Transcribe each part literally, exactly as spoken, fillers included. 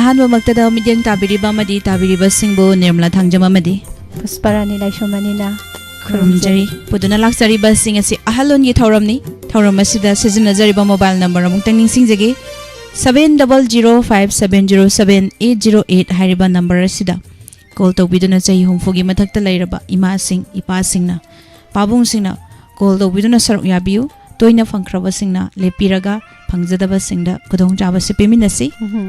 ꯑꯍꯥꯟꯕꯃꯛꯇꯗ ꯃꯤꯠꯌꯦꯡ ꯇꯥꯕꯤꯔꯤꯕ ꯑꯃꯗꯤ ꯇꯥꯕꯤꯔꯤꯕꯁꯤꯡꯕꯨ ꯅꯤꯔꯃꯂꯥ ꯊꯥꯡꯖꯝ ꯑꯃꯗꯤ ꯄꯨꯁꯄꯔꯥꯅꯤ ꯂꯥꯏꯁ꯭ꯔꯝ ꯑꯅꯤꯅ ꯈꯨꯔꯨꯝꯖꯔꯤ꯫ ꯄꯨꯗꯨꯅ ꯂꯥꯛꯆꯔꯤꯕꯁꯤꯡ ꯑꯁꯤ ꯑꯍꯜꯂꯣꯟꯒꯤ ꯊꯧꯔꯝꯅꯤ꯫ ꯊꯧꯔꯝ ꯑꯁꯤꯗ ꯁꯤꯖꯤꯟꯅꯖꯔꯤꯕ ꯃꯣꯕꯥꯏꯜ ꯅꯝꯕꯔ ꯑꯃꯨꯛꯇꯪ ꯅꯤꯡꯁꯤꯡꯖꯒꯦ, seven double zero five seven zero seven eight zero eight ꯍꯥꯏꯔꯤꯕ ꯅꯝꯕꯔ ꯑꯁꯤꯗ ꯀꯣꯜ ꯇꯧꯕꯤꯗꯨꯅ ꯆꯍꯤ ꯍꯨꯝꯐꯨꯒꯤ ꯃꯊꯛꯇ ꯂꯩꯔꯕ ꯏꯃꯥꯁꯤꯡ, ꯏꯄꯥꯁꯤꯡꯅ, ꯄꯥꯕꯨꯡꯁꯤꯡꯅ ꯀꯣꯜ ꯇꯧꯕꯤꯗꯨꯅ ꯁꯔꯨꯛ ꯌꯥꯕꯤꯌꯨ꯫ ꯇꯣꯏꯅ ꯐꯪꯈ꯭ꯔꯕꯁꯤꯡꯅ ꯂꯦꯞꯄꯤꯔꯒ ꯐꯪꯖꯗꯕꯁꯤꯡꯗ ꯈꯨꯗꯣꯡꯆꯥꯕꯁꯤ ꯄꯤꯃꯤꯟꯅꯁꯤ꯫ ꯎꯝꯍꯨꯝ꯫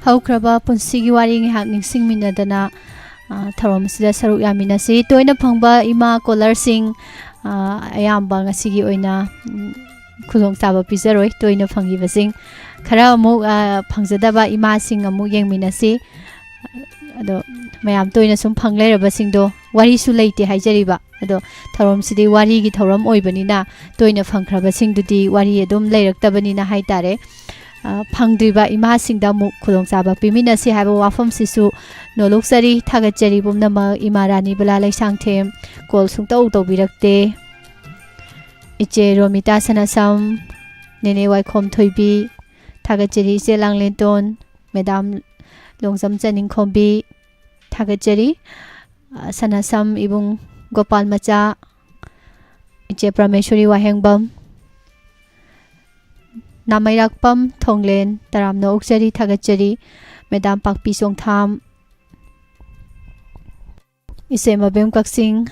ꯍꯧꯈ꯭ꯔꯕ ꯄꯨꯟꯁꯤꯒꯤ ꯋꯥꯔꯤ ꯉꯥꯏꯍꯥꯛ ꯅꯤꯡꯁꯤꯡꯃꯤꯟꯅꯗꯅ, ꯑ, ꯊꯧꯔꯝ ꯑꯁꯤꯗ ꯁꯔꯨꯛ ꯌꯥꯃꯤꯟꯅꯁꯤ꯫ ꯇꯣꯏꯅ ꯐꯪꯕ ꯏꯃꯥ ꯀꯣꯂꯔꯁꯤꯡ, ꯑ, ꯑꯌꯥꯝꯕ ꯉꯁꯤꯒꯤ ꯑꯣꯏꯅ, ꯎꯝ, ꯈꯨꯗꯣꯡꯆꯥꯕ ꯄꯤꯖꯔꯣꯏ꯫ ꯇꯣꯏꯅ ꯐꯪꯈꯤꯕꯁꯤꯡ ꯈꯔ ꯑꯃꯨꯛ, ꯑ, ꯐꯪꯖꯗꯕ ꯏꯃꯥꯁꯤꯡ ꯑꯃꯨꯛ ꯌꯦꯡꯃꯤꯟꯅꯁꯤ꯫ ꯑꯗꯣ ꯃꯌꯥꯝ ꯇꯣꯏꯅ ꯁꯨꯝ ꯐꯪ ꯂꯩꯔꯕꯁꯤꯡꯗꯣ ꯋꯥꯔꯤꯁꯨ ꯂꯩꯇꯦ ꯍꯥꯏꯖꯔꯤꯕ꯫ ꯑꯗꯣ ꯊꯧꯔꯝꯁꯤꯗꯤ ꯋꯥꯔꯤꯒꯤ ꯊꯧꯔꯝ ꯑꯣꯏꯕꯅꯤꯅ ꯇꯣꯏꯅ ꯐꯪꯈ꯭ꯔꯕꯁꯤꯡꯗꯨꯗꯤ ꯋꯥꯔꯤ ꯑꯗꯨꯝ ꯂꯩꯔꯛꯇꯕꯅꯤꯅ ꯍꯥꯏꯇꯥꯔꯦ꯫ ꯑ, ꯐꯪꯗ꯭ꯔꯤꯕ ꯏꯃꯥꯁꯤꯡꯗ ꯑꯃꯨꯛ ꯈꯨꯗꯣꯡꯆꯥꯕ ꯄꯤꯃꯤꯟꯅꯁꯤ ꯍꯥꯏꯕ ꯋꯥꯐꯝꯁꯤꯁꯨ ꯅꯣꯂꯣꯛꯆꯔꯤ, ꯊꯥꯒꯠꯆꯔꯤ ꯄꯨꯝꯅꯃꯛ꯫ ꯏꯃꯥ ꯔꯥꯅꯤ ꯕꯂꯥ ꯂꯩꯁꯥꯡꯊꯦꯝ ꯀꯣꯜ ꯁꯨꯡꯇꯧ ꯇꯧꯕꯤꯔꯛꯇꯦ꯫ ꯏꯆꯦ ꯔꯣꯃꯤꯇꯥ ꯁꯅꯥꯁꯝ, ꯅꯦꯅꯦ ꯋꯥꯏꯈꯣꯝ ꯊꯣꯏꯕꯤ, ꯊꯥꯒꯠꯆꯔꯤ꯫ ꯏꯆꯦ ꯂꯥꯡꯂꯦꯟꯇꯣꯟ, ꯃꯦꯗꯥꯝ ꯂꯣꯡꯖꯝ ꯆꯅꯤꯡꯈꯣꯝꯕꯤ, ꯊꯥꯒꯠꯆꯔꯤ꯫ ꯑ, ꯁꯅꯥꯁꯝ ꯏꯕꯨꯡ ꯒꯣꯄꯥꯜ ꯃꯆꯥ, ꯏꯆꯦ ꯄ꯭ꯔꯃꯦꯁꯣꯔꯤ ꯋꯥꯍꯦꯡꯕꯝ, ꯅꯥꯃꯩꯔꯥꯛꯄꯝ ꯊꯣꯡꯂꯦꯟ, ꯇꯔꯥꯝꯅ ꯑꯣꯛꯆꯔꯤ, ꯊꯥꯒꯠꯆꯔꯤ꯫ ꯃꯦꯗꯥꯝ ꯄꯥꯛꯄꯤ ꯆꯣꯡꯊꯥꯝ, ꯏꯆꯦ ꯃꯕꯦꯝ ꯀꯛꯆꯤꯡ,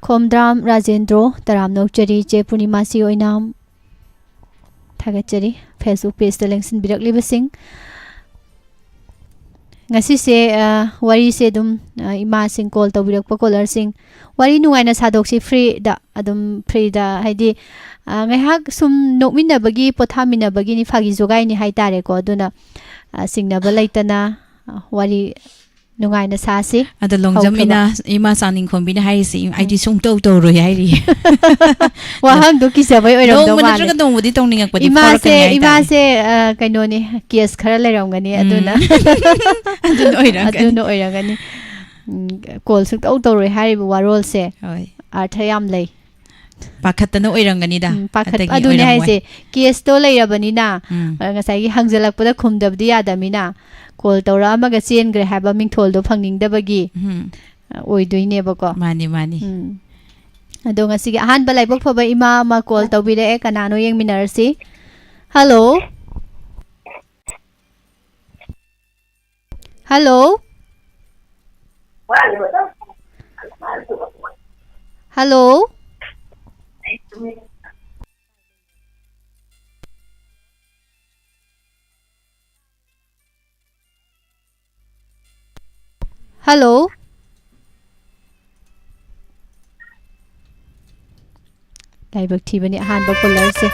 ꯈꯣꯝꯗ꯭ꯔꯥꯝ ꯔꯥꯖꯦꯟꯗ꯭ꯔꯣ, ꯇꯔꯥꯝꯅ ꯑꯣꯛꯆꯔꯤ꯫ ꯏꯆꯦ ꯄꯨꯔꯅꯤꯃꯥꯁꯤ ꯑꯣꯏꯅꯥꯝ, ꯊꯥꯒꯠꯆꯔꯤ꯫ Facebook pageꯇ ꯂꯦꯡꯁꯤꯟꯕꯤꯔꯛꯂꯤꯕꯁꯤꯡ, ꯉꯁꯤꯁꯦ, ꯑ, ꯋꯥꯔꯤꯁꯦ ꯑꯗꯨꯝ, ꯑ, ꯏꯃꯥꯁꯤꯡ ꯀꯣꯜ ꯇꯧꯕꯤꯔꯛꯄ ꯀꯣꯂꯔꯁꯤꯡ, ꯋꯥꯔꯤ ꯅꯨꯡꯉꯥꯏꯅ ꯁꯥꯗꯣꯛꯁꯤ꯫ Freeꯗ, ꯑꯗꯨꯝ freeꯗ, ꯍꯥꯏꯗꯤ, ꯑ, ꯉꯥꯏꯍꯥꯛ ꯁꯨꯝ ꯅꯣꯛꯃꯤꯟꯅꯕꯒꯤ, ꯄꯣꯊꯥꯃꯤꯟꯅꯕꯒꯤꯅꯤ, ꯐꯥꯒꯤ ꯖꯣꯒꯥꯏꯅꯤ ꯍꯥꯏꯇꯥꯔꯦꯀꯣ꯫ ꯑꯗꯨꯅ, ꯑ, ꯆꯤꯡꯅꯕ ꯂꯩꯇꯅ, ꯑ, ꯋꯥꯔꯤ ꯅꯨꯡꯉꯥꯏꯅ ꯁꯥꯁꯤ꯫ ꯑꯗ ꯂꯣꯡꯖꯝ ꯍꯧꯈ꯭ꯔꯕ꯫ ꯏꯅꯥ, ꯏꯃꯥ ꯆꯥꯡꯅꯤꯡꯈꯣꯝꯕꯤꯅ ꯍꯥꯏꯔꯤꯁꯤ, "ꯑꯩꯗꯤ ꯁꯨꯡꯇꯧ ꯇꯧꯔꯣꯏ" ꯍꯥꯏꯔꯤ꯫ ꯋꯥꯍꯪꯗꯣ ꯀꯤꯖꯕꯩ ꯑꯣꯏꯔꯝꯗꯧ ꯅꯣꯡꯃ ꯃꯥꯜꯂꯦ꯫ ꯅꯠꯇ꯭ꯔꯒ ꯅꯣꯡꯃꯗꯤ ꯇꯧꯅꯤꯡꯉꯛꯄꯗꯤ ꯏꯃꯥꯁꯦ, ꯐꯥꯎꯔꯛꯀꯅꯤ ꯍꯥꯏꯇꯥꯔꯦ꯫ ꯏꯃꯥꯁꯦ, ꯑ, ꯀꯩꯅꯣꯅꯤ, case ꯈꯔ ꯂꯩꯔꯝꯒꯅꯤ꯫ ꯎꯝ꯫ ꯑꯗꯨꯅ ꯑꯗꯨꯅ ꯑꯣꯏꯔꯝꯒꯅꯤ꯫ ꯑꯗꯨꯅ ꯑꯣꯏꯔꯝꯒꯅꯤ꯫ ꯎꯝ, ꯀꯣꯜ ꯁꯨꯡꯇꯧ ꯇꯧꯔꯣꯏ ꯍꯥꯏꯔꯤꯕ ꯋꯥꯔꯣꯜꯁꯦ ꯍꯣꯏ꯫ ꯑꯥꯔꯊ ꯌꯥꯝ ꯂꯩ꯫ ꯄꯥꯈꯠꯇꯅ ꯑꯣꯏꯔꯝꯒꯅꯤꯗ꯫ ꯎꯝ, ꯄꯥꯈꯠ-, ꯑꯇꯩꯒꯤ ꯑꯗꯨꯅꯦ ꯑꯣꯏꯔꯝꯃꯣꯏ꯫ ꯍꯥꯏꯁꯦ, ꯀꯦꯁꯇꯣ ꯂꯩꯔꯕꯅꯤꯅ, ꯎꯝ꯫ ꯑ, ꯉꯁꯥꯏꯒꯤ ꯍꯪꯖꯜꯂꯛꯄꯗ ꯈꯨꯝꯗꯕꯗꯤ ꯌꯥꯗꯕꯅꯤꯅ, ꯀꯣꯜ ꯇꯧꯔꯛꯑꯝꯃꯒ ꯆꯦꯟꯈ꯭ꯔꯦ ꯍꯥꯏꯕ ꯃꯤꯡꯊꯣꯜꯗꯣ ꯐꯪꯅꯤꯡꯗꯕꯒꯤ, ꯎꯝ꯫ ꯑ, ꯑꯣꯏꯗꯣꯏꯅꯦꯕꯀꯣ꯫ ꯃꯥꯅꯤ, ꯃꯥꯅꯤ꯫ ꯎꯝ꯫ ꯑꯗꯣ ꯉꯁꯤꯒꯤ ꯑꯍꯥꯟꯕ ꯂꯥꯏꯕꯛ ꯐꯕ ꯏꯃꯥ ꯑꯃ ꯀꯣꯜ ꯇꯧꯕꯤꯔꯛꯑꯦ꯫ ꯀꯅꯥꯅꯣ ꯌꯦꯡꯃꯤꯟꯅꯔꯁꯤ꯫ ꯍꯜꯂꯣ꯫ ꯍꯜꯂꯣ꯫ ꯍꯜꯂꯣ꯫ ꯍꯜꯂꯣ꯫ ꯂꯥꯏꯕꯛ ꯊꯤꯕꯅꯤ ꯑꯍꯥꯟꯕ ꯀꯣꯂꯔꯁꯦ꯫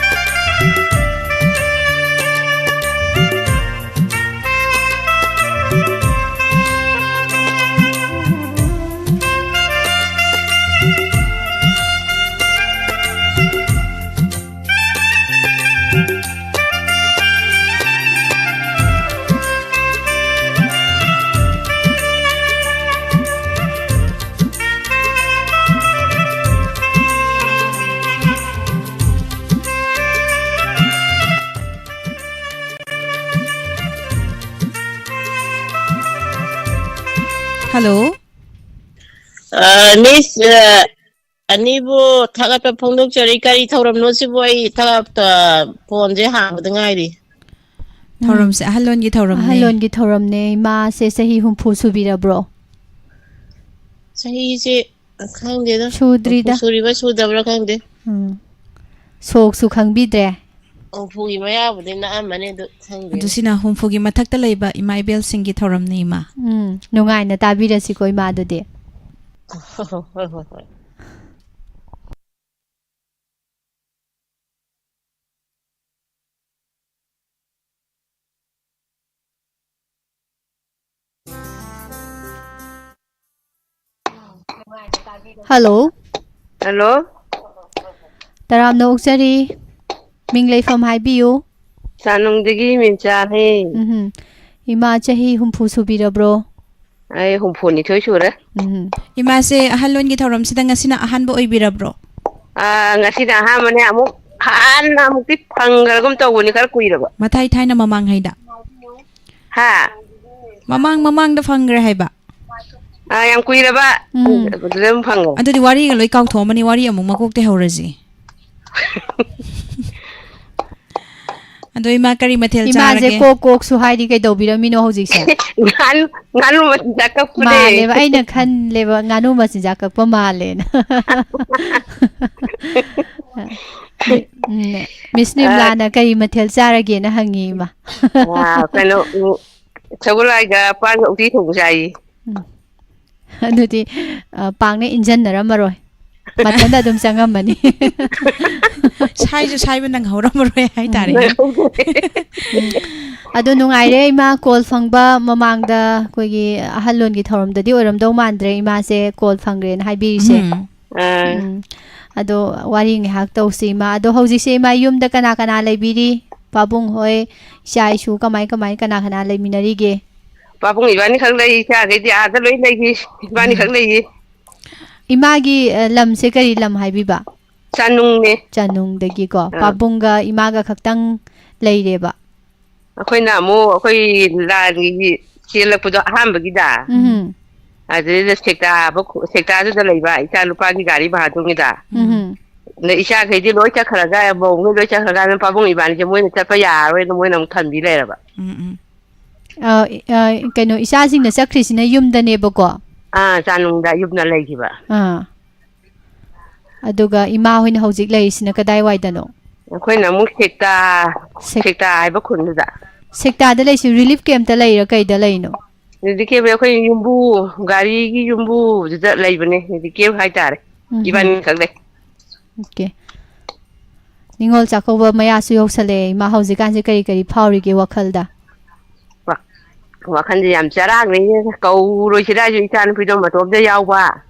ꯍꯜꯂꯣ꯫ ꯑ, ꯃꯤꯁ, ꯑ, ꯑꯅꯤꯕꯨ ꯊꯥꯒꯠꯄ ꯐꯣꯡꯗꯣꯛꯆꯔꯤ꯫ ꯀꯔꯤ ꯊꯧꯔꯝꯅꯣ ꯁꯤꯕꯨ? ꯑꯩ ꯊꯥꯒꯠ-, ꯑ, ꯐꯣꯟꯁꯦ ꯍꯥꯡꯕꯗ ꯉꯥꯏꯔꯤ꯫ ꯎꯝ꯫ ꯊꯧꯔꯝꯁꯦ ꯑꯍꯜꯂꯣꯟꯒꯤ ꯊꯧꯔꯝꯅꯦ꯫ ꯑꯍꯜꯂꯣꯟꯒꯤ ꯊꯧꯔꯝꯅꯦ꯫ ꯏꯃꯥꯁꯦ ꯆꯍꯤ ꯍꯨꯝꯐꯨ ꯁꯨꯕꯤꯔꯕ꯭ꯔꯣ? ꯆꯍꯤꯁꯦ ꯈꯪꯗꯦꯗ꯫ ꯁꯨꯗ꯭ꯔꯤꯗ꯫ ꯍꯨꯝꯐꯨ ꯁꯨꯔꯤꯕ ꯁꯨꯗꯕ꯭ꯔꯥ ꯈꯪꯗꯦ꯫ ꯎꯝ꯫ ꯁꯣꯛꯁꯨ ꯈꯪꯕꯤꯗ꯭ꯔꯦ꯫ ꯍꯨꯝꯐꯨꯒꯤ ꯃꯌꯥꯕꯨꯗꯤ ꯅꯛꯑꯝꯃꯅꯤ, ꯑꯗꯨ ꯈꯪꯗꯦ꯫ ꯑꯗꯨ ꯁꯤꯅ ꯍꯨꯝꯐꯨꯒꯤ ꯃꯊꯛꯇ ꯂꯩꯕ ꯏꯃꯥ ꯏꯕꯦꯜꯁꯤꯡꯒꯤ ꯊꯧꯔꯝꯅꯤ, ꯏꯃꯥ꯫ ꯎꯝ, ꯅꯨꯡꯉꯥꯏꯅ ꯇꯥꯕꯤꯔꯁꯤꯀꯣ, ꯏꯃꯥ, ꯑꯗꯨꯗꯤ꯫ ꯍꯣꯏ, ꯍꯣꯏ, ꯍꯣꯏ꯫ ꯍꯜꯂꯣ꯫ ꯍꯜꯂꯣ꯫ ꯇꯔꯥꯝꯅ ꯑꯣꯛꯆꯔꯤ꯫ ꯃꯤꯡ ꯂꯩꯐꯝ ꯍꯥꯏꯕꯤꯌꯨ꯫ ꯆꯥꯅꯨꯡꯗꯒꯤ ꯃꯤꯟꯆꯥꯅꯤ꯫ ꯎꯝꯍꯨꯝ꯫ ꯏꯃꯥ ꯆꯍꯤ ꯍꯨꯝꯐꯨ ꯁꯨꯕꯤꯔꯕ꯭ꯔꯣ? ꯑꯩ ꯍꯨꯝꯐꯨꯅꯤꯊꯣꯏ ꯁꯨꯔꯦ꯫ ꯎꯝꯍꯨꯝ꯫ ꯏꯃꯥꯁꯦ ꯑꯍꯜꯂꯣꯟꯒꯤ ꯊꯧꯔꯝꯁꯤꯗ ꯉꯁꯤꯅ ꯑꯍꯥꯟꯕ ꯑꯣꯏꯕꯤꯔꯕ꯭ꯔꯣ? ꯑꯥ, ꯉꯁꯤꯅ ꯑꯍꯥꯟꯕꯅꯦ꯫ ꯑꯃꯨꯛ ꯍꯥꯟꯅ ꯑꯃꯨꯛꯇꯤ ꯐꯪꯈ꯭ꯔꯒꯨꯝ ꯇꯧꯕꯅꯤ, ꯈꯔ ꯀꯨꯏꯔꯕ꯫ ꯃꯊꯥꯏ ꯊꯥꯏꯅ ꯃꯃꯥꯡ ꯍꯥꯏꯗ꯫ ꯍꯥ? ꯃꯃꯥꯡ ꯃꯃꯥꯡꯗ ꯐꯪꯈ꯭ꯔꯦ ꯍꯥꯏꯕ꯫ ꯑꯥ, ꯌꯥꯝ ꯀꯨꯏꯔꯕ꯫ ꯎꯝ꯫ ꯑꯗꯨꯗ ꯑꯗꯨꯝ ꯐꯪꯉꯦ꯫ ꯑꯗꯨꯗꯤ ꯋꯥꯔꯤꯒ ꯂꯣꯏ ꯀꯥꯎꯊꯣꯛꯑꯝꯃꯅꯤ, ꯋꯥꯔꯤ ꯑꯃꯨꯛ ꯃꯀꯣꯛꯇꯩ ꯍꯧꯔꯁꯤ꯫ ꯑꯗꯣ ꯏꯃꯥ ꯀꯔꯤ ꯃꯊꯦꯜ ꯏꯃꯥꯁꯦ ꯆꯥꯔꯒꯦ? ꯀꯣꯛ ꯀꯣꯛꯁꯨ ꯍꯥꯏꯔꯤ, ꯀꯩꯗꯧꯕꯤꯔꯝꯃꯤꯅꯣ ꯍꯧꯖꯤꯛꯁꯦ? ꯉꯥꯅꯨ, ꯉꯥꯅꯨ ꯃꯆꯤꯟꯖꯥꯛ ꯀꯛꯄꯅꯦ꯫ ꯃꯥꯜꯂꯦꯕ, ꯑꯩꯅ ꯈꯜꯂꯦꯕ, ꯉꯥꯅꯨ ꯃꯆꯤꯟꯖꯥꯛ ꯀꯛꯄ ꯃꯥꯜꯂꯦꯅ꯫ ꯎꯝ, ꯃꯤꯁ ꯑ, ꯅꯤꯝꯂꯥꯅ ꯀꯔꯤ ꯃꯊꯦꯜ ꯆꯥꯔꯒꯦꯅ ꯍꯪꯉꯤ ꯏꯃꯥ꯫ ꯑ, ꯀꯩꯅꯣ, ꯎꯝ, ꯁꯒꯣꯜ ꯍꯋꯥꯏꯒ ꯄꯥꯟꯒ ꯎꯇꯤ ꯊꯣꯡꯕ ꯆꯥꯏꯌꯦ꯫ ꯎꯝ꯫ ꯑꯗꯨꯗꯤ, ꯑ, ꯄꯥꯛꯅ ꯏꯟꯖꯟꯅꯔꯝꯃꯔꯣꯏ꯫ ꯃꯊꯟꯇ ꯑꯗꯨꯝ ꯆꯪꯉꯝꯃꯅꯤ꯫ ꯁꯥꯏꯁꯨ ꯁꯥꯏꯕ ꯅꯪꯍꯧꯔꯝꯃꯔꯣꯏ ꯍꯥꯏꯇꯥꯔꯦꯅꯦ꯫ ꯅꯪꯍꯧꯗ꯭ꯔꯦ꯫ ꯎꯝ꯫ ꯑꯗꯣ ꯅꯨꯡꯉꯥꯏꯔꯦ ꯏꯃꯥ, ꯀꯣꯜ ꯐꯪꯕ ꯃꯃꯥꯡꯗ ꯑꯩꯈꯣꯏꯒꯤ ꯑꯍꯜ ꯂꯣꯟꯒꯤ ꯊꯧꯔꯝꯗꯗꯤ ꯑꯣꯏꯔꯝꯗꯧ ꯃꯥꯟꯗ꯭ꯔꯦ ꯏꯃꯥꯁꯦ ꯀꯣꯜ ꯐꯪꯈ꯭ꯔꯦꯅ ꯍꯥꯏꯕꯤꯔꯤꯁꯦ꯫ ꯎꯝ꯫ ꯑꯥ꯫ ꯎꯝ꯫ ꯑꯗꯣ ꯋꯥꯔꯤ ꯉꯥꯏꯍꯥꯛ ꯇꯧꯁꯤ ꯏꯃꯥ꯫ ꯑꯗꯣ ꯍꯧꯖꯤꯛꯁꯦ ꯏꯃꯥ ꯌꯨꯝꯗ ꯀꯅꯥ ꯀꯅꯥ ꯂꯩꯕꯤꯔꯤ? ꯄꯥꯕꯨꯡ ꯍꯣꯏ, ꯏꯆꯥ ꯏꯁꯨ ꯀꯃꯥꯏ ꯀꯃꯥꯏ ꯀꯅꯥ ꯀꯅꯥ ꯂꯩꯃꯤꯟꯅꯔꯤꯒꯦ? ꯄꯥꯕꯨꯡ ꯏꯕꯥꯅꯤ ꯈꯛ ꯂꯩ, ꯏꯆꯥꯈꯩꯗꯤ ꯑꯥꯗ ꯂꯣꯏ ꯂꯩꯈꯤ꯫ ꯏꯕꯥꯅꯤ ꯎꯝ꯫ ꯈꯛ ꯂꯩꯌꯦ꯫ ꯏꯃꯥꯒꯤ, ꯑ, ꯂꯝꯁꯦ ꯀꯔꯤ ꯂꯝ ꯍꯥꯏꯕꯤꯕ? ꯆꯥꯅꯨꯡꯅꯦ꯫ ꯆꯥꯅꯨꯡꯗꯒꯤꯀꯣ꯫ ꯑꯥ꯫ ꯄꯥꯕꯨꯡꯒ ꯏꯃꯥꯒ ꯈꯛꯇꯪ ꯂꯩꯔꯦꯕ? ꯑꯩꯈꯣꯏꯅ ꯑꯃꯨꯛ ꯑꯩꯈꯣꯏ ꯂꯥꯟꯒꯤ ꯆꯦꯜꯂꯛꯄꯗꯣ ꯑꯍꯥꯟꯕꯒꯤꯗ, ꯎꯝ꯫ ꯑꯗꯨꯗꯩꯗ ꯁꯦꯛꯇꯥ ꯍꯥꯏꯕ ꯈꯨ-, ꯁꯦꯛꯇꯥꯗꯨꯗ ꯂꯩꯕ ꯏꯆꯥ ꯅꯨꯄꯥꯒꯤ ꯒꯥꯔꯤ ꯚꯥꯔꯥ ꯇꯣꯡꯉꯤꯗ꯫ ꯎꯝ꯫ ꯑꯗ ꯏꯆꯥꯈꯩꯗꯤ ꯂꯣꯏ ꯆꯠꯈ꯭ꯔꯒ, ꯃꯧꯈꯩ ꯂꯣꯏ ꯆꯠꯈ꯭ꯔꯀꯥꯟꯗ ꯄꯥꯕꯨꯡ ꯏꯕꯥꯅꯤꯁꯦ ꯃꯣꯏꯅ ꯆꯠꯄ ꯌꯥꯔꯔꯣꯏꯅ ꯃꯣꯏꯅ ꯑꯃꯨꯛ ꯊꯝꯕꯤ ꯂꯩꯔꯕ꯫ ꯎꯝ, ꯎꯝ꯫ ꯑ, ꯑ, ꯀꯩꯅꯣ, ꯏꯆꯥꯁꯤꯡꯅ ꯆꯠꯈ꯭ꯔꯤꯁꯤꯅ ꯌꯨꯝꯗꯅꯦꯕꯀꯣ? ꯑꯥ, ꯆꯥꯅꯨꯡꯗ ꯌꯨꯝꯗ ꯂꯩꯈꯤꯕ꯫ ꯑꯥ꯫ ꯑꯗꯨꯒ ꯏꯃꯥ ꯍꯣꯏꯅ ꯍꯧꯖꯤꯛ ꯂꯩꯔꯤꯁꯤꯅ ꯀꯗꯥꯏꯋꯥꯏꯗꯅꯣ? ꯑꯩꯈꯣꯏꯅ ꯑꯃꯨꯛ ꯁꯦꯛꯇꯥ, ꯁꯦꯛ-, ꯁꯦꯛꯇꯥ ꯍꯥꯏꯕ ꯈꯨꯟꯗꯨꯗ꯫ ꯁꯦꯛꯇꯥꯗ ꯂꯩꯁꯤ ꯔꯤꯂꯤꯐ ꯀꯦꯝꯞꯇ ꯂꯩꯔꯤꯔꯥ ꯀꯩꯗ ꯂꯩꯅꯣ? ꯔꯤꯂꯤꯐ ꯀꯦꯝꯞ ꯑꯩꯈꯣꯏ ꯌꯨꯝꯕꯨ, ꯒꯥꯔꯤꯒꯤ ꯌꯨꯝꯕꯨꯗꯨꯗ ꯂꯩꯕꯅꯦ, ꯔꯤꯂꯤꯐ ꯀꯦꯝꯞ ꯍꯥꯏꯇꯥꯔꯦ꯫ ꯎꯝ, ꯎꯝ꯫ ꯏꯕꯥꯅꯤꯈꯛ ꯂꯩ꯫ ꯑꯣꯀꯦ꯫ ꯅꯤꯉꯣꯜ ꯆꯥꯛꯀꯧꯕ ꯃꯌꯥꯁꯨ ꯌꯧꯁꯜꯂꯛꯑꯦ꯫ ꯏꯃꯥ, ꯍꯧꯖꯤꯛꯀꯥꯟꯁꯦ ꯀꯔꯤ ꯀꯔꯤ ꯐꯥꯎꯔꯤꯒꯦ ꯋꯥꯈꯜꯗ? ꯋꯥ-, ꯋꯥꯈꯜꯁꯦ ꯌꯥꯝ ꯆꯔꯥꯡꯅꯩꯅꯦ꯫ ꯀꯧꯔꯣꯏꯁꯤꯔꯥ ꯍꯥꯏꯁꯨ ꯏꯆꯥ ꯅꯨꯄꯤꯗꯣ ꯃꯇꯣꯝꯇ ꯌꯥꯎꯕ꯫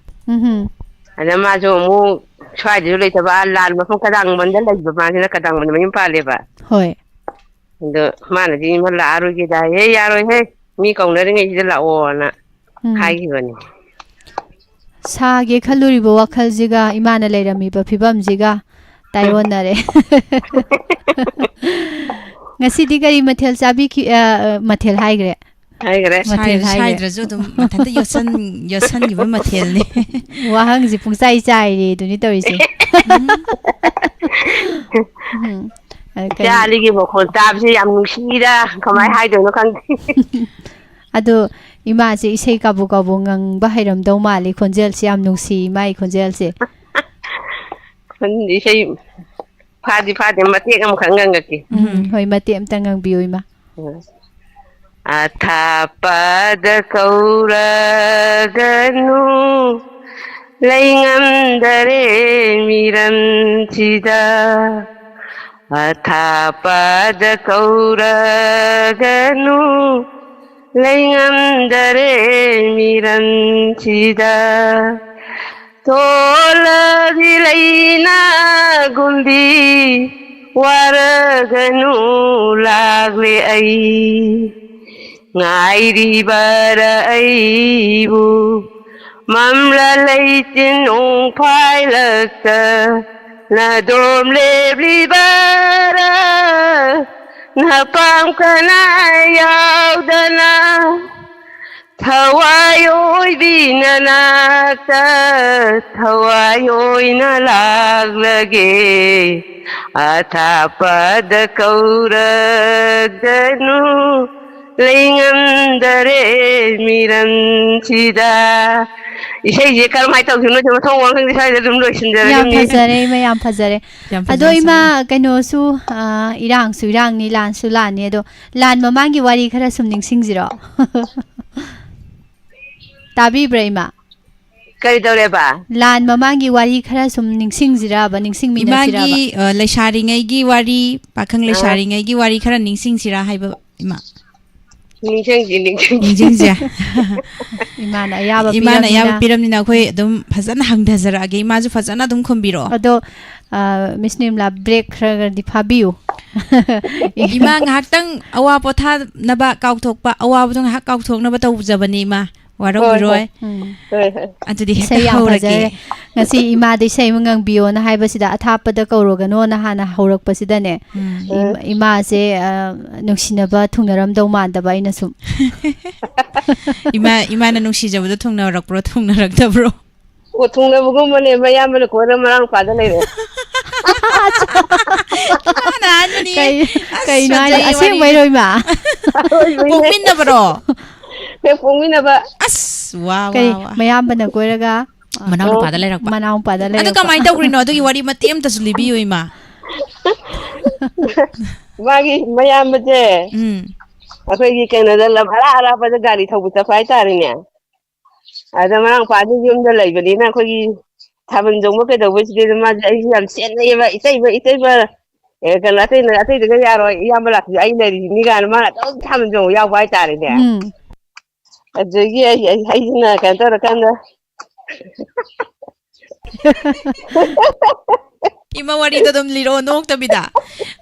ꯎꯝꯍꯨꯝ꯫ ꯑꯗ ꯃꯥꯁꯨ ꯑꯃꯨꯛ ꯁ꯭ꯋꯥꯏꯗꯁꯨ ꯂꯩꯇꯕ, ꯂꯥꯟ ꯃꯐꯝ ꯀꯗꯥꯡꯕꯟꯗ ꯂꯩꯕ, ꯃꯥꯁꯤꯅ ꯀꯗꯥꯡꯕꯟꯗ ꯃꯌꯨꯝ ꯄꯥꯜꯂꯦꯕ꯫ ꯍꯣꯏ꯫ ꯑꯗꯣ ꯃꯥꯅꯗꯤ ꯏꯃꯥ ꯂꯥꯛꯑꯔꯣꯏꯒꯦꯗ ꯍꯥꯏ꯫ "ꯍꯦ, ꯌꯥꯔꯣꯏꯍꯦ, ꯃꯤ ꯀꯧꯅꯔꯤꯉꯩꯁꯤꯗ ꯂꯥꯛꯑꯣꯅ" ꯎꯝ꯫ ꯍꯥꯏꯈꯤꯕꯅꯤ꯫ ꯁꯥꯒꯦ ꯈꯜꯂꯨꯔꯤꯕ ꯋꯥꯈꯜꯁꯤꯒ ꯏꯃꯥꯅ ꯂꯩꯔꯝꯃꯤꯕ ꯐꯤꯕꯝꯁꯤꯒ ꯇꯥꯏꯑꯣꯟꯅꯔꯦ꯫ ꯉꯁꯤꯗꯤ ꯀꯔꯤ ꯃꯊꯦꯜ ꯆꯥꯕꯤꯈꯤ? ꯑ, ꯑ, ꯃꯊꯦꯜ ꯍꯥꯏꯈ꯭ꯔꯦ꯫ ꯍꯥꯏꯈ꯭ꯔꯦ꯫ ꯃꯊꯦꯜ ꯁꯥꯏ-, ꯍꯥꯏꯈ꯭ꯔꯦ꯫ ꯁꯥꯏꯗ꯭ꯔꯁꯨ ꯑꯗꯨꯝ ꯃꯊꯟꯇ ꯌꯣꯠꯁꯟ-, ꯌꯣꯠꯁꯟꯈꯤꯕ ꯃꯊꯦꯜꯅꯤ꯫ ꯋꯥꯍꯪꯁꯤ ꯄꯨꯡꯆꯥꯏ ꯆꯥꯏꯔꯦ ꯑꯗꯨꯅꯤ ꯇꯧꯔꯤꯁꯦ꯫ ꯎꯝ꯫ ꯑ, ꯀꯩ- ꯏꯆꯥ ꯑꯅꯤꯒꯤ ꯃꯈꯣꯟ ꯇꯥꯕꯁꯦ ꯌꯥꯝ ꯅꯨꯡꯁꯤꯗ, ꯀꯃꯥꯏꯅ ꯎꯝ꯫ ꯍꯥꯏꯗꯣꯏꯅꯣ ꯈꯪꯗꯦ꯫ ꯑꯗꯣ ꯏꯃꯥꯁꯦ ꯏꯁꯩ ꯀꯥꯕꯣꯛ ꯀꯥꯕꯣꯛ ꯉꯪꯕ ꯍꯩꯔꯝꯗꯧ ꯃꯥꯜꯂꯤ, ꯈꯣꯟꯖꯦꯜꯁꯦ ꯌꯥꯝ ꯅꯨꯡꯁꯤ, ꯏꯃꯥꯒꯤ ꯈꯣꯟꯖꯦꯜꯁꯦ꯫ ꯈꯪꯗꯦ, ꯏꯁꯩ ꯐꯥꯗꯤ ꯐꯥꯗꯦ, ꯃꯇꯦꯛ ꯑꯃꯈꯛ ꯉꯪꯉꯛꯀꯦ꯫ ꯎꯝ, ꯍꯣꯏ, ꯃꯇꯦꯛ ꯑꯝꯇ ꯉꯪꯕꯤꯌꯨ, ꯏꯃꯥ꯫ ꯎꯝ꯫ ꯑꯊꯥꯞꯄꯗ ꯀꯧꯔꯒꯅꯨ, ꯂꯩꯉꯝꯗꯔꯦ ꯃꯤꯔꯝꯁꯤꯗ꯫ ꯑꯊꯥꯞꯄꯗ ꯀꯧꯔꯒꯅꯨ, ꯂꯩꯉꯝꯗꯔꯦ ꯃꯤꯔꯝꯁꯤꯗ꯫ ꯇꯣꯜꯂꯕꯤ ꯂꯩꯅꯥꯒꯨꯝꯕꯤ, ꯋꯥꯔꯒꯅꯨ ꯂꯥꯛꯂꯦ ꯑꯩ꯫ ꯉꯥꯏꯔꯤꯕꯔ ꯑꯩꯕꯨ, ꯃꯝꯂ ꯂꯩꯆꯤꯟ ꯅꯣꯡꯐꯥꯏꯂꯛꯇ ꯅꯗꯣꯝ ꯂꯦꯞꯂꯤꯕꯔꯥ? ꯅꯄꯥꯝ ꯀꯅꯥ ꯌꯥꯎꯗꯅ ꯊꯋꯥꯏ ꯑꯣꯏꯕꯤ ꯅꯅꯥꯛꯇ ꯊꯋꯥꯏ ꯑꯣꯏꯅ ꯂꯥꯛꯂꯒꯦ꯫ ꯑꯊꯥꯞꯄꯗ ꯀꯧꯔꯒꯅꯨ, ꯂꯩꯉꯝꯗꯔꯦ ꯃꯤꯔꯝꯁꯤꯗ꯫ ꯏꯁꯩꯁꯦ ꯀꯔꯝꯍꯥꯏꯅ ꯇꯧꯈꯤꯕꯅꯣ ꯃꯊꯣꯡ ꯃꯔꯝ ꯈꯪꯗꯦ, ꯁ꯭ꯋꯥꯏꯗ ꯑꯗꯨꯝ ꯂꯣꯏꯁꯤꯟꯖꯔꯒꯦ, ꯌꯥꯝ ꯃꯤ꯫ ꯐꯖꯔꯦ, ꯏꯃꯥ, ꯌꯥꯝ ꯐꯖꯔꯦ꯫ ꯌꯥꯝ ꯑꯗꯣ ꯐꯖꯕ ꯏꯃꯥ, ꯁꯥꯏ꯫ ꯀꯩꯅꯣꯁꯨ, ꯑ, ꯏꯔꯥꯡꯁꯨ ꯏꯔꯥꯡꯅꯤ, ꯂꯥꯟꯁꯨ ꯂꯥꯟꯅꯤ꯫ ꯑꯗꯣ ꯂꯥꯟ ꯃꯃꯥꯡꯒꯤ ꯋꯥꯔꯤ ꯈꯔ ꯁꯨꯝ ꯅꯤꯡꯁꯤꯡꯁꯤꯔꯣ? ꯇꯥꯕꯤꯕ꯭ꯔꯥ, ꯏꯃꯥ? ꯀꯔꯤ ꯇꯧꯔꯦꯕ? ꯂꯥꯟ ꯃꯃꯥꯡꯒꯤ ꯋꯥꯔꯤ ꯈꯔ ꯁꯨꯝ ꯅꯤꯡꯁꯤꯡꯁꯤꯔꯕ, ꯅꯤꯡꯁꯤꯡꯃꯤꯟꯅꯁꯤꯔꯕ? ꯏꯃꯥꯒꯤ, ꯑ, ꯂꯩꯁꯥꯔꯤꯉꯩꯒꯤ ꯋꯥꯔꯤ, ꯄꯥꯈꯪ ꯑꯥ꯫ ꯂꯩꯁꯥꯔꯤꯉꯩꯒꯤ ꯋꯥꯔꯤ ꯈꯔ ꯅꯤꯡꯁꯤꯡꯁꯤꯔꯥ ꯍꯥꯏꯕ, ꯏꯃꯥ? ꯅꯤꯡꯁꯤꯡꯁꯤ, ꯅꯤꯡꯁꯤꯡꯁꯤ꯫ ꯅꯤꯡꯁꯤꯡꯁꯦ꯫ ꯏꯃꯥꯅ ꯑꯌꯥꯕ ꯏꯃꯥꯅ ꯑꯌꯥꯕ ꯄꯤꯔꯕꯅꯤꯅ꯫ ꯄꯤꯔꯕꯅꯤꯅ ꯑꯩꯈꯣꯏ ꯑꯗꯨꯝ ꯐꯖꯅ ꯍꯪꯊꯖꯔꯛꯑꯒꯦ꯫ ꯏꯃꯥꯁꯨ ꯐꯖꯅ ꯑꯗꯨꯝ ꯈꯨꯝꯕꯤꯔꯛꯑꯣ꯫ ꯑꯗꯣ, ꯑ, ꯃꯤꯁ ꯅꯤꯔꯃꯂꯥ, ꯕ꯭ꯔꯦꯛ ꯈꯔ ꯈꯔꯗꯤ ꯐꯥꯕꯤꯌꯨ꯫ ꯏꯃꯥ ꯉꯥꯏꯍꯥꯛꯇꯪ ꯑꯋꯥ ꯄꯣꯊꯥꯅꯕ, ꯀꯥꯎꯊꯣꯛꯄ, ꯑꯋꯥꯕꯗꯣ ꯉꯥꯏꯍꯥꯛ ꯀꯥꯎꯊꯣꯛꯅꯕ ꯇꯧꯖꯕꯅꯤ, ꯏꯃꯥ꯫ ꯋꯥꯔꯧꯕꯤꯔꯣꯏ꯫ ꯎꯝ꯫ ꯍꯣꯏ, ꯍꯣꯏ꯫ ꯑꯗꯨꯗꯤ ꯍꯦꯛꯇ ꯏꯁꯩ ꯌꯥꯝ ꯍꯧꯔꯒꯦ꯫ ꯐꯖꯔꯦ꯫ ꯉꯁꯤ ꯏꯃꯥꯗ ꯏꯁꯩ ꯑꯃ ꯉꯪꯕꯤꯌꯣꯅ ꯍꯥꯏꯕꯁꯤꯗ, "ꯑꯊꯥꯞꯄꯗ ꯀꯧꯔꯨꯒꯅꯣꯅ" ꯍꯥꯟꯅ ꯍꯧꯔꯛꯄꯁꯤꯗꯅꯦ, ꯎꯝ꯫ ꯏꯝ-, ꯏꯃꯥꯁꯦ, ꯑ, ꯅꯨꯡꯁꯤꯅꯕ ꯊꯨꯡꯅꯔꯝꯗꯧ ꯃꯥꯟꯗꯕ ꯑꯩꯅ ꯁꯨꯝ꯫ ꯏꯃꯥ, ꯏꯃꯥꯅ ꯅꯨꯡꯁꯤꯖꯕꯗꯣ ꯊꯨꯡꯅꯔꯛꯄ꯭ꯔꯣ, ꯊꯨꯡꯅꯔꯛꯇꯕ꯭ꯔꯣ? ꯑꯣ, ꯊꯨꯡꯅꯕꯒꯨꯝꯕꯅꯦ, ꯃꯌꯥꯝꯕꯅ ꯀꯣꯟꯅ ꯃꯅꯥꯎ ꯅꯨꯄꯥꯗ ꯂꯩꯔꯦ꯫ ꯏꯃꯥꯅ ꯑꯍꯥꯟꯕꯅꯤ꯫ ꯀꯩ-, ꯑꯁ, ꯀꯩꯅꯣ ꯍꯥꯏꯁꯦ? ꯐꯖꯩꯌꯦ ꯑꯁꯦꯡꯕꯩꯔꯣ, ꯋꯥꯔꯤꯁꯦ꯫ ꯏꯃꯥ? ꯑꯔꯣꯏꯕꯩꯅꯦ꯫ ꯄꯣꯛꯃꯤꯟꯅꯕꯔꯣ? ꯍꯦꯛ ꯄꯣꯛꯃꯤꯟꯅꯕ꯫ ꯑꯁ, ꯋꯥ, ꯀꯩ, ꯋꯥ, ꯋꯥ꯫ ꯃꯌꯥꯝꯕꯅ ꯀꯣꯏꯔꯒ, ꯃꯅꯥꯎ ꯅꯨꯄꯥꯗ ꯑꯣ꯫ ꯂꯩꯔꯛꯄ꯫ ꯃꯅꯥꯎ ꯅꯨꯄꯥꯗ ꯑꯗꯨ ꯂꯩꯔꯛꯄ꯫ ꯀꯃꯥꯏꯅ ꯇꯧꯈ꯭ꯔꯤꯅꯣ? ꯑꯗꯨꯒꯤ ꯋꯥꯔꯤ ꯃꯇꯦꯛ ꯑꯃꯇꯁꯨ ꯂꯤꯕꯤꯌꯨ, ꯏꯃꯥ꯫ ꯃꯥꯒꯤ ꯃꯌꯥꯝꯕꯁꯦ ꯎꯝ꯫ ꯑꯩꯈꯣꯏꯒꯤ ꯀꯩꯅꯣꯗ, ꯂꯝ ꯑꯔꯥꯞ ꯑꯔꯥꯞꯄꯗ ꯒꯥꯔꯤ ꯊꯧꯕ ꯆꯠꯄ ꯍꯥꯏꯇꯥꯔꯦꯅꯦ꯫ ꯑꯗ ꯃꯅꯥꯎꯄꯥꯗꯤ ꯌꯨꯝꯗ ꯂꯩꯕꯅꯤꯅ ꯑꯩꯈꯣꯏꯒꯤ ꯊꯥꯕꯜ ꯆꯣꯡꯕ ꯀꯩꯗꯧꯕꯁꯤꯗꯤ ꯃꯥꯁꯦ ꯑꯩꯁꯦ ꯌꯥꯝ ꯆꯦꯟꯅꯩꯌꯦꯕ, "ꯏꯇꯩꯃ, ꯏꯇꯩꯃ, ꯑꯦ, ꯀꯩꯅꯣ, ꯑꯇꯩꯅ, ꯑꯇꯩꯗꯒ ꯌꯥꯔꯣꯏ, ꯏꯌꯥꯝꯕ ꯂꯥꯛꯄꯤꯌꯨ, ꯑꯩ ꯂꯩꯔꯤꯁꯤꯅꯤ" ꯀꯥꯏꯅ ꯃꯥꯅ ꯑꯗꯨꯝ ꯊꯥꯕꯜ ꯆꯣꯡꯕ ꯌꯥꯎꯕ ꯍꯥꯏꯇꯥꯔꯦꯅꯦ꯫ ꯎꯝ꯫ ꯑꯗꯨꯗꯒꯤ ꯑꯩ, ꯑꯩ, ꯑꯩꯁꯤꯅ ꯀꯩꯅꯣ ꯇꯧꯔꯀꯥꯟꯗ ꯏꯃꯥ, ꯋꯥꯔꯤꯗꯣ ꯑꯗꯨꯝ ꯂꯤꯔꯛꯑꯣ ꯅꯣꯛꯇꯕꯤꯗ꯫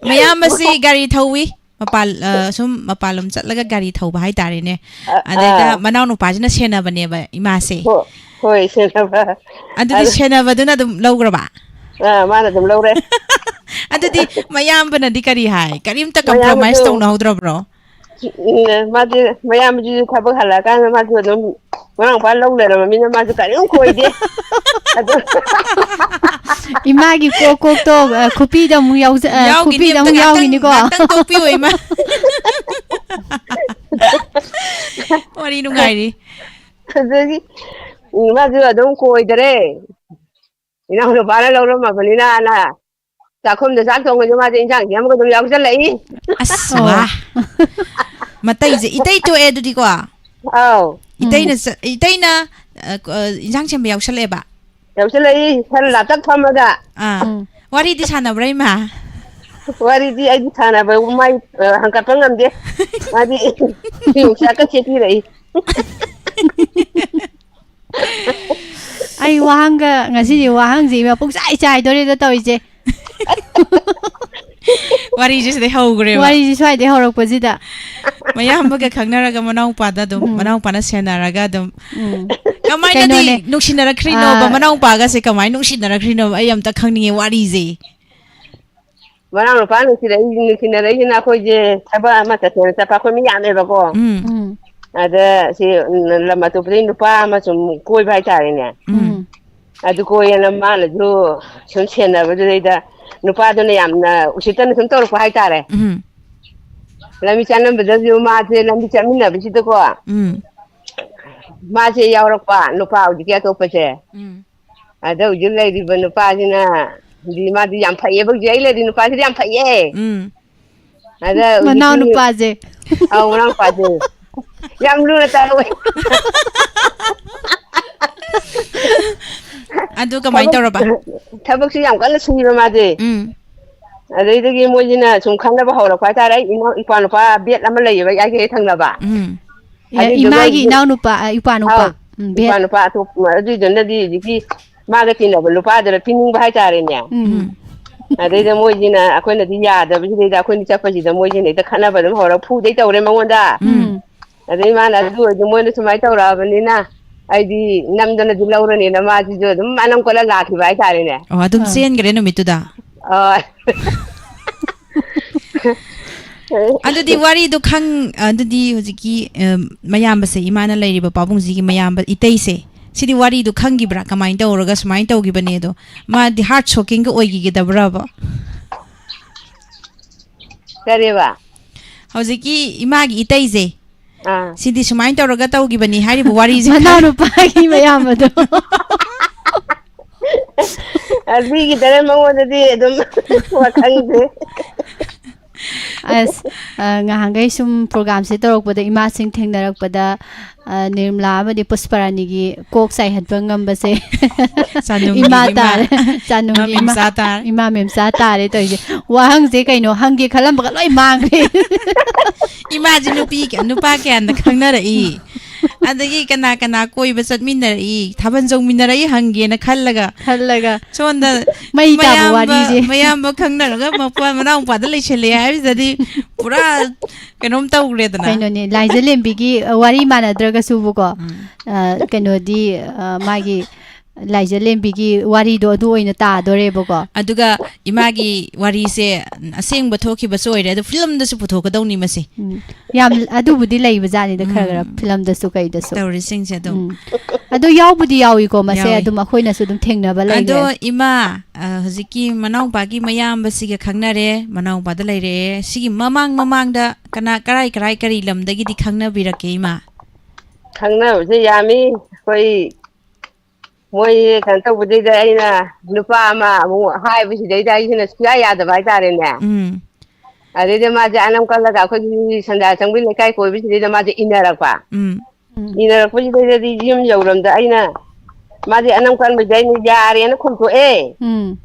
ꯃꯌꯥꯝꯕꯁꯤ ꯒꯥꯔꯤ ꯊꯧꯋꯤ꯫ ꯃꯄꯥꯜ, ꯑ, ꯁꯨꯝ ꯃꯄꯥꯜꯂꯣꯝ ꯆꯠꯂꯒ ꯒꯥꯔꯤ ꯊꯧꯕ ꯍꯥꯏꯇꯥꯔꯦꯅꯦ꯫ ꯑ-, ꯑꯗꯩꯗ ꯑꯥ꯫ ꯃꯅꯥꯎꯅꯨꯄꯥꯁꯤꯅ ꯁꯦꯟꯅꯕꯅꯦꯕ ꯏꯃꯥꯁꯦ꯫ ꯍꯣ-, ꯍꯣꯏ, ꯁꯦꯟꯅꯕ꯫ ꯑꯗꯨꯗꯤ ꯑꯗꯨ ꯁꯦꯟꯅꯕꯗꯨꯅ ꯑꯗꯨꯝ ꯂꯧꯈ꯭ꯔꯕ? ꯑꯥ, ꯃꯥꯅ ꯑꯗꯨꯝ ꯂꯧꯔꯦ꯫ ꯑꯗꯨꯗꯤ ꯃꯌꯥꯝꯕꯅꯗꯤ ꯀꯔꯤ ꯍꯥꯏ? ꯀꯔꯤꯝꯇ compromise ꯃꯌꯥꯝꯕꯁꯨ ꯇꯧꯅꯍꯧꯗ꯭ꯔꯕ꯭ꯔꯣ? ꯎꯝ, ꯃꯥꯗꯤ ꯃꯌꯥꯝꯕꯗꯨꯁꯨ ꯊꯕꯛ ꯍꯜꯂꯛꯑꯀꯥꯟꯗ ꯃꯥꯁꯨ ꯑꯗꯨꯝ ꯃꯅꯥꯎꯄꯥ ꯂꯧ ꯂꯩꯔꯝꯃꯃꯤꯅ ꯃꯥꯁꯨ ꯀꯔꯤꯝ ꯀꯣꯏꯗꯦ꯫ ꯑꯗꯨ ꯏꯃꯥꯒꯤ ꯀꯣꯛ ꯀꯣꯛꯇꯣ, ꯑ, ꯈꯨꯄꯤꯗ ꯑꯃꯨꯛ ꯌꯥꯎꯖ-, ꯑ, ꯌꯥꯎꯈꯤꯅꯤ, ꯈꯨꯄꯤꯗ ꯑꯝꯇ ꯑꯃꯨꯛ ꯉꯥꯛꯇꯪ, ꯌꯥꯎꯈꯤꯅꯤꯀꯣ꯫ ꯉꯥꯛꯇꯪ ꯇꯣꯛꯄꯤꯌꯣ, ꯏꯃꯥ꯫ ꯋꯥꯔꯤ ꯅꯨꯡꯉꯥꯏꯔꯤ꯫ ꯑꯗꯨꯗꯒꯤ, ꯎꯝ, ꯃꯥꯁꯨ ꯑꯗꯨꯝ ꯀꯣꯏꯗꯔꯦ꯫ ꯏꯅꯥꯎꯅꯨꯄꯥꯅ ꯂꯧꯔꯝꯃꯕꯅꯤꯅ ꯆꯥꯛꯈꯨꯝꯗ ꯆꯥꯛ ꯊꯣꯡꯕꯁꯨ ꯃꯥꯁꯦ ꯏꯟꯁꯥꯡ ꯁꯦꯝꯃꯒ ꯑꯗꯨꯝ ꯌꯥꯎꯁꯜꯂꯛꯏ꯫ ꯑꯁ, ꯑꯣ꯫ ꯋꯥ꯫ ꯃꯇꯩꯁꯦ ꯏꯇꯩ ꯊꯣꯛꯑꯦ ꯑꯗꯨꯗꯤꯀꯣ꯫ ꯑꯥꯎ꯫ ꯏꯇꯩꯅ ꯆ-, ꯏꯇꯩꯅ, ꯑ, ꯀ-, ꯑ, ꯏꯟꯁꯥꯡ ꯁꯦꯝꯕ ꯌꯥꯎꯁꯜꯂꯛꯑꯦꯕ? ꯌꯥꯎꯁꯜꯂꯛꯏ, ꯈꯔ ꯂꯥꯇꯛ ꯐꯝꯃꯒ꯫ ꯑꯥ꯫ ꯎꯝ꯫ ꯋꯥꯔꯤꯗꯤ ꯁꯥꯟꯅꯕ꯭ꯔꯥ, ꯏꯃꯥ? ꯋꯥꯔꯤꯗꯤ ꯑꯩꯗꯤ ꯁꯥꯟꯅꯕ ꯃꯥꯏ, ꯑ, ꯍꯪꯀꯠꯄ ꯉꯝꯗꯦ꯫ ꯃꯥꯗꯤ ꯌꯣꯡꯆꯥꯛꯀ ꯁꯦꯠꯄꯤꯔꯛꯏ꯫ ꯑꯩ ꯋꯥꯍꯪꯒ, ꯉꯁꯤꯗꯤ ꯋꯥꯍꯪꯁꯤ ꯏꯃꯥ ꯄꯨꯡꯆꯥꯏ ꯆꯥꯏꯗꯣꯔꯦꯗ ꯇꯧꯔꯤꯁꯦ꯫ ꯋꯥꯔꯤꯁꯦ ꯁꯤꯗꯩ ꯍꯧꯈ꯭ꯔꯦꯕ꯫ ꯋꯥꯔꯤꯁꯦ ꯁ꯭ꯋꯥꯏꯗꯩ ꯍꯧꯔꯛꯄꯁꯤꯗ꯫ ꯃꯌꯥꯝꯕꯒ ꯈꯪꯅꯔꯒ ꯃꯅꯥꯎꯄꯥꯗ ꯑꯗꯨꯝ, ꯎꯝ꯫ ꯃꯅꯥꯎꯄꯥꯅ ꯁꯦꯟꯅꯔꯒ ꯑꯗꯨꯝ꯫ ꯎꯝ꯫ ꯀꯃꯥꯏꯅꯗꯤ ꯀꯩꯅꯣꯅꯦ꯫ ꯅꯨꯡꯁꯤꯅꯔꯛꯈ꯭ꯔꯤꯅꯣꯕ? ꯑꯥ꯫ ꯃꯅꯥꯎꯄꯥꯒꯁꯦ ꯀꯃꯥꯏꯅ ꯅꯨꯡꯁꯤꯅꯔꯛꯈ꯭ꯔꯤꯅꯣꯕ? ꯑꯩ ꯑꯝꯇ ꯈꯪꯅꯤꯡꯉꯦ ꯋꯥꯔꯤꯁꯦ꯫ ꯃꯅꯥꯎ ꯅꯨꯄꯥ ꯅꯨꯡꯁꯤꯔꯛꯏ-, ꯅꯨꯡꯁꯤꯅꯔꯛꯏꯁꯤꯅ ꯑꯩꯈꯣꯏꯁꯦ ꯊꯕꯛ ꯑꯃ ꯆꯠꯁꯦꯅ ꯆꯠꯄ, ꯑꯩꯈꯣꯏ ꯃꯤ ꯌꯥꯝꯃꯦꯕꯀꯣ꯫ ꯎꯝ꯫ ꯎꯝ꯫ ꯑꯗ ꯁꯤ, ꯎꯝ, ꯂꯝ ꯑꯇꯣꯞꯄꯗꯒꯤ ꯅꯨꯄꯥ ꯑꯃ ꯁꯨꯝ ꯀꯣꯏꯕ ꯍꯥꯏꯇꯥꯔꯦꯅꯦ꯫ ꯎꯝ꯫ ꯎꯝ꯫ ꯑꯗꯨ ꯀꯣꯏꯌꯦꯅ ꯃꯥꯅꯁꯨ ꯁꯨꯝ ꯁꯦꯟꯅꯕꯗꯨꯗꯩꯗ ꯅꯨꯄꯥꯗꯨꯅ ꯌꯥꯝꯅ ꯎꯁꯤꯠꯇꯅ ꯁꯨꯝ ꯇꯧꯔꯛꯄ ꯍꯥꯏꯇꯥꯔꯦ꯫ ꯎꯝ꯫ ꯂꯝꯕꯤ ꯆꯠꯂꯝꯕꯗꯁꯨ ꯃꯥꯁꯦ ꯂꯝꯕꯤ ꯆꯠꯃꯤꯟꯅꯕꯁꯤꯗꯀꯣ ꯎꯝ꯫ ꯃꯥꯁꯦ ꯌꯥꯎꯔꯛꯄ ꯅꯨꯄꯥ ꯍꯧꯖꯤꯛꯀꯤ ꯑꯇꯣꯞꯄꯁꯦ꯫ ꯎꯝ꯫ ꯑꯗ ꯍꯧꯖꯤꯛ ꯂꯩꯔꯤꯕ ꯅꯨꯄꯥꯁꯤꯅ ꯗꯤ ꯃꯥꯗꯤ ꯌꯥꯝ ꯐꯩꯌꯦꯕ, ꯍꯧꯖꯤꯛ ꯑꯩ ꯂꯩꯔꯤ ꯅꯨꯄꯥꯁꯤꯗꯤ ꯌꯥꯝ ꯐꯩꯌꯦ꯫ ꯎꯝ꯫ ꯑꯗ ꯍꯧꯖꯤꯛꯀꯤ ꯃꯅꯥꯎ ꯅꯨꯄꯥꯁꯦ꯫ ꯑꯧ, ꯃꯅꯥꯎ ꯅꯨꯄꯥꯁꯦ꯫ ꯌꯥꯝ ꯂꯨꯅ ꯇꯧꯋꯦ꯫ ꯑꯗꯨ ꯀꯃꯥꯏꯅ ꯊꯕꯛ-, ꯇꯧꯔꯕ? ꯊꯕꯛꯁꯨ ꯌꯥꯝ ꯀꯟꯅ ꯁꯨꯏꯕ ꯃꯥꯁꯦ꯫ ꯎꯝ꯫ ꯑꯗꯩꯗꯒꯤ ꯃꯣꯏꯁꯤꯅ ꯁꯨꯝ ꯈꯪꯅꯕ ꯍꯧꯔꯛꯄ ꯍꯥꯏꯇꯥꯔꯦ꯫ ꯑꯩ ꯏꯅꯥꯎ-, ꯏꯄ꯭ꯋꯥ ꯅꯨꯄꯥ ꯕꯦꯠ ꯑꯃ ꯂꯩꯌꯦꯕ ꯑꯩꯒꯤ ꯍꯦꯛ ꯊꯪꯅꯕ꯫ ꯎꯝ꯫ ꯑꯦ, ꯑꯗꯨꯗꯨꯒ ꯏꯃꯥꯒꯤ ꯍꯧꯖꯤꯛ-, ꯏꯅꯥꯎꯅꯨꯄꯥ, ꯑ, ꯏꯄ꯭ꯋꯥ ꯅꯨꯄꯥ꯫ ꯑꯧ, ꯎꯝ, ꯕꯦꯠ꯫ ꯏꯄ꯭ꯋꯥ ꯅꯨꯄꯥ ꯑꯇꯣꯞꯄ, ꯑꯗꯨꯏꯗꯨꯅꯗꯤ ꯍꯧꯖꯤꯛꯀꯤ ꯃꯥꯒ ꯇꯤꯟꯅꯕ ꯅꯨꯄꯥꯗꯨꯅ ꯄꯤꯅꯤꯡꯕ ꯍꯥꯏꯇꯥꯔꯦꯅꯦ꯫ ꯎꯝ꯫ ꯎꯝ꯫ ꯑꯗꯩꯗ ꯃꯣꯏꯁꯤꯅ, ꯑꯩꯈꯣꯏꯅꯗꯤ ꯌꯥꯗꯕꯁꯤꯗꯩꯗ ꯑꯩꯈꯣꯏꯅꯤ ꯆꯠꯄꯁꯤꯗ ꯃꯣꯏꯁꯤꯅ ꯍꯦꯛꯇ ꯈꯠꯅꯕ ꯑꯗꯨꯝ ꯍꯧꯔꯒ ꯐꯨꯗꯩ ꯇꯧꯔꯦ ꯃꯉꯣꯟꯗ꯫ ꯎꯝ꯫ ꯑꯗꯩ ꯃꯥꯅ, "ꯑꯗꯨ ꯑꯣꯏꯔꯗꯤ ꯃꯣꯏꯅ ꯁꯨꯃꯥꯏꯅ ꯇꯧꯔꯛꯑꯕꯅꯤꯅ ꯑꯩꯗꯤ ꯅꯝꯗꯅꯗꯤ ꯂꯧꯔꯅꯤꯅ" ꯃꯥꯁꯤꯁꯨ ꯑꯗꯨꯝ ꯑꯅꯝ ꯀꯠꯂ ꯂꯥꯛꯈꯤꯕ ꯍꯥꯏꯇꯥꯔꯦꯅꯦ꯫ ꯑꯣ, ꯑꯗꯨꯝ ꯑꯥ꯫ ꯆꯦꯟꯈ꯭ꯔꯦ ꯅꯨꯃꯤꯠꯇꯨꯗ? ꯑꯥ꯫ ꯑꯗꯨꯗꯤ ꯋꯥꯔꯤꯗꯣ ꯈꯪ-, ꯑꯗꯨꯗꯤ ꯍꯧꯖꯤꯛꯀꯤ, ꯑ, ꯃꯌꯥꯝꯕꯁꯦ, ꯏꯃꯥꯅ ꯂꯩꯔꯤꯕ ꯄꯥꯕꯨꯡꯁꯤꯒꯤ ꯃꯌꯥꯝꯕ ꯏꯇꯩꯁꯦ, ꯁꯤꯗꯤ ꯋꯥꯔꯤꯗꯣ ꯈꯪꯈꯤꯕ꯭ꯔꯥ? ꯀꯃꯥꯏꯅ ꯇꯧꯔꯒ ꯁꯨꯃꯥꯏꯅ ꯇꯧꯈꯤꯕꯅꯦꯗꯣ? ꯃꯥꯗꯤ heart shockingꯒ ꯑꯣꯏꯈꯤꯒꯗꯕ꯭ꯔꯕ? ꯀꯔꯤꯕ? ꯍꯧꯖꯤꯛꯀꯤ ꯏꯃꯥꯒꯤ ꯏꯇꯩꯁꯦ, ꯑꯥ꯫ ꯁꯤꯗꯤ ꯁꯨꯃꯥꯏꯅ ꯇꯧꯔꯒ ꯇꯧꯈꯤꯕꯅꯤ ꯍꯥꯏꯔꯤꯕ ꯋꯥꯔꯤꯁꯦ ꯈꯪ- ꯃꯅꯥꯎꯅꯨꯄꯥꯒꯤ ꯃꯌꯥꯝꯕꯗꯣ꯫ ꯑ, ꯃꯤꯒꯤꯗꯅ ꯃꯉꯣꯟꯗꯗꯤ ꯑꯗꯨꯝ ꯋꯥꯈꯜꯁꯦ꯫ ꯑꯁ, ꯑ, ꯉꯍꯥꯟꯈꯩ ꯁꯨꯝ programꯁꯦ ꯇꯧꯔꯛꯄꯗ, ꯏꯃꯥꯁꯤꯡ ꯊꯦꯡꯅꯔꯛꯄꯗ, ꯑ, ꯅꯤꯔꯃꯂꯥ ꯑꯃꯗꯤ ꯄꯨꯁꯄꯔꯥꯅꯤꯒꯤ ꯀꯣꯛ ꯆꯥꯏꯍꯟꯕ ꯉꯝꯕꯁꯦ ꯆꯥꯅꯨꯡꯒꯤ ꯏꯃꯥ ꯏꯃꯥ, ꯇꯥꯔꯦ꯫ ꯆꯥꯅꯨꯡꯒꯤ ꯏꯃꯥ ꯏꯃꯥ, ꯃꯦꯝꯆꯥ ꯇꯥꯔꯦ꯫ ꯏꯃꯥ ꯃꯦꯝꯆꯥ ꯇꯥꯔꯦ ꯇꯧꯔꯤꯁꯦ꯫ ꯋꯥꯍꯪꯁꯦ ꯀꯩꯅꯣ ꯍꯪꯒꯦ ꯈꯜꯂꯝꯕꯒ ꯂꯣꯏ ꯃꯥꯡꯈ꯭ꯔꯦ꯫ ꯏꯃꯥꯁꯦ ꯅꯨꯄꯤ ꯀꯌꯥ-, ꯅꯨꯄꯥ ꯀꯌꯥꯅ ꯈꯪꯅꯔꯛꯏ? ꯑꯗꯒꯤ ꯀꯅꯥ ꯀꯅꯥ ꯀꯣꯏꯕ ꯆꯠꯃꯤꯟꯅꯔꯛꯏ, ꯊꯥꯕꯜ ꯆꯣꯡꯃꯤꯟꯅꯔꯛꯏ ꯍꯪꯒꯦꯅ ꯈꯜꯂꯒ, ꯈꯜꯂꯒ ꯁꯣꯝꯗ ꯃꯩ ꯇꯥꯕ ꯃꯌꯥꯝꯕ ꯋꯥꯔꯤꯁꯦ꯫ ꯃꯌꯥꯝꯕ ꯈꯪꯅꯔꯒ ꯃꯄꯥ ꯃꯅꯥꯎꯄꯥꯗ ꯂꯩꯁꯜꯂꯛꯑꯦ ꯍꯥꯏꯕꯁꯤꯗꯗꯤ ꯄꯨꯔꯥ ꯀꯩꯅꯣꯝ ꯇꯧꯈ꯭ꯔꯦꯗꯅ꯫ ꯀꯩꯅꯣꯅꯦ, ꯂꯥꯏꯖ ꯂꯦꯝꯕꯤꯒꯤ ꯋꯥꯔꯤ ꯃꯥꯟꯅꯗ꯭ꯔꯒꯁꯨꯕꯀꯣ, ꯎꯝ. ꯑ, ꯀꯩꯅꯣꯗꯤ, ꯑ, ꯃꯥꯒꯤ ꯂꯥꯏꯖ ꯂꯦꯝꯕꯤꯒꯤ ꯋꯥꯔꯤꯗꯣ ꯑꯗꯨ ꯑꯣꯏꯅ ꯇꯥꯗꯣꯔꯦꯕꯀꯣ꯫ ꯑꯗꯨꯒ ꯏꯃꯥꯒꯤ ꯋꯥꯔꯤꯁꯦ ꯑꯁꯦꯡꯕ ꯊꯣꯛꯈꯤꯕꯁꯨ ꯑꯣꯏꯔꯦ, ꯑꯗꯣ ꯐꯤꯂꯝꯗꯁꯨ ꯄꯨꯊꯣꯛꯀꯗꯧꯅꯤ ꯃꯁꯤ꯫ ꯎꯝ. ꯌꯥꯝ ꯑꯗꯨꯕꯨꯗꯤ ꯂꯩꯕꯖꯥꯠꯅꯤꯗ, ꯈꯔ ꯈꯔ ꯎꯝ. ꯐꯤꯂꯝꯗꯁꯨ ꯀꯩꯗꯁꯨ꯫ ꯇꯧꯔꯤꯁꯤꯡꯁꯦ ꯑꯗꯨꯝ. ꯎꯝ. ꯑꯗꯣ ꯌꯥꯎꯕꯨꯗꯤ ꯌꯥꯎꯏꯀꯣ, ꯃꯁꯦ ꯌꯥꯎꯏ. ꯑꯗꯨꯝ ꯑꯩꯈꯣꯏꯅꯁꯨ ꯑꯗꯨꯝ ꯊꯦꯡꯅꯕ ꯂꯩꯈ꯭ꯔꯦ꯫ ꯑꯗꯣ ꯏꯃꯥ, ꯑ, ꯍꯧꯖꯤꯛꯀꯤ ꯃꯅꯥꯎꯄꯥꯒꯤ ꯃꯌꯥꯝꯕꯁꯤꯒ ꯈꯪꯅꯔꯦ, ꯃꯅꯥꯎꯄꯥꯗ ꯂꯩꯔꯦ꯫ ꯁꯤꯒꯤ ꯃꯃꯥꯡ ꯃꯃꯥꯡꯗ ꯀꯅꯥ, ꯀꯔꯥꯏ ꯀꯔꯥꯏ, ꯀꯔꯤ ꯂꯝꯗꯒꯤꯗꯤ ꯈꯪꯅꯕꯤꯔꯛꯀꯦ ꯏꯃꯥ? ꯈꯪꯅꯕꯁꯦ ꯌꯥꯝꯃꯤ꯫ ꯑꯩꯈꯣꯏ ꯃꯣꯏ ꯀꯩꯅꯣ ꯇꯧꯕꯗꯩꯗ ꯑꯩꯅ ꯅꯨꯄꯥ ꯑꯃ ꯑꯃꯨꯛ ꯍꯥꯏꯕꯁꯤꯗꯩꯗ ꯑꯩꯁꯤꯅ ꯁꯨꯡꯌꯥ ꯌꯥꯗꯕ ꯍꯥꯏꯇꯥꯔꯦꯅꯦ꯫ ꯎꯝ. ꯑꯗꯩꯗ ꯃꯥꯁꯦ ꯑꯅꯝ ꯀꯜꯂꯒ ꯑꯩꯈꯣꯏꯒꯤ ꯁꯟꯗꯥ ꯆꯪꯕꯤ ꯂꯩꯀꯥꯏ ꯀꯣꯏꯕꯁꯤꯗꯩꯗ ꯃꯥꯁꯦ ꯏꯟꯅꯔꯛꯄ꯫ ꯎꯝ. ꯎꯝ. ꯏꯟꯅꯔꯛꯄꯁꯤꯗꯩꯗꯗꯤ ꯌꯨꯝ ꯌꯧꯔꯝꯗ ꯑꯩꯅ, ꯃꯥꯗꯤ ꯑꯅꯝ ꯀꯟꯕꯁꯤꯗ ꯑꯩꯅ ꯌꯥꯔꯦꯅ ꯈꯨꯝꯇꯣꯛꯑꯦ꯫ ꯎꯝ.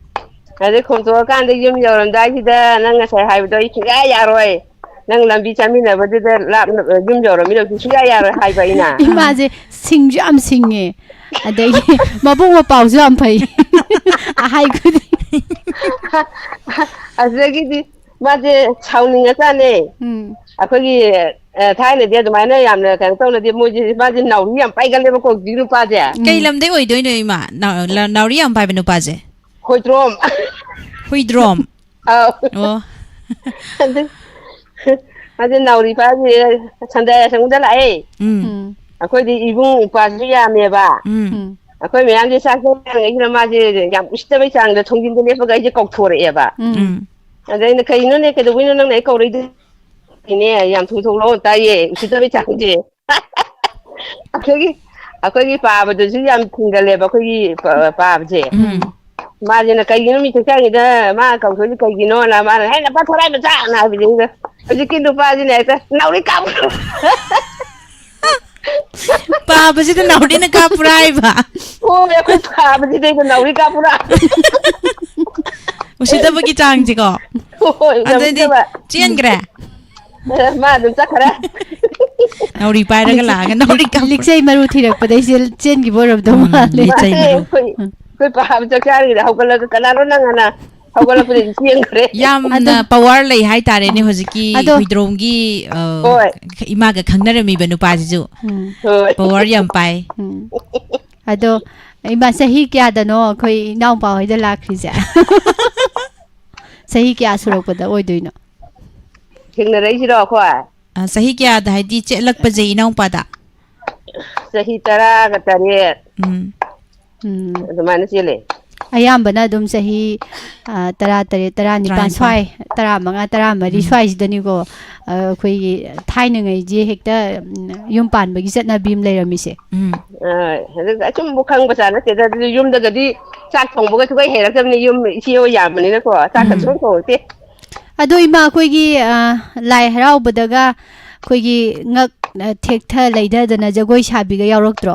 ꯑꯗꯩ ꯈꯣꯝꯇꯣꯛꯑꯀꯥꯟꯗ ꯌꯨꯝ ꯌꯧꯔꯝꯗꯥꯏꯁꯤꯗ ꯅꯪ ꯉꯁꯥꯏ ꯍꯥꯏꯕꯗꯣ ꯑꯩ ꯁꯨꯡꯌꯥ ꯌꯥꯔꯣꯏ, ꯅꯪ ꯂꯝꯕꯤ ꯆꯠꯃꯤꯟꯅꯕꯗꯨꯗ ꯂꯥꯞꯅ ꯌꯨꯝ ꯌꯧꯔꯝꯃꯤꯅ ꯍꯧꯖꯤꯛ ꯁꯨꯡꯌꯥ ꯌꯥꯔꯣꯏ ꯍꯥꯏꯕ ꯑꯩꯅ꯫ ꯏꯃꯥꯁꯦ ꯁꯤꯡꯁꯨ ꯌꯥꯝ ꯁꯤꯡꯉꯦ, ꯑꯗꯒꯤ ꯃꯕꯨꯛ ꯃꯄꯥꯎꯁꯨ ꯌꯥꯝ ꯐꯩ꯫ ꯑꯍꯥꯏ ꯈꯨꯗꯤꯡ꯫ ꯑꯗꯨꯗꯒꯤꯗꯤ ꯃꯥꯁꯦ ꯁꯥꯎꯅꯤꯡꯉꯀꯥꯟꯅꯦ, ꯎꯝ. ꯑꯩꯈꯣꯏꯒꯤ ꯑ, ꯊꯥꯏꯅꯗꯤ ꯑꯗꯨꯃꯥꯏꯅ ꯌꯥꯝꯅ ꯀꯩꯅꯣ ꯇꯧꯅꯗꯦ, ꯃꯣꯏꯁꯦ, ꯃꯥꯁꯦ ꯅꯥꯎꯔꯤ ꯌꯥꯝ ꯄꯥꯏꯒꯜꯂꯦꯕꯀꯣ ꯍꯧꯖꯤꯛꯀꯤ ꯅꯨꯄꯥꯁꯦ꯫ ꯀꯩ ꯂꯝꯗꯩ ꯑꯣꯏꯗꯣꯏꯅꯣ ꯏꯃꯥ? ꯅꯥ-, ꯂ-, ꯅꯥꯎꯔꯤ ꯌꯥꯝ ꯄꯥꯏꯕ ꯅꯨꯄꯥꯁꯦ? ꯍꯣꯏꯗ꯭ꯔꯣꯝ꯫ ꯍꯨꯏꯗ꯭ꯔꯣꯝ꯫ ꯑꯧ꯫ ꯑꯣ. ꯑꯗꯨ, ꯑꯗꯨ ꯅꯥꯎꯔꯤ ꯄꯥꯏꯕꯁꯦ ꯁꯟꯗꯥ ꯌꯥꯏꯁꯪꯗ ꯂꯥꯛꯑꯦ꯫ ꯎꯝ. ꯎꯝ. ꯑꯩꯈꯣꯏꯗꯤ ꯏꯕꯨꯡ ꯏꯄ꯭ꯋꯥꯁꯨ ꯌꯥꯝꯃꯦꯕ꯫ ꯎꯝ. ꯎꯝ. ꯑꯩꯈꯣꯏ ꯃꯌꯥꯝꯁꯦ ꯆꯥꯛ ꯆꯥꯔꯤꯉꯩꯁꯤꯗ ꯃꯥꯁꯦ ꯌꯥꯝ ꯎꯁꯤꯠꯇꯕꯩ ꯆꯥꯡꯗ ꯊꯣꯡꯖꯤꯟꯗ ꯂꯦꯞꯄꯒ ꯑꯩꯁꯦ ꯀꯧꯊꯣꯔꯛꯑꯦꯕ꯫ ꯎꯝ. ꯎꯝ. ꯑꯗ ꯑꯩꯅ, "ꯀꯩꯅꯣꯅꯦ, ꯀꯩꯗꯧꯕꯩꯅꯣ ꯅꯪꯅ ꯑꯩ ꯀꯧꯔꯛꯏꯗꯨ?" "ꯏꯅꯦ, ꯌꯥꯝ ꯊꯨ ꯊꯣꯛꯂꯛꯑꯣ ꯇꯥꯏꯌꯦ, ꯎꯁꯤꯠꯇꯕꯩ ꯆꯥꯡꯁꯦ"꯫ ꯑꯩꯈꯣꯏꯒꯤ, ꯑꯩꯈꯣꯏꯒꯤ ꯄꯥꯕꯗꯨꯁꯨ ꯌꯥꯝ ꯊꯤꯡꯒꯜꯂꯦꯕ, ꯑꯩꯈꯣꯏꯒꯤ ꯄ-, ꯄꯥꯕꯁꯦ꯫ ꯎꯝ. ꯃꯥꯁꯤꯅ, "ꯀꯩꯒꯤꯅꯣ ꯃꯤ ꯆꯥꯛ ꯆꯥꯔꯤꯉꯩꯗ ꯃꯥ ꯀꯧꯊꯣꯛꯏꯁꯦ ꯀꯩꯒꯤꯅꯣꯅ?" ꯃꯥꯅ, "ꯍꯦ, ꯅꯄꯥ ꯊꯣꯔꯥꯏ ꯃꯆꯥꯅ" ꯍꯥꯏꯕꯁꯤꯗ ꯍꯧꯖꯤꯛꯀꯤ ꯅꯨꯄꯥꯁꯤꯅ ꯍꯦꯛꯇ, "ꯅꯥꯎꯔꯤ ꯀꯥꯞꯄꯨ!" ꯄꯥꯕꯁꯤꯗ ꯅꯥꯎꯔꯤꯅ ꯀꯥꯞꯄꯨꯔꯥ ꯍꯥꯏꯕ? ꯍꯣꯏ, ꯑꯩꯈꯣꯏ ꯄꯥꯕꯁꯤꯗꯩꯗ ꯅꯥꯎꯔꯤ ꯀꯥꯞꯄꯨꯔꯥ꯫ ꯎꯁꯤꯠꯇꯕꯒꯤ ꯆꯥꯡꯁꯤꯀꯣ? ꯍꯣꯏ, ꯑꯗꯩꯗꯤ ꯅꯥꯎꯔꯤ ꯀꯥꯞꯄ꯫ ꯆꯦꯟꯈ꯭ꯔꯦ? ꯃꯥ ꯑꯗꯨꯝ ꯆꯠꯈ꯭ꯔꯦ꯫ ꯅꯥꯎꯔꯤ ꯄꯥꯏꯔꯒ ꯂꯥꯛꯑꯒ ꯅꯥꯎꯔꯤ ꯀꯥꯞꯄ꯫ ꯂꯤꯛꯆꯩ ꯃꯔꯨ ꯊꯤꯔꯛꯄꯗꯩ ꯆꯦꯟ-, ꯆꯦꯟꯈꯤꯕ ꯑꯣꯏꯔꯝꯗꯧ ꯎꯝ, ꯃꯥꯜꯂꯦ꯫ ꯂꯤꯛꯆꯩ ꯃꯥꯅꯦ, ꯃꯔꯨ꯫ ꯑꯩꯈꯣꯏ, ꯑꯩꯈꯣꯏ ꯄꯥꯕ ꯆꯥꯛ ꯆꯥꯔꯤꯉꯩꯗ ꯍꯧꯒꯠꯂꯒ "ꯀꯅꯥꯅꯣ ꯅꯪ?" ꯑꯅ ꯍꯧꯒꯠꯂꯛꯄꯗꯒꯤ ꯆꯦꯟꯈ꯭ꯔꯦ꯫ ꯌꯥꯝꯅ ꯑꯗꯣ power ꯂꯩ ꯍꯥꯏꯇꯥꯔꯦꯅꯦ ꯎꯝ꯫ ꯍꯧꯖꯤꯛꯀꯤ ꯑꯗꯣ ꯍꯨꯏꯗ꯭ꯔꯣꯝꯒꯤ, ꯑ, ꯍꯣꯏ꯫ ꯏꯃꯥꯒ ꯈꯪꯅꯔꯝꯃꯤꯕ ꯅꯨꯄꯥꯁꯤꯁꯨ꯫ ꯎꯝ꯫ ꯍꯣꯏ꯫ Power ꯌꯥꯝ ꯄꯥꯏ꯫ ꯎꯝ꯫ ꯑꯗꯣ ꯏꯃꯥ, ꯆꯍꯤ ꯀꯌꯥꯗꯅꯣ ꯑꯩꯈꯣꯏ ꯏꯅꯥꯎꯄꯥ ꯍꯣꯏꯗ ꯂꯥꯛꯈ꯭ꯔꯤꯁꯦ? ꯆꯍꯤ ꯀꯌꯥ ꯁꯨꯔꯛꯄꯗ ꯑꯣꯏꯗꯣꯏꯅꯣ? ꯊꯦꯡꯅꯔꯛꯏꯁꯤꯔꯣ ꯑꯩꯈꯣꯏ? ꯑ, ꯆꯍꯤ ꯀꯌꯥꯗ, ꯍꯥꯏꯗꯤ ꯆꯦꯠꯂꯛꯄꯁꯦ ꯏꯅꯥꯎꯄꯥꯗ? ꯆꯍꯤ ꯇꯔꯥꯒ ꯇꯔꯦꯠ꯫ ꯎꯝ꯫ ꯎꯝ꯫ ꯑꯗꯨꯃꯥꯏꯅ ꯆꯦꯜꯂꯦ꯫ ꯑꯌꯥꯝꯕꯅ ꯑꯗꯨꯝ ꯆꯍꯤ, ꯑ, ꯇꯔꯥ ꯇꯔꯦꯠ, ꯇꯔꯥ ꯅꯤꯄꯥꯟ ꯇꯔꯥ ꯅꯤꯄꯥꯟ꯫ ꯁ꯭ꯋꯥꯏ, ꯇꯔꯥ ꯃꯉꯥ, ꯇꯔꯥ ꯃꯔꯤ ꯎꯝ꯫ ꯁ꯭ꯋꯥꯏꯁꯤꯗꯅꯤꯀꯣ, ꯑ, ꯑꯩꯈꯣꯏꯒꯤ ꯊꯥꯏꯅꯉꯩꯁꯦ ꯍꯦꯛꯇ, ꯎꯝ, ꯌꯨꯝ ꯄꯥꯟꯕꯒꯤ ꯆꯠꯅꯕꯤ ꯑꯃ ꯂꯩꯔꯝꯃꯤꯁꯦ꯫ ꯎꯝ꯫ ꯑ, ꯑꯗꯨ ꯑꯆꯨꯝꯕ ꯈꯪꯕ ꯖꯥꯠ ꯅꯠꯇꯦꯗ꯫ ꯑꯗꯨꯗꯤ ꯌꯨꯝꯗꯒꯗꯤ ꯆꯥꯛ ꯊꯣꯡꯕꯒ ꯁꯨꯡꯍꯩ ꯍꯩꯔꯛꯇꯕꯅꯤ꯫ ꯌꯨꯝ ꯏꯆꯦ ꯍꯣꯏ ꯌꯥꯝꯕꯅꯤꯅꯀꯣ, ꯆꯥꯛꯀ ꯎꯝ꯫ ꯁꯨꯡꯊꯣꯡ ꯊꯣꯡꯉꯛꯇꯦ꯫ ꯑꯗꯣ ꯏꯃꯥ, ꯑꯩꯈꯣꯏꯒꯤ, ꯑ, ꯂꯥꯏ ꯍꯔꯥꯎꯕꯗꯒ ꯑꯩꯈꯣꯏꯒꯤ ꯉꯛ, ꯑ, ꯊꯦꯛꯊ ꯂꯩꯊꯗꯅ ꯖꯒꯣꯏ ꯁꯥꯕꯤꯒ ꯌꯥꯎꯔꯛꯇ꯭ꯔꯣ?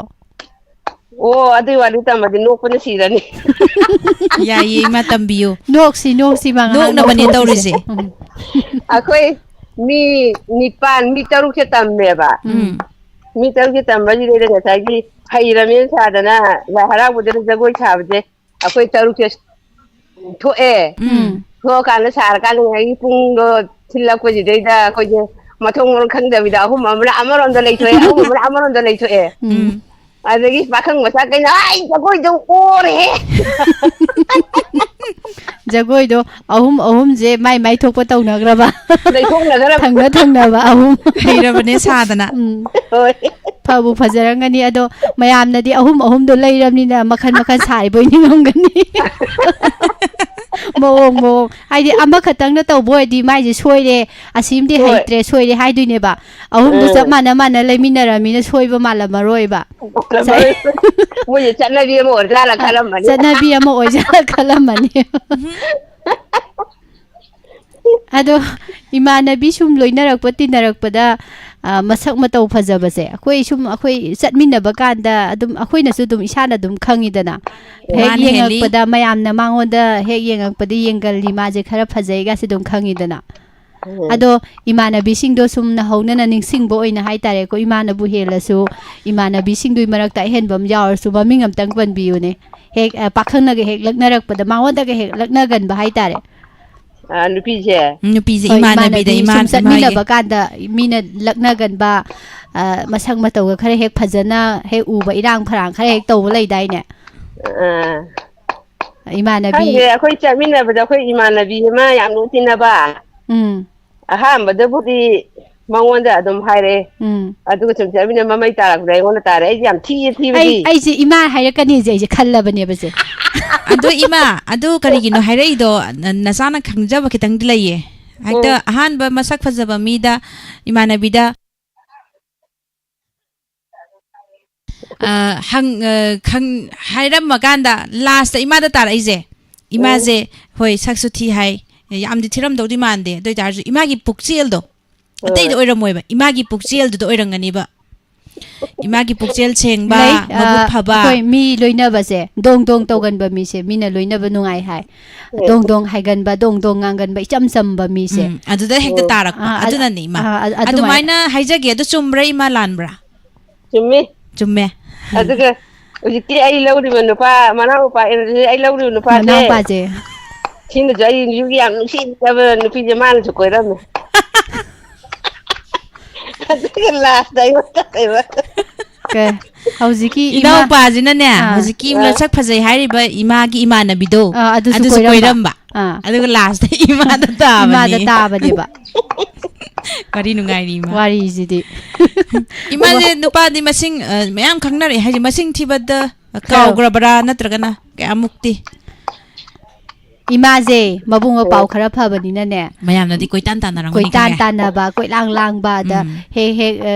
ꯑꯣ, ꯑꯗꯨꯏ ꯋꯥꯔꯤ ꯇꯝꯃꯗꯤ ꯅꯣꯛꯄꯅ ꯁꯤꯔꯅꯤ꯫ ꯌꯥꯏꯌꯦ, ꯏꯃꯥ, ꯇꯝꯕꯤꯌꯨ꯫ ꯅꯣꯛꯁꯤ, ꯅꯣꯛꯁꯤ, ꯏꯃꯥ, ꯉꯥꯏꯍꯥꯛ ꯅꯣꯛꯅꯕꯅꯦ ꯅꯣꯛꯊꯣꯛꯈꯤꯁꯦ꯫ ꯇꯧꯔꯤꯁꯦ꯫ ꯎꯝ꯫ ꯑꯩꯈꯣꯏ ꯃꯤ ꯅꯤꯄꯥꯟ, ꯃꯤ ꯇꯔꯨꯛꯁꯦ ꯇꯝꯃꯦꯕ꯫ ꯎꯝ꯫ ꯃꯤ ꯇꯔꯨꯛꯁꯦ ꯇꯝꯕꯁꯤꯗꯩꯗ ꯉꯁꯥꯏꯒꯤ ꯍꯩꯔꯃꯦꯅ ꯁꯥꯗꯅ ꯂꯥꯏ ꯍꯔꯥꯎꯕꯗꯨꯗ ꯖꯒꯣꯏ ꯁꯥꯕꯁꯦ ꯑꯩꯈꯣꯏ ꯇꯔꯨꯛꯁꯦ ꯊꯣꯛꯑꯦ꯫ ꯎꯝ꯫ ꯊꯣꯛꯑꯀꯥꯟꯗ ꯁꯥꯔꯀꯥꯟꯗ ꯉꯁꯥꯏꯒꯤ ꯄꯨꯡꯗꯣ ꯊꯤꯜꯂꯛꯄꯁꯤꯗꯩꯗ ꯑꯩꯈꯣꯏꯁꯦ ꯃꯊꯣꯡ ꯃꯔꯝ ꯈꯪꯗꯕꯤꯗ ꯑꯍꯨꯝ ꯑꯃꯅ ꯑꯃꯔꯣꯝꯗ ꯂꯩꯊꯣꯛꯑꯦ, ꯑꯍꯨꯝ ꯑꯃꯅ ꯑꯃꯔꯣꯝꯗ ꯂꯩꯊꯣꯛꯑꯦ꯫ ꯎꯝ꯫ ꯑꯗꯒꯤ ꯄꯥꯈꯪ ꯃꯆꯥꯈꯩꯅ, "ꯑꯩ ꯖꯒꯣꯏꯗꯣ ꯑꯣꯔꯦꯍꯦ!" ꯖꯒꯣꯏꯗꯣ ꯑꯍꯨꯝ ꯑꯍꯨꯝꯁꯦ ꯃꯥꯏ ꯃꯥꯏ ꯊꯣꯛꯄ ꯇꯧꯅꯈ꯭ꯔꯕ꯫ ꯂꯩꯊꯣꯛꯅꯈ꯭ꯔꯕ꯫ ꯊꯪꯅ ꯊꯪꯅꯕ ꯑꯍꯨꯝ꯫ ꯍꯩꯔꯕꯅꯦ ꯁꯥꯗꯅ꯫ ꯎꯝ꯫ ꯍꯣꯏ꯫ ꯐꯕꯨ ꯐꯖꯔꯝꯒꯅꯤ꯫ ꯑꯗꯣ ꯃꯌꯥꯝꯅꯗꯤ ꯑꯍꯨꯝ ꯑꯍꯨꯝꯗꯣ ꯂꯩꯔꯕꯅꯤꯅ ꯃꯈꯟ ꯃꯈꯟ ꯁꯥꯔꯤꯕꯣꯏ ꯅꯤꯡꯉꯝꯒꯅꯤ꯫ ꯃꯑꯣꯡ ꯃꯑꯣꯡ꯫ ꯍꯥꯏꯗꯤ ꯑꯃꯈꯛꯇꯪꯅ ꯇꯧꯕ ꯑꯣꯏꯔꯗꯤ ꯃꯥꯏꯁꯦ ꯁꯣꯏꯔꯦ, ꯑꯁꯤꯃꯗꯤ ꯍꯣꯏ꯫ ꯍꯩꯇ꯭ꯔꯦ, ꯁꯣꯏꯔꯦ ꯍꯥꯏꯗꯣꯏꯅꯦꯕ꯫ ꯑꯍꯨꯝꯗꯣ ꯎꯝ꯫ ꯆꯞ ꯃꯥꯟꯅ ꯃꯥꯟꯅ ꯂꯩꯃꯤꯟꯅꯔꯃꯤꯅ ꯁꯣꯏꯕ ꯃꯥꯜꯂꯝꯃꯔꯣꯏꯕ꯫ ꯃꯥꯜꯂꯝꯃꯔꯣꯏ꯫ ꯃꯣꯏꯁꯦ ꯆꯠꯅꯕꯤ ꯑꯃ ꯑꯣꯏꯔꯖꯥꯠꯂ ꯑ, ꯈꯜꯂꯝꯃꯅꯤ꯫ ꯆꯠꯅꯕꯤ ꯑꯃ ꯑꯣꯏꯖꯥꯠꯂ ꯈꯜꯂꯝꯃꯅꯤ꯫ ꯑꯗꯣ ꯏꯃꯥꯟꯅꯕꯤ ꯁꯨꯝ ꯂꯣꯏꯅꯔꯛꯄ, ꯇꯤꯟꯅꯔꯛꯄꯗ, ꯑ, ꯃꯁꯛ ꯃꯇꯧ ꯐꯖꯕꯁꯦ ꯑꯩꯈꯣꯏ ꯁꯨꯝ, ꯑꯩꯈꯣꯏ ꯆꯠꯃꯤꯟꯅꯕ ꯀꯥꯟꯗ ꯑꯗꯨꯝ ꯑꯩꯈꯣꯏꯅꯁꯨ ꯑꯗꯨꯝ ꯏꯁꯥꯅ ꯑꯗꯨꯝ ꯈꯪꯉꯤꯗꯅ꯫ ꯍꯦꯛ ꯃꯥꯅ ꯍꯦꯜꯂꯤ꯫ ꯌꯦꯡꯉꯛꯄꯗ ꯃꯌꯥꯝꯅ ꯃꯉꯣꯟꯗ ꯍꯦꯛ ꯌꯦꯡꯉꯛꯄꯗ ꯌꯦꯡꯒꯜꯂꯤ, ꯃꯥꯁꯦ ꯈꯔ ꯐꯖꯩꯒꯁꯦ ꯑꯗꯨꯝ ꯈꯪꯉꯤꯗꯅ꯫ ꯎꯝ꯫ ꯑꯗꯣ ꯏꯃꯥꯟꯅꯕꯤꯁꯤꯡꯗꯣ ꯁꯨꯝ ꯅꯍꯧꯅꯅ ꯅꯤꯡꯁꯤꯡꯕ ꯑꯣꯏꯅ ꯍꯥꯏꯇꯥꯔꯦꯀꯣ, ꯏꯃꯥꯅꯕꯨ ꯍꯦꯜꯂꯁꯨ, ꯏꯃꯥꯟꯅꯕꯤꯁꯤꯡꯗꯨꯒꯤ ꯃꯔꯛꯇ ꯑꯍꯦꯟꯕ ꯑꯃ ꯌꯥꯎꯔꯁꯨ, ꯃꯃꯤꯡ ꯑꯝꯇꯪ ꯄꯟꯕꯤꯌꯨꯅꯦ꯫ ꯍꯦꯛ, ꯑ, ꯄꯥꯈꯪꯅꯒ ꯍꯦꯛ ꯂꯛꯅꯔꯛꯄꯗ, ꯃꯉꯣꯟꯗꯒ ꯍꯦꯛ ꯂꯛꯅꯒꯟꯕ ꯍꯥꯏꯇꯥꯔꯦ꯫ ꯑ, ꯅꯨꯄꯤꯁꯦ? ꯎꯝ, ꯅꯨꯄꯤꯁꯦ ꯍꯣꯏ, ꯏꯃꯥꯟꯅꯕꯤꯗ, ꯏꯃꯥꯟꯅꯕꯤ ꯏꯃꯥ-, ꯁꯨꯝ ꯏꯃꯥꯒꯤ꯫ ꯆꯠꯃꯤꯟꯅꯕ ꯀꯥꯟꯗ ꯃꯤꯅ ꯂꯛꯅꯒꯟꯕ, ꯑ, ꯃꯁꯛ ꯃꯇꯧꯒ ꯈꯔ ꯍꯦꯛ ꯐꯖꯅ ꯍꯦꯛ ꯎꯕ, ꯏꯔꯥꯡ ꯐꯔꯥꯡ ꯈꯔ ꯍꯦꯛ ꯇꯧꯕ ꯂꯩꯗꯥꯏꯅꯦ? ꯑ꯫ ꯏꯃꯥꯟꯅꯕꯤ꯫ ꯈꯪꯗꯦ, ꯑꯩꯈꯣꯏ ꯆꯠꯃꯤꯟꯅꯕꯗ ꯑꯩꯈꯣꯏ ꯏꯃꯥꯟꯅꯕꯤ ꯑꯃ ꯌꯥꯝ ꯂꯨꯅ ꯇꯤꯟꯅꯕ꯫ ꯎꯝ꯫ ꯑꯍꯥꯟꯕꯗꯕꯨꯗꯤ ꯃꯉꯣꯟꯗ ꯑꯗꯨꯝ ꯍꯥꯏꯔꯛꯑꯦ꯫ ꯎꯝ꯫ ꯑꯗꯨꯒ ꯁꯨꯝ ꯆꯠꯃꯤꯟꯅ ꯃꯃꯩ ꯇꯥꯔꯛꯄꯗ ꯑꯩꯉꯣꯟꯗ ꯇꯥꯔꯛꯑꯦ꯫ ꯑꯩꯁꯦ ꯌꯥꯝ ꯊꯤꯌꯦ, ꯊꯤꯕꯗꯤ꯫ ꯑꯩ, ꯑꯩꯁꯦ ꯏꯃꯥ ꯍꯥꯏꯔꯛꯀꯅꯤꯁꯦ ꯑꯩꯁꯦ ꯈꯜꯂꯕꯅꯦꯕꯁꯦ꯫ ꯑꯗꯣ ꯏꯃꯥ, ꯑꯗꯨ ꯀꯔꯤꯒꯤꯅꯣ ꯍꯥꯏꯔꯛꯏꯗꯣ? ꯅ-, ꯅꯆꯥꯅ ꯈꯪꯖꯕ ꯈꯤꯇꯪꯗꯤ ꯂꯩꯌꯦ꯫ ꯍꯦꯛꯇ ꯎꯝ꯫ ꯑꯍꯥꯟꯕ ꯃꯁꯛ ꯐꯖꯕ ꯃꯤꯗ, ꯏꯃꯥꯟꯅꯕꯤꯗ, ꯑ, ꯍꯪ-, ꯑ, ꯈꯪ-, ꯍꯥꯏꯔꯝꯃꯀꯥꯟꯗ last ꯏꯃꯥꯗ ꯇꯥꯔꯛꯏꯁꯦ꯫ ꯎꯝ꯫ ꯏꯃꯥꯁꯦ, ꯍꯣꯏ, ꯁꯛꯁꯨ ꯊꯤ ꯍꯥꯏ, ꯌꯥꯝꯗꯤ ꯊꯤꯔꯝꯗꯧꯗꯤ ꯃꯥꯟꯗꯦ, ꯑꯗꯨ ꯑꯣꯏꯇꯥꯔꯁꯨ ꯏꯃꯥꯒꯤ ꯄꯨꯛꯆꯦꯜꯗꯣ, ꯑꯇꯩꯗ ꯍꯣꯏ꯫ ꯑꯣꯏꯔꯝꯃꯣꯏꯕ, ꯏꯃꯥꯒꯤ ꯄꯨꯛꯆꯦꯜꯗꯨꯗ ꯑꯣꯏꯔꯝꯒꯅꯤꯕ꯫ ꯏꯃꯥꯒꯤ ꯄꯨꯛꯆꯦꯜ ꯁꯦꯡꯕ, ꯂꯩ, ꯃꯕꯨꯛ ꯑ, ꯐꯕ꯫ ꯑꯩꯈꯣꯏ ꯃꯤ ꯂꯣꯏꯅꯕꯁꯦ ꯗꯣꯡ ꯗꯣꯡ ꯇꯧꯒꯟꯕ ꯃꯤꯁꯦ ꯃꯤꯅ ꯂꯣꯏꯅꯕ ꯅꯨꯡꯉꯥꯏ ꯍꯥꯏ꯫ ꯎꯝ꯫ ꯗꯣꯡ ꯗꯣꯡ ꯍꯥꯏꯒꯟꯕ, ꯗꯣꯡ ꯗꯣꯡ ꯉꯥꯡꯒꯟꯕ, ꯏꯆꯝ ꯆꯝꯕ ꯃꯤꯁꯦ꯫ ꯎꯝ, ꯑꯗꯨꯗ ꯍꯦꯛꯇ ꯎꯝ꯫ ꯇꯥꯔꯛꯄ꯫ ꯑ, ꯑ, ꯑꯗꯨꯅꯅꯦ, ꯏꯃꯥ꯫ ꯑ, ꯑ, ꯑꯗꯨꯃꯥꯏꯅ꯫ ꯑꯗꯨꯃꯥꯏꯅ ꯍꯥꯏꯖꯒꯦ꯫ ꯑꯗꯨ ꯆꯨꯝꯕ꯭ꯔꯥ, ꯏꯃꯥ, ꯂꯥꯟꯕ꯭ꯔꯥ? ꯆꯨꯝꯃꯤ꯫ ꯆꯨꯝꯃꯦ꯫ ꯑꯗꯨꯒ ꯍꯧꯖꯤꯛꯇꯤ ꯑꯩ ꯂꯧꯔꯤꯕ ꯅꯨꯄꯥ, ꯃꯅꯥꯎ ꯅꯨꯄꯥ, ꯑꯩ ꯂꯧꯔꯤꯕ ꯅꯨꯄꯥꯁꯦ, ꯃꯅꯥꯎꯄꯥꯁꯦ꯫ ꯁꯤꯅꯁꯨ ꯑꯩ ꯌꯨꯝꯒꯤ ꯌꯥꯝ ꯅꯨꯡꯁꯤꯖꯕ ꯅꯨꯄꯤꯁꯦ ꯃꯥꯅꯁꯨ ꯀꯣꯏꯔꯝꯃꯦ꯫ ꯑꯗꯨꯒ last ꯑꯩꯉꯣꯟꯗ ꯀꯩꯕ? ꯀꯩ? ꯍꯧꯖꯤꯛꯀꯤ ꯏꯃꯥ-, ꯏꯅꯥꯎꯄꯥꯁꯤꯅꯅꯦ, ꯑꯥ꯫ ꯍꯧꯖꯤꯛꯀꯤ ꯑꯥ꯫ ꯃꯁꯛ ꯐꯖꯩ ꯍꯥꯏꯔꯤꯕ ꯏꯃꯥꯒꯤ ꯏꯃꯥꯟꯅꯕꯤꯗꯣ, ꯑꯥ, ꯑꯗꯨꯁꯨ ꯑꯗꯨꯁꯨ ꯀꯣꯏꯔꯝꯕ꯫ ꯀꯣꯏꯔꯝꯕ꯫ ꯑꯥ꯫ ꯑꯗꯨꯒ last ꯏꯃꯥꯗ ꯏꯃꯥꯗ ꯇꯥꯕꯅꯤ꯫ ꯇꯥꯕꯅꯦꯕ꯫ ꯋꯥꯔꯤ ꯅꯨꯡꯉꯥꯏꯔꯤ, ꯏꯃꯥ꯫ ꯋꯥꯔꯤꯁꯤꯗꯤ꯫ ꯏꯃꯥꯁꯦ ꯅꯨꯄꯥꯗꯤ ꯃꯁꯤꯡ, ꯑ, ꯃꯌꯥꯝ ꯈꯪꯅꯔꯛꯑꯦ ꯍꯥꯏꯁꯦ, ꯃꯁꯤꯡ ꯊꯤꯕꯗ ꯈꯔ꯫ ꯀꯥꯎꯈ꯭ꯔꯕ꯭ꯔꯥ, ꯅꯠꯇ꯭ꯔꯒꯅ ꯀꯌꯥꯃꯨꯛꯇꯤ? ꯏꯃꯥꯁꯦ ꯃꯕꯨꯡ ꯃꯄꯥꯎ ꯎꯝ꯫ ꯈꯔ ꯐꯕꯅꯤꯅꯅꯦ꯫ ꯃꯌꯥꯝꯅꯗꯤ ꯀꯣꯏꯇꯥꯟ ꯇꯥꯟꯅꯔꯝꯒꯅꯤ ꯀꯣꯏꯇꯥꯟ ꯈꯪꯉꯦ꯫ ꯇꯥꯟꯅꯕ, ꯀꯣꯏꯂꯥꯡ ꯂꯥꯡꯕ, ꯑꯗ ꯎꯝ꯫ ꯍꯦꯛ ꯍꯦꯛ, ꯑ,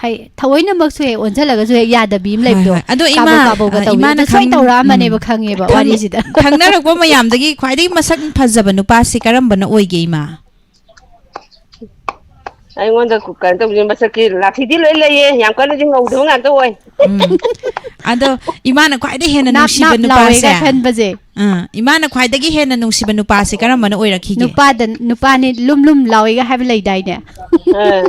ꯍꯥꯏ-, ꯊꯑꯣꯏꯅꯃꯛꯁꯨ ꯍꯦꯛ ꯑꯣꯟꯁꯤꯜꯂꯒꯁꯨ ꯍꯦꯛ ꯌꯥꯗꯕꯤ ꯑꯃ ꯍꯣꯏ, ꯂꯩꯕꯗꯣ꯫ ꯍꯣꯏ꯫ ꯑꯗꯣ ꯏꯃꯥ, ꯀꯥꯕꯧ ꯀꯥꯕꯧꯒ ꯑ, ꯇꯧꯕꯤ꯫ ꯏꯃꯥꯅ ꯑꯗꯣ ꯁꯣꯏ ꯈꯪ-, ꯇꯧꯔꯛꯑꯝꯃꯅꯦꯕ ꯎꯝ꯫ ꯈꯪꯉꯦꯕ ꯈꯪ-, ꯋꯥꯔꯤꯁꯤꯗ꯫ ꯈꯪꯅꯔꯛꯄ ꯃꯌꯥꯝꯗꯒꯤ ꯈ꯭ꯋꯥꯏꯗꯒꯤ ꯃꯁꯛ ꯐꯖꯕ ꯅꯨꯄꯥꯁꯤ ꯀꯔꯝꯕꯅ ꯑꯣꯏꯒꯦ, ꯏꯃꯥ? ꯑꯩꯉꯣꯟꯗ ꯀꯩꯅꯣ ꯇꯧꯕꯁꯦ, ꯃꯁꯛꯀꯤ ꯂꯥꯊꯤꯗꯤ ꯂꯣꯏ ꯂꯩꯌꯦ, ꯌꯥꯝ ꯀꯟꯅꯗꯤ ꯉꯧꯗꯕ ꯉꯥꯛꯇ ꯑꯣꯏ꯫ ꯎꯝ꯫ ꯑꯗꯣ ꯏꯃꯥꯅ ꯈ꯭ꯋꯥꯏꯗꯒꯤ ꯍꯦꯟꯅ ꯅꯥꯞ ꯅꯨꯡꯁꯤꯕ ꯅꯥꯞ ꯅꯨꯄꯥꯁꯦ꯫ ꯂꯥꯎꯋꯦꯒ ꯈꯟꯕꯁꯦ꯫ ꯑꯥ, ꯏꯃꯥꯅ ꯈ꯭ꯋꯥꯏꯗꯒꯤ ꯍꯦꯟꯅ ꯅꯨꯡꯁꯤꯕ ꯅꯨꯄꯥꯁꯦ ꯀꯔꯝꯕꯅ ꯑꯣꯏꯔꯛꯈꯤꯒꯦ? ꯅꯨꯄꯥꯗ, ꯅꯨꯄꯥꯅꯤ ꯂꯨꯝ ꯂꯨꯝ ꯂꯥꯎꯋꯦꯒ ꯍꯥꯏꯕ ꯂꯩꯗꯥꯏꯅꯦ? ꯑꯥ꯫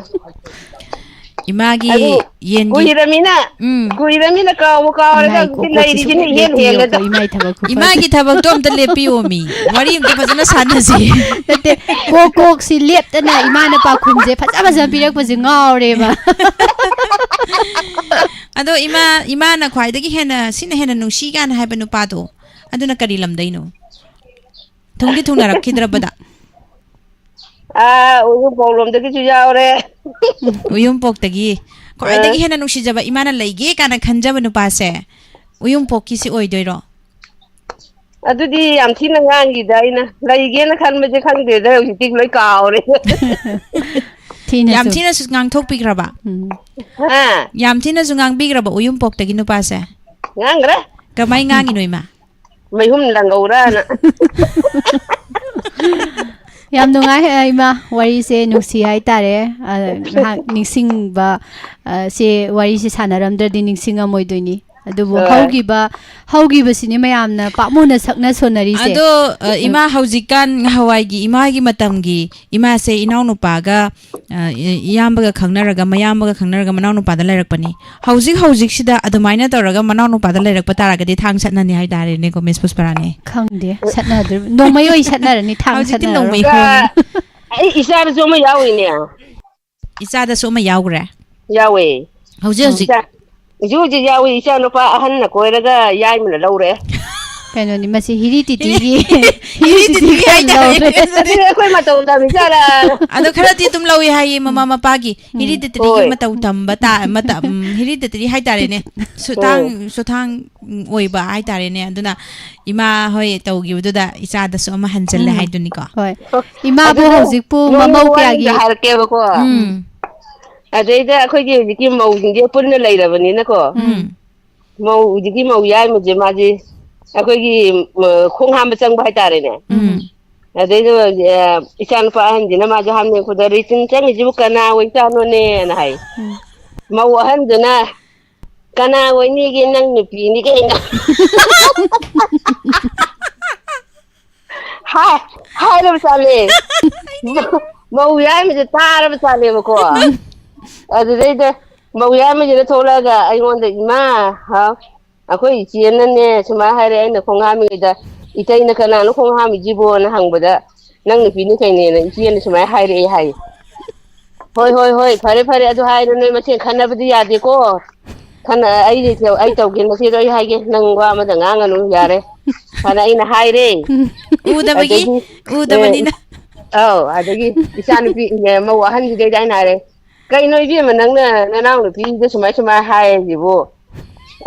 ꯏꯃꯥꯒꯤ ꯑꯗꯨ ꯌꯦꯟꯒꯤ ꯀꯨꯏꯔꯃꯤꯅ, ꯎꯝ꯫ ꯀꯨꯏꯔꯃꯤꯅ ꯀꯥꯎꯕꯨ ꯀꯥꯎꯔꯦꯗ, ꯉꯥꯏꯈꯣ, ꯍꯧꯖꯤꯛꯇꯤ ꯀꯣꯛꯁꯤ ꯂꯩꯔꯤꯁꯤꯅ ꯁꯨꯡꯂꯦꯞ ꯏꯍꯦꯟ ꯂꯦꯞꯄꯤꯌꯣꯀꯣ, ꯍꯦꯜꯂꯦꯗ꯫ ꯏꯃꯥꯏ ꯊꯕꯛ ꯈꯨꯐꯁꯦ꯫ ꯏꯃꯥꯒꯤ ꯊꯕꯛꯇꯣ ꯑꯝꯇ ꯂꯦꯞꯄꯤꯌꯣꯃꯤ꯫ ꯋꯥꯔꯤ ꯑꯝꯇ ꯐꯖꯅ ꯁꯥꯟꯅꯁꯤ꯫ ꯅꯠꯇꯦ, ꯀꯣꯛ, ꯀꯣꯛꯁꯤ ꯂꯦꯞꯇꯅ ꯏꯃꯥꯅ ꯄꯥꯎꯈꯨꯝꯁꯦ ꯐꯖ ꯐꯖꯅ ꯄꯤꯔꯛꯄꯁꯦ ꯉꯥꯎꯔꯦꯕ꯫ ꯑꯗꯣ ꯏꯃꯥ, ꯏꯃꯥꯅ ꯈ꯭ꯋꯥꯏꯗꯒꯤ ꯍꯦꯟꯅ, ꯁꯤꯅ ꯍꯦꯟꯅ ꯅꯨꯡꯁꯤ ꯀꯥꯏꯅ ꯍꯥꯏꯕ ꯅꯨꯄꯥꯗꯣ, ꯑꯗꯨꯅ ꯀꯔꯤ ꯂꯝꯗꯩꯅꯣ? ꯊꯨꯡꯗꯤ ꯊꯨꯡꯅꯔꯛꯈꯤꯗ꯭ꯔꯕꯗ? ꯑꯥ, ꯎꯌꯨꯡꯄꯣꯛ ꯂꯣꯝꯗꯒꯤꯁꯨ ꯌꯥꯎꯔꯦ꯫ ꯎꯌꯨꯝꯄꯣꯛꯇꯒꯤ꯫ ꯑꯥ꯫ ꯈ꯭ꯋꯥꯏꯗꯒꯤ ꯍꯦꯟꯅ ꯅꯨꯡꯁꯤꯖꯕ ꯏꯃꯥꯅ ꯂꯩꯒꯦ ꯀꯥꯏꯅ ꯈꯟꯖꯕ ꯅꯨꯄꯥꯁꯦ ꯎꯌꯨꯝꯄꯣꯛꯀꯤꯁꯤ ꯑꯣꯏꯗꯣꯏꯔꯣ? ꯑꯗꯨꯗꯤ ꯌꯥꯝ ꯊꯤꯅ ꯉꯥꯡꯈꯤꯗ ꯑꯩꯅ꯫ ꯂꯩꯒꯦꯅ ꯈꯟꯕꯁꯦ ꯈꯪꯗꯦꯗ, ꯍꯧꯖꯤꯛꯇꯤ ꯂꯣꯏ ꯀꯥꯎꯔꯦ꯫ ꯊꯤꯅꯁꯨ꯫ ꯌꯥꯝ ꯊꯤꯅꯁꯨ ꯉꯥꯡꯊꯣꯛꯄꯤꯈ꯭ꯔꯕ? ꯎꯝ꯫ ꯍꯥ? ꯌꯥꯝ ꯊꯤꯅꯁꯨ ꯉꯥꯡꯕꯤꯈ꯭ꯔꯕ ꯎꯌꯨꯝꯄꯣꯛꯇꯒꯤ ꯅꯨꯄꯥꯁꯦ? ꯉꯥꯡꯈ꯭ꯔꯦ꯫ ꯀꯃꯥꯏ ꯉꯥꯡꯉꯤꯅꯣ ꯏꯃꯥ? ꯃꯩꯍꯨꯝ ꯂꯪꯍꯧꯔꯅ꯫ ꯌꯥꯝ ꯅꯨꯡꯉꯥꯏ, ꯑ, ꯏꯃꯥ, ꯋꯥꯔꯤꯁꯦ ꯅꯨꯡꯁꯤ ꯍꯥꯏꯇꯥꯔꯦ꯫ ꯑ, ꯉꯥꯏꯍꯥꯛ ꯅꯤꯡꯁꯤꯡꯕ, ꯑ, ꯁꯦ, ꯋꯥꯔꯤꯁꯦ ꯁꯥꯟꯅꯔꯝꯗ꯭ꯔꯗꯤ ꯅꯤꯡꯁꯤꯡꯉꯝꯃꯣꯏꯗꯣꯏꯅꯤ꯫ ꯑꯗꯨꯕꯨ ꯍꯣꯏ꯫ ꯍꯧꯈꯤꯕ, ꯍꯧꯈꯤꯕꯁꯤꯅꯤ ꯃꯌꯥꯝꯅ ꯄꯥꯞꯃꯨꯅ ꯁꯛꯅ ꯁꯣꯟꯅꯔꯤꯁꯦ꯫ ꯑꯗꯣ, ꯑ, ꯏꯃꯥ, ꯍꯧꯖꯤꯛꯀꯥꯟ ꯉꯍꯥꯟꯋꯥꯏꯒꯤ ꯏꯃꯥꯒꯤ ꯃꯇꯝꯒꯤ ꯏꯃꯥꯁꯦ ꯏꯅꯥꯎꯅꯨꯄꯥꯒ, ꯑ, ꯏ-, ꯏꯌꯥꯝꯕꯒ ꯈꯪꯅꯔꯒ, ꯃꯌꯥꯝꯕꯒ ꯈꯪꯅꯔꯒ ꯃꯅꯥꯎꯅꯨꯄꯥꯗ ꯂꯩꯔꯛꯄꯅꯤ꯫ ꯍꯧꯖꯤꯛ ꯍꯧꯖꯤꯛꯁꯤꯗ ꯑꯗꯨꯃꯥꯏꯅ ꯇꯧꯔꯒ ꯃꯅꯥꯎꯅꯨꯄꯥꯗ ꯂꯩꯔꯛꯄ ꯇꯥꯔꯒꯗꯤ ꯊꯥꯡ ꯁꯠꯅꯅꯤ ꯍꯥꯏꯇꯥꯔꯦꯅꯦꯀꯣ, ꯃꯤꯁ ꯄꯨꯁꯄꯔꯥꯅꯤ꯫ ꯈꯪꯗꯦ, ꯁꯠꯅꯗꯣꯔꯤꯕ-, ꯅꯣꯡꯃꯩ ꯑꯣꯏ ꯁꯠꯅꯔꯅꯤ, ꯊꯥꯡ ꯍꯧꯖꯤꯛꯇꯤ ꯁꯠꯅꯔꯔꯣꯏ꯫ ꯅꯣꯡꯃꯩ ꯍꯣꯡꯉꯦ꯫ ꯏꯆꯥ-, ꯑꯩ ꯏꯆꯥꯗꯁꯨ ꯑꯃ ꯌꯥꯎꯔꯤꯅꯦ꯫ ꯏꯆꯥꯗꯁꯨ ꯑꯃ ꯌꯥꯎꯈ꯭ꯔꯦ? ꯌꯥꯎꯋꯦ꯫ ꯍꯧꯖꯤꯛ ꯍꯧꯖꯤꯛ? ꯏꯆꯥ-, ꯍꯧꯖꯤꯛ ꯍꯧꯖꯤꯛ ꯌꯥꯎꯋꯤ, ꯏꯆꯥ ꯅꯨꯄꯥ ꯑꯍꯟꯅ ꯀꯣꯏꯔꯒ ꯌꯥꯏꯃꯅ ꯂꯧꯔꯦ꯫ ꯀꯩꯅꯣꯅꯤ, ꯃꯁꯤ ꯍꯤꯔꯤꯇꯤꯇꯤꯒꯤ, ꯍꯤꯔꯤꯇꯤꯇꯤꯒꯤ ꯍꯤꯔꯤꯇꯤꯇꯤꯒꯤ ꯍꯥꯏꯇꯥꯔꯦ꯫ ꯂꯧꯔꯦ꯫ ꯑꯗꯨꯗꯤ ꯑꯩꯈꯣꯏ ꯃꯇꯧ ꯇꯝꯃꯤꯖꯥꯠꯂ? ꯑꯗꯣ ꯈꯔꯗꯤ ꯑꯗꯨꯝ ꯂꯧꯏ ꯍꯥꯏꯌꯦ, ꯃꯃꯥ ꯃꯄꯥꯒꯤ꯫ ꯎꯝ꯫ ꯍꯤꯔꯤꯇꯤꯇꯤꯒꯤ ꯍꯣꯏ꯫ ꯃꯇꯧ ꯇꯝꯕ ꯇꯥ-, ꯃꯇ-, ꯎꯝ, ꯍꯤꯔꯤꯇꯤꯇꯤ ꯍꯥꯏꯇꯥꯔꯦꯅꯦ꯫ ꯁꯨꯊꯥꯡ, ꯎꯝ꯫ ꯁꯨꯊꯥꯡ, ꯎꯝ, ꯑꯣꯏꯕ ꯍꯥꯏꯇꯥꯔꯦꯅꯦ꯫ ꯑꯗꯨꯅ ꯏꯃꯥ ꯍꯣꯏ ꯇꯧꯈꯤꯕꯗꯨꯗ ꯏꯆꯥꯗꯁꯨ ꯑꯃ ꯍꯟꯖꯜꯂꯦ ꯎꯝ꯫ ꯍꯥꯏꯗꯨꯅꯤꯀꯣ꯫ ꯍꯣꯏ꯫ ꯏꯃꯥꯕꯨ ꯑꯗꯨꯗ ꯍꯧꯖꯤꯛꯄꯨ ꯅꯣꯡꯃ ꯃꯃꯧ ꯋꯥꯔꯤꯒ ꯀꯌꯥꯒꯤ ꯍꯥꯏꯔꯛꯀꯦꯕꯀꯣ꯫ ꯎꯝ꯫ ꯑꯗꯩꯗ ꯑꯩꯈꯣꯏꯒꯤ ꯍꯧꯖꯤꯛꯀꯤ ꯃꯧꯁꯤꯡꯁꯦ ꯄꯨꯟꯅ ꯂꯩꯔꯕꯅꯤꯅꯀꯣ꯫ ꯎꯝ꯫ ꯃꯧ, ꯍꯧꯖꯤꯛꯀꯤ ꯃꯧ ꯌꯥꯏꯃꯁꯦ ꯃꯥꯁꯦ ꯑꯩꯈꯣꯏꯒꯤ, ꯎꯝ, ꯈꯣꯡ ꯍꯥꯝꯕ ꯆꯪꯕ ꯍꯥꯏꯇꯥꯔꯦꯅꯦ꯫ ꯎꯝ꯫ ꯑꯗꯩꯗ, ꯑ, ꯏꯆꯥꯅꯨꯄꯥ ꯑꯍꯟꯁꯤꯅ ꯃꯥꯁꯦ ꯍꯥꯝꯅꯤꯡꯉꯛꯄꯗ, "ꯔꯤꯇꯤꯟ ꯆꯪꯉꯤꯁꯤꯕꯨ ꯀꯅꯥ ꯑꯣꯏꯖꯥꯠꯅꯣꯅꯦꯅ?" ꯍꯥꯏ꯫ ꯎꯝ꯫ ꯃꯧ ꯑꯍꯟꯗꯨꯅ, "ꯀꯅꯥ ꯑꯣꯏꯅꯤꯒꯦ, ꯅꯪ ꯅꯨꯄꯤꯅꯤ ꯀꯩꯅꯣ"꯫ ꯍꯥꯏ-, ꯍꯥꯏꯔꯕ ꯆꯥꯠꯂꯦ꯫ ꯃꯧ ꯌꯥꯏꯃꯁꯦ ꯇꯥꯔꯕ ꯆꯥꯠꯂꯦꯕꯀꯣ꯫ ꯑꯗꯨꯗꯩꯗ ꯃꯧ ꯌꯥꯏꯃꯁꯤꯅ ꯊꯣꯛꯂꯛꯑꯒ ꯑꯩꯉꯣꯟꯗ, "ꯏꯃꯥ, ꯍꯥꯎ, ꯑꯩꯈꯣꯏ ꯏꯆꯦꯅꯅꯦ ꯁꯨꯃꯥꯏꯅ ꯍꯥꯏꯔꯦ, ꯑꯩꯅ ꯈꯣꯡ ꯍꯥꯝꯃꯤꯉꯩꯗ ꯏꯇꯩꯅ ꯀꯅꯥꯅꯣ ꯈꯣꯡ ꯍꯥꯝꯃꯤꯁꯤꯕꯣꯅ ꯍꯪꯕꯗ, ꯅꯪ ꯅꯨꯄꯤꯅꯤ ꯀꯩꯅꯦꯅ ꯏꯆꯦꯅ ꯁꯨꯃꯥꯏꯅ ꯍꯥꯏꯔꯛꯑꯦ" ꯍꯥꯏꯌꯦ꯫ "ꯍꯣꯏ, ꯍꯣꯏ, ꯍꯣꯏ, ꯐꯔꯦ, ꯐꯔꯦ, ꯑꯗꯨ ꯍꯥꯏꯔꯣ, ꯅꯣꯏ ꯃꯁꯦꯟ ꯈꯟꯅꯕꯗꯤ ꯌꯥꯗꯦꯀꯣ꯫ ꯈꯟꯅ-, ꯑꯩ, ꯑꯩ ꯇꯧꯒꯦ, ꯅꯆꯦꯗꯣ ꯑꯩ ꯍꯥꯏꯒꯦ, ꯅꯪ ꯋꯥ ꯑꯃꯗ ꯉꯥꯡꯉꯅꯨ, ꯌꯥꯔꯦ" ꯍꯥꯏꯅ ꯑꯩꯅ ꯍꯥꯏꯔꯦ꯫ ꯎꯗꯕꯒꯤ, ꯑꯗꯒꯤ, ꯑꯦ, ꯎꯗꯕꯅꯤꯅ꯫ ꯑꯧ, ꯑꯗꯒꯤ ꯏꯆꯥꯅꯨꯄꯤ, ꯃꯧ ꯑꯍꯟꯁꯤꯗꯩꯗ ꯑꯩꯅ ꯍꯥꯏꯔꯦ, "ꯀꯩꯅꯣ ꯏꯕꯦꯝꯃ, ꯅꯪꯅ ꯅꯅꯥꯎ ꯅꯨꯄꯤꯗ ꯁꯨꯃꯥꯏ ꯁꯨꯃꯥꯏ ꯍꯥꯏꯁꯤꯕꯨ?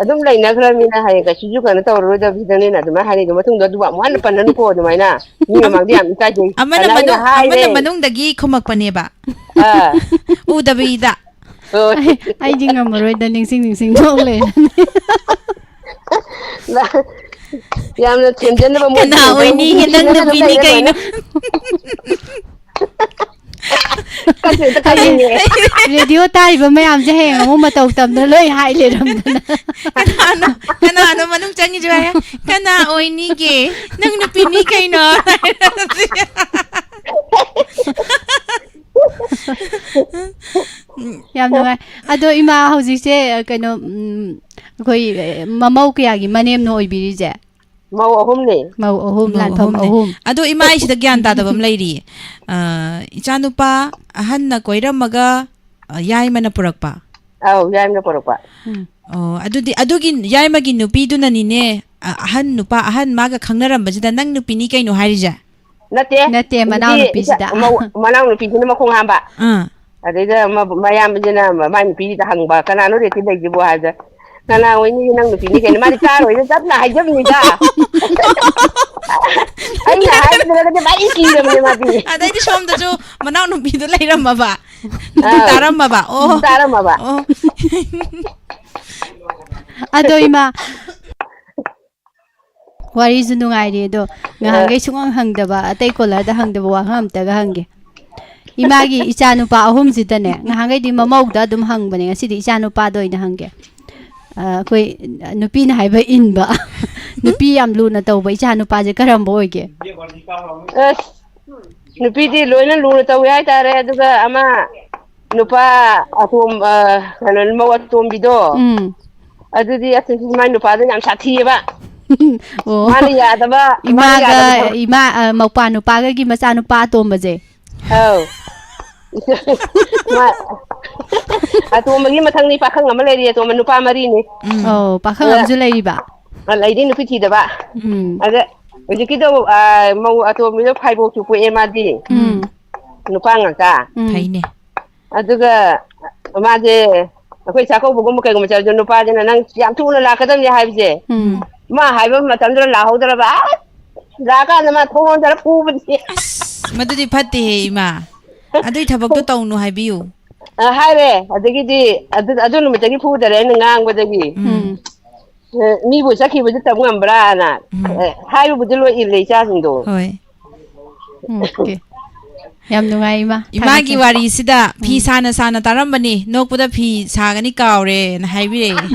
ꯑꯗꯨꯝ ꯂꯩꯅꯈ꯭ꯔꯕꯅꯤꯅ ꯍꯌꯦꯡ ꯀꯩꯁꯨꯁꯨ ꯀꯩꯅꯣ ꯇꯧꯔꯔꯣꯏꯗꯕꯁꯤꯗꯅꯦꯅ" ꯑꯗꯨꯃꯥꯏꯅ ꯍꯥꯏꯅꯩꯗꯣ꯫ ꯃꯇꯨꯡꯗ ꯑꯗꯨꯕꯨ ꯑꯃꯨꯛ ꯍꯟꯅ ꯄꯟꯅꯅꯨꯀꯣ ꯑꯗꯨꯃꯥꯏꯅ꯫ ꯃꯤ ꯃꯃꯥꯡꯗ ꯌꯥꯝ ꯏꯀꯥꯏꯖꯩ꯫ ꯑꯃꯅ ꯍꯥꯏꯅ ꯑꯩꯅ ꯃꯅꯨꯡ-, ꯍꯥꯏꯔꯦ꯫ ꯑꯃꯅ ꯃꯅꯨꯡꯗꯒꯤ ꯈꯨꯝꯃꯛꯄꯅꯦꯕ꯫ ꯑꯥ꯫ ꯎꯗꯕꯤꯗ꯫ ꯍꯣꯏ꯫ ꯑꯩ, ꯑꯩꯗꯤ ꯉꯝꯃꯔꯣꯏꯗ, ꯅꯤꯡꯁꯤꯡ ꯅꯤꯡꯁꯤꯡ ꯊꯣꯛ ꯂꯩꯔꯅꯤ꯫ ꯌꯥꯝꯅ ꯊꯦꯝꯖꯤꯟꯅꯕ ꯃꯣꯏ ꯀꯅꯥ ꯑꯣꯏꯅꯤꯒꯦ? ꯅꯪ ꯅꯨꯡꯁꯤꯅꯅ ꯑꯗꯨꯝ ꯅꯨꯄꯤꯅꯤ ꯂꯩꯔ ꯂꯣꯏꯔꯦ꯫ ꯀꯩꯅꯣ? ꯀꯛꯈꯤꯕꯗ ꯀꯛꯅꯤꯡꯉꯦ꯫ ꯔꯦꯗꯤꯑꯣ ꯇꯥꯔꯤꯕ ꯃꯌꯥꯝꯁꯦ ꯍꯌꯦꯡ ꯑꯃꯨꯛ ꯃꯇꯧ ꯇꯝꯗꯅ ꯂꯣꯏ ꯍꯥꯏ ꯂꯩꯔꯝꯗꯅ꯫ ꯀꯅꯥꯅꯣ, ꯀꯅꯥꯅꯣ ꯃꯅꯨꯡ ꯆꯪꯉꯤꯁꯦ ꯍꯥꯏꯌꯣ? "ꯀꯅꯥ ꯑꯣꯏꯅꯤꯒꯦ? ꯅꯪ ꯅꯨꯄꯤꯅꯤ ꯀꯩꯅꯣ?" ꯌꯥꯝ ꯅꯨꯡꯉꯥꯏ꯫ ꯑꯗꯣ ꯏꯃꯥ ꯍꯧꯖꯤꯛꯁꯦ, ꯀꯩꯅꯣ, ꯎꯝ, ꯑꯩꯈꯣꯏ, ꯃꯃꯧ ꯀꯌꯥꯒꯤ ꯃꯅꯦꯝꯅꯣ ꯑꯣꯏꯕꯤꯔꯤꯁꯦ? ꯃꯧ ꯑꯍꯨꯝꯅꯦ꯫ ꯃꯧ ꯑꯍꯨꯝ, ꯃꯧ ꯂꯥꯟꯐꯝ ꯑꯍꯨꯝꯅꯦ꯫ ꯑꯍꯨꯝ꯫ ꯑꯗꯣ ꯏꯃꯥ, ꯑꯩ ꯁꯤꯗ ꯒ꯭ꯌꯥꯟ ꯇꯥꯗꯕ ꯑꯃ ꯂꯩꯔꯤꯌꯦ꯫ ꯑ, ꯏꯆꯥꯅꯨꯄꯥ ꯑꯍꯟꯅ ꯀꯣꯏꯔꯝꯃꯒ, ꯑ, ꯌꯥꯏꯃꯅ ꯄꯨꯔꯛꯄ? ꯑꯧ, ꯌꯥꯏꯃꯅ ꯄꯨꯔꯛꯄ꯫ ꯎꯝ꯫ ꯑꯣ, ꯑꯗꯨꯗꯤ ꯑꯗꯨꯒꯤ ꯌꯥꯏꯃꯒꯤ ꯅꯨꯄꯤꯗꯨꯅꯅꯤꯅꯦ, ꯑ, ꯑꯍꯟ ꯅꯨꯄꯥ, ꯑꯍꯟ ꯃꯥꯒ ꯈꯪꯅꯔꯝꯕꯁꯤꯗ "ꯅꯪ ꯅꯨꯄꯤꯅꯤ ꯀꯩꯅꯣ" ꯍꯥꯏꯔꯤꯁꯦ? ꯅꯠꯇꯦ꯫ ꯅꯠꯇꯦ, ꯍꯧꯖꯤꯛꯀꯤ ꯃꯅꯥꯎꯅꯨꯄꯤꯁꯤꯗ꯫ ꯏꯆꯥ-, ꯃꯧ-, ꯃꯅꯥꯎꯅꯨꯄꯤꯁꯤꯅ ꯃꯈꯣꯡ ꯍꯥꯝꯕ꯫ ꯑꯥ꯫ ꯑꯗꯩꯗ ꯃ-, ꯃꯌꯥꯝꯕꯁꯤꯅ ꯃ-, ꯃꯥꯏ ꯅꯨꯄꯤꯁꯤꯗ ꯍꯪꯕ, "ꯀꯅꯥꯅꯣ ꯔꯦꯇꯤ ꯂꯩꯁꯤꯕꯣ?" ꯍꯥꯏꯕꯗ, "ꯀꯅꯥ ꯑꯣꯏꯅꯤ? ꯅꯪ ꯅꯨꯄꯤꯅꯤ ꯀꯩꯅꯣ?" ꯃꯥꯗꯤ ꯇꯥꯔꯣꯏꯅ ꯇꯞꯅ ꯍꯥꯏꯖꯕꯅꯤꯗ꯫ ꯑꯩꯅ ꯍꯥꯏꯕꯗꯨꯗꯒꯗꯤ ꯃꯥꯗꯤ ꯀꯤꯔꯕꯅꯦ ꯃꯥꯗꯤ꯫ ꯑꯗꯩꯗꯤ ꯁꯣꯝꯗꯁꯨ ꯃꯅꯥꯎꯅꯨꯄꯤꯗꯣ ꯂꯩꯔꯝꯃꯕ? ꯑꯗꯨ ꯑꯥ꯫ ꯇꯥꯔꯝꯃꯕ? ꯑꯣ꯫ ꯇꯥꯔꯝꯃꯕ꯫ ꯑꯣ꯫ ꯑꯗꯣ ꯏꯃꯥ, ꯋꯥꯔꯤꯁꯨ ꯅꯨꯡꯉꯥꯏꯔꯤ, ꯑꯗꯣ ꯑ꯫ ꯉꯍꯥꯟꯈꯩ ꯁꯨꯡꯍꯪ ꯍꯪꯗꯕ, ꯑꯇꯩ ꯀꯣꯂꯔꯗ ꯍꯪꯗꯕ ꯋꯥꯍꯪ ꯑꯝꯇꯒ ꯍꯪꯒꯦ꯫ ꯏꯃꯥꯒꯤ ꯏꯆꯥ ꯅꯨꯄꯥ ꯑꯍꯨꯝꯁꯤꯗꯅꯦ, ꯉꯍꯥꯟꯈꯩꯗꯤ ꯃꯃꯧꯗ ꯑꯗꯨꯝ ꯍꯪꯕꯅꯦ, ꯉꯁꯤꯗꯤ ꯏꯆꯥ ꯅꯨꯄꯥꯗ ꯑꯣꯏꯅ ꯍꯪꯒꯦ꯫ ꯑ, ꯑꯩꯈꯣꯏ ꯅꯨꯄꯤꯅ ꯍꯥꯏꯕ ꯏꯟꯕ, ꯅꯨꯄꯤ ꯌꯥꯝ ꯂꯨꯅ ꯇꯧꯕ ꯏꯆꯥ ꯅꯨꯄꯥꯁꯦ ꯀꯔꯝꯕ ꯑꯣꯏꯒꯦ? ꯑꯁ, ꯅꯨꯄꯤꯗꯤ ꯂꯣꯏꯅ ꯂꯨꯅ ꯇꯧꯏ ꯍꯥꯏꯇꯥꯔꯦ꯫ ꯑꯗꯨꯒ ꯑꯃ ꯅꯨꯄꯥ ꯑꯇꯣꯝ-, ꯑ, ꯀꯩꯅꯣ, ꯃꯧ ꯑꯇꯣꯝꯕꯤꯗꯣ, ꯎꯝ꯫ ꯑꯗꯨꯗꯤ ꯑꯁ, ꯃꯥꯏ ꯅꯨꯄꯥꯗꯨꯅ ꯌꯥꯝ ꯁꯥꯊꯤꯑꯕ꯫ ꯑꯣ꯫ ꯃꯥꯅ ꯌꯥꯗꯕ, ꯃꯥꯅ ꯏꯃꯥꯒ, ꯌꯥꯗꯕ ꯊꯕꯛ ꯏꯃꯥ, ꯑ, ꯃꯧꯄ꯭ꯋꯥ ꯅꯨꯄꯥꯒꯒꯤ ꯃꯆꯥ ꯅꯨꯄꯥ ꯑꯇꯣꯝꯕꯁꯦ꯫ ꯑꯧ꯫ ꯃꯥ-, ꯑꯇꯣꯝꯕꯒꯤ ꯃꯊꯪꯅꯤ ꯄꯥꯈꯪ ꯑꯃ ꯂꯩꯔꯤ, ꯑꯇꯣꯝꯕ ꯅꯨꯄꯥ ꯃꯔꯤꯅꯤ꯫ ꯎꯝ꯫ ꯑꯧ, ꯄꯥꯈꯪ ꯑꯗ ꯑꯃꯁꯨ ꯂꯩꯔꯤꯕ? ꯑ, ꯂꯩꯔꯤ, ꯅꯨꯄꯤ ꯊꯤꯗꯕ꯫ ꯎꯝ꯫ ꯑꯗ ꯍꯧꯖꯤꯛꯀꯤꯗꯣ, ꯑ, ꯃꯧ ꯑꯇꯣꯝꯕꯤꯗꯣ ꯐꯥꯏꯕꯣꯛꯁꯨ ꯄꯣꯛꯑꯦ ꯃꯥꯗꯤ꯫ ꯎꯝ꯫ ꯅꯨꯄꯥ ꯉꯥꯛꯇ꯫ ꯎꯝ꯫ ꯐꯩꯅꯦ꯫ ꯑꯗꯨꯒ ꯃꯥꯁꯦ ꯑꯩꯈꯣꯏ ꯆꯥꯛꯀꯧꯕꯒꯨꯝꯕ ꯀꯩꯒꯨꯝꯕ ꯆꯠꯂꯁꯨ ꯅꯨꯄꯥꯁꯤꯅ "ꯅꯪ ꯌꯥꯝ ꯊꯨꯅ ꯂꯥꯛꯀꯗꯕꯅꯤ" ꯍꯥꯏꯕꯁꯦ, ꯎꯝ꯫ ꯃꯥ ꯍꯥꯏꯕ ꯃꯇꯝꯗꯨꯗ ꯂꯥꯛꯍꯧꯗ꯭ꯔꯕ, "ꯑꯁ, ꯂꯥꯛꯑꯀꯥꯟꯗ ꯃꯥ ꯊꯣꯡ ꯂꯣꯟꯖꯜꯂ ꯐꯨꯕꯅꯤ"꯫ ꯑꯁ, ꯃꯗꯨꯗꯤ ꯐꯠꯇꯦꯍꯦ, ꯏꯃꯥ꯫ ꯑꯗꯨꯏ ꯊꯕꯛꯇꯣ ꯇꯧꯅꯨ ꯍꯥꯏꯕꯤꯌꯨ꯫ ꯑ, ꯍꯥꯏꯔꯦ꯫ ꯑꯗꯒꯤꯗꯤ ꯑꯗꯨ, ꯑꯗꯨ ꯅꯨꯃꯤꯠꯇꯒꯤ ꯐꯨꯗꯔꯦ ꯑꯩꯅ ꯉꯥꯡꯕꯗꯒꯤ꯫ ꯎꯝ꯫ ꯎꯝ꯫ ꯑ, ꯃꯤꯕꯨ ꯆꯠꯈꯤꯕꯁꯨ ꯇꯝ ꯉꯝꯕ꯭ꯔꯥꯅ꯫ ꯎꯝ꯫ ꯑ, ꯍꯥꯏꯕꯕꯨꯗꯤ ꯂꯣꯏ ꯏꯜꯂꯦ ꯏꯆꯥꯁꯤꯡꯗꯣ꯫ ꯍꯣꯏ꯫ ꯎꯝ, ꯑꯣꯀꯦ꯫ ꯌꯥꯝ ꯅꯨꯡꯉꯥꯏ, ꯏꯃꯥ꯫ ꯏꯃꯥꯒꯤ ꯊꯥꯒꯠꯆꯔꯤ꯫ ꯋꯥꯔꯤꯁꯤꯗ ꯐꯤ ꯎꯝ꯫ ꯁꯥꯅ ꯁꯥꯅ ꯇꯥꯔꯝꯕꯅꯤ, ꯅꯣꯛꯄꯗ ꯐꯤ ꯁꯥꯒꯅꯤ ꯀꯥꯎꯔꯦꯅ ꯍꯥꯏꯕꯤꯔꯛꯑꯦ꯫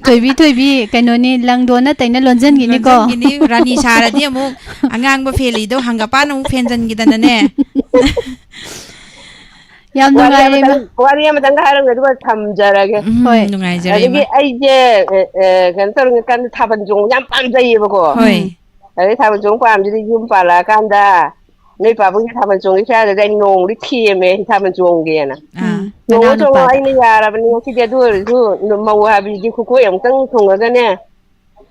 ꯊꯣꯏꯕꯤ, ꯊꯣꯏꯕꯤ, ꯀꯩꯅꯣꯅꯤ, ꯂꯪꯗꯣꯟꯅ ꯇꯩꯅ ꯂꯣꯟꯖꯟꯒꯤꯅꯤꯀꯣ꯫ ꯂꯣꯟꯖꯟꯒꯤꯅꯤ, ꯔꯥꯅꯤ ꯁꯥꯔꯗꯤ ꯑꯃꯨꯛ ꯑꯉꯥꯡꯕ ꯐꯦꯜꯂꯤꯗꯣ ꯍꯪꯒꯄꯥꯟ ꯑꯃꯨꯛ ꯐꯦꯟꯖꯟꯈꯤꯗꯅꯅꯦ꯫ ꯌꯥꯝ ꯋꯥꯔꯤ ꯅꯨꯡꯉꯥꯏꯔꯦ, ꯏꯃꯥ꯫ ꯑꯃꯇꯪ, ꯋꯥꯔꯤ ꯑꯃꯇꯪꯒ ꯍꯥꯏꯔꯝꯒꯦ, ꯑꯗꯨꯒ ꯊꯝꯖꯔꯒꯦ꯫ ꯎꯝ, ꯍꯣꯏ꯫ ꯅꯨꯡꯉꯥꯏꯖꯔꯦ, ꯑꯗꯒꯤ ꯏꯃꯥ꯫ ꯑꯩꯁꯦ, ꯑꯦ, ꯑꯦ, ꯀꯩꯅꯣ ꯇꯧꯔꯤꯉꯩ ꯀꯥꯟꯗ ꯊꯥꯕꯜ ꯆꯣꯡꯕ ꯌꯥꯝ ꯄꯥꯝꯖꯩꯌꯦꯕꯀꯣ꯫ ꯍꯣꯏ꯫ ꯎꯝ꯫ ꯑꯗꯩ ꯊꯥꯕꯜ ꯆꯣꯡ ꯄꯥꯝꯁꯤꯗꯤ ꯌꯨꯝ ꯄꯥꯜꯂꯛꯑꯀꯥꯟꯗ ꯅꯣꯏ ꯄꯥꯕꯨꯡꯒꯤ ꯊꯥꯕꯜ ꯆꯣꯡꯒꯤ ꯁ꯭ꯋꯥꯏꯗꯨꯗ ꯑꯩ ꯅꯣꯡꯃꯗꯤ ꯊꯦꯝꯃꯦ, ꯊꯥꯕꯜ ꯆꯣꯡꯒꯦꯅ꯫ ꯑꯥ꯫ ꯎꯝ, ꯆꯣꯡꯉꯣ, ꯆꯣꯡꯉꯣ, ꯅꯅꯥꯎꯅꯨꯄꯥꯗ꯫ ꯑꯩꯅ ꯌꯥꯔꯕꯅꯤ ꯉꯁꯤꯗꯤ꯫ ꯑꯗꯨ ꯑꯣꯏꯔꯁꯨ ꯃꯧ ꯍꯥꯏꯕꯁꯤꯗꯤ ꯈꯨꯀꯣꯏ ꯑꯃꯨꯛꯇꯪ ꯊꯨꯡꯉꯒꯅꯦ,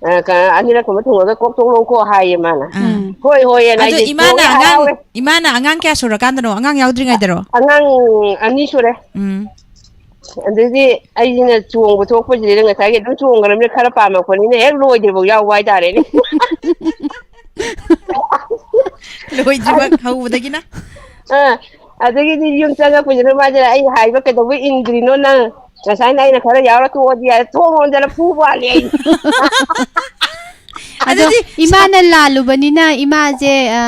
ꯑ, ꯀ-, ꯑꯅꯤꯔꯛ ꯀꯨꯝꯕ ꯊꯨꯡꯉꯒ ꯀꯣꯛ ꯇꯣꯛꯂꯛꯎꯀꯣ ꯍꯥꯏꯌꯦ ꯃꯥꯅ꯫ ꯑꯥ꯫ ꯎꯝ꯫ ꯍꯣꯏ, ꯍꯣꯏ, ꯑꯅ ꯑꯗꯨ ꯑꯩꯁꯦ ꯏꯃꯥꯅ ꯆꯣꯡꯉꯦ, ꯑꯉꯥꯡ, ꯍꯔꯥꯎꯋꯦ꯫ ꯏꯃꯥꯅ ꯑꯉꯥꯡ ꯀꯌꯥ ꯁꯨꯔꯀꯥꯟꯗꯅꯣ? ꯑꯉꯥꯡ ꯌꯥꯎꯗ꯭ꯔꯤꯉꯩꯗꯔꯣ? ꯑꯉꯥꯡ ꯑꯅꯤ ꯁꯨꯔꯦ꯫ ꯎꯝ꯫ ꯑꯗꯩꯗꯤ ꯑꯩꯁꯤꯅ ꯆꯣꯡꯕ ꯊꯣꯛꯄꯁꯤꯗ ꯉꯁꯥꯏꯒꯤ ꯑꯗꯨꯝ ꯆꯣꯡꯈ꯭ꯔꯕꯅꯤꯅ ꯈꯔ ꯄꯥꯝꯃꯛꯄꯅꯤꯅ ꯍꯦꯛ ꯂꯣꯏꯗ꯭ꯔꯤꯐꯥꯎ ꯌꯥꯎꯕ ꯍꯥꯏꯇꯥꯔꯦꯅꯦ꯫ ꯂꯣꯏꯗ꯭ꯔꯤꯕ ꯍꯧꯕꯗꯒꯤꯅ? ꯑꯥ, ꯑꯗꯒꯤꯗꯤ ꯌꯨꯝ ꯆꯪꯉꯛꯄꯁꯤꯗ ꯃꯥꯁꯦ ꯑꯩꯅ ꯍꯥꯏꯕ ꯀꯩꯗꯧꯕꯩ ꯏꯟꯗ꯭ꯔꯤꯅꯣ ꯅꯪ? ꯉꯁꯥꯏꯅ ꯑꯩꯅ ꯈꯔ ꯌꯥꯎꯔ ꯇꯣꯛꯑꯗꯤ ꯌꯥꯔꯦ, ꯊꯣꯡ ꯂꯣꯟꯖꯜꯂ ꯐꯨꯕ ꯋꯥꯅꯤ ꯑꯩ꯫ ꯑꯗꯣ ꯑꯗꯨꯗꯤ ꯏꯃꯥꯅ ꯂꯥꯜꯂꯨꯕꯅꯤꯅ ꯏꯃꯥꯁꯦ, ꯑ,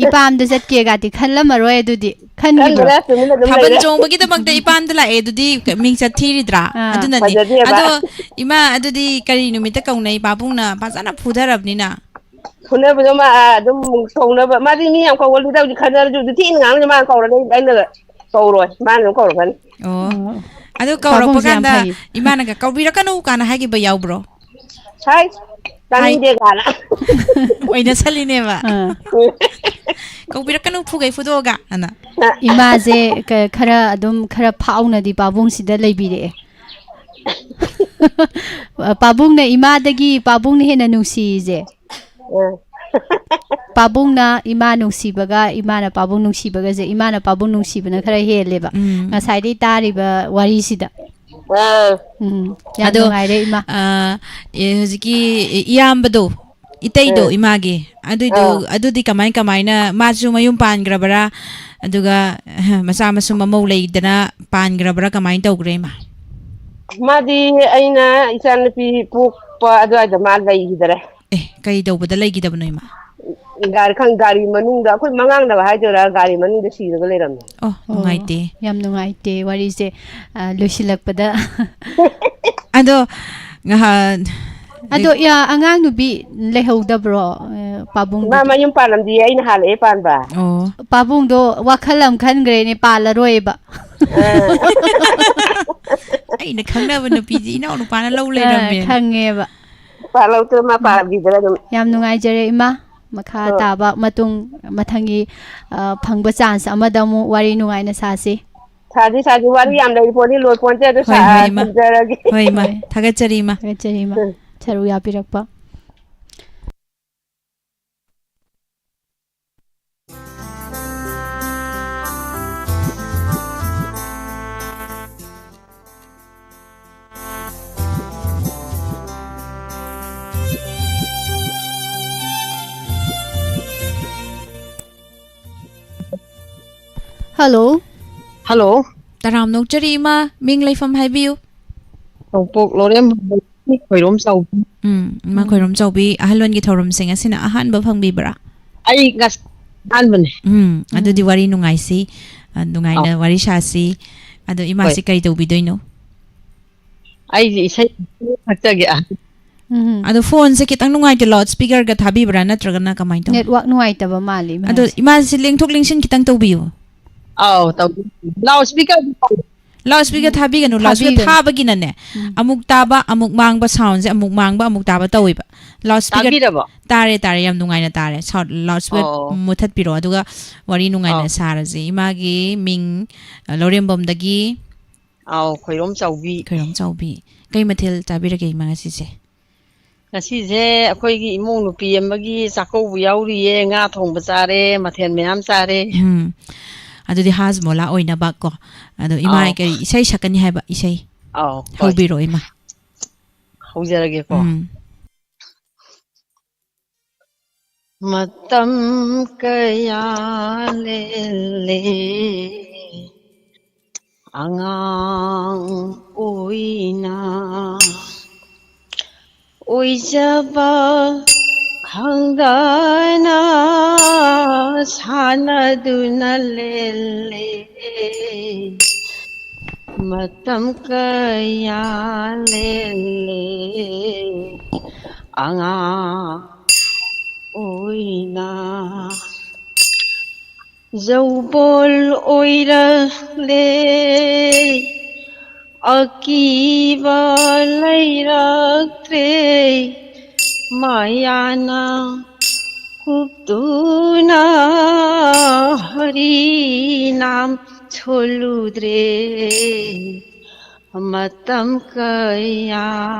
ꯏꯄꯥꯝꯗ ꯆꯠꯀꯦꯒꯗꯤ ꯈꯜꯂꯝꯃꯔꯣꯏ ꯑꯗꯨꯗꯤ꯫ ꯈꯟꯈꯤꯕ꯭ꯔꯣ? ꯈꯟꯗ꯭ꯔꯦ, ꯇꯨꯃꯤꯟꯅ ꯑꯗꯨꯝ ꯊꯥꯕꯜ ꯂꯩꯔꯦ꯫ ꯆꯣꯡꯕꯒꯤꯗꯃꯛꯇ ꯏꯄꯥꯝꯗ ꯂꯥꯛꯑꯦ, ꯑꯗꯨꯗꯤ ꯃꯤꯡꯆꯠ ꯊꯤꯔꯤꯗ꯭ꯔꯥ? ꯑꯥ꯫ ꯑꯗꯨꯅꯅꯤ꯫ ꯐꯖꯗꯦꯕ꯫ ꯑꯗꯣ ꯏꯃꯥ, ꯑꯗꯨꯗꯤ ꯀꯔꯤ ꯅꯨꯃꯤꯠꯇ ꯀꯧꯅꯩ? ꯄꯥꯕꯨꯡꯅ ꯐꯖꯅ ꯐꯨꯊꯔꯕꯅꯤꯅ꯫ ꯐꯨꯅꯕꯗꯣ ꯃꯥ ꯑꯗꯨꯝ ꯀꯧꯅꯕ꯫ ꯃꯥꯗꯤ ꯃꯤ ꯌꯥꯝ ꯀꯧꯒꯜꯂꯤꯗ, ꯍꯧꯖꯤꯛ ꯈꯠꯅꯔꯁꯨ꯫ ꯍꯧꯖꯤꯛ ꯊꯤꯅ ꯉꯥꯡꯉꯁꯨ ꯃꯥꯅ ꯀꯧꯔꯅꯤ, ꯑꯩꯅ ꯀꯧꯔꯣꯏ꯫ ꯃꯥꯅ ꯑꯗꯨꯝ ꯀꯧꯔꯛꯀꯅꯤ꯫ ꯑꯣ꯫ ꯑꯣ꯫ ꯑꯗꯨ ꯀꯧꯔꯛꯄ ꯄꯥꯕꯨꯡꯁꯦ ꯌꯥꯝ ꯀꯥꯟꯗ ꯐꯩ꯫ ꯏꯃꯥꯅꯒ "ꯀꯧꯕꯤꯔꯛꯀꯅꯨ" ꯀꯥꯏꯅ ꯍꯥꯏꯈꯤꯕ ꯌꯥꯎꯕ꯭ꯔꯣ? ꯍꯥꯏ, ꯍꯥꯏ꯫ "ꯇꯥꯅꯤꯡꯗꯦ" ꯀꯥꯏꯅ꯫ ꯑꯣꯏꯅꯁꯜꯂꯤꯅꯦꯕ꯫ ꯑꯥ꯫ "ꯀꯧꯕꯤꯔꯛꯀꯅꯨ, ꯐꯨꯒꯩ ꯐꯨꯗꯣꯛꯑꯒ" ꯑꯅ꯫ ꯏꯃꯥꯁꯦ ꯀ-, ꯈꯔ ꯑꯗꯨꯝ ꯈꯔ ꯐꯥꯎꯅꯗꯤ ꯄꯥꯕꯨꯡꯁꯤꯗ ꯂꯩꯕꯤꯔꯛꯑꯦ꯫ ꯄꯥꯕꯨꯡꯅ ꯏꯃꯥꯗꯒꯤ ꯄꯥꯕꯨꯡꯅ ꯍꯦꯟꯅ ꯅꯨꯡꯁꯤꯁꯦ꯫ ꯑꯥ꯫ ꯄꯥꯕꯨꯡꯅ ꯏꯃꯥ ꯅꯨꯡꯁꯤꯕꯒ ꯏꯃꯥꯅ ꯄꯥꯕꯨꯡ ꯅꯨꯡꯁꯤꯕꯒꯁꯦ, ꯏꯃꯥꯅ ꯄꯥꯕꯨꯡ ꯅꯨꯡꯁꯤꯕꯅ ꯈꯔ ꯍꯦꯜꯂꯦꯕ꯫ ꯎꯝ꯫ ꯉꯁꯥꯏꯗꯩ ꯇꯥꯔꯤꯕ ꯋꯥꯔꯤꯁꯤꯗ꯫ ꯑꯥ꯫ ꯎꯝ, ꯌꯥꯝ ꯑꯗꯣ, ꯅꯨꯡꯉꯥꯏꯔꯦ, ꯏꯃꯥ꯫ ꯑꯥ, ꯑꯦ, ꯍꯧꯖꯤꯛꯀꯤ ꯏꯌꯥꯝꯕꯗꯣ, ꯏꯇꯩꯗꯣ, ꯑꯥ꯫ ꯏꯃꯥꯒꯤ, ꯑꯗꯨꯏꯗꯣ, ꯑꯥ꯫ ꯑꯗꯨꯗꯤ ꯀꯃꯥꯏ ꯀꯃꯥꯏꯅ, ꯃꯥꯁꯨ ꯃꯌꯨꯝ ꯄꯥꯟꯈ꯭ꯔꯕꯔꯥ? ꯑꯗꯨꯒ, ꯃꯆꯥ ꯃꯁꯨ ꯃꯃꯧ ꯂꯩꯗꯅ ꯄꯥꯟꯈ꯭ꯔꯕ꯭ꯔꯥ? ꯀꯃꯥꯏꯅ ꯇꯧꯈ꯭ꯔꯦ, ꯏꯃꯥ? ꯃꯥꯗꯤ ꯑꯩꯅ ꯏꯆꯥꯅꯨꯄꯤ ꯄꯣꯛꯄ ꯑꯗꯨꯋꯥꯏꯗ ꯃꯥ ꯂꯩꯈꯤꯗꯔꯦ꯫ ꯑꯦ, ꯀꯩ ꯇꯧꯕꯗ ꯂꯩꯈꯤꯗꯕꯅꯣ, ꯏꯃꯥ? ꯒꯥꯔꯤ, ꯈꯪ-, ꯒꯥꯔꯤ ꯃꯅꯨꯡꯗ, ꯑꯩꯈꯣꯏ ꯃꯉꯥꯡꯅꯕ ꯍꯥꯏꯗꯣꯏꯔꯥ, ꯒꯥꯔꯤ ꯃꯅꯨꯡꯗ ꯁꯤꯔꯒ ꯂꯩꯔꯝꯃꯦ꯫ ꯑꯣ, ꯑꯣ, ꯅꯨꯡꯉꯥꯏꯇꯦ꯫ ꯌꯥꯝ ꯅꯨꯡꯉꯥꯏꯇꯦ ꯋꯥꯔꯤꯁꯦ꯫ ꯑ, ꯂꯣꯏꯁꯤꯜꯂꯛꯄꯗ꯫ ꯑꯗꯣ, ꯉꯍꯥꯟ ꯑꯗꯣ, ꯌꯥ, ꯑꯉꯥꯡ ꯅꯨꯄꯤ ꯂꯩꯍꯧꯗꯕ꯭ꯔꯣ, ꯑ, ꯄꯥꯕꯨꯡꯗꯨꯗꯤ? ꯃꯥ ꯃꯌꯨꯝ ꯄꯥꯜꯂꯝꯗꯤꯌꯦ, ꯑꯩꯅ ꯍꯥꯜꯂꯛꯑꯦ ꯄꯥꯟꯕ꯫ ꯑꯣ꯫ ꯄꯥꯕꯨꯡꯗꯣ ꯋꯥꯈꯜ ꯑꯃ ꯈꯟꯈ꯭ꯔꯦꯅꯦ, ꯄꯥꯜꯂꯔꯣꯏꯕ꯫ ꯑ꯫ ꯑꯩꯅ ꯈꯪꯅꯕ ꯅꯨꯄꯤꯁꯤ ꯏꯅꯥꯎ ꯅꯨꯄꯥꯅ ꯂꯧ ꯑ, ꯂꯩꯔꯝꯃꯦꯅ꯫ ꯈꯪꯉꯦꯕ꯫ ꯄꯥꯜꯍꯧꯗ꯭ꯔꯦ, ꯃꯥ ꯄꯥꯟꯈꯤꯗ꯭ꯔꯦ ꯑꯗꯨꯝ꯫ ꯌꯥꯝ ꯅꯨꯡꯉꯥꯏꯖꯔꯦ, ꯏꯃꯥ꯫ ꯃꯈꯥ ꯑꯣ꯫ ꯇꯥꯕ ꯃꯇꯨꯡ, ꯃꯊꯪꯒꯤ, ꯑ, ꯐꯪꯕ chance ꯑꯃꯗ ꯑꯃꯨꯛ ꯋꯥꯔꯤ ꯅꯨꯡꯉꯥꯏꯅ ꯁꯥꯁꯤ꯫ ꯁꯥꯁꯤ, ꯁꯥꯁꯤ, ꯋꯥꯔꯤ ꯌꯥꯝ ꯂꯩ ꯄꯣꯠꯅꯤ, ꯂꯣꯏ ꯄꯣꯟꯇꯦ, ꯑꯗꯨ ꯍꯣꯏ, ꯁꯥ-, ꯍꯣꯏ, ꯏꯃꯥ꯫ ꯊꯝꯖꯔꯒꯦ꯫ ꯍꯣꯏ, ꯏꯃꯥ꯫ ꯍꯣꯏ꯫ ꯊꯥꯒꯠꯆꯔꯤ, ꯏꯃꯥ꯫ ꯊꯥꯒꯠꯆꯔꯤ, ꯏꯃꯥ꯫ ꯎꯝ꯫ ꯁꯔꯨꯛ ꯌꯥꯕꯤꯔꯛꯄ꯫ Hello꯫ Hello꯫ ꯇꯔꯥꯝꯅ ꯑꯣꯛꯆꯔꯤ ꯏꯃꯥ, ꯃꯤꯡ ꯂꯩꯐꯝ ꯍꯥꯏꯕꯤꯌꯨ꯫ ꯅꯣꯡꯄꯣꯛ ꯂꯣꯔꯦꯝ ꯈꯣꯏꯔꯣꯝ ꯆꯥꯎꯕꯤ꯫ ꯎꯝ, ꯏꯃꯥ ꯎꯝ꯫ ꯈꯣꯏꯔꯣꯝ ꯆꯥꯎꯕꯤ, ꯑꯍꯜ ꯂꯣꯟꯒꯤ ꯊꯧꯔꯝꯁꯤꯡ ꯑꯁꯤꯅ ꯑꯍꯥꯟꯕ ꯐꯪꯕꯤꯕ꯭ꯔꯥ? ꯑꯩ ꯉꯁ-, ꯑꯍꯥꯟꯕꯅꯦ꯫ ꯎꯝ, ꯑꯗꯨꯗꯤ ꯎꯝ꯫ ꯋꯥꯔꯤ ꯅꯨꯡꯉꯥꯏꯁꯤ, ꯑ, ꯅꯨꯡꯉꯥꯏꯅ ꯑꯧ꯫ ꯋꯥꯔꯤ ꯁꯥꯁꯤ꯫ ꯑꯗꯣ ꯏꯃꯥꯁꯤ ꯍꯣꯏ꯫ ꯀꯔꯤ ꯇꯧꯕꯤꯗꯣꯏꯅꯣ? ꯑꯩꯁꯦ ꯏꯁꯩ ꯁꯛꯆꯒꯦ꯫ ꯎꯝ꯫ ꯑꯗꯣ ꯐꯣꯟꯁꯦ ꯈꯤꯇꯪ ꯅꯨꯡꯉꯥꯏꯇꯦ, ꯂꯥꯎꯠ ꯁ꯭ꯄꯤꯀꯔꯒ ꯊꯥꯕꯤꯕ꯭ꯔꯥ ꯅꯠꯇ꯭ꯔꯒꯅ ꯀꯃꯥꯏꯅ ꯇꯧ? ꯅꯦꯠꯋꯥꯛ ꯅꯨꯡꯉꯥꯏꯇꯕ ꯃꯥꯜꯂꯦ ꯑꯗꯣ ꯏꯃꯥꯁꯦ꯫ ꯏꯃꯥꯁꯦ ꯂꯦꯡꯊꯣꯛ ꯂꯦꯡꯁꯤꯟ ꯈꯤꯇꯪ ꯇꯧꯕꯤꯌꯨ꯫ ꯑꯧ, ꯇꯧ-, ꯂꯥꯎꯠ ꯁ꯭ꯄꯤꯀꯔ ꯂꯥꯎꯠ ꯁ꯭ꯄꯤꯀꯔ ꯎꯝ, ꯊꯥꯕꯤꯒꯅꯨ, ꯂꯥꯎꯠ ꯁ꯭ꯄꯤꯀꯔ ꯊꯥꯕꯤꯒꯅꯨ꯫ ꯊꯥꯕꯒꯤꯅꯅꯦ, ꯎꯝ꯫ ꯑꯃꯨꯛ ꯇꯥꯕ, ꯑꯃꯨꯛ ꯃꯥꯡꯕ, ꯁꯥꯎꯟꯁꯦ ꯑꯃꯨꯛ ꯃꯥꯡꯕ, ꯑꯃꯨꯛ ꯇꯥꯕ ꯇꯧꯋꯦꯕ꯫ ꯂꯥꯎꯠ ꯁ꯭ꯄꯤꯀꯔ ꯇꯥꯕꯤꯔꯕꯣ? ꯇꯥꯔꯦ, ꯇꯥꯔꯦ, ꯌꯥꯝ ꯅꯨꯡꯉꯥꯏꯅ ꯇꯥꯔꯦ꯫ ꯁꯥꯎꯠ-, ꯂꯥꯎꯠ ꯁ꯭ꯄꯤꯀꯔ ꯑꯣ꯫ ꯃꯨꯊꯠꯄꯤꯔꯣ, ꯑꯗꯨꯒ ꯋꯥꯔꯤ ꯅꯨꯡꯉꯥꯏꯅ ꯑꯧ꯫ ꯁꯥꯔꯁꯦ꯫ ꯏꯃꯥꯒꯤ ꯃꯤꯡ, ꯑ, ꯂꯧꯔꯦꯝꯕꯝꯗꯒꯤ꯫ ꯑꯧ, ꯈꯣꯏꯔꯣꯝ ꯆꯥꯎꯕꯤ꯫ ꯈꯣꯏꯔꯣꯝ ꯆꯥꯎꯕꯤ꯫ ꯀꯩ ꯃꯊꯦꯜ ꯆꯥꯕꯤꯔꯒꯦ ꯏꯃꯥ ꯉꯁꯤꯁꯦ? ꯉꯁꯤꯁꯦ ꯑꯩꯈꯣꯏꯒꯤ ꯏꯃꯧ ꯅꯨꯄꯤ ꯑꯃꯒꯤ ꯆꯥꯛꯀꯧꯕ ꯌꯥꯎꯔꯤꯌꯦ, ꯉꯥ ꯊꯣꯡꯕ ꯆꯥꯔꯦ, ꯃꯊꯦꯜ ꯃꯌꯥꯝ ꯆꯥꯔꯦ꯫ ꯎꯝ꯫ ꯑꯗꯨꯗꯤ ꯍꯥꯖꯃꯣꯂꯥ ꯑꯣꯏꯅꯕ ꯀꯣ꯫ ꯑꯗꯣ ꯏꯃꯥ ꯑꯥꯎ꯫ ꯀꯔꯤ ꯏꯁꯩ ꯁꯛꯀꯅꯤ ꯍꯥꯏꯕ? ꯏꯁꯩ ꯑꯥꯎ, ꯍꯣꯏ꯫ ꯍꯧꯕꯤꯔꯣ ꯏꯃꯥ꯫ ꯍꯧꯖꯔꯒꯦꯀꯣ꯫ ꯎꯝ꯫ ꯃꯇꯝ ꯀꯌꯥ ꯂꯦꯜꯂꯦ ꯑꯉꯥꯡ ꯑꯣꯏꯅ꯫ ꯑꯣꯏꯖꯕ ꯈꯪꯗꯅ ꯁꯥꯟꯅꯗꯨꯅ ꯂꯦꯜꯂꯦ꯫ ꯃꯇꯝ ꯀꯌꯥ ꯂꯦꯜꯂꯦ ꯑꯉꯥꯡ ꯑꯣꯏꯅ꯫ ꯌꯧꯕꯣꯜ ꯑꯣꯏꯔꯛꯂꯦ, ꯑꯀꯤꯕ ꯂꯩꯔꯛꯇ꯭ꯔꯦ, ꯃꯌꯥꯅ ꯀꯨꯞꯇꯨꯅ ꯍꯔꯤꯅꯥꯝ ꯁꯣꯜꯂꯨꯗ꯭ꯔꯦ꯫ ꯃꯇꯝ ꯀꯌꯥ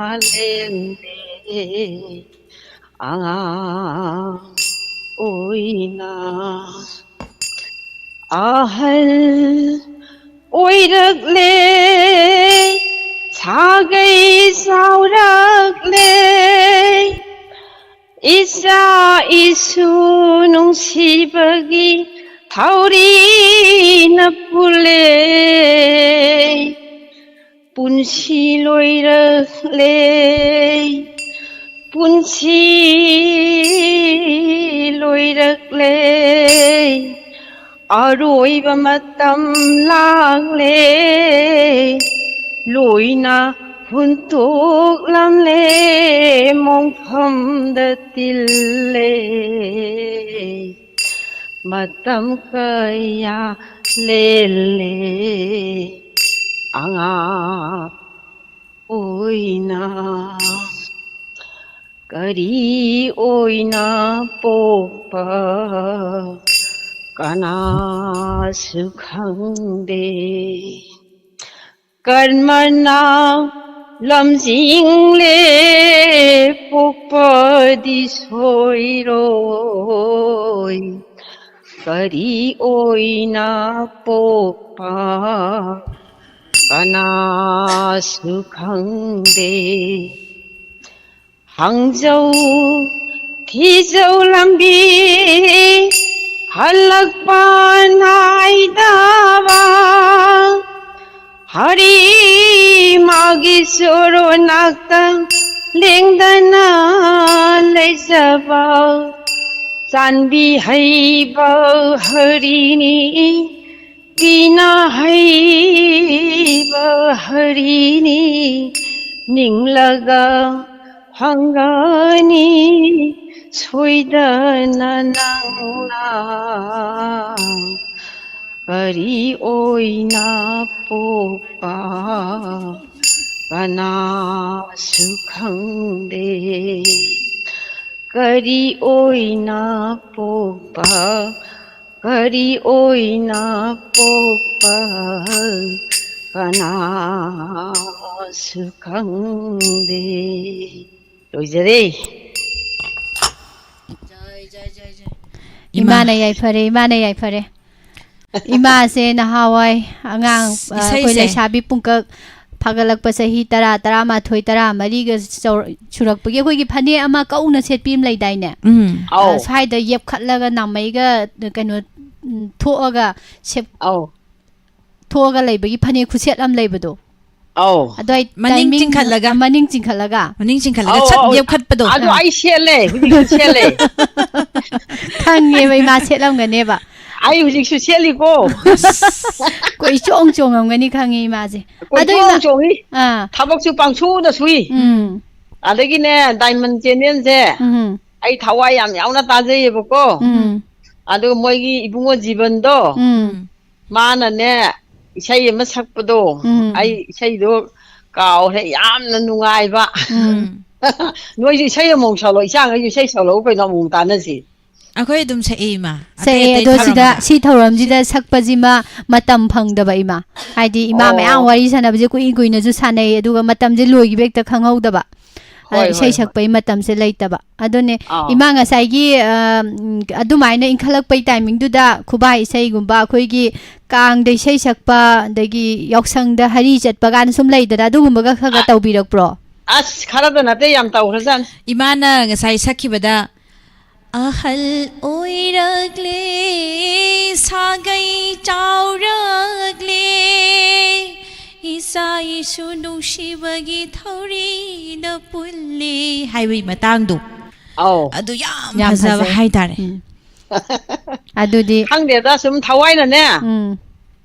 ꯂꯦꯜꯂꯦ ꯑꯉꯥꯡ ꯑꯣꯏꯅ꯫ ꯑꯍꯜ ꯑꯣꯏꯔꯛꯂꯦ, ꯁꯥꯒꯩ ꯆꯥꯎꯔꯛꯂꯦ, ꯏꯆꯥ ꯏꯁꯨ ꯅꯨꯡꯁꯤꯕꯒꯤ ꯊꯧꯔꯤꯅ ꯄꯨꯜꯂꯦ꯫ ꯄꯨꯟꯁꯤ ꯂꯣꯏꯔꯛꯂꯦ, ꯄꯨꯟꯁꯤ ꯀꯨꯏꯔꯛꯂꯦ, ꯑꯔꯣꯏꯕ ꯃꯇꯝ ꯂꯥꯛꯂꯦ, ꯂꯣꯏꯅ ꯍꯨꯟꯇꯣꯛꯂꯝꯂꯦ, ꯃꯣꯡꯐꯝꯗ ꯇꯤꯜꯂꯦ꯫ ꯃꯇꯝ ꯀꯌꯥ ꯂꯦꯜꯂꯦ ꯑꯉꯥꯡ ꯑꯣꯏꯅ꯫ ꯀꯔꯤ ꯑꯣꯏꯅ ꯄꯣꯛꯄ ꯀꯅꯥꯁꯨ ꯈꯪꯗꯦ꯫ ꯀꯔꯃꯅ ꯂꯝꯖꯤꯡꯂꯦ, ꯄꯣꯛꯄꯗꯤ ꯁꯣꯏꯔꯣꯏ꯫ ꯀꯔꯤ ꯑꯣꯏꯅ ꯄꯣꯛꯄ ꯀꯅꯥꯁꯨ ꯈꯪꯗꯦ꯫ ꯍꯪꯖꯧ ꯊꯤꯖꯧ ꯂꯝꯕꯤ ꯍꯜꯂꯛꯄ ꯅꯥꯏꯗꯕ, ꯍꯔꯤ ꯃꯥꯒꯤ ꯆꯣꯔꯣꯅꯥꯛꯇ ꯂꯦꯡꯗꯅ ꯂꯩꯖꯕ, ꯆꯥꯟꯕꯤ ꯍꯩꯕ ꯍꯔꯤꯅꯤ, ꯄꯤꯅ ꯍꯩꯕ ꯍꯔꯤꯅꯤ, ꯅꯤꯡꯂꯒ ꯍꯪꯒꯅꯤ ꯁꯣꯏꯗꯅ ꯅꯪꯅ꯫ ꯀꯔꯤ ꯑꯣꯏꯅ ꯄꯣꯛꯄ ꯀꯅꯥꯁꯨ ꯈꯪꯗꯦ꯫ ꯀꯔꯤ ꯑꯣꯏꯅ ꯄꯣꯛꯄ, ꯀꯔꯤ ꯑꯣꯏꯅ ꯄꯣꯛꯄ ꯀꯅꯥꯁꯨ ꯈꯪꯗꯦ꯫ ꯂꯣꯏꯖꯔꯦ꯫ ꯏꯃꯥꯅ ꯌꯥꯏꯐꯔꯦ, ꯏꯃꯥꯅ ꯌꯥꯏꯐꯔꯦ꯫ ꯏꯃꯥꯁꯦ ꯅꯍꯥꯟꯋꯥꯏ ꯑꯉꯥꯡ, ꯑ, ꯑꯩꯈꯣꯏ ꯏꯁꯩꯁꯦ꯫ ꯂꯩꯁꯥꯕꯤ ꯄꯨꯡꯀꯛ ꯐꯥꯒꯠꯂꯛꯄ ꯆꯍꯤ ꯇꯔꯥ, ꯇꯔꯥꯃꯥꯊꯣꯏ, ꯇꯔꯥꯃꯔꯤꯒ ꯆꯧꯔ-, ꯁꯨꯔꯛꯄꯒꯤ ꯑꯩꯈꯣꯏꯒꯤ ꯐꯅꯦꯛ ꯑꯃ ꯀꯧꯅ ꯁꯦꯠꯄꯤ ꯑꯃ ꯂꯩꯗꯥꯏꯅꯦ? ꯎꯝ꯫ ꯑ, ꯑꯧ꯫ ꯁ꯭ꯋꯥꯏꯗ ꯌꯦꯞꯈꯠꯂꯒ ꯅꯥꯃꯩꯒ ꯀꯩꯅꯣ, ꯎꯝ, ꯊꯣꯛꯑꯒ ꯁꯦꯞ-, ꯑꯧ꯫ ꯊꯣꯛꯑꯒ ꯂꯩꯕꯒꯤ ꯐꯅꯦꯛ ꯈꯨꯁꯦꯠ ꯑꯃ ꯂꯩꯕꯗꯣ꯫ ꯑꯧ꯫ ꯑꯗꯣ ꯑꯩ ꯃꯅꯤꯡ timing ꯆꯤꯡꯈꯠꯂꯒ꯫ ꯃꯅꯤꯡ ꯆꯤꯡꯈꯠꯂꯒ꯫ ꯃꯅꯤꯡ ꯆꯤꯡꯈꯠꯂꯒ ꯑꯧ, ꯁꯠ ꯑꯧ꯫ ꯌꯦꯞꯈꯠꯄꯗꯣ꯫ ꯑꯗꯨ ꯑꯩ ꯁꯦꯠꯂꯦ, ꯍꯧꯖꯤꯛꯁꯨ ꯁꯦꯠꯂꯦ꯫ ꯈꯪꯉꯦꯕ, ꯏꯃꯥ ꯁꯦꯠꯂꯝꯒꯅꯦꯕ꯫ ꯑꯩ ꯍꯧꯖꯤꯛꯁꯨ ꯁꯦꯠꯂꯤꯀꯣ꯫ ꯑꯩꯈꯣꯏ ꯏꯆꯣꯡ ꯆꯣꯡꯉꯝꯒꯅꯤ ꯈꯪꯉꯦ ꯏꯃꯥꯁꯦ꯫ ꯑꯗꯣ ꯀꯣꯏꯆꯣꯡ ꯏꯃꯥ, ꯆꯣꯡꯉꯤ꯫ ꯑꯥ, ꯊꯕꯛꯁꯨ ꯄꯪꯁꯨꯗ ꯁꯨꯏ꯫ ꯎꯝ, ꯑꯗꯒꯤꯅꯦ, Diamond Channelꯁꯦ ꯎꯝ, ꯑꯩ ꯊꯋꯥꯏ ꯌꯥꯝ ꯌꯥꯎꯅ ꯇꯥꯖꯩꯌꯦꯕꯀꯣ꯫ ꯎꯝ, ꯑꯗꯨꯒ ꯃꯣꯏꯒꯤ ꯏꯕꯨꯡꯉꯣ ꯖꯤꯕꯟꯗꯣ, ꯎꯝ, ꯃꯥꯅꯅꯦ, ꯏꯁꯩ ꯑꯃ ꯁꯛꯄꯗꯣ, ꯎꯝ꯫ ꯑꯩ ꯏꯁꯩꯗꯣ ꯀꯥꯎꯔꯦ, ꯌꯥꯝꯅ ꯅꯨꯡꯉꯥꯏꯕ꯫ ꯎꯝ꯫ ꯅꯣꯏꯁꯨ ꯏꯁꯩ ꯑꯃꯨꯛ ꯁꯛꯂꯛꯑꯣ, ꯏꯆꯥꯈꯩꯁꯨ ꯏꯁꯩ ꯁꯛꯂꯛꯑꯣ ꯀꯩꯅꯣ, ꯑꯃꯨꯛ ꯇꯥꯟꯅꯁꯤ꯫ ꯑꯩꯈꯣꯏ ꯑꯗꯨꯝ ꯁꯛꯏ, ꯏꯃꯥ꯫ ꯑꯇꯩ ꯁꯛꯑꯦ꯫ ꯑꯇꯩ ꯑꯗꯣ ꯁꯤꯗ, ꯊꯥꯔꯝꯃꯒ꯫ ꯁꯤ ꯊꯧꯔꯝꯁꯤꯗ ꯁꯛꯄꯁꯤꯃ ꯃꯇꯝ ꯐꯪꯗꯕ, ꯏꯃꯥ꯫ ꯍꯥꯏꯗꯤ ꯏꯃꯥ ꯑꯣ꯫ ꯃꯌꯥꯝ ꯋꯥꯔꯤ ꯁꯥꯟꯅꯕꯁꯦ ꯀꯨꯏ ꯀꯨꯏꯅꯁꯨ ꯁꯥꯟꯅꯩ, ꯑꯗꯨꯒ ꯃꯇꯝꯁꯦ ꯂꯣꯏꯈꯤꯕ ꯍꯦꯛꯇ ꯈꯪꯍꯧꯗꯕ꯫ ꯑꯗ ꯍꯣꯏ, ꯏꯁꯩ ꯍꯣꯏ, ꯍꯣꯏ꯫ ꯁꯛꯄꯒꯤ ꯃꯇꯝꯁꯦ ꯂꯩꯇꯕ꯫ ꯑꯗꯨꯅꯦ, ꯑꯥꯎ꯫ ꯏꯃꯥ ꯉꯁꯥꯏꯒꯤ, ꯑ, ꯎꯝ, ꯑꯗꯨꯃꯥꯏꯅ ꯏꯟꯈꯠꯂꯛꯄꯩ timingꯗꯨꯗ ꯈꯨꯕꯥ ꯏꯁꯩꯒꯨꯝꯕ, ꯑꯩꯈꯣꯏꯒꯤ ꯀꯥꯡꯗ ꯏꯁꯩ ꯁꯛꯄ, ꯑꯗꯒꯤ ꯌꯥꯎꯁꯪꯗ ꯍꯔꯤ ꯆꯠꯄ ꯀꯥꯏꯅ ꯁꯨꯝ ꯂꯩꯗꯅ, ꯑꯗꯨꯒꯨꯝꯕꯒ ꯈꯔ ꯈꯔ ꯇꯧꯕꯤꯔꯛꯄ꯭ꯔꯣ? ꯑꯁ, ꯈꯔꯗ ꯅꯠꯇꯦ, ꯌꯥꯝ ꯇꯧꯈ꯭ꯔꯖꯥꯠꯅꯤ꯫ ꯏꯃꯥꯅ ꯉꯁꯥꯏ ꯁꯛꯈꯤꯕꯗ, "ꯑꯍꯜ ꯑꯣꯏꯔꯛꯂꯦ, ꯁꯥꯒꯩ ꯆꯥꯎꯔꯛꯂꯦ, ꯏꯆꯥ ꯏꯁꯨ ꯅꯨꯡꯁꯤꯕꯒꯤ ꯊꯧꯔꯤꯗ ꯄꯨꯜꯂꯦ" ꯍꯥꯏꯕꯒꯤ ꯃꯇꯥꯡꯗꯣ, ꯑꯧ꯫ ꯑꯗꯨ ꯌꯥꯝ ꯌꯥꯝ ꯐꯖꯕ ꯐꯖꯩ꯫ ꯍꯥꯏꯇꯥꯔꯦ꯫ ꯎꯝ꯫ ꯑꯗꯨꯗꯤ, ꯈꯪꯗꯦꯗ, ꯁꯨꯝ ꯊꯋꯥꯏꯅꯅꯦ, ꯎꯝ,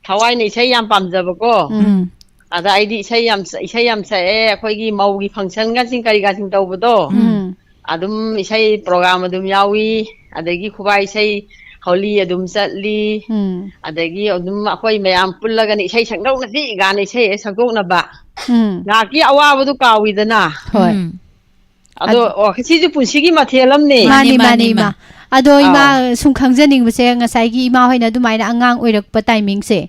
ꯊꯋꯥꯏꯅ ꯏꯁꯩ ꯌꯥꯝ ꯄꯥꯝꯖꯕꯀꯣ꯫ ꯎꯝ, ꯑꯗ ꯑꯩꯗꯤ ꯏꯁꯩ ꯌꯥꯝ ꯁ-, ꯏꯁꯩ ꯌꯥꯝ ꯁꯛꯑꯦ꯫ ꯑꯩꯈꯣꯏꯒꯤ ꯃꯧꯒꯤ functionꯒꯁꯤꯡ ꯀꯔꯤ ꯀꯥꯁꯤꯡ ꯇꯧꯕꯗꯣ, ꯎꯝ, ꯑꯗꯨꯝ ꯏꯁꯩ program ꯑꯗꯨꯝ ꯌꯥꯎꯏ꯫ ꯑꯗꯒꯤ ꯈꯨꯕꯥ ꯏꯁꯩ ꯍꯣꯂꯤ ꯑꯗꯨꯝ ꯆꯠꯂꯤ꯫ ꯎꯝ, ꯑꯗꯒꯤ ꯑꯗꯨꯝ ꯑꯩꯈꯣꯏ ꯃꯌꯥꯝ ꯄꯨꯜꯂꯒꯅ ꯏꯁꯩ ꯁꯛꯅꯧꯅꯁꯤ ꯀꯥꯏꯅ ꯏꯁꯩ ꯍꯦꯛ ꯁꯛꯇꯣꯛꯅꯕ꯫ ꯎꯝ, ꯉꯥꯏꯍꯥꯛꯀꯤ ꯑꯋꯥꯕꯗꯨ ꯀꯥꯎꯏꯗꯅ꯫ ꯍꯣꯏ꯫ ꯎꯝ꯫ ꯑꯗꯣ, ꯑꯗ- ꯑꯣ, ꯁꯤꯁꯨ ꯄꯨꯟꯁꯤꯒꯤ ꯃꯊꯦꯜ ꯑꯃꯅꯤ꯫ ꯃꯥꯅꯤ, ꯃꯥꯅꯤ, ꯃꯥꯅꯤ, ꯃꯥꯅꯤ, ꯏꯃꯥ꯫ ꯏꯃꯥ꯫ ꯑꯗꯣ ꯏꯃꯥ, ꯑꯥꯎ꯫ ꯁꯨꯝ ꯈꯪꯖꯅꯤꯡꯕꯁꯦ, ꯉꯁꯥꯏꯒꯤ ꯏꯃꯥ ꯍꯣꯏꯅ ꯑꯗꯨꯃꯥꯏꯅ ꯑꯉꯥꯡ ꯑꯣꯏꯔꯛꯄ timingꯁꯦ,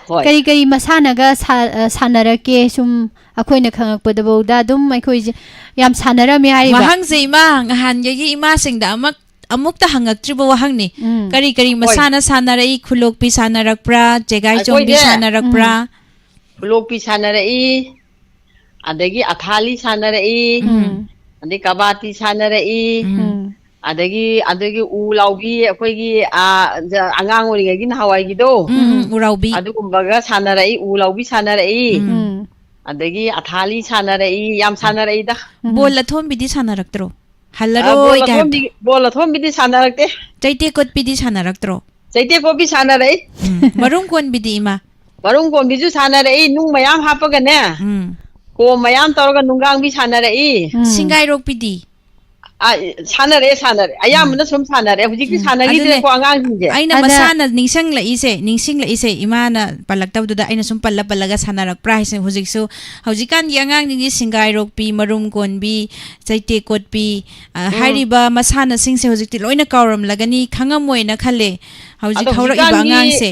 ꯍꯣꯏ꯫ ꯀꯔꯤ ꯀꯔꯤ ꯃꯁꯥꯟꯅꯒ ꯁꯥ-, ꯑ, ꯁꯥꯟꯅꯔꯛꯀꯦ? ꯁꯨꯝ ꯑꯩꯈꯣꯏꯅ ꯈꯪꯉꯛꯄꯗꯐꯥꯎꯗ ꯑꯗꯨꯝ ꯑꯩꯈꯣꯏꯁꯦ ꯌꯥꯝ ꯁꯥꯟꯅꯔꯝꯃꯦ ꯍꯥꯏꯔꯤꯕ꯫ ꯋꯥꯍꯪꯁꯦ, ꯏꯃꯥ, ꯅꯍꯥꯟꯗꯒꯤ ꯏꯃꯥꯁꯤꯡꯗ ꯑꯃꯛ-, ꯑꯃꯨꯛꯇ ꯍꯪꯉꯛꯇ꯭ꯔꯤꯕ ꯋꯥꯍꯪꯅꯤ꯫ ꯎꯝ꯫ ꯀꯔꯤ ꯀꯔꯤ ꯍꯣꯏ꯫ ꯃꯁꯥꯟꯅ ꯁꯥꯟꯅꯔꯛꯏ? ꯈꯨꯂꯣꯛꯄꯤ ꯁꯥꯟꯅꯔꯛꯄ꯭ꯔꯥ? ꯆꯦꯒꯥꯏ ꯆꯣꯡꯕꯤ ꯑꯩꯈꯣꯏꯁꯦ ꯁꯥꯟꯅꯔꯛꯄ꯭ꯔꯥ? ꯎꯝ꯫ ꯈꯨꯂꯣꯛꯄꯤ ꯁꯥꯟꯅꯔꯛꯏ, ꯑꯗꯒꯤ ꯑꯊꯥꯂꯤ ꯁꯥꯟꯅꯔꯛꯏ, ꯎꯝ꯫ ꯑꯗꯩ ꯀꯕꯥꯇꯤ ꯁꯥꯟꯅꯔꯛꯏ, ꯎꯝ꯫ ꯎꯝ, ꯑꯗꯒꯤ, ꯑꯗꯒꯤ ꯎ ꯂꯥꯎꯕꯤ, ꯑꯩꯈꯣꯏꯒꯤ, ꯑ, ꯑꯉꯥꯡ ꯑꯣꯏꯔꯤꯉꯩꯒꯤ ꯅꯍꯥꯟꯋꯥꯏꯒꯤꯗꯣ, ꯎꯝ, ꯎꯝ, ꯎꯔꯥꯎꯕꯤ꯫ ꯑꯗꯨꯒꯨꯝꯕꯒ ꯁꯥꯟꯅꯔꯛꯏ, ꯎ ꯂꯥꯎꯕꯤ ꯁꯥꯟꯅꯔꯛꯏ꯫ ꯎꯝ꯫ ꯎꯝ, ꯑꯗꯒꯤ ꯑꯊꯥꯂꯤ ꯁꯥꯟꯅꯔꯛꯏ, ꯌꯥꯝ ꯁꯥꯟꯅꯔꯛꯏꯗ꯫ ꯎꯝ. ꯕꯣꯜ ꯑꯊꯣꯝꯕꯤꯗꯤ ꯁꯥꯟꯅꯔꯛꯇ꯭ꯔꯣ? ꯑ, ꯍꯜꯂꯔꯣꯏ ꯕꯣꯜ ꯀꯥꯏ ꯍꯥꯏꯕꯗꯣ. ꯑꯊꯣꯝꯕꯤ, ꯕꯣꯜ ꯑꯊꯣꯝꯕꯤꯗꯤ ꯁꯥꯟꯅꯔꯛꯇꯦ꯫ ꯆꯩꯇꯦꯛ ꯀꯣꯠꯄꯤꯗꯤ ꯁꯥꯟꯅꯔꯛꯇ꯭ꯔꯣ? ꯆꯩꯇꯦꯛ ꯀꯣꯠꯄꯤ ꯁꯥꯟꯅꯔꯛꯏ꯫ ꯎꯝ. ꯃꯔꯨꯝ ꯀꯣꯟꯕꯤꯗꯤ ꯏꯃꯥ? ꯃꯔꯨꯝ ꯀꯣꯟꯕꯤꯁꯨ ꯁꯥꯟꯅꯔꯛꯏ, ꯅꯨꯡ ꯃꯌꯥꯝ ꯍꯥꯞꯄꯒꯅꯦ꯫ ꯎꯝ. ꯀꯣꯝ ꯃꯌꯥꯝ ꯇꯧꯔꯒ ꯅꯨꯡꯒꯥꯡꯕꯤ ꯁꯥꯟꯅꯔꯛꯏ꯫ ꯎꯝ. ꯁꯤꯡꯒꯥꯏꯔꯣꯛꯄꯤꯗꯤ? ꯑ, ꯁꯥꯟꯅꯔꯛꯑꯦ, ꯁꯥꯟꯅꯔꯛꯑꯦ꯫ ꯑꯌꯥꯝꯕꯅ ꯁꯨꯝ ꯁꯥꯟꯅꯔꯦ꯫ ꯍꯧꯖꯤꯛꯇꯤ ꯎꯝ. ꯁꯥꯟꯅꯈꯤꯗ꯭ꯔꯦꯀꯣ ꯑꯗꯨꯅꯦ. ꯑꯉꯥꯡꯁꯤꯡꯁꯦ꯫ ꯑꯩꯅ ꯑꯗ- ꯃꯁꯥꯅ ꯅꯤꯡꯁꯤꯡꯂꯛꯏꯁꯦ, ꯅꯤꯡꯁꯤꯡꯂꯛꯏꯁꯦ, ꯏꯃꯥꯅ ꯄꯜꯂꯛꯇꯕꯗꯨꯗ ꯑꯩꯅ ꯁꯨꯝ ꯄꯜꯂ ꯄꯜꯂꯒ ꯁꯥꯟꯅꯔꯛꯄ꯭ꯔꯥ ꯍꯥꯏꯁꯦ. ꯍꯧꯖꯤꯛꯁꯨ, ꯍꯧꯖꯤꯛꯀꯥꯟꯒꯤ ꯑꯉꯥꯡꯁꯤꯡꯁꯤ ꯁꯤꯡꯒꯥꯏꯔꯣꯛꯄꯤ, ꯃꯔꯨꯝ ꯀꯣꯟꯕꯤ, ꯆꯩꯇꯦꯛ ꯀꯣꯠꯄꯤ, ꯑ, ꯎꯝ. ꯍꯥꯏꯔꯤꯕ ꯃꯁꯥꯟꯅꯁꯤꯡꯁꯦ ꯍꯧꯖꯤꯛꯇꯤ ꯂꯣꯏꯅ ꯀꯥꯎꯔꯝꯂꯒꯅꯤ, ꯈꯪꯉꯝꯃꯣꯏꯅ ꯈꯜꯂꯦ. ꯍꯧꯖꯤꯛ ꯑꯗꯣ ꯍꯧꯔꯛꯏꯕ ꯍꯧꯖꯤꯛꯀꯥꯟꯒꯤ, ꯑꯉꯥꯡꯁꯦ.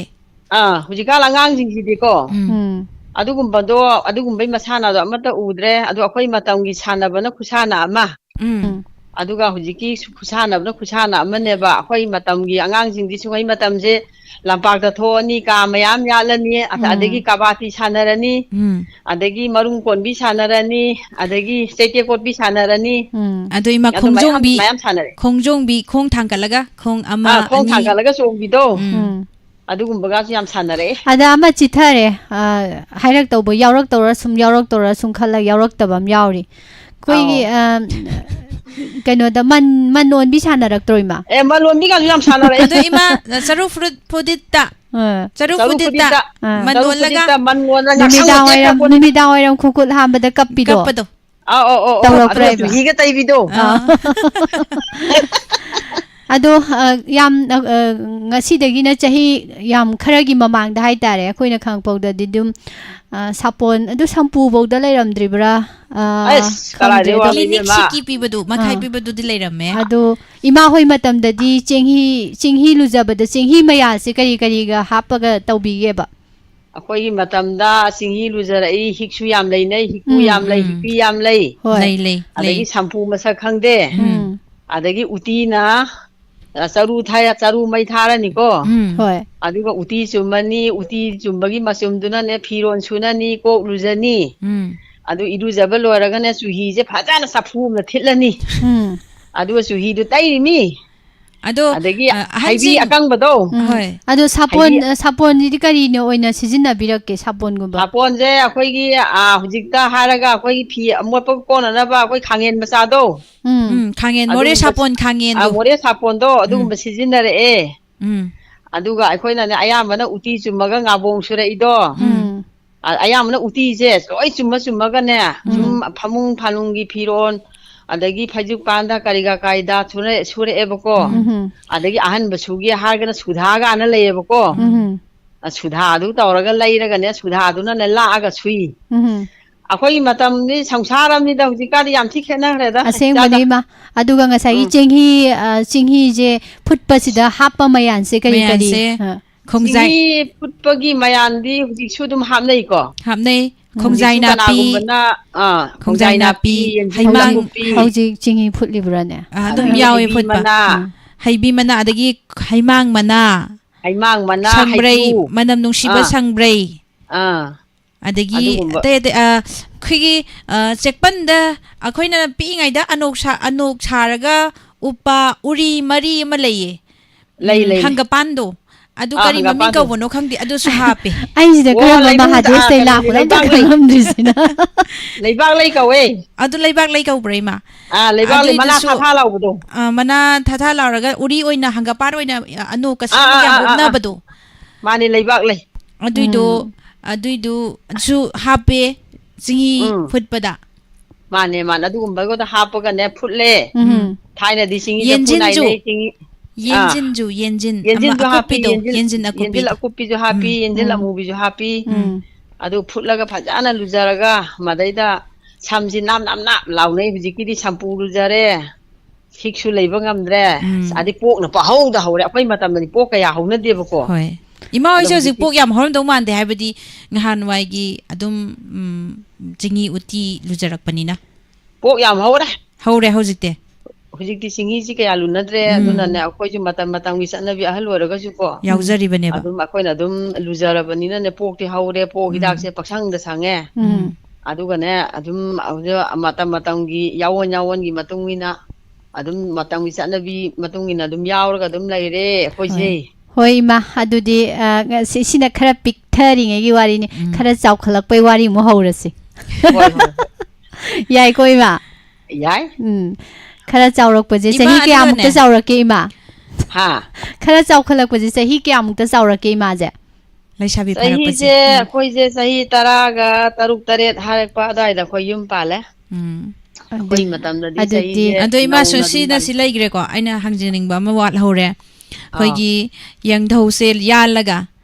ꯑꯥ, ꯍꯧꯖꯤꯛꯀꯥꯟ ꯑꯉꯥꯡꯁꯤꯡꯁꯤꯗꯤꯀꯣ, ꯎꯝ. ꯎꯝ. ꯑꯗꯨꯒꯨꯝꯕꯗꯣ, ꯑꯗꯨꯒꯨꯝꯕꯩ ꯃꯁꯥꯟꯅꯗꯣ ꯑꯃꯠꯇ ꯎꯗ꯭ꯔꯦ꯫ ꯑꯗꯣ ꯑꯩꯈꯣꯏ ꯃꯇꯝꯒꯤ ꯁꯥꯟꯅꯕꯅ ꯈꯨꯁꯥꯟꯅ ꯑꯃ, ꯎꯝ. ꯎꯝ. ꯑꯗꯨꯒ ꯍꯧꯖꯤꯛꯀꯤ ꯈꯨꯁꯥꯟꯅꯕꯅ ꯈꯨꯁꯥꯟꯅ ꯑꯃꯅꯦꯕ꯫ ꯑꯩꯈꯣꯏ ꯃꯇꯝꯒꯤ ꯑꯉꯥꯡꯁꯤꯡꯗꯤ ꯁꯨꯡꯍꯩ ꯃꯇꯝꯁꯦ ꯂꯝꯄꯥꯛꯇ ꯊꯣꯛꯑꯅꯤ, ꯀꯥ ꯃꯌꯥꯝ ꯌꯥꯠꯂꯅꯤ, ꯑ-, ꯎꯝ. ꯑꯗꯒꯤ ꯀꯕꯥꯇꯤ ꯁꯥꯟꯅꯔꯅꯤ, ꯎꯝ. ꯑꯗꯒꯤ ꯃꯔꯨꯝ ꯀꯣꯟꯕꯤ ꯁꯥꯟꯅꯔꯅꯤ, ꯑꯗꯒꯤ ꯆꯩꯇꯦꯛ ꯀꯣꯠꯄꯤ ꯁꯥꯟꯅꯔꯅꯤ꯫ ꯎꯝ. ꯑꯗꯣ ꯏꯃꯥ ꯑꯗꯨ ꯃꯌꯥꯝ, ꯈꯣꯡꯖꯣꯡꯕꯤ, ꯃꯌꯥꯝ ꯁꯥꯟꯅꯔꯦ꯫ ꯈꯣꯡꯖꯣꯡꯕꯤ, ꯈꯣꯡ ꯊꯥꯡꯒꯠꯂꯒ ꯈꯣꯡ ꯑꯃ, ꯑꯥ, ꯈꯣꯡ ꯑꯅꯤ. ꯊꯥꯡꯒꯠꯂꯒ ꯆꯣꯡꯕꯤꯗꯣ꯫ ꯎꯝ. ꯎꯝ. ꯑꯗꯨꯒꯨꯝꯕꯒꯁꯨ ꯌꯥꯝ ꯁꯥꯟꯅꯔꯛꯑꯦ꯫ ꯑꯗ ꯑꯃ ꯆꯤꯊꯔꯦ, ꯑ, ꯍꯥꯏꯔꯛꯇꯧꯕ ꯌꯥꯎꯔꯛꯇꯧꯔ ꯁꯨꯝ, ꯌꯥꯎꯔꯛꯇꯧꯔ ꯁꯨꯝ ꯈꯜꯂꯒ ꯌꯥꯎꯔꯛꯇꯕ ꯑꯃ ꯌꯥꯎꯔꯤ꯫ ꯑꯩꯈꯣꯏꯒꯤ, ꯑ, ꯀꯩꯅꯣꯗ ꯃꯟ, ꯃꯟ ꯑꯣꯟꯕꯤ ꯁꯥꯟꯅꯔꯛꯇ꯭ꯔꯣ, ꯏꯃꯥ? ꯑꯦ, ꯃꯟ ꯑꯣꯟꯕꯤꯒꯁꯨ ꯌꯥꯝ ꯁꯥꯟꯅꯔꯛꯑꯦ꯫ ꯑꯗꯣ ꯏꯃꯥ, ꯆꯔꯨ ꯐꯨꯔꯨꯠ ꯐꯨꯗꯤꯠꯇ, ꯑ, ꯆꯔꯨ ꯆꯔꯨ ꯐꯨꯗꯤꯠꯇ ꯐꯨꯗꯤꯠꯇ, ꯃꯟ ꯆꯔꯨ ꯑꯣꯜꯂꯒ. ꯐꯨꯗꯤꯠꯇ ꯃꯟ ꯑꯣꯜꯂꯒ ꯅꯨꯃꯤꯗꯥꯡ ꯉꯥꯛꯁꯪ ꯋꯥꯏꯔꯝ, ꯉꯥꯛꯁꯪ ꯅꯨꯃꯤꯗꯥꯡ ꯋꯥꯏꯔꯝ ꯈꯨꯀꯨꯠ ꯍꯥꯝꯕꯗ ꯀꯞꯄꯤꯗꯣ? ꯀꯞꯄꯗꯣ. ꯑꯧ, ꯑꯧ, ꯑꯧ, ꯑꯧ. ꯇꯧꯔꯛꯄ꯭ꯔꯥ, ꯑꯗꯨꯒ ꯏꯃꯥ? ꯆꯨꯍꯤꯒ ꯇꯩꯕꯤꯗꯣ꯫ ꯑꯥ. ꯑꯗꯣ, ꯑ, ꯌꯥꯝ, ꯑ, ꯑ, ꯉꯁꯤꯗꯒꯤꯅ ꯆꯍꯤ ꯌꯥꯝ ꯈꯔꯒꯤ ꯃꯃꯥꯡꯗ ꯍꯥꯏꯇꯥꯔꯦ, ꯑꯩꯈꯣꯏꯅ ꯈꯪꯉꯛꯄꯗꯗꯤ ꯑꯗꯨꯝ, ꯑ, ꯁꯥꯄꯣꯟ, ꯑꯗꯨ ꯁꯝꯄꯨꯐꯧꯗ ꯂꯩꯔꯝꯗ꯭ꯔꯤꯕ꯭ꯔꯥ? ꯑ, ꯑꯁ, ꯀꯗꯥꯏꯗꯩ ꯈꯪꯗ꯭ꯔꯦ ꯑꯗꯣ꯫ ꯋꯥꯅꯣ ꯀ꯭ꯂꯤꯅꯤꯛ ꯏꯕꯦꯝꯃ꯫ ꯁꯤꯀꯤ ꯄꯤꯕꯗꯨ, ꯃꯈꯥꯏ ꯑꯥ. ꯄꯤꯕꯗꯨꯗꯤ ꯂꯩꯔꯝꯃꯦ. ꯑꯗꯣ ꯏꯃꯥ ꯍꯣꯏ ꯃꯇꯝꯗꯗꯤ ꯆꯦꯡꯍꯤ, ꯆꯦꯡꯍꯤ ꯂꯨꯖꯕꯗ ꯆꯦꯡꯍꯤ ꯃꯌꯥꯁꯦ ꯀꯔꯤ ꯀꯔꯤꯒ ꯍꯥꯞꯄꯒ ꯇꯧꯕꯤꯒꯦꯕ? ꯑꯩꯈꯣꯏꯒꯤ ꯃꯇꯝꯗ ꯆꯤꯡꯍꯤ ꯂꯨꯖꯔꯛꯏ, ꯍꯤꯛꯁꯨ ꯌꯥꯝ ꯂꯩꯅꯩ, ꯍꯤꯛꯄꯨ ꯎꯝ. ꯌꯥꯝ ꯂꯩ, ꯎꯝ. ꯍꯤꯛꯄꯤ ꯌꯥꯝ ꯂꯩ꯫ ꯂꯩ, ꯂꯩ, ꯑꯗꯒꯤ ꯂꯩ. ꯁꯝꯄꯨ ꯃꯁꯛ ꯈꯪꯗꯦ꯫ ꯎꯝ. ꯑꯗꯒꯤ ꯎꯇꯤꯅ, ꯑ, ꯆꯔꯨ ꯊꯥ-, ꯆꯔꯨ ꯃꯩ ꯊꯥꯔꯅꯤꯀꯣ꯫ ꯎꯝ. ꯍꯣꯏ. ꯑꯗꯨꯒ ꯎꯇꯤ ꯆꯨꯝꯃꯅꯤ, ꯎꯇꯤ ꯆꯨꯝꯕꯒꯤ ꯃꯆꯨꯝꯗꯨꯅꯅꯦ ꯐꯤꯔꯣꯟ ꯁꯨꯅꯅꯤ, ꯀꯣꯛ ꯂꯨꯖꯅꯤ꯫ ꯎꯝ. ꯑꯗꯨ ꯏꯔꯨꯖꯕ ꯂꯣꯏꯔꯒꯅꯦ ꯆꯨꯍꯤꯁꯦ ꯐꯖꯅ ꯆꯐꯨ ꯑꯃꯗ ꯊꯤꯠꯂꯅꯤ꯫ ꯎꯝ. ꯑꯗꯨꯒ ꯆꯨꯍꯤꯗꯨ ꯇꯩꯔꯤꯃꯤ꯫ ꯑꯗꯣ, ꯑꯗꯒꯤ ꯑ, ꯍꯩꯕꯤ ꯑꯍꯟꯁꯤꯡ ꯑꯀꯪꯕꯗꯣ, ꯎꯝ꯫ ꯍꯣꯏ꯫ ꯑꯗꯣ ꯁꯥꯄꯣꯟ ꯍꯩꯕꯤ ꯑ, ꯁꯥꯄꯣꯟꯁꯤꯗꯤ ꯀꯔꯤꯅ ꯑꯣꯏꯅ ꯁꯤꯖꯤꯟꯅꯕꯤꯔꯛꯀꯦ? ꯁꯥꯄꯣꯟꯒꯨꯝꯕ? ꯁꯥꯄꯣꯟꯁꯦ ꯑꯩꯈꯣꯏꯒꯤ, ꯑ, ꯍꯧꯖꯤꯛꯇ ꯍꯥꯏꯔꯒ ꯑꯩꯈꯣꯏꯒꯤ ꯐꯤ ꯑꯃꯣꯠꯄ ꯀꯣꯟꯅꯅꯕ ꯑꯩꯈꯣꯏ ꯈꯥꯡꯉꯦꯟ ꯃꯆꯥꯗꯣ, ꯎꯝ꯫ ꯎꯝ, ꯈꯥꯡꯉꯦꯟ, ꯃꯣꯔꯦ ꯑꯗꯨꯒꯨꯝꯕ, ꯁꯥꯄꯣꯟ ꯑ, ꯈꯥꯡꯉꯦꯟꯗꯣ꯫ ꯃꯣꯔꯦ ꯁꯥꯄꯣꯟꯗꯣ ꯎꯝ꯫ ꯑꯗꯨꯒꯨꯝꯕ ꯁꯤꯖꯤꯟꯅꯔꯛꯑꯦ꯫ ꯎꯝ꯫ ꯑꯗꯨꯒ ꯑꯩꯈꯣꯏꯅꯅꯦ ꯑꯌꯥꯝꯕꯅ ꯎꯇꯤ ꯆꯨꯝꯃꯒ ꯉꯥꯕꯣꯡ ꯁꯨꯔꯛꯏꯗꯣ, ꯎꯝ꯫ ꯎꯝ꯫ ꯑ-, ꯑꯌꯥꯝꯕꯅ ꯎꯇꯤꯁꯦ ꯂꯣꯏ ꯆꯨꯝꯃ ꯆꯨꯝꯃꯒꯅꯦ, ꯎꯝ꯫ ꯁꯨꯝ ꯐꯃꯨꯡ ꯐꯥꯅꯨꯡꯒꯤ ꯐꯤꯔꯣꯟ, ꯑꯗꯒꯤ ꯐꯩꯖꯨꯞ ꯀꯥꯟꯗ ꯀꯔꯤꯒ ꯀꯥꯏꯗ ꯁꯨꯔ-, ꯁꯨꯔꯛꯑꯦꯕꯀꯣ꯫ ꯎꯝ꯫ ꯑꯗꯒꯤ ꯑꯍꯟꯕ ꯁꯨꯒꯦ ꯍꯥꯏꯔꯒꯅ ꯁꯨꯙꯥꯒꯥꯅ ꯂꯩꯌꯦꯕꯀꯣ꯫ ꯎꯝ꯫ ꯑ, ꯁꯨꯙꯥ ꯑꯗꯨ ꯇꯧꯔꯒ ꯂꯩꯔꯒꯅꯦ, ꯁꯨꯙꯥꯗꯨꯅꯅꯦ ꯂꯥꯛꯑꯒ ꯁꯨꯏ꯫ ꯎꯝ꯫ ꯑꯩꯈꯣꯏꯒꯤ ꯃꯇꯝꯗꯤ ꯁꯪꯁꯥꯔ ꯑꯃꯅꯤꯗ, ꯍꯧꯖꯤꯛꯀꯥꯟꯗꯤ ꯌꯥꯝ ꯊꯤ ꯈꯦꯠꯅꯈ꯭ꯔꯦꯗ ꯏꯆꯥꯗ꯫ ꯑꯁꯦꯡꯕꯅꯦ ꯏꯃꯥ꯫ ꯑꯗꯨꯒ ꯉꯁꯥꯏꯒꯤ ꯎꯝ꯫ ꯆꯦꯡꯍꯤ, ꯑ, ꯆꯦꯡꯍꯤꯁꯦ ꯐꯨꯠꯄꯁꯤꯗ ꯍꯥꯞꯄ ꯃꯌꯥꯟꯁꯦ ꯀꯔꯤ ꯀꯔꯤ? ꯃꯌꯥꯟꯁꯦ ꯑ꯫ ꯈꯣꯡꯖꯥꯏ꯫ ꯆꯦꯡꯍꯤ ꯐꯨꯠꯄꯒꯤ ꯃꯌꯥꯟꯗꯤ ꯍꯧꯖꯤꯛꯁꯨ ꯑꯗꯨꯝ ꯍꯥꯞꯅꯩꯀꯣ꯫ ꯍꯥꯞꯅꯩ꯫ ꯎꯝ꯫ ꯈꯣꯡꯖꯥꯏ ꯍꯧꯖꯤꯛꯁꯨ ꯅꯥꯄꯤ, ꯀꯅꯥꯒꯨꯝꯕꯅ, ꯑꯥ, ꯈꯣꯡꯖꯥꯏ ꯅꯥꯄꯤ, ꯌꯦꯟꯖꯤꯟ ꯍꯩꯃꯥꯡ꯫ ꯍꯧꯖꯤꯛ, ꯅꯥꯀꯨꯞꯄꯤ, ꯍꯧꯖꯤꯛ ꯆꯦꯡꯍꯤ ꯐꯨꯠꯂꯤꯕ꯭ꯔꯥꯅꯦ? ꯑ, ꯑꯗꯨꯝ ꯑꯗꯒꯤ ꯌꯥꯎꯋꯦ ꯍꯩꯕꯤ ꯐꯨꯠꯄ꯫ ꯃꯅꯥ, ꯎꯝ꯫ ꯍꯩꯕꯤ ꯃꯅꯥ, ꯑꯗꯒꯤ ꯍꯩꯃꯥꯡ ꯃꯅꯥ, ꯍꯩꯃꯥꯡ ꯃꯅꯥ, ꯁꯪꯕ꯭ꯔꯩ, ꯍꯩꯀ꯭ꯔꯨ꯫ ꯃꯅꯝ ꯅꯨꯡꯁꯤꯕ ꯑꯥ꯫ ꯁꯪꯕ꯭ꯔꯩ, ꯑꯥ, ꯑꯗꯒꯤ ꯑꯗꯨꯒꯨꯝꯕ꯫ ꯑꯇꯩ ꯑꯇꯩ, ꯑ, ꯑꯩꯈꯣꯏꯒꯤ, ꯑ, ꯆꯦꯛꯄꯟꯗ ꯑꯩꯈꯣꯏꯅ ꯄꯤꯛꯏꯉꯩꯗ ꯑꯅꯣꯛ ꯁꯥ-, ꯑꯅꯣꯛ ꯁꯥꯔꯒ ꯎꯞꯄ ꯎꯔꯤ ꯃꯔꯤ ꯑꯃ ꯂꯩꯌꯦ꯫ ꯂꯩ, ꯎꯝ, ꯂꯩ, ꯂꯩ꯫ ꯍꯪꯒꯄꯥꯟꯗꯣ꯫ ꯑꯗꯨ ꯑꯥ, ꯀꯔꯤ ꯃꯃꯤꯡ ꯍꯪꯒꯄꯥꯟꯗꯣ꯫ ꯀꯧꯕꯅꯣ ꯈꯪꯗꯦ, ꯑꯗꯨꯁꯨ ꯍꯥꯞꯄꯦ꯫ ꯑꯩꯁꯤꯗ ꯑꯣ, ꯀꯔꯝꯕ ꯂꯩꯕꯨꯡ-, ꯑꯥ, ꯃꯍꯥꯗꯦꯁꯇꯩ ꯀꯩꯅꯣꯅꯤ, ꯂꯥꯛꯄꯅꯣ ꯑꯝꯇ ꯂꯩꯕꯥꯛꯂꯩ꯫ ꯈꯪꯉꯝꯗ꯭ꯔꯤꯁꯤꯅ꯫ ꯂꯩꯕꯥꯛꯂꯩ ꯀꯧꯋꯦ꯫ ꯑꯗꯨ ꯂꯩꯕꯥꯛꯂꯩ ꯀꯧꯕ꯭ꯔꯥ, ꯏꯃꯥ? ꯑꯥ, ꯂꯩꯕꯥꯛꯂꯩ ꯃꯅꯥ ꯑꯗꯨꯏꯗꯨꯁꯨ, ꯊꯥ ꯊꯥ ꯂꯥꯎꯕꯗꯣ꯫ ꯑ, ꯃꯅꯥ ꯊꯥ ꯊꯥ ꯂꯥꯎꯔꯒ ꯎꯔꯤ ꯑꯣꯏꯅ ꯍꯪꯒꯄꯥꯟ ꯑꯣꯏꯅ, ꯑ, ꯑꯅꯣꯛꯀ ꯑꯥ, ꯁꯦꯝꯃꯒ ꯑꯥ, ꯌꯥꯝ ꯑꯥ, ꯑꯥ, ꯑꯥ꯫ ꯎꯞꯅꯕꯗꯣ꯫ ꯃꯥꯅꯦ, ꯂꯩꯕꯥꯛꯂꯩ꯫ ꯑꯗꯨꯏꯗꯣ, ꯎꯝ꯫ ꯑꯗꯨꯏꯗꯨꯁꯨ ꯍꯥꯞꯄꯦ ꯆꯤꯡꯍꯤ ꯎꯝ꯫ ꯐꯨꯠꯄꯗ꯫ ꯃꯥꯅꯦ, ꯃꯥꯅꯦ, ꯑꯗꯨꯒꯨꯝꯕꯒꯗꯣ ꯍꯥꯞꯄꯒꯅꯦ ꯐꯨꯠꯂꯦ꯫ ꯎꯝ꯫ ꯊꯥꯏꯅꯗꯤ ꯆꯤꯡꯍꯤꯁꯦ ꯐꯨꯠ ꯌꯦꯟꯖꯤꯟꯁꯨ, ꯅꯥꯏꯅꯩ, ꯆꯤꯡꯍꯤ-, ꯑꯥ꯫ ꯌꯦꯟꯖꯤꯟꯁꯨ, ꯌꯦꯟꯖꯤꯟ ꯑꯃ ꯌꯦꯟꯖꯤꯟꯁꯨ ꯍꯥꯞꯄꯤ, ꯑꯀꯨꯞꯄꯤꯗꯣ, ꯌꯦꯟꯖꯤꯟ, ꯌꯦꯟꯖꯤꯟ ꯌꯦꯟꯖꯤꯜ ꯑꯀꯨꯞꯄꯤꯗꯣ꯫ ꯑꯀꯨꯞꯄꯤꯁꯨ ꯍꯥꯞꯄꯤ, ꯎꯝ꯫ ꯌꯦꯟꯖꯤꯜ ꯎꯝ꯫ ꯑꯃꯨꯕꯤꯁꯨ ꯍꯥꯞꯄꯤ꯫ ꯎꯝ꯫ ꯑꯗꯨ ꯐꯨꯠꯂꯒ ꯐꯖꯅ ꯂꯨꯖꯔꯒ ꯃꯗꯩꯗ ꯁꯝꯁꯤ ꯅꯥꯞ ꯅꯥꯞ ꯅꯥꯞ ꯂꯥꯎꯅꯩ꯫ ꯍꯧꯖꯤꯛꯀꯤꯗꯤ ꯁꯝꯄꯨ ꯂꯨꯖꯔꯦ, ꯁꯤꯛꯁꯨ ꯂꯩꯕ ꯉꯝꯗ꯭ꯔꯦ꯫ ꯎꯝ꯫ ꯑꯗꯩ ꯄꯣꯛꯅ ꯄꯍꯧꯗ ꯍꯧꯔꯦ꯫ ꯑꯩꯈꯣꯏ ꯃꯇꯝꯗꯗꯤ ꯄꯣꯛ ꯀꯌꯥ ꯍꯧꯅꯗꯦꯕꯀꯣ꯫ ꯍꯣꯏ꯫ ꯏꯃꯥ ꯑꯗꯣ ꯍꯣꯏꯁꯦ ꯍꯧꯖꯤꯛ ꯍꯧꯖꯤꯛꯇꯤ ꯄꯣꯛ ꯌꯥꯝ ꯍꯧꯔꯝꯗꯧ ꯃꯥꯟꯗꯦ, ꯍꯥꯏꯕꯗꯤ ꯅꯍꯥꯟꯋꯥꯏꯒꯤ ꯑꯗꯨꯝ, ꯎꯝ, ꯆꯤꯡꯍꯤ ꯎꯇꯤ ꯂꯨꯖꯔꯛꯄꯅꯤꯅ꯫ ꯄꯣꯛ ꯌꯥꯝ ꯍꯧꯔꯦ꯫ ꯍꯧꯔꯦ ꯍꯧꯖꯤꯛꯇꯤ꯫ ꯍꯧꯖꯤꯛꯇꯤ ꯆꯤꯡꯍꯤꯁꯤ ꯀꯌꯥ ꯂꯨꯅꯗ꯭ꯔꯦ꯫ ꯎꯝ꯫ ꯑꯗꯨꯅꯅꯦ ꯑꯩꯈꯣꯏꯁꯨ ꯃꯇꯝ ꯃꯇꯝꯒꯤ ꯆꯠꯅꯕꯤ ꯑꯍꯜ ꯑꯣꯏꯔꯒꯁꯨꯀꯣ, ꯌꯥꯎꯖꯔꯤꯕꯅꯦꯕ꯫ ꯑꯗꯨꯝ ꯑꯩꯈꯣꯏꯅ ꯑꯗꯨꯝ ꯂꯨꯖꯔꯕꯅꯤꯅꯅꯦ ꯄꯣꯛꯇꯤ ꯍꯧꯔꯦ, ꯄꯣꯛ ꯎꯝ꯫ ꯍꯤꯗꯥꯛꯁꯦ ꯄꯪꯁꯪꯗ ꯁꯪꯉꯦ꯫ ꯎꯝ꯫ ꯑꯗꯨꯒꯅꯦ ꯑꯗꯨꯝ ꯍꯧꯖꯤꯛ ꯃꯇꯝ ꯃꯇꯝꯒꯤ ꯌꯥꯑꯣꯟ ꯌꯥꯑꯣꯟꯒꯤ ꯃꯇꯨꯡ ꯏꯟꯅ ꯑꯗꯨꯝ ꯃꯇꯝꯒꯤ ꯆꯠꯅꯕꯤ ꯃꯇꯨꯡ ꯏꯟꯅ ꯑꯗꯨꯝ ꯌꯥꯎꯔꯒ ꯑꯗꯨꯝ ꯂꯩꯔꯦ ꯑꯩꯈꯣꯏꯁꯦ꯫ ꯍꯣꯏ ꯏꯃꯥ, ꯑꯗꯨꯗꯤ ꯑ, ꯉꯁꯤ- ꯁꯤꯅ ꯈꯔ ꯄꯤꯛꯊꯔꯤꯉꯩꯒꯤ ꯋꯥꯔꯤꯅꯤ꯫ ꯎꯝ. ꯈꯔ ꯆꯥꯎꯈꯠꯂꯛꯄꯩ ꯋꯥꯔꯤ ꯑꯃꯨꯛ ꯍꯧꯔꯁꯤ꯫ ꯍꯣꯏ, ꯍꯣꯏ, ꯍꯣꯏ. ꯌꯥꯏꯀꯣ ꯏꯃꯥ? ꯌꯥꯏ. ꯎꯝ. ꯈꯔ ꯆꯥꯎꯔꯛꯄꯁꯦ ꯏꯃꯥ, ꯆꯍꯤ ꯀꯌꯥꯃꯨꯛꯇ ꯑꯗꯨꯒꯅꯦ. ꯆꯥꯎꯔꯛꯀꯦ ꯏꯃꯥ? ꯍꯥ. ꯈꯔ ꯆꯥꯎꯈꯠꯂꯛꯄꯁꯦ ꯆꯍꯤ ꯀꯌꯥꯃꯨꯛꯇ ꯆꯥꯎꯔꯛꯀꯦ ꯏꯃꯥꯁꯦ? ꯂꯩꯁꯥꯕꯤ ꯐꯥꯔꯛꯄꯁꯦ. ꯆꯍꯤꯁꯦ ꯑꯩꯈꯣꯏꯁꯦ ꯆꯍꯤ ꯇꯔꯥꯒ ꯇꯔꯨꯛ ꯇꯔꯦꯠ ꯍꯥꯏꯔꯛꯄ ꯑꯗꯨꯋꯥꯏꯗ ꯑꯩꯈꯣꯏ ꯌꯨꯝ ꯄꯥꯜꯂꯦ꯫ ꯎꯝ. ꯑꯩꯈꯣꯏ ꯃꯇꯝꯗꯗꯤ ꯑꯗꯨꯗꯤ ꯆꯍꯤꯁꯦ ꯑꯗꯣ ꯏꯃꯥ ꯅꯧꯅ ꯑꯗꯨꯝ ꯁꯣꯁꯤꯅ ꯄꯥꯜꯂꯦ꯫ ꯁꯤ ꯂꯩꯈ꯭ꯔꯦꯀꯣ, ꯑꯩꯅ ꯍꯪꯖꯅꯤꯡꯕ ꯑꯃ ꯋꯥꯠꯍꯧꯔꯦ꯫ ꯑꯩꯈꯣꯏꯒꯤ ꯌꯦꯡꯙꯧꯁꯦ ꯌꯥꯜꯂꯒ,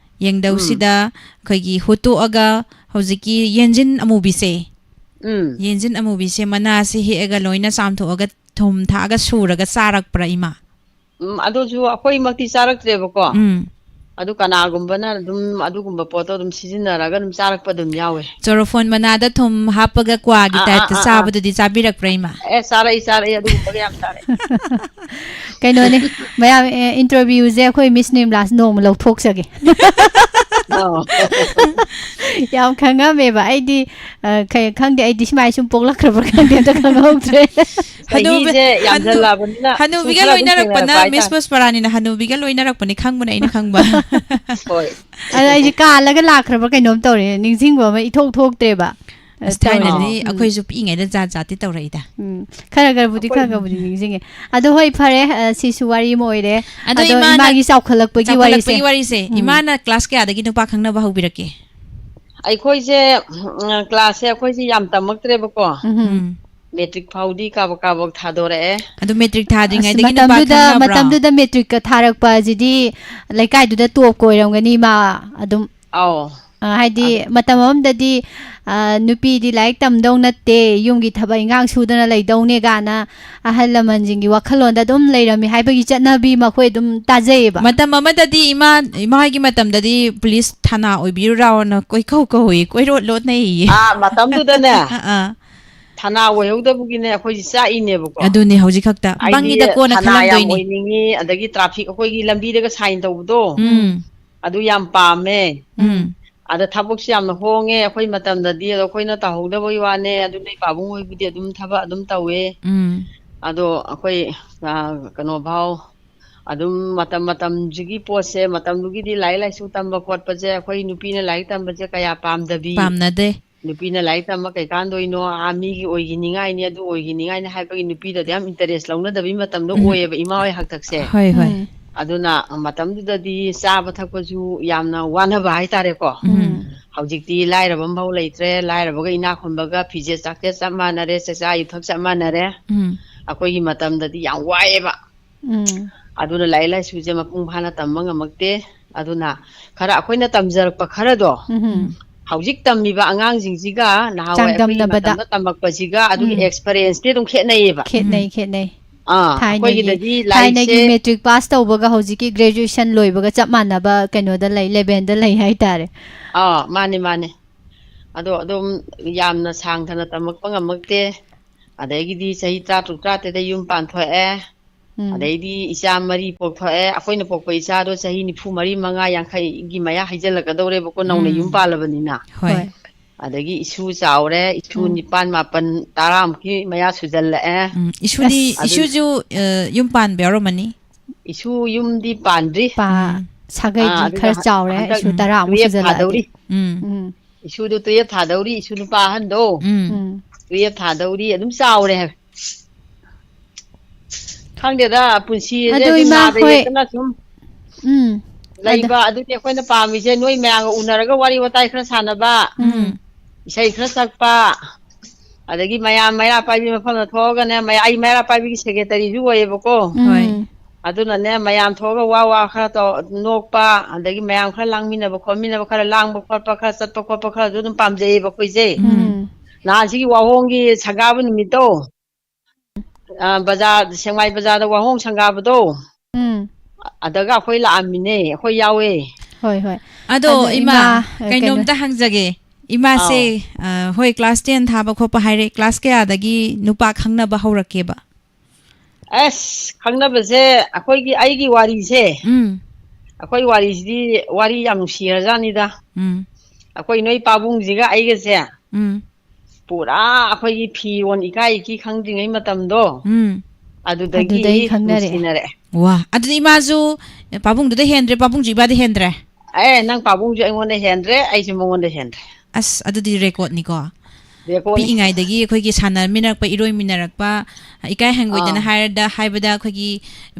ꯌꯦꯡꯙꯧꯁꯤꯗ ꯑꯩꯈꯣꯏꯒꯤ ꯍꯨꯠꯇꯣꯛꯑꯒ ꯍꯧꯖꯤꯛꯀꯤ ꯌꯦꯟꯖꯤꯟ ꯑꯃꯨꯕꯤꯁꯦ, ꯎꯝ. ꯌꯦꯟꯖꯤꯟ ꯑꯃꯨꯕꯤꯁꯦ ꯃꯅꯥꯁꯦ ꯍꯦꯛꯑꯒ ꯂꯣꯏꯅ ꯆꯥꯝꯊꯣꯛꯑꯒ ꯊꯨꯝ ꯊꯥꯛꯑꯒ ꯁꯨꯔꯒ ꯆꯥꯔꯛꯄ꯭ꯔꯥ ꯏꯃꯥ? ꯎꯝ, ꯑꯗꯨꯁꯨ ꯑꯩꯈꯣꯏꯃꯛꯇꯤ ꯆꯥꯔꯛꯇ꯭ꯔꯦꯕꯀꯣ꯫ ꯎꯝ. ꯑꯗꯨ ꯀꯅꯥꯒꯨꯝꯕꯅ ꯑꯗꯨꯝ ꯑꯗꯨꯒꯨꯝꯕ ꯄꯣꯠꯇꯣ ꯑꯗꯨꯝ ꯁꯤꯖꯤꯟꯅꯔꯒ ꯑꯗꯨꯝ ꯆꯥꯔꯛꯄ ꯑꯗꯨꯝ ꯌꯥꯎꯋꯦ꯫ ꯆꯣꯔꯣꯐꯣꯟ ꯃꯅꯥꯗ ꯊꯨꯝ ꯍꯥꯞꯄꯒ ꯀ꯭ꯋꯥꯒꯤ ꯑꯥ, ꯑꯥ, ꯇꯥꯏꯞꯇ ꯑꯥ, ꯑꯥ. ꯆꯥꯕꯗꯨꯗꯤ ꯆꯥꯕꯤꯔꯛꯄ꯭ꯔꯥ ꯏꯃꯥ? ꯑꯦ, ꯆꯥꯔꯛꯏ, ꯆꯥꯔꯛꯏ, ꯑꯗꯨꯒꯨꯝꯕꯒ ꯌꯥꯝ ꯆꯥꯔꯛꯏ꯫ ꯀꯩꯅꯣꯅꯦ, ꯃꯌꯥꯝ, ꯑꯦ, ꯏꯟꯇꯔꯚꯤꯌꯨꯁꯦ ꯑꯩꯈꯣꯏ ꯃꯤꯁ ꯅꯤꯔꯃꯂꯥꯁꯦ ꯅꯣꯡꯃ ꯂꯧꯊꯣꯛꯆꯒꯦ꯫ ꯑꯧ. ꯌꯥꯝ ꯈꯪꯉꯝꯃꯦꯕ꯫ ꯑꯩꯗꯤ, ꯑ, ꯀꯩ-, ꯈꯪꯗꯦ, ꯑꯩꯗꯤ ꯁꯨꯃꯥꯏꯅ ꯁꯨꯝ ꯄꯣꯛꯂꯛꯈ꯭ꯔꯕ꯭ꯔꯥ ꯈꯪꯗꯦ, ꯑꯝꯇ ꯈꯪꯍꯧꯗ꯭ꯔꯦ꯫ ꯍꯅꯨꯕꯤ- ꯆꯍꯤꯁꯦ ꯍꯅꯨ- ꯌꯥꯝꯖꯜꯂꯛꯑꯕꯅꯤꯅ ꯁꯨꯝ ꯍꯅꯨꯕꯤꯒ ꯈꯔ ꯑꯗꯨꯝ ꯂꯣꯏꯅꯔꯛꯄꯅ ꯊꯦꯡꯅꯔꯛꯄ ꯃꯤꯁ ꯍꯥꯏꯇꯥꯔꯦ꯫ ꯄꯨꯁꯄꯔꯥꯅꯤꯅ ꯍꯅꯨꯕꯤꯒ ꯂꯣꯏꯅꯔꯛꯄꯅꯤ ꯈꯪꯕꯅꯦ, ꯑꯩꯅ ꯈꯪꯕ꯫ ꯍꯣꯏ. ꯑꯗ ꯑꯩꯁꯦ ꯀꯥꯜꯂꯒ ꯂꯥꯛꯈ꯭ꯔꯕ꯭ꯔꯥ ꯀꯩꯅꯣꯝ ꯇꯧꯔꯦ, ꯅꯤꯡꯁꯤꯡꯕ ꯑꯃ ꯏꯊꯣꯛ ꯊꯣꯛꯇ꯭ꯔꯦꯕ꯫ ꯑꯁ, ꯇꯧꯔꯤꯁꯦ꯫ ꯊꯥꯏꯅꯗꯤ ꯎꯝ. ꯑꯩꯈꯣꯏꯁꯨ ꯄꯤꯛꯏꯉꯩꯗ ꯖꯥꯠ ꯖꯥꯠꯇꯤ ꯇꯧꯔꯛꯏꯗ꯫ ꯎꯝ, ꯈꯔ ꯈꯔꯕꯨꯗꯤ, ꯑꯩꯈꯣꯏ ꯈꯔ ꯈꯔꯕꯨꯗꯤ ꯅꯤꯡꯁꯤꯡꯉꯦ꯫ ꯑꯗꯣ ꯍꯣꯏ, ꯐꯔꯦ, ꯑ, ꯁꯤꯁꯨ ꯋꯥꯔꯤ ꯑꯃ ꯑꯣꯏꯔꯦ꯫ ꯑꯗꯣ ꯑꯗꯣ ꯏꯃꯥꯅ ꯏꯃꯥꯒꯤ ꯆꯥꯎꯈꯠꯂꯛꯄꯒꯤ ꯋꯥꯔꯤꯁꯦ꯫ ꯆꯥꯎꯈꯠꯂꯛꯄꯒꯤ ꯋꯥꯔꯤꯁꯦ, ꯎꯝ. ꯏꯃꯥꯅ ꯀ꯭ꯂꯥꯁ ꯀꯌꯥꯗꯒꯤ ꯅꯨꯄꯥ ꯈꯪꯅꯕ ꯍꯧꯕꯤꯔꯛꯀꯦ? ꯑꯩꯈꯣꯏꯁꯦ, ꯎꯝ, ꯀ꯭ꯂꯥꯁꯁꯦ ꯑꯩꯈꯣꯏꯁꯦ ꯌꯥꯝ ꯇꯝꯃꯛꯇ꯭ꯔꯦꯕꯀꯣ꯫ ꯎꯝ. ꯎꯝ. ꯃꯦꯇ꯭ꯔꯤꯛ ꯐꯥꯎꯗꯤ ꯀꯥꯕꯛ ꯀꯥꯕꯛ ꯊꯥꯗꯣꯔꯛꯑꯦ꯫ ꯑꯗꯨ ꯃꯦꯇ꯭ꯔꯤꯛ ꯊꯥꯗ꯭ꯔꯤꯉꯩꯗꯒꯤ ꯑꯁ, ꯅꯨꯄꯥ ꯃꯇꯝꯗꯨꯗ, ꯈꯪꯅꯕ꯭ꯔꯣ? ꯃꯇꯝꯗꯨꯗ ꯃꯦꯇ꯭ꯔꯤꯛꯀ ꯊꯥꯔꯛꯄ ꯑꯁꯤꯗꯤ ꯂꯩꯀꯥꯏꯗꯨꯗ ꯇꯣꯞꯀ ꯑꯣꯏꯔꯝꯒꯅꯤ ꯏꯃꯥ ꯑꯗꯨꯝ꯫ ꯑꯧ. ꯑ, ꯍꯥꯏꯗꯤ ꯃꯇꯝ ꯑꯃꯗꯗꯤ, ꯑ, ꯅꯨꯄꯤꯗꯤ ꯂꯥꯏꯔꯤꯛ ꯇꯝꯗꯧ ꯅꯠꯇꯦ, ꯌꯨꯝꯒꯤ ꯊꯕꯛ ꯏꯟꯈꯥꯡ ꯁꯨꯗꯅ ꯂꯩꯗꯧꯅꯦ ꯀꯥꯏꯅ ꯑꯍꯜ ꯂꯃꯟꯁꯤꯡꯒꯤ ꯋꯥꯈꯜꯂꯣꯟꯗ ꯑꯗꯨꯝ ꯂꯩꯔꯝꯃꯤ ꯍꯥꯏꯕꯒꯤ ꯆꯠꯅꯕꯤ ꯃꯈꯣꯏ ꯑꯗꯨꯝ ꯇꯥꯖꯩꯌꯦꯕ꯫ ꯃꯇꯝ ꯑꯃꯗꯗꯤ ꯏꯃꯥ, ꯏꯃꯥꯒꯤ ꯃꯇꯝꯗꯗꯤ ꯄꯨꯂꯤꯁ ꯊꯥꯅꯥ ꯑꯣꯏꯕꯤꯔꯨꯔꯥꯎꯅ ꯀꯣꯏꯀꯧ ꯀꯧꯏ, ꯀꯣꯏꯔꯣꯠ ꯂꯣꯠꯅꯩꯌꯦ꯫ ꯑꯥ, ꯃꯇꯝꯗꯨꯗꯅꯦ ꯑꯥ, ꯑꯥ. ꯊꯥꯅꯥ ꯑꯣꯏꯍꯧꯗꯕꯒꯤꯅꯦ ꯑꯩꯈꯣꯏꯁꯦ ꯆꯥꯛꯏꯅꯦꯕꯀꯣ꯫ ꯑꯗꯨꯅꯦ ꯍꯧꯖꯤꯛ ꯈꯛꯇ ꯑꯩꯗꯤ ꯄꯪꯉꯤꯗ ꯀꯣꯟꯅ ꯊꯥꯅꯥ ꯌꯥꯝ ꯈꯜꯂꯝꯗꯣꯏꯅꯤ꯫ ꯑꯣꯏꯅꯤꯡꯉꯤ, ꯑꯗꯒꯤ ꯇ꯭ꯔꯥꯐꯤꯛ ꯑꯩꯈꯣꯏꯒꯤ ꯂꯝꯕꯤꯗꯒ ꯁꯥꯏꯟ ꯇꯧꯕꯗꯣ, ꯎꯝ. ꯑꯗꯨ ꯌꯥꯝ ꯄꯥꯝꯃꯦ꯫ ꯎꯝ. ꯑꯗ ꯊꯕꯛꯁꯨ ꯌꯥꯝꯅ ꯍꯣꯡꯉꯦ ꯑꯩꯈꯣꯏ ꯃꯇꯝꯗꯗꯤ, ꯑꯗꯣ ꯑꯩꯈꯣꯏꯅ ꯇꯧꯍꯧꯗꯕꯒꯤ ꯋꯥꯅꯦ꯫ ꯑꯗꯨ ꯅꯣꯏ ꯄꯥꯕꯨꯡ ꯍꯣꯏꯕꯨꯗꯤ ꯑꯗꯨꯝ ꯊꯕꯛ ꯑꯗꯨꯝ ꯇꯧꯋꯦ꯫ ꯎꯝ. ꯑꯗꯣ ꯑꯩꯈꯣꯏ, ꯑ, ꯀꯩꯅꯣ ꯐꯥꯎ ꯑꯗꯨꯝ ꯃꯇꯝ ꯃꯇꯝꯁꯤꯒꯤ ꯄꯣꯠꯁꯦ, ꯃꯇꯝꯗꯨꯒꯤꯗꯤ ꯂꯥꯏꯔꯤꯛ ꯂꯥꯏꯁꯨ ꯇꯝꯕ ꯈꯣꯠꯄꯁꯦ ꯑꯩꯈꯣꯏ ꯅꯨꯄꯤꯅ ꯂꯥꯏꯔꯤꯛ ꯇꯝꯕꯁꯦ ꯀꯌꯥ ꯄꯥꯝꯗꯕꯤ, ꯄꯥꯝꯅꯗꯦ꯫ ꯅꯨꯄꯤꯅ ꯂꯥꯏꯔꯤꯛ ꯇꯝꯕ ꯀꯩꯀꯥꯟꯗꯣꯏꯅꯣ, ꯑꯥ, ꯃꯤꯒꯤ ꯑꯣꯏꯈꯤꯅꯤꯉꯥꯏꯅꯤ, ꯑꯗꯨ ꯑꯣꯏꯈꯤꯅꯤꯉꯥꯏꯅꯤ ꯍꯥꯏꯕꯒꯤ ꯅꯨꯄꯤꯗꯗꯤ ꯌꯥꯝ interest ꯂꯧꯅꯗꯕꯒꯤ ꯃꯇꯝꯗꯣ ꯎꯝ꯫ ꯑꯣꯏꯌꯦꯕ ꯏꯃꯥ ꯍꯣꯏ ꯍꯥꯛꯇꯛꯁꯦ꯫ ꯍꯣꯏ, ꯍꯣꯏ꯫ ꯎꯝ꯫ ꯑꯗꯨꯅ ꯃꯇꯝꯗꯨꯗꯗꯤ ꯆꯥꯕ ꯊꯛꯄꯁꯨ ꯌꯥꯝꯅ ꯋꯥꯅꯕ ꯍꯥꯏꯇꯥꯔꯦꯀꯣ꯫ ꯎꯝ꯫ ꯍꯧꯖꯤꯛꯇꯤ ꯂꯥꯏꯔꯕ ꯑꯃꯐꯥꯎ ꯂꯩꯇ꯭ꯔꯦ, ꯂꯥꯏꯔꯕꯒ ꯏꯅꯥꯛ ꯈꯨꯟꯕꯒ ꯐꯤꯖꯦꯠ ꯆꯥꯛꯁꯦꯠ ꯆꯞ ꯃꯥꯟꯅꯔꯦ, ꯆꯥꯛꯆꯥ ꯌꯨꯊꯛ ꯆꯞ ꯃꯥꯟꯅꯔꯦ꯫ ꯎꯝ꯫ ꯑꯩꯈꯣꯏꯒꯤ ꯃꯇꯝꯗꯗꯤ ꯌꯥꯝ ꯋꯥꯏꯑꯦꯕ꯫ ꯎꯝ꯫ ꯑꯗꯨꯅ ꯂꯥꯏꯔꯤꯛ ꯂꯥꯏꯁꯨꯁꯦ ꯃꯄꯨꯡ ꯐꯥꯅ ꯇꯝꯕ ꯉꯝꯃꯛꯇꯦ꯫ ꯑꯗꯨꯅ ꯈꯔ ꯑꯩꯈꯣꯏꯅ ꯇꯝꯖꯔꯛꯄ ꯈꯔꯗꯣ, ꯎꯝ꯫ ꯍꯧꯖꯤꯛ ꯇꯝꯃꯤꯕ ꯑꯉꯥꯡꯁꯤꯡꯁꯤꯒ ꯅꯍꯥꯟꯋꯥꯏ ꯑꯩꯈꯣꯏꯒꯤ ꯆꯥꯡꯗꯝꯅꯕꯗ꯫ ꯃꯇꯝꯗ ꯇꯝꯃꯛꯄꯁꯤꯒ ꯑꯗꯨꯒꯤ ꯎꯝ꯫ Experienceꯇꯤ ꯑꯗꯨꯝ ꯈꯦꯠꯅꯩꯌꯦꯕ꯫ ꯈꯦꯠꯅꯩ, ꯎꯝ꯫ ꯈꯦꯠꯅꯩ꯫ ꯑꯥ, ꯊꯥꯏꯅꯒꯤ, ꯑꯩꯈꯣꯏꯒꯤꯗꯗꯤ ꯊꯥꯏꯅꯒꯤ ꯂꯥꯏꯔꯤꯛꯁꯦ matric pass ꯇꯧꯕꯒ ꯍꯧꯖꯤꯛꯀꯤ graduation ꯂꯣꯏꯕꯒ ꯆꯞ ꯃꯥꯟꯅꯕ ꯀꯩꯅꯣꯗ ꯂꯩ, levelꯗ ꯂꯩ ꯍꯥꯏꯇꯥꯔꯦ꯫ ꯑꯥ, ꯃꯥꯅꯦ, ꯃꯥꯅꯦ꯫ ꯑꯗꯣ ꯑꯗꯨꯝ ꯌꯥꯝꯅ ꯁꯥꯡꯊꯅ ꯇꯝꯃꯛꯄ ꯉꯝꯃꯛꯇꯦ꯫ ꯑꯗꯒꯤꯗꯤ ꯆꯍꯤ ꯇꯔꯥꯇꯔꯨꯛ, ꯇꯔꯥꯇꯔꯦꯠꯇ ꯌꯨꯝ ꯄꯥꯟꯊꯣꯛꯑꯦ꯫ ꯎꯝ꯫ ꯑꯗꯩꯗꯤ ꯏꯆꯥ ꯃꯔꯤ ꯄꯣꯛꯊꯣꯛꯑꯦ꯫ ꯑꯩꯈꯣꯏꯅ ꯄꯣꯛꯄ ꯏꯆꯥꯗꯣ ꯆꯍꯤ ꯅꯤꯐꯨ ꯃꯔꯤ, ꯃꯉꯥ, ꯌꯥꯡꯈꯩꯒꯤ ꯃꯌꯥ ꯍꯩꯖꯤꯜꯂꯛꯀꯗꯧꯔꯦꯕꯀꯣ, ꯅꯧꯅ ꯎꯝ꯫ ꯌꯨꯝ ꯄꯥꯜꯂꯕꯅꯤꯅ꯫ ꯍꯣꯏ꯫ ꯍꯣꯏ꯫ ꯑꯗꯒꯤ ꯏꯁꯨ ꯆꯥꯎꯔꯦ, ꯏꯁꯨ ꯎꯝ꯫ ꯅꯤꯄꯥꯟ, ꯃꯥꯄꯟ, ꯇꯔꯥꯃꯨꯛꯀꯤ ꯃꯌꯥ ꯁꯨꯖꯜꯂꯛꯑꯦ꯫ ꯎꯝ, ꯏꯁꯨꯗꯤ, ꯑꯁ꯫ ꯑꯗꯨ ꯏꯁꯨꯁꯨ, ꯑ, ꯌꯨꯝ ꯄꯥꯟꯕ ꯌꯥꯎꯔꯝꯃꯅꯤ? ꯏꯁꯨ ꯌꯨꯝꯗꯤ ꯄꯥꯟꯗ꯭ꯔꯤ꯫ ꯄꯥ-, ꯎꯝ꯫ ꯁꯥꯒꯩꯗꯤ ꯑꯥ, ꯑꯗꯨꯒ ꯈꯔ ꯍ-, ꯆꯥꯎꯔꯦ, ꯍꯟꯗꯛ ꯏꯁꯨ ꯇꯔꯥꯃꯨꯛ twelve ꯁꯨꯖꯜꯂꯛꯑꯗꯤ꯫ ꯊꯥꯗꯧꯔꯤ꯫ ꯎꯝ꯫ ꯎꯝ꯫ ꯏꯁꯨꯗꯣ twelve ꯊꯥꯗꯧꯔꯤ, ꯏꯁꯨ ꯅꯨꯄꯥ ꯑꯍꯟꯗꯣ꯫ ꯎꯝ꯫ ꯎꯝ꯫ Twelve ꯊꯥꯗꯧꯔꯤ, ꯑꯗꯨꯝ ꯆꯥꯎꯔꯦ ꯍꯥꯏꯕ꯫ ꯈꯪꯗꯦꯗ, ꯄꯨꯟꯁꯤꯁꯦ ꯑꯗꯨ ꯑꯗꯨꯝ ꯏꯃꯥ ꯅꯥꯗ ꯍꯣꯏ꯫ ꯌꯦꯛꯇꯅ ꯁꯨꯝ ꯎꯝ꯫ ꯑꯗ- ꯂꯩꯕ, ꯑꯗꯨꯅꯤ ꯑꯩꯈꯣꯏꯅ ꯄꯥꯝꯃꯤꯁꯦ, ꯅꯣꯏ ꯃꯌꯥꯝꯒ ꯎꯅꯔꯒ ꯋꯥꯔꯤ ꯋꯥꯇꯥꯏ ꯈꯔ ꯁꯥꯟꯅꯕ, ꯎꯝ꯫ ꯏꯁꯩ ꯈꯔ ꯁꯛꯄ, ꯑꯗꯒꯤ ꯃꯌꯥꯝ ꯃꯩꯔꯥ ꯄꯥꯏꯕꯤ ꯃꯐꯝꯗ ꯊꯣꯛꯑꯒꯅꯦ, ꯃꯌꯥ-, ꯑꯩ ꯃꯩꯔꯥ ꯄꯥꯏꯕꯤꯒꯤ secretaryꯁꯨ ꯑꯣꯏꯌꯦꯕꯀꯣ꯫ ꯎꯝ꯫ ꯍꯣꯏ꯫ ꯑꯗꯨꯅꯅꯦ, ꯃꯌꯥꯝ ꯊꯣꯛꯑꯒ ꯋꯥ ꯋꯥ ꯈꯔ ꯇꯧ-, ꯅꯣꯛꯄ, ꯑꯗꯒꯤ ꯃꯌꯥꯝ ꯈꯔ ꯂꯥꯡꯃꯤꯟꯅꯕ ꯈꯣꯠꯃꯤꯟꯅꯕ, ꯈꯔ ꯂꯥꯡꯕ ꯈꯣꯠꯄ, ꯈꯔ ꯆꯠꯄ ꯈꯣꯠꯄ ꯈꯔꯁꯨ ꯑꯗꯨꯝ ꯄꯥꯝꯖꯩꯌꯦꯕ ꯑꯩꯈꯣꯏꯁꯦ꯫ ꯎꯝ꯫ ꯅꯍꯥꯟꯁꯤꯒꯤ ꯋꯥꯍꯣꯡꯒꯤ ꯁꯪꯒꯥꯕ ꯅꯨꯃꯤꯠꯇꯣ, ꯑ, ꯕꯖꯥꯔ, ꯁꯦꯡꯃꯥꯏ ꯕꯖꯥꯔꯗ ꯋꯥꯍꯣꯡ ꯁꯪꯒꯥꯕꯗꯣ, ꯎꯝ꯫ ꯑꯗꯒ ꯑꯩꯈꯣꯏ ꯂꯥꯛꯑꯝꯃꯤꯅꯦ, ꯑꯩꯈꯣꯏ ꯌꯥꯎꯋꯦ꯫ ꯍꯣꯏ, ꯍꯣꯏ꯫ ꯑꯗꯣ ꯑꯗꯣ ꯏꯃꯥ, ꯏꯃꯥ, ꯑ, ꯀꯩꯅꯣ- ꯀꯩꯅꯣꯝꯇ ꯍꯪꯖꯒꯦ꯫ ꯏꯃꯥꯁꯦ, ꯑꯥꯎ꯫ ꯑ, ꯍꯣꯏ, class ten ꯊꯥꯕ ꯈꯣꯠꯄ ꯍꯥꯏꯔꯦ, class ꯀꯌꯥꯗꯒꯤ ꯅꯨꯄꯥ ꯈꯪꯅꯕ ꯍꯧꯔꯛꯀꯦꯕ? ꯑꯁ, ꯈꯪꯅꯕꯁꯦ, ꯑꯩꯈꯣꯏꯒꯤ, ꯑꯩꯒꯤ ꯋꯥꯔꯤꯁꯦ, ꯎꯝ꯫ ꯑꯩꯈꯣꯏ ꯋꯥꯔꯤꯁꯤꯗꯤ ꯋꯥꯔꯤ ꯌꯥꯝ ꯅꯨꯡꯁꯤꯔꯖꯥꯠꯅꯤꯗ꯫ ꯎꯝ꯫ ꯑꯩꯈꯣꯏ ꯅꯣꯏ ꯄꯥꯕꯨꯡꯁꯤꯒ ꯑꯩꯒꯁꯦ, ꯎꯝ꯫ ꯄꯨꯔꯥ ꯑꯩꯈꯣꯏꯒꯤ ꯐꯤꯔꯣꯟ ꯏꯀꯥꯏ ꯏꯀꯤ ꯈꯪꯗ꯭ꯔꯤꯉꯩ ꯃꯇꯝꯗꯣ, ꯎꯝ꯫ ꯑꯗꯨꯗꯒꯤ ꯑꯗꯨꯗꯩ ꯈꯪꯅꯔꯦ꯫ ꯅꯨꯡꯁꯤꯅꯔꯛꯑꯦ꯫ ꯋꯥ, ꯑꯗꯨꯗꯤ ꯏꯃꯥꯁꯨ ꯄꯥꯕꯨꯡꯗꯨꯗ ꯍꯦꯟꯗ꯭ꯔꯦ, ꯄꯥꯕꯨꯡꯁꯨ ꯏꯕꯥꯗ ꯍꯦꯟꯗ꯭ꯔꯦ? ꯑꯦ, ꯅꯪ ꯄꯥꯕꯨꯡꯁꯨ ꯑꯩꯉꯣꯟꯗ ꯍꯦꯟꯗ꯭ꯔꯦ, ꯑꯩꯁꯨ ꯃꯉꯣꯟꯗ ꯍꯦꯟꯗ꯭ꯔꯦ꯫ ꯑꯁ, ꯑꯗꯨꯗꯤ ꯔꯦꯀꯣꯔꯗꯅꯤꯀꯣ꯫ ꯔꯦꯀꯣꯔꯗꯅꯤ꯫ ꯄꯤꯛꯏꯉꯩꯗꯒꯤ ꯑꯩꯈꯣꯏꯒꯤ ꯁꯥꯟꯅꯃꯤꯟꯅꯔꯛꯄ, ꯏꯔꯣꯏꯃꯤꯟꯅꯔꯛꯄ, ꯏꯀꯥꯏ ꯍꯪꯒꯣꯏꯗꯅ ꯑꯥ꯫ ꯍꯥꯏꯔꯗ-, ꯍꯥꯏꯕꯗ ꯑꯩꯈꯣꯏꯒꯤ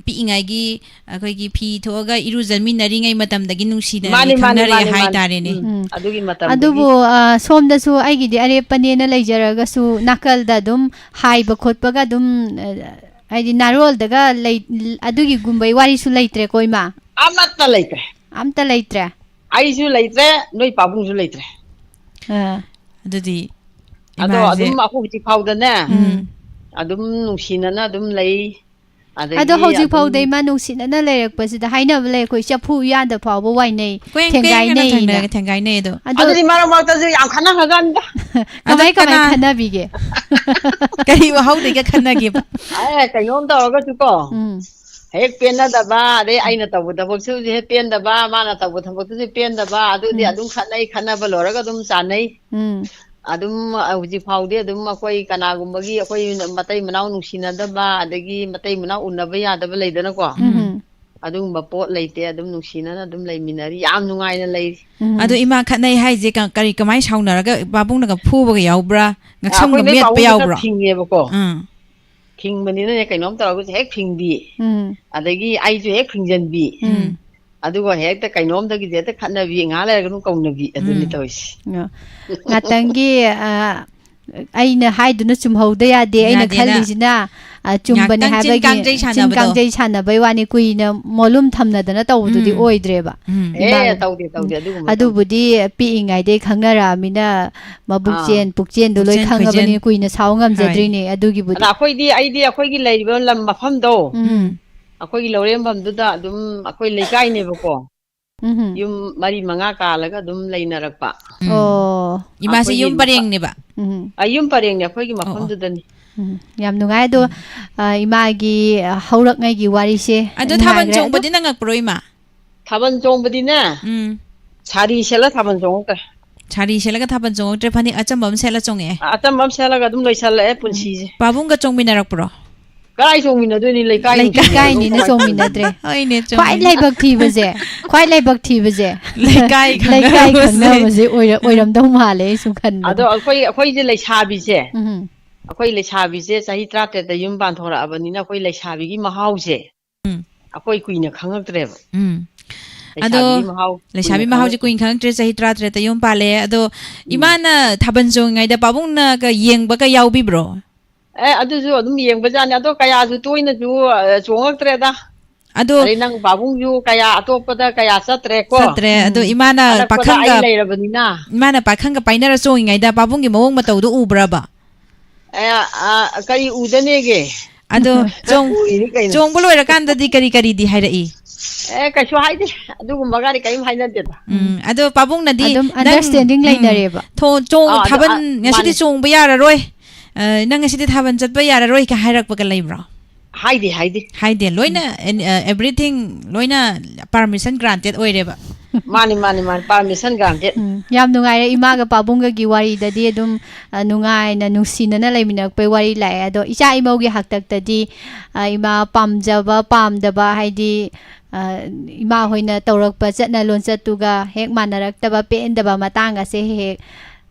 ꯄꯤꯛꯏꯉꯩꯒꯤ ꯑꯩꯈꯣꯏꯒꯤ ꯐꯤ ꯊꯣꯛꯑꯒ ꯏꯔꯨꯖꯃꯤꯟꯅꯔꯤꯉꯩ ꯃꯇꯝꯗꯒꯤ ꯅꯨꯡꯁꯤꯅꯔꯦ, ꯃꯥꯅꯤ, ꯃꯥꯅꯤ, ꯈꯪꯅꯔꯦ ꯃꯥꯅꯤ, ꯃꯥꯅꯤ꯫ ꯍꯥꯏꯇꯥꯔꯦꯅꯦ꯫ ꯎꯝ, ꯎꯝ꯫ ꯑꯗꯨꯒꯤ ꯃꯇꯝꯗꯒꯤ꯫ ꯑꯗꯨꯕꯨ, ꯑ, ꯁꯣꯝꯗꯁꯨ ꯑꯩꯒꯤꯗꯤ ꯑꯔꯦꯞꯄꯅꯦꯅ ꯂꯩꯖꯔꯒꯁꯨ ꯅꯥꯀꯜꯗ ꯑꯗꯨꯝ ꯍꯥꯏꯕ ꯈꯣꯠꯄꯒ ꯑꯗꯨꯝ, ꯑ, ꯍꯥꯏꯗꯤ ꯅꯥꯔꯣꯜꯗꯒ ꯂꯩ-, ꯑꯗꯨꯒꯤꯒꯨꯝꯕꯩ ꯋꯥꯔꯤꯁꯨ ꯂꯩꯇ꯭ꯔꯦꯀꯣ, ꯏꯃꯥ? ꯑꯃꯠꯇ ꯂꯩꯇ꯭ꯔꯦ꯫ ꯑꯝꯇ ꯂꯩꯇ꯭ꯔꯦ? ꯑꯩꯁꯨ ꯂꯩꯇ꯭ꯔꯦ, ꯅꯣꯏ ꯄꯥꯕꯨꯡꯁꯨ ꯂꯩꯇ꯭ꯔꯦ꯫ ꯑꯥ꯫ ꯑꯗꯨꯗꯤ ꯑꯗꯣ ꯏꯃꯥꯁꯦ ꯑꯗꯨꯝ ꯑꯩꯈꯣꯏ ꯍꯧꯖꯤꯛ ꯐꯥꯎꯗꯅꯦ, ꯎꯝ꯫ ꯑꯗꯨꯝ ꯅꯨꯡꯁꯤꯅꯅ ꯑꯗꯨꯝ ꯂꯩ꯫ ꯑꯗꯣ ꯑꯗꯒꯤ ꯍꯧꯖꯤꯛ ꯑꯗꯨꯝ ꯐꯥꯎꯗ ꯏꯃꯥ ꯅꯨꯡꯁꯤꯅꯅ ꯂꯩꯔꯛꯄꯁꯤꯗ ꯍꯥꯏꯅꯕ ꯂꯩ, ꯑꯩꯈꯣꯏ ꯆꯐꯨ ꯎꯌꯥꯟꯗ ꯐꯥꯎꯕ ꯋꯥꯏꯅꯩ, ꯀꯨꯌꯦꯡ ꯀꯨꯌꯦꯡꯒꯅ ꯊꯦꯡꯒꯥꯏꯅꯩꯅ꯫ ꯊꯦꯡꯅ-, ꯊꯦꯡꯒꯥꯏꯅꯩ ꯑꯗꯣ꯫ ꯑꯗꯣ ꯑꯗꯨꯗꯤ ꯃꯔꯛ ꯃꯔꯛꯇꯁꯨ ꯌꯥꯝ ꯈꯠꯅꯈ꯭ꯔꯖꯥꯠꯅꯤꯗ꯫ ꯑꯗꯣ ꯀꯃꯥꯏ ꯀꯃꯥꯏ ꯀꯅꯥ-, ꯈꯠꯅꯕꯤꯒꯦ? ꯀꯔꯤ ꯋꯥꯍꯧꯗꯣꯏꯒ ꯈꯠꯅꯒꯦꯕ? ꯑꯦ, ꯀꯩꯅꯣꯝ ꯇꯧꯔꯒꯁꯨ ꯀꯣ, ꯎꯝ꯫ ꯍꯦꯛ ꯄꯦꯟꯅꯗꯕ, ꯑꯗꯩ ꯑꯩꯅ ꯇꯧꯕ ꯊꯕꯛꯁꯤꯁꯨ ꯍꯦꯛ ꯄꯦꯟꯗꯕ, ꯃꯥꯅ ꯇꯧꯕ ꯊꯕꯛꯇꯨꯁꯨ ꯄꯦꯟꯗꯕ, ꯑꯗꯨꯗꯤ ꯎꯝ꯫ ꯑꯗꯨꯝ ꯈꯠꯅꯩ, ꯈꯠꯅꯕ ꯂꯣꯏꯔꯒ ꯑꯗꯨꯝ ꯆꯥꯟꯅꯩ꯫ ꯎꯝ꯫ ꯑꯗꯨꯝ, ꯑ, ꯍꯧꯖꯤꯛ ꯐꯥꯎꯗꯤ ꯑꯗꯨꯝ ꯑꯩꯈꯣꯏ ꯀꯅꯥꯒꯨꯝꯕꯒꯤ ꯑꯩꯈꯣꯏ ꯃꯇꯩ ꯃꯅꯥꯎ ꯅꯨꯡꯁꯤꯅꯗꯕ, ꯑꯗꯒꯤ ꯃꯇꯩ ꯃꯅꯥꯎ ꯎꯅꯕ ꯌꯥꯗꯕ ꯂꯩꯗꯅꯀꯣ꯫ ꯎꯝ꯫ ꯑꯗꯨꯒꯨꯝꯕ ꯄꯣꯠ ꯂꯩꯇꯦ, ꯑꯗꯨꯝ ꯅꯨꯡꯁꯤꯅꯅ ꯑꯗꯨꯝ ꯂꯩꯃꯤꯟꯅꯔꯤ, ꯌꯥꯝ ꯅꯨꯡꯉꯥꯏꯅ ꯂꯩꯔꯤ꯫ ꯎꯝ꯫ ꯑꯗꯣ ꯏꯃꯥ ꯈꯠꯅꯩ ꯍꯥꯏꯁꯦ ꯀ-, ꯀꯔꯤ, ꯀꯃꯥꯏꯅ ꯁꯥꯎꯅꯔꯒ ꯄꯥꯕꯨꯡꯅꯒ ꯐꯨꯕꯒ ꯌꯥꯎꯕ꯭ꯔꯥ? ꯑ, ꯉꯛꯁꯝꯒ ꯑꯩꯈꯣꯏ ꯅꯣꯏ ꯃꯦꯠꯄ ꯄꯥꯕꯨꯡꯁꯦ ꯈꯔ ꯌꯥꯎꯕ꯭ꯔꯣ? ꯐꯤꯡꯉꯦꯕꯀꯣ꯫ ꯑꯥ꯫ ꯐꯤꯡꯕꯅꯤꯅꯅꯦ, ꯀꯩꯅꯣꯝ ꯇꯧꯔꯒꯁꯨ ꯍꯦꯛ ꯐꯤꯡꯕꯤ꯫ ꯎꯝ꯫ ꯑꯗꯒꯤ ꯑꯩꯁꯨ ꯍꯦꯛ ꯐꯤꯡꯖꯟꯕꯤ꯫ ꯎꯝ꯫ ꯑꯗꯨꯒ ꯍꯦꯛꯇ ꯀꯩꯅꯣꯝꯗꯒꯤꯗꯤ ꯍꯦꯛꯇ ꯈꯠꯅꯕꯤ, ꯉꯥꯏꯍꯥꯛ ꯂꯩꯔꯒ ꯑꯗꯨꯝ ꯀꯧꯅꯕꯤ, ꯑꯗꯨꯅꯤ ꯎꯝ꯫ ꯇꯧꯔꯤꯁꯦ꯫ ꯑ, ꯉꯥꯛꯇꯪꯒꯤ, ꯑ, ꯑꯩꯅ ꯍꯥꯏꯗꯨꯅ ꯆꯨꯝꯍꯧꯗ ꯌꯥꯗꯦ, ꯑꯩꯅ ꯌꯥꯗꯦꯅ꯫ ꯈꯜꯂꯤꯁꯤꯅ, ꯑ, ꯆꯨꯝꯕꯅꯦ ꯉꯥꯛꯇꯪ ꯆꯤꯟ ꯍꯥꯏꯕꯒꯤ ꯀꯥꯡꯖꯩ ꯆꯤꯟ ꯁꯥꯟꯅꯕꯗꯣ꯫ ꯀꯥꯡꯖꯩ ꯁꯥꯟꯅꯕꯩ ꯋꯥꯅꯤ, ꯀꯨꯏꯅ ꯃꯣꯂꯨꯝ ꯊꯝꯅꯗꯅ ꯇꯧꯕꯗꯨꯗꯤ ꯎꯝ꯫ ꯑꯣꯏꯗ꯭ꯔꯦꯕ꯫ ꯎꯝ꯫ ꯑꯦ, ꯏꯃꯥꯒ-, ꯇꯧꯗꯦ, ꯇꯧꯗꯦ, ꯎꯝ꯫ ꯑꯗꯨꯒꯨꯝꯕ ꯇꯧꯗꯦ꯫ ꯑꯗꯨꯕꯨꯗꯤ ꯄꯤꯛꯏꯉꯩꯗꯩ ꯈꯪꯅꯔꯛꯑꯃꯤꯅ ꯃꯕꯨꯛ ꯑꯥ꯫ ꯆꯦꯟ, ꯄꯨꯛꯆꯦꯟꯗꯣ ꯂꯣꯏ ꯄꯨꯛꯆꯦꯟ ꯈꯪꯉꯕꯅꯤꯅ ꯈꯣꯏꯖꯦꯟ꯫ ꯀꯨꯏꯅ ꯁꯥꯎ ꯍꯣꯏ꯫ ꯉꯝꯖꯗ꯭ꯔꯤꯅꯦ꯫ ꯑꯗꯨꯒꯤꯕꯨꯗꯤ꯫ ꯑꯗ ꯑꯩꯈꯣꯏꯗꯤ, ꯑꯩꯗꯤ ꯑꯩꯈꯣꯏꯒꯤ ꯂꯩꯔꯤꯕ ꯂꯝ ꯃꯐꯝꯗꯣ, ꯎꯝ꯫ ꯑꯩꯈꯣꯏꯒꯤ ꯂꯧꯔꯦꯝꯕꯝꯗꯨꯗ ꯑꯗꯨꯝ ꯑꯩꯈꯣꯏ ꯂꯩꯀꯥꯏꯅꯦꯕꯀꯣ꯫ ꯎꯝ꯫ ꯌꯨꯝ ꯃꯔꯤ ꯃꯉꯥ ꯀꯥꯜꯂꯒ ꯑꯗꯨꯝ ꯂꯩꯅꯔꯛꯄ꯫ ꯎꯝ꯫ ꯑꯣ꯫ ꯏꯃꯥꯁꯤ ꯑꯩꯈꯣꯏꯒꯤ ꯌꯨꯝ ꯃꯐ-, ꯄꯔꯦꯡꯅꯦꯕ? ꯎꯝ꯫ ꯑ, ꯌꯨꯝ ꯄꯔꯦꯡꯅꯦ, ꯑꯩꯈꯣꯏꯒꯤ ꯑꯣ, ꯑꯣ꯫ ꯃꯐꯝꯗꯨꯗꯅꯤ꯫ ꯎꯝ꯫ ꯌꯥꯝ ꯅꯨꯡꯉꯥꯏ꯫ ꯑꯗꯣ, ꯎꯝ꯫ ꯑ, ꯏꯃꯥꯒꯤ, ꯑ, ꯍꯧꯔꯛꯉꯩꯒꯤ ꯋꯥꯔꯤꯁꯦ ꯑꯗꯣ ꯊꯥꯕꯜ ꯅꯨꯡꯉꯥꯏꯈ꯭ꯔꯦ꯫ ꯑꯗꯣ ꯆꯣꯡꯕꯗꯤ ꯅꯪꯉꯛꯄ꯭ꯔꯣ, ꯏꯃꯥ? ꯊꯥꯕꯜ ꯆꯣꯡꯕꯗꯤꯅꯦ, ꯎꯝ꯫ ꯁꯥꯔꯤ ꯁꯦꯠꯂ ꯊꯥꯕꯜ ꯆꯣꯡꯉꯛꯇ꯭ꯔꯦ꯫ ꯁꯥꯔꯤ ꯁꯦꯠꯂꯒ ꯊꯥꯕꯜ ꯆꯣꯡꯉꯛꯇ꯭ꯔꯦ, ꯐꯅꯦꯛ ꯑꯆꯝꯕ ꯑꯃ ꯁꯦꯠꯂ ꯆꯣꯡꯉꯛꯑꯦ꯫ ꯑꯆꯝꯕ ꯑꯃ ꯁꯦꯠꯂꯒ ꯑꯗꯨꯝ ꯂꯣꯏꯁꯜꯂꯛꯑꯦ ꯄꯨꯟꯁꯤꯁꯦ꯫ ꯄꯥꯕꯨꯡꯒ ꯆꯣꯡꯃꯤꯟꯅꯔꯛꯄ꯭ꯔꯣ? ꯀꯗꯥꯏ ꯆꯣꯡꯃꯤꯟꯅꯗꯣꯏꯅꯤ? ꯂꯩꯀꯥꯏ ꯅꯨꯡꯁꯤꯅꯕ ꯂꯩꯀꯥꯏꯅꯤꯅ ꯀꯃꯥꯏꯅ ꯆꯣꯡꯃꯤꯟꯅꯗ꯭ꯔꯦ꯫ ꯍꯣꯏꯅꯦ, ꯈ꯭ꯋꯥꯏ ꯆꯣꯡꯃꯤꯟꯅ- ꯂꯥꯏꯕꯛ ꯊꯤꯕꯁꯦ, ꯈ꯭ꯋꯥꯏ ꯂꯥꯏꯕꯛ ꯊꯤꯕꯁꯦ ꯂꯩꯀꯥꯏ ꯂꯩꯀꯥꯏ ꯈꯪꯅꯕꯁꯦ꯫ ꯈꯪꯅꯕꯁꯦ ꯑꯣꯏꯔ- ꯑꯣꯏꯔꯝꯗꯧ ꯃꯥꯜꯂꯦ ꯑꯩ ꯁꯨꯝ ꯑꯗꯣ ꯈꯟꯕꯗ꯫ ꯑꯩꯈꯣꯏ ꯑꯩꯈꯣꯏꯁꯦ ꯂꯩꯁꯥꯕꯤꯁꯦ, ꯎꯝ ꯑꯩꯈꯣꯏ ꯂꯩꯁꯥꯕꯤꯁꯦ ꯆꯍꯤ ꯇꯔꯥꯇꯔꯦꯠꯇ ꯌꯨꯝ ꯄꯥꯟꯊꯣꯔꯛꯑꯕꯅꯤꯅ ꯑꯩꯈꯣꯏ ꯂꯩꯁꯥꯕꯤꯒꯤ ꯃꯍꯥꯎꯁꯦ ꯎꯝ꯫ ꯑꯩꯈꯣꯏ ꯀꯨꯏꯅ ꯈꯪꯉꯛꯇ꯭ꯔꯦꯕ꯫ ꯎꯝ꯫ ꯑꯗꯣ ꯂꯩꯁꯥꯕꯤꯒꯤ ꯃꯍꯥꯎ ꯂꯩꯁꯥꯕꯤ ꯀꯨꯏꯅ ꯃꯍꯥꯎꯁꯦ ꯈꯪꯉꯛꯇ꯭ꯔꯦ꯫ ꯀꯨꯏꯅ ꯈꯪꯉꯛꯇ꯭ꯔꯦ, ꯆꯍꯤ ꯇꯔꯥꯇꯔꯦꯠꯇ ꯌꯨꯝ ꯄꯥꯜꯂꯦ꯫ ꯑꯗꯣ ꯏꯃꯥꯅ ꯊꯥꯕꯜ ꯆꯣꯡꯉꯤꯉꯩꯗ ꯄꯥꯕꯨꯡꯅꯒ ꯌꯦꯡꯕꯒ ꯌꯥꯎꯕꯤꯕ꯭ꯔꯣ? ꯑꯦ, ꯑꯗꯨꯁꯨ ꯑꯗꯨꯝ ꯌꯦꯡꯕꯖꯥꯠꯅꯤ꯫ ꯑꯗꯣ ꯀꯌꯥꯁꯨ ꯇꯣꯏꯅꯁꯨ ꯑ, ꯆꯣꯡꯉꯛꯇ꯭ꯔꯦꯗ꯫ ꯑꯗꯣ ꯑꯗꯩ ꯅꯪ ꯄꯥꯕꯨꯡꯁꯨ ꯀꯌꯥ ꯑꯇꯣꯞꯄꯗ ꯀꯌꯥ ꯆꯠꯇ꯭ꯔꯦꯀꯣ꯫ ꯆꯠꯇ꯭ꯔꯦ꯫ ꯑꯗꯣ ꯎꯝ꯫ ꯏꯃꯥꯅ ꯑꯅꯛꯄꯗ ꯄꯥꯈꯪꯒ ꯑꯩ ꯂꯩꯔꯕꯅꯤꯅ꯫ ꯏꯃꯥꯅ ꯄꯥꯈꯪꯒ ꯄꯥꯏꯅꯔ ꯆꯣꯡꯉꯤꯉꯩꯗ ꯄꯥꯕꯨꯡꯒꯤ ꯃꯑꯣꯡ ꯃꯇꯧꯗꯣ ꯎꯕ꯭ꯔꯕ? ꯑꯦ, ꯑ, ꯀꯔꯤ ꯎꯗꯅꯦꯒꯦ? ꯑꯗꯣ ꯆꯣꯡ- ꯎꯔꯤꯅꯤ ꯀꯩꯅꯣ꯫ ꯆꯣꯡꯕ ꯂꯣꯏꯔꯀꯥꯟꯗꯗꯤ ꯀꯔꯤ ꯀꯔꯤꯗꯤ ꯍꯥꯏꯔꯛꯏ? ꯑꯦ, ꯀꯩꯁꯨ ꯍꯥꯏꯗꯦ꯫ ꯑꯗꯨꯒꯨꯝꯕꯒꯗꯤ ꯀꯔꯤꯝ ꯍꯥꯏꯅꯗꯦꯗ꯫ ꯎꯝ꯫ ꯑꯗꯣ ꯄꯥꯕꯨꯡꯅꯗꯤ ꯑꯗꯨꯝ ꯅꯪ- understanding ꯎꯝ꯫ ꯂꯩꯅꯔꯦꯕ꯫ ꯊꯣ- ꯆꯣꯡ- ꯑꯥ, ꯑꯗꯨ- ꯊꯥꯕꯜ ꯑꯥ, ꯉꯁꯤꯗꯤ ꯃꯥꯅꯦ꯫ ꯆꯣꯡꯕ ꯌꯥꯔꯔꯣꯏ, ꯑ, ꯅꯪ ꯉꯁꯤꯗꯤ ꯊꯥꯕꯜ ꯆꯠꯄ ꯌꯥꯔꯔꯣꯏ ꯀ ꯍꯥꯏꯔꯛꯄꯒ ꯂꯩꯕ꯭ꯔꯣ? ꯍꯥꯏꯗꯦ, ꯍꯥꯏꯗꯦ꯫ ꯍꯥꯏꯗꯦ꯫ ꯂꯣꯏꯅ ꯑꯦ- ꯑ, everything ꯂꯣꯏꯅ permission granted ꯑꯣꯏꯔꯦꯕ꯫ ꯃꯥꯅꯤ, ꯃꯥꯅꯤ, ꯃꯥꯅꯤ꯫ Permission granted꯫ ꯎꯝ, ꯌꯥꯝ ꯅꯨꯡꯉꯥꯏꯔꯦ꯫ ꯏꯃꯥꯒ ꯄꯥꯕꯨꯡꯒꯒꯤ ꯋꯥꯔꯤꯗꯗꯤ ꯑꯗꯨꯝ ꯑ, ꯅꯨꯡꯉꯥꯏꯅ ꯅꯨꯡꯁꯤꯅꯅ ꯂꯩꯃꯤꯟꯅꯔꯛꯄꯩ ꯋꯥꯔꯤ ꯂꯥꯛꯑꯦ꯫ ꯑꯗꯣ ꯏꯆꯥ ꯏꯃꯧꯒꯤ ꯍꯥꯛꯇꯛꯇꯗꯤ ꯑ, ꯏꯃꯥ ꯄꯥꯝꯖꯕ ꯄꯥꯝꯗꯕ ꯍꯥꯏꯗꯤ ꯑ, ꯏꯃꯥ ꯍꯣꯏꯅ ꯇꯧꯔꯛꯄ ꯆꯠꯅ ꯂꯣꯟꯆꯠꯇꯨꯒ ꯍꯦꯛ ꯃꯥꯟꯅꯔꯛꯇꯕ ꯄꯦꯟꯗꯕ ꯃꯇꯥꯡ ꯑꯁꯦ ꯍꯦꯛ ꯍꯦꯛ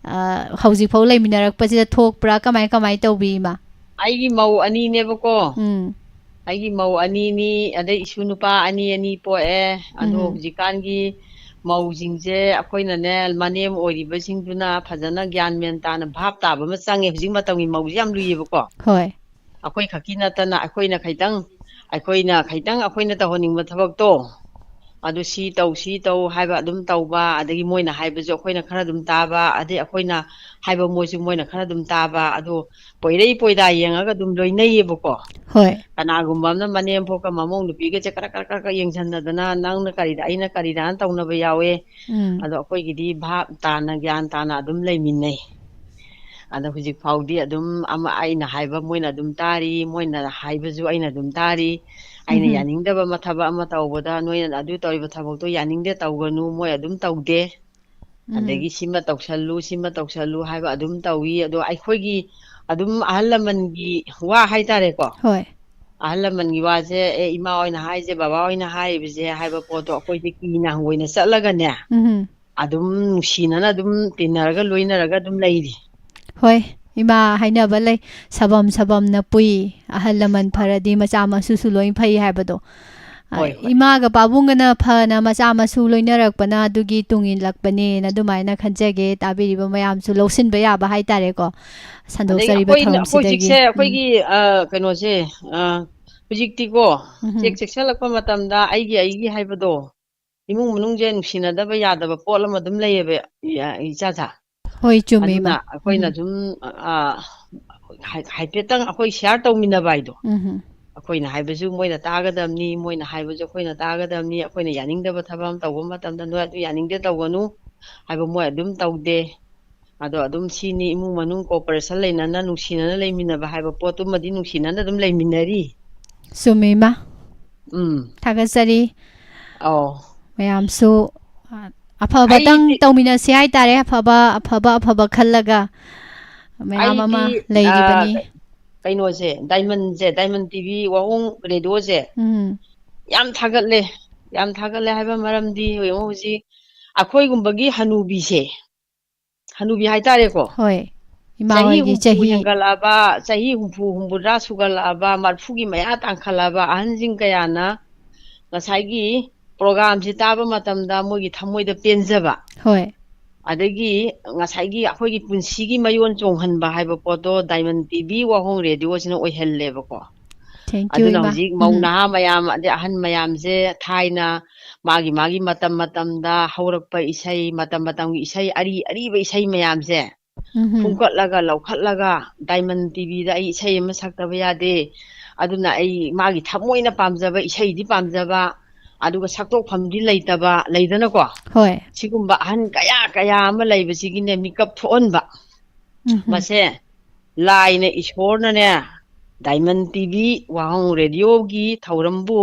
ꯑ, ꯍꯧꯖꯤꯛꯐꯥꯎ ꯂꯩꯃꯤꯟꯅꯔꯛꯄꯁꯤꯗ ꯊꯣꯛꯄ꯭ꯔꯥ? ꯀꯃꯥꯏ ꯀꯃꯥꯏ ꯇꯧꯕꯤ ꯏꯃꯥ? ꯑꯩꯒꯤ ꯃꯧ ꯑꯅꯤꯅꯦꯕꯀꯣ꯫ ꯎꯝ꯫ ꯑꯩꯒꯤ ꯃꯧ ꯑꯅꯤꯅꯤ, ꯑꯗꯩ ꯏꯁꯨ ꯅꯨꯄꯥ ꯑꯅꯤ ꯑꯅꯤ ꯄꯣꯛꯑꯦ꯫ ꯑꯗꯣ ꯎꯝ꯫ ꯍꯧꯖꯤꯛꯀꯥꯟꯒꯤ ꯃꯧꯁꯤꯡꯁꯦ ꯑꯩꯈꯣꯏꯅꯅꯦ, ꯃꯅꯦꯝ ꯑꯣꯏꯔꯤꯕꯁꯤꯡꯗꯨꯅ ꯐꯖꯅ ꯒ꯭ꯌꯥꯟ ꯃꯦꯟ ꯇꯥꯅ ꯚꯥꯞ ꯇꯥꯕ ꯑꯃ ꯆꯪꯉꯦ꯫ ꯍꯧꯖꯤꯛ ꯃꯇꯝꯒꯤ ꯃꯧꯁꯦ ꯌꯥꯝ ꯂꯨꯏꯌꯦꯕꯀꯣ꯫ ꯍꯣꯏ꯫ ꯑꯩꯈꯣꯏ ꯈꯛꯀꯤ ꯅꯠꯇꯅ ꯑꯩꯈꯣꯏꯅ ꯈꯤꯇꯪ, ꯑꯩꯈꯣꯏꯅ ꯈꯤꯇꯪ ꯑꯩꯈꯣꯏꯅ ꯇꯧꯍꯟꯅꯤꯡꯕ ꯊꯕꯛꯇꯣ, ꯑꯗꯨ ꯁꯤ ꯇꯧ, ꯁꯤ ꯇꯧ ꯍꯥꯏꯕ ꯑꯗꯨꯝ ꯇꯧꯕ, ꯑꯗꯒꯤ ꯃꯣꯏꯅ ꯍꯥꯏꯕꯁꯨ ꯑꯩꯈꯣꯏꯅ ꯈꯔ ꯑꯗꯨꯝ ꯇꯥꯕ, ꯑꯗꯩ ꯑꯩꯈꯣꯏꯅ ꯍꯥꯏꯕ ꯃꯣꯏꯁꯨ ꯃꯣꯏꯅ ꯈꯔ ꯑꯗꯨꯝ ꯇꯥꯕ, ꯑꯗꯣ ꯄꯣꯏꯔꯩ ꯄꯣꯏꯗꯥ ꯌꯦꯡꯉꯒ ꯑꯗꯨꯝ ꯂꯣꯏꯅꯩꯌꯦꯕꯀꯣ꯫ ꯍꯣꯏ꯫ ꯀꯅꯥꯒꯨꯝꯕ ꯑꯃꯅ ꯃꯅꯦꯝꯄꯣꯛꯀ ꯃꯃꯧ ꯅꯨꯄꯤꯒꯁꯦ ꯀꯔꯛ ꯀꯔꯛ ꯀꯔꯛ ꯀꯔꯛ ꯌꯦꯡꯁꯟꯅꯗꯅ ꯅꯪꯅ ꯀꯔꯤꯗ ꯑꯩꯅ ꯀꯔꯤꯗꯅ ꯇꯧꯅꯕ ꯌꯥꯎꯋꯦ꯫ ꯎꯝ꯫ ꯑꯗꯣ ꯑꯩꯈꯣꯏꯒꯤꯗꯤ ꯚꯥꯞ ꯇꯥꯅ ꯒ꯭ꯌꯥꯟ ꯇꯥꯅ ꯑꯗꯨꯝ ꯂꯩꯃꯤꯟꯅꯩ꯫ ꯑꯗꯣ ꯍꯧꯖꯤꯛ ꯐꯥꯎꯗꯤ ꯑꯗꯨꯝ ꯑꯃ ꯑꯩꯅ ꯍꯥꯏꯕ ꯃꯣꯏꯅ ꯑꯗꯨꯝ ꯇꯥꯔꯤ, ꯃꯣꯏꯅ ꯍꯥꯏꯕꯁꯨ ꯑꯩꯅ ꯑꯗꯨꯝ ꯇꯥꯔꯤ꯫ ꯑꯩꯅ ꯎꯝꯍꯨꯝ꯫ ꯌꯥꯅꯤꯡꯗꯕ ꯃ-, ꯊꯕꯛ ꯑꯃ ꯇꯧꯕꯗ ꯅꯣꯏꯅ ꯑꯗꯨ ꯇꯧꯔꯤꯕ ꯊꯕꯛꯇꯣ ꯌꯥꯅꯤꯡꯗꯦ ꯇꯧꯒꯅꯨ, ꯃꯣꯏ ꯑꯗꯨꯝ ꯇꯧꯗꯦ꯫ ꯎꯝ꯫ ꯑꯗꯒꯤ ꯁꯤꯃ ꯇꯧꯁꯜꯂꯨ, ꯁꯤꯃ ꯇꯧꯁꯜꯂꯨ ꯍꯥꯏꯕ ꯑꯗꯨꯝ ꯇꯧꯏ꯫ ꯑꯗꯣ ꯑꯩꯈꯣꯏꯒꯤ ꯑꯗꯨꯝ ꯑꯍꯜ ꯂꯃꯟꯒꯤ ꯋꯥ ꯍꯥꯏꯇꯥꯔꯦꯀꯣ꯫ ꯍꯣꯏ꯫ ꯑꯍꯜ ꯂꯃꯟꯒꯤ ꯋꯥꯁꯦ, ꯑꯦ, ꯏꯃꯥ ꯍꯣꯏꯅ ꯍꯥꯏꯁꯦ, ꯕꯕꯥ ꯍꯣꯏꯅ ꯍꯥꯏꯔꯤꯕꯁꯦ ꯍꯥꯏꯕ ꯄꯣꯠꯇꯣ ꯑꯩꯈꯣꯏꯁꯦ ꯀꯤꯅ ꯍꯪꯒꯣꯏꯅ ꯆꯠꯂꯒꯅꯦ, ꯎꯝ꯫ ꯑꯗꯨꯝ ꯅꯨꯡꯁꯤꯅꯅ ꯑꯗꯨꯝ ꯇꯤꯟꯅꯔꯒ ꯂꯣꯏꯅꯔꯒ ꯑꯗꯨꯝ ꯂꯩꯔꯤ꯫ ꯍꯣꯏ, ꯏꯃꯥ ꯍꯥꯏꯅꯕ ꯂꯩ, "ꯁꯥꯐꯝ ꯁꯥꯐꯝꯅ ꯄꯨꯏ, ꯑꯍꯜ ꯂꯃꯟ ꯐꯔꯗꯤ ꯃꯆꯥ ꯃꯁꯨꯁꯨ ꯂꯣꯏ ꯐꯩ" ꯍꯥꯏꯕꯗꯣ꯫ ꯑ, ꯍꯣꯏ, ꯍꯣꯏ꯫ ꯏꯃꯥꯒ ꯄꯥꯕꯨꯡꯒꯅ ꯐꯅ ꯃꯆꯥ ꯃꯁꯨ ꯂꯣꯏꯅꯔꯛꯄꯅ ꯑꯗꯨꯒꯤ ꯇꯨꯡ ꯏꯜꯂꯛꯄꯅꯦꯅ ꯑꯗꯨꯃꯥꯏꯅ ꯈꯟꯖꯒꯦ꯫ ꯇꯥꯕꯤꯔꯤꯕ ꯃꯌꯥꯝꯁꯨ ꯂꯧꯁꯤꯟꯕ ꯌꯥꯕ ꯍꯥꯏꯇꯥꯔꯦꯀꯣ, ꯑꯗꯒꯤ ꯁꯟꯗꯣꯛꯆꯔꯤꯕ ꯑꯩꯈꯣꯏꯅ, ꯑꯩꯈꯣꯏ ꯊꯧꯔꯝꯁꯤꯗꯒꯤ꯫ ꯍꯧꯖꯤꯛꯁꯦ ꯎꯝ꯫ ꯑꯩꯈꯣꯏꯒꯤ, ꯑ, ꯀꯩꯅꯣꯁꯦ, ꯑ, ꯍꯧꯖꯤꯛꯇꯤꯀꯣ, ꯎꯝꯍꯨꯝ꯫ ꯆꯦꯛ ꯆꯦꯛꯁꯜꯂꯛꯄ ꯃꯇꯝꯗ ꯑꯩꯒꯤ, ꯑꯩꯒꯤ ꯍꯥꯏꯕꯗꯣ, ꯏꯃꯨꯡ ꯃꯅꯨꯡꯁꯦ ꯅꯨꯡꯁꯤꯅꯗꯕ ꯌꯥꯗꯕ ꯄꯣꯠ ꯑꯃ ꯑꯗꯨꯝ ꯂꯩꯌꯦꯕ, ꯏ-, ꯏꯆꯥ ꯁꯥ꯫ ꯍꯣꯏ, ꯆꯨꯝꯃꯦ, ꯑꯗꯨꯅ ꯏꯃꯥ꯫ ꯑꯩꯈꯣꯏꯅ ꯎꯝ꯫ ꯁꯨꯝ, ꯑ, ꯍꯥꯏ-, ꯍꯥꯏꯐꯦꯠꯇꯪ ꯑꯩꯈꯣꯏ share ꯇꯧꯃꯤꯟꯅꯕ ꯍꯥꯏꯗꯣ꯫ ꯎꯝꯍꯨꯝ꯫ ꯑꯩꯈꯣꯏꯅ ꯍꯥꯏꯕꯁꯨ ꯃꯣꯏꯅ ꯇꯥꯒꯗꯕꯅꯤ, ꯃꯣꯏꯅ ꯍꯥꯏꯕꯁꯨ ꯑꯩꯈꯣꯏꯅ ꯇꯥꯒꯗꯕꯅꯤ, ꯑꯩꯈꯣꯏꯅ ꯌꯥꯅꯤꯡꯗꯕ ꯊꯕꯛ ꯑꯃ ꯇꯧꯕ ꯃꯇꯝꯗ ꯅꯣꯏ ꯑꯗꯨ ꯌꯥꯅꯤꯡꯗꯦ ꯇꯧꯒꯅꯨ ꯍꯥꯏꯕ ꯃꯣꯏ ꯑꯗꯨꯝ ꯇꯧꯗꯦ꯫ ꯑꯗꯣ ꯑꯗꯨꯝ ꯁꯤꯅꯤ ꯏꯃꯨꯡ ꯃꯅꯨꯡ cooperation ꯂꯩꯅꯅ ꯅꯨꯡꯁꯤꯅꯅ ꯂꯩꯃꯤꯟꯅꯕ ꯍꯥꯏꯕ ꯄꯣꯠꯇꯨꯃꯗꯤ ꯅꯨꯡꯁꯤꯅꯅ ꯑꯗꯨꯝ ꯂꯩꯃꯤꯟꯅꯔꯤ꯫ ꯆꯨꯝꯃꯤ, ꯏꯃꯥ꯫ ꯎꯝ꯫ ꯊꯥꯒꯠꯆꯔꯤ꯫ ꯑꯧ꯫ ꯃꯌꯥꯝꯁꯨ, ꯑ, ꯑꯐꯕꯇꯪ ꯑꯩꯗꯤ ꯇꯧꯃꯤꯟꯅꯁꯤ ꯍꯥꯏꯇꯥꯔꯦ꯫ ꯑꯐꯕ, ꯑꯐꯕ, ꯑꯐꯕ ꯈꯜꯂꯒ ꯃꯌꯥꯝ ꯑꯩꯗꯤ, ꯑꯃ ꯑ, ꯂꯩꯔꯤꯕꯅꯤ꯫ ꯀꯩꯅꯣꯁꯦ, Diamondꯁꯦ, Diamond ꯇꯤꯚꯤ ꯋꯥꯍꯣꯡ ꯔꯦꯗꯤꯑꯣꯁꯦ ꯎꯝ꯫ ꯌꯥꯝ ꯊꯥꯒꯠꯂꯦ꯫ ꯌꯥꯝ ꯊꯥꯒꯠꯂꯦ ꯍꯥꯏꯕ ꯃꯔꯝꯗꯤ ꯌꯦꯡꯉꯣ ꯍꯧꯖꯤꯛ ꯑꯩꯈꯣꯏꯒꯨꯝꯕꯒꯤ ꯍꯅꯨꯕꯤꯁꯦ, ꯍꯅꯨꯕꯤ ꯍꯥꯏꯇꯥꯔꯦꯀꯣ꯫ ꯍꯣꯏ꯫ ꯏꯃꯥ ꯆꯍꯤ ꯍꯣꯏꯒꯤ ꯍꯨꯝꯐꯨ ꯆꯍꯤ꯫ ꯍꯦꯟꯒꯠꯂꯛꯑꯕ, ꯆꯍꯤ ꯍꯨꯝꯐꯨ, ꯍꯨꯝꯐꯨꯇꯔꯥ ꯁꯨꯒꯠꯂꯛꯑꯕ, ꯃꯔꯐꯨꯒꯤ ꯃꯌꯥ ꯇꯥꯡꯈꯠꯂꯛꯑꯕ ꯑꯍꯟꯁꯤꯡ ꯀꯌꯥꯅ ꯉꯁꯥꯏꯒꯤ programꯁꯤ ꯇꯥꯕ ꯃꯇꯝꯗ ꯃꯣꯏꯒꯤ ꯊꯃꯣꯏꯗ ꯄꯦꯟꯖꯕ꯫ ꯍꯣꯏ꯫ ꯑꯗꯒꯤ ꯉꯁꯥꯏꯒꯤ ꯑꯩꯈꯣꯏꯒꯤ ꯄꯨꯟꯁꯤꯒꯤ ꯃꯌꯣꯟ ꯆꯣꯡꯍꯟꯕ ꯍꯥꯏꯕ ꯄꯣꯠꯇꯣ Diamond ꯇꯤꯚꯤ ꯋꯥꯍꯣꯡ ꯔꯦꯗꯤꯑꯣꯁꯤꯅ ꯑꯣꯏꯍꯜꯂꯦꯕꯀꯣ꯫ Thank you, ꯑꯗꯨꯅ ꯏꯃꯥ꯫ ꯍꯧꯖꯤꯛ ꯃꯧ ꯎꯝ꯫ ꯅꯍꯥ ꯃꯌꯥꯝ, ꯑꯗꯩ ꯑꯍꯟ ꯃꯌꯥꯝꯁꯦ ꯊꯥꯏꯅ ꯃꯥꯒꯤ ꯃꯥꯒꯤ ꯃꯇꯝ ꯃꯇꯝꯗ ꯍꯧꯔꯛꯄ ꯏꯁꯩ, ꯃꯇꯝ ꯃꯇꯝꯒꯤ ꯏꯁꯩ, ꯑꯔꯤ ꯑꯔꯤꯕ ꯏꯁꯩ ꯃꯌꯥꯝꯁꯦ ꯎꯝꯍꯨꯝ꯫ ꯈꯨꯝꯀꯠꯂꯒ, ꯂꯧꯈꯠꯂꯒ, Diamond ꯇꯤꯚꯤꯗ ꯑꯩ ꯏꯁꯩ ꯑꯃ ꯁꯛꯇꯕ ꯌꯥꯗꯦ, ꯑꯗꯨꯅ ꯑꯩ ꯃꯥꯒꯤ ꯊꯃꯣꯏꯅ ꯄꯥꯝꯖꯕ ꯏꯁꯩꯗꯤ ꯄꯥꯝꯖꯕ, ꯑꯗꯨꯒ ꯁꯛꯇꯣꯛꯐꯝꯗꯤ ꯂꯩꯇꯕ, ꯂꯩꯗꯅꯀꯣ? ꯍꯣꯏ꯫ ꯁꯤꯒꯨꯝꯕ ꯑꯍꯟ ꯀꯌꯥ ꯀꯌꯥ ꯑꯃ ꯂꯩꯕꯁꯤꯒꯤꯅꯦ, ꯃꯤꯀꯞ ꯊꯣꯛꯍꯟꯕ꯫ ꯎꯝꯍꯨꯝ꯫ ꯃꯁꯦ ꯂꯥꯏꯅ, ꯏꯁꯣꯔꯅꯅꯦ, ꯗꯥꯏꯃꯟ ꯇꯤꯚꯤ ꯋꯥꯍꯪ ꯔꯦꯗꯤꯑꯣꯒꯤ ꯊꯧꯔꯝꯕꯨ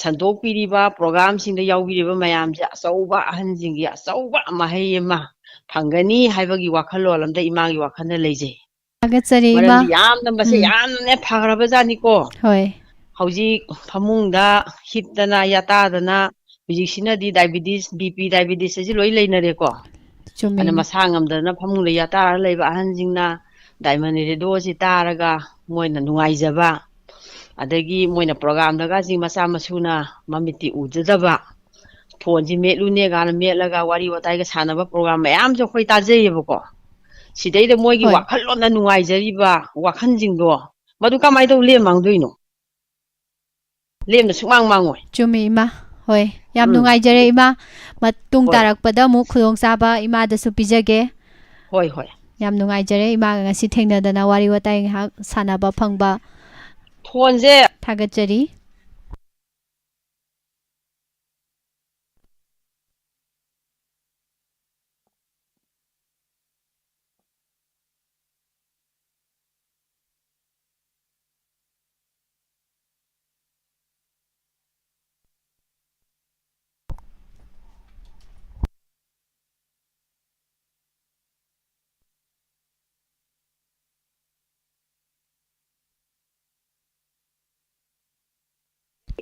ꯁꯟꯗꯣꯛꯄꯤꯔꯤꯕ, ꯄ꯭ꯔꯣꯒ꯭ꯔꯥꯝꯁꯤꯡꯗ ꯌꯥꯎꯕꯤꯔꯤꯕ ꯃꯌꯥꯝꯁꯦ ꯑꯆꯧꯕ ꯑꯍꯟꯁꯤꯡꯒꯤ ꯑꯆꯧꯕ ꯃꯍꯩ ꯑꯃ ꯐꯪꯒꯅꯤ ꯍꯥꯏꯕꯒꯤ ꯋꯥꯈꯜꯂꯣꯟ ꯑꯃꯗ ꯏꯃꯥꯒꯤ ꯋꯥꯈꯜꯗ ꯂꯩꯖꯩ꯫ ꯊꯥꯒꯠꯆꯔꯤ, ꯏꯃꯥ꯫ ꯃꯔꯝꯗꯤ ꯌꯥꯝꯅ ꯃꯁꯦ ꯎꯝ꯫ ꯌꯥꯝꯅꯅꯦ ꯐꯈ꯭ꯔꯕꯖꯥꯠꯅꯤꯀꯣ꯫ ꯍꯣꯏ꯫ ꯍꯧꯖꯤꯛ ꯐꯃꯨꯡꯗ ꯍꯤꯞꯇꯅ ꯌꯥꯇꯥꯗꯅ, ꯍꯧꯖꯤꯛꯁꯤꯅꯗꯤ ꯗꯥꯏꯕꯤꯇꯤꯁ, ꯕꯤ ꯄꯤ, ꯗꯥꯏꯕꯤꯇꯤꯁ ꯑꯁꯤ ꯂꯣꯏ ꯂꯩꯅꯔꯦꯀꯣ꯫ ꯆꯨꯝꯃꯦ, ꯑꯗꯨꯅ ꯏꯃꯥ꯫ ꯃꯁꯥ ꯉꯝꯗꯅ ꯐꯃꯨꯡꯗ ꯌꯥꯇꯥꯔ ꯂꯩꯕ ꯑꯍꯟꯁꯤꯡꯅ ꯗꯥꯏꯃꯟ ꯔꯦꯗꯤꯑꯣꯁꯤ ꯇꯥꯔꯒ ꯃꯣꯏꯅ ꯅꯨꯡꯉꯥꯏꯖꯕ, ꯑꯗꯒꯤ ꯃꯣꯏꯅ ꯄ꯭ꯔꯣꯒꯥꯝꯗꯒꯁꯤ ꯃꯆꯥ ꯃꯁꯨꯅ ꯃꯃꯤꯠꯇꯤ ꯎꯖꯗꯕ, ꯐꯣꯟꯁꯤ ꯃꯦꯠꯂꯨꯅꯦ ꯀꯥꯏꯅ ꯃꯦꯠꯂꯒ ꯋꯥꯔꯤ ꯋꯥꯇꯥꯏꯒ ꯁꯥꯟꯅꯕ ꯄ꯭ꯔꯣꯒꯥꯝ ꯃꯌꯥꯝꯁꯨ ꯑꯩꯈꯣꯏ ꯇꯥꯖꯩꯌꯦꯕꯀꯣ꯫ ꯁꯤꯗꯩꯗ ꯃꯣꯏꯒꯤ ꯍꯣꯏ꯫ ꯋꯥꯈꯜꯂꯣꯟꯗ ꯅꯨꯡꯉꯥꯏꯖꯔꯤꯕ ꯋꯥꯈꯜꯁꯤꯡꯗꯣ, ꯃꯗꯨ ꯀꯃꯥꯏꯅ ꯇꯧ ꯂꯦꯝ ꯃꯥꯡꯗꯣꯏꯅꯣ? ꯂꯦꯝꯅ ꯁꯨꯡꯃꯥꯡ ꯃꯥꯡꯉꯣꯏ꯫ ꯆꯨꯝꯃꯤ, ꯏꯃꯥ꯫ ꯍꯣꯏ, ꯌꯥꯝ ꯎꯝ꯫ ꯅꯨꯡꯉꯥꯏꯖꯔꯦ, ꯏꯃꯥ꯫ ꯃꯇꯨꯡ ꯍꯣꯏ꯫ ꯇꯥꯔꯛꯄꯗ ꯑꯃꯨꯛ ꯈꯨꯗꯣꯡꯆꯥꯕ ꯏꯃꯥꯗꯁꯨ ꯄꯤꯖꯒꯦ꯫ ꯍꯣꯏ, ꯍꯣꯏ꯫ ꯌꯥꯝ ꯅꯨꯡꯉꯥꯏꯖꯔꯦ, ꯏꯃꯥꯒ ꯉꯁꯤ ꯊꯦꯡꯅꯗꯅ ꯋꯥꯔꯤ ꯋꯥꯇꯥꯏ ꯉꯥꯏꯍꯥꯛ ꯁꯥꯟꯅꯕ ꯐꯪꯕ꯫ ꯐꯣꯟꯁꯦ ꯊꯥꯒꯠꯆꯔꯤ꯫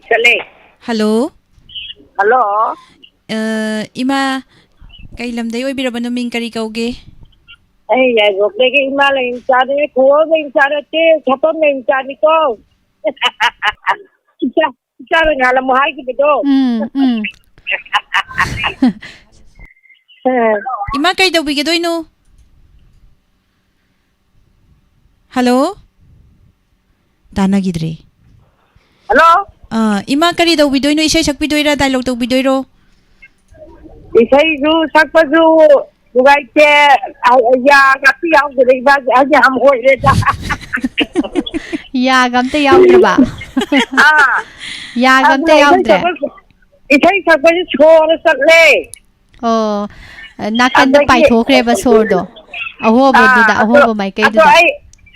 ꯆꯠꯂꯦ꯫ ꯍꯜꯂꯣ꯫ ꯍꯜꯂꯣ꯫ ꯑ, ꯏꯃꯥ, ꯀꯩ ꯂꯝꯗꯩ ꯑꯣꯏꯕꯤꯔꯕꯅꯣ? ꯃꯤꯡ ꯀꯔꯤ ꯀꯧꯒꯦ? ꯑꯩ ꯌꯥꯏꯔꯤꯄꯣꯛꯇꯒꯤ ꯏꯃꯥ ꯂꯩꯃꯆꯥꯅꯦ, ꯈꯨꯔꯣ ꯂꯩꯃꯆꯥ ꯅꯠꯇꯦ, ꯁꯥꯄꯝ ꯂꯩꯃꯆꯥꯅꯤꯀꯣ꯫ ꯏꯆꯥ, ꯏꯆꯥꯅ ꯉꯥꯜꯂꯝꯃꯣ ꯍꯥꯏꯈꯤꯕꯗꯣ꯫ ꯎꯝ, ꯎꯝ꯫ ꯏꯃꯥ, ꯀꯩ ꯇꯧꯕꯤꯒꯗꯣꯏꯅꯣ? ꯍꯜꯂꯣ? ꯇꯥꯟꯅꯈꯤꯗ꯭ꯔꯦ꯫ ꯍꯜꯂꯣ? ꯑꯥ, ꯏꯃꯥ, ꯀꯔꯤ ꯇꯧꯕꯤꯗꯣꯏꯅꯣ? ꯏꯁꯩ ꯁꯛꯄꯤꯗꯣꯏꯔꯥ, ꯗꯥꯏꯂꯣꯛ ꯇꯧꯕꯤꯗꯣꯏꯔꯣ? ꯏꯁꯩꯁꯨ ꯁꯛꯄꯁꯨ ꯅꯨꯡꯉꯥꯏꯇꯦ꯫ ꯑ, ꯌꯥꯒ ꯑꯝꯇ ꯌꯥꯎꯗ꯭ꯔꯦ ꯏꯃꯥꯁꯦ, ꯑꯩꯁꯦ ꯌꯥꯝ ꯍꯣꯏꯔꯦꯗ꯫ ꯌꯥꯒ ꯑꯝꯇ ꯌꯥꯎꯗ꯭ꯔꯕ? ꯑꯥ꯫ ꯌꯥꯒ ꯑꯝꯇ ꯑꯗꯨꯅ ꯏꯁꯩ ꯌꯥꯎꯗ꯭ꯔꯦ? ꯁꯛꯄ, ꯏꯁꯩ ꯁꯛꯄꯁꯦ ꯁꯣꯔ ꯆꯠꯂꯦ꯫ ꯑꯣ, ꯅꯥꯀꯟꯗ ꯑꯗꯒꯤ ꯄꯥꯏꯊꯣꯛꯈ꯭ꯔꯦꯕ ꯁꯣꯔꯗꯣ꯫ ꯑꯍꯣꯕꯗꯨꯗ, ꯑꯥ, ꯑꯗꯣ, ꯑꯍꯣꯕ ꯑꯗꯣ ꯃꯥꯏꯀꯩꯗꯨꯗ꯫ ꯑꯩ,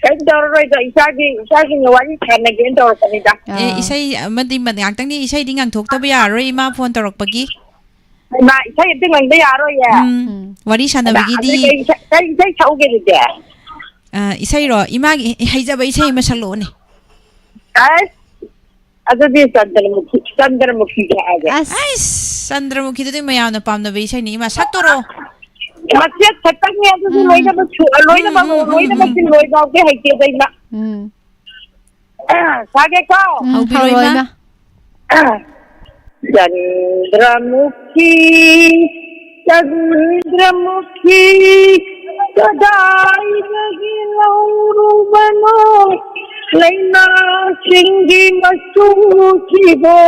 ꯀꯩꯝ ꯇꯧꯔꯔꯣꯏꯗ, ꯏꯆꯥꯒꯤ, ꯏꯆꯥꯁꯤꯡꯒ ꯋꯥꯔꯤ ꯁꯥꯟꯅꯒꯦꯅ ꯇꯧꯔꯛꯄꯅꯤꯗ꯫ ꯑꯦ, ꯑꯥ꯫ ꯏꯁꯩ ꯑꯃꯗꯤ ꯃ-, ꯉꯥꯛꯇꯪꯗꯤ ꯏꯁꯩꯗꯤ ꯉꯪꯊꯣꯛꯇꯕ ꯌꯥꯔꯔꯣꯏ, ꯏꯃꯥ ꯐꯣꯟ ꯇꯧꯔꯛꯄꯒꯤ꯫ ꯏꯃꯥ, ꯏꯁꯩ ꯑꯝꯇ ꯉꯪꯗ ꯌꯥꯔꯣꯏꯌꯦ꯫ ꯎꯝ, ꯎꯝ꯫ ꯋꯥꯔꯤ ꯑꯗ, ꯁꯥꯟꯅꯕꯒꯤꯗꯤ꯫ ꯑꯗꯨꯗꯤ ꯀꯩ ꯏꯁꯩ, ꯀꯩ ꯏꯁꯩ ꯁꯛꯎꯒꯦ ꯑꯗꯨꯗꯤ? ꯑ, ꯏꯁꯩꯔꯣ? ꯏꯃꯥꯒꯤ ꯍꯩꯖꯕ ꯏꯁꯩ ꯑꯃ ꯁꯛꯂꯛꯑꯣꯅꯦ꯫ ꯑꯁ, ꯑꯗꯨꯗꯤ ꯆꯟꯗ꯭ꯔꯃꯨꯈꯤ, ꯆꯟꯗ꯭ꯔꯃꯨꯈꯤ ꯁꯛꯑꯒꯦ꯫ ꯑꯁ꯫ ꯑꯩꯁ, ꯆꯟꯗ꯭ꯔꯃꯨꯈꯤꯗꯨꯗꯤ ꯃꯌꯥꯝꯅ ꯄꯥꯝꯅꯕ ꯏꯁꯩꯅꯤ꯫ ꯏꯃꯥ, ꯁꯛꯇꯣꯔꯣ? ꯃꯆꯦꯠ ꯈꯛꯇꯪꯅꯦ, ꯑꯗꯨꯁꯨ ꯎꯝ꯫ ꯂꯣꯏꯅꯃꯛ ꯁꯨ-, ꯎꯝ, ꯂꯣꯏꯅꯃꯛꯇꯤ ꯎꯝ, ꯎꯝ, ꯎꯝ꯫ ꯂꯣꯏ ꯐꯥꯎꯗꯤ ꯍꯩꯇꯦꯗ, ꯏꯃꯥ꯫ ꯎꯝ꯫ ꯁꯥꯒꯦꯀꯣ? ꯎꯝ, ꯍꯧꯕꯤꯔꯣ, ꯍꯧꯔꯣ, ꯏꯃꯥ꯫ ꯏꯃꯥ꯫ ꯆꯟꯗ꯭ꯔꯃꯨꯈꯤ, ꯆꯟꯗ꯭ꯔꯃꯨꯈꯤ, ꯀꯗꯥꯏꯗꯒꯤ ꯂꯧꯔꯨꯕꯅꯣ ꯂꯩꯃꯥꯁꯤꯡꯒꯤ ꯃꯆꯨꯁꯤꯕꯣ?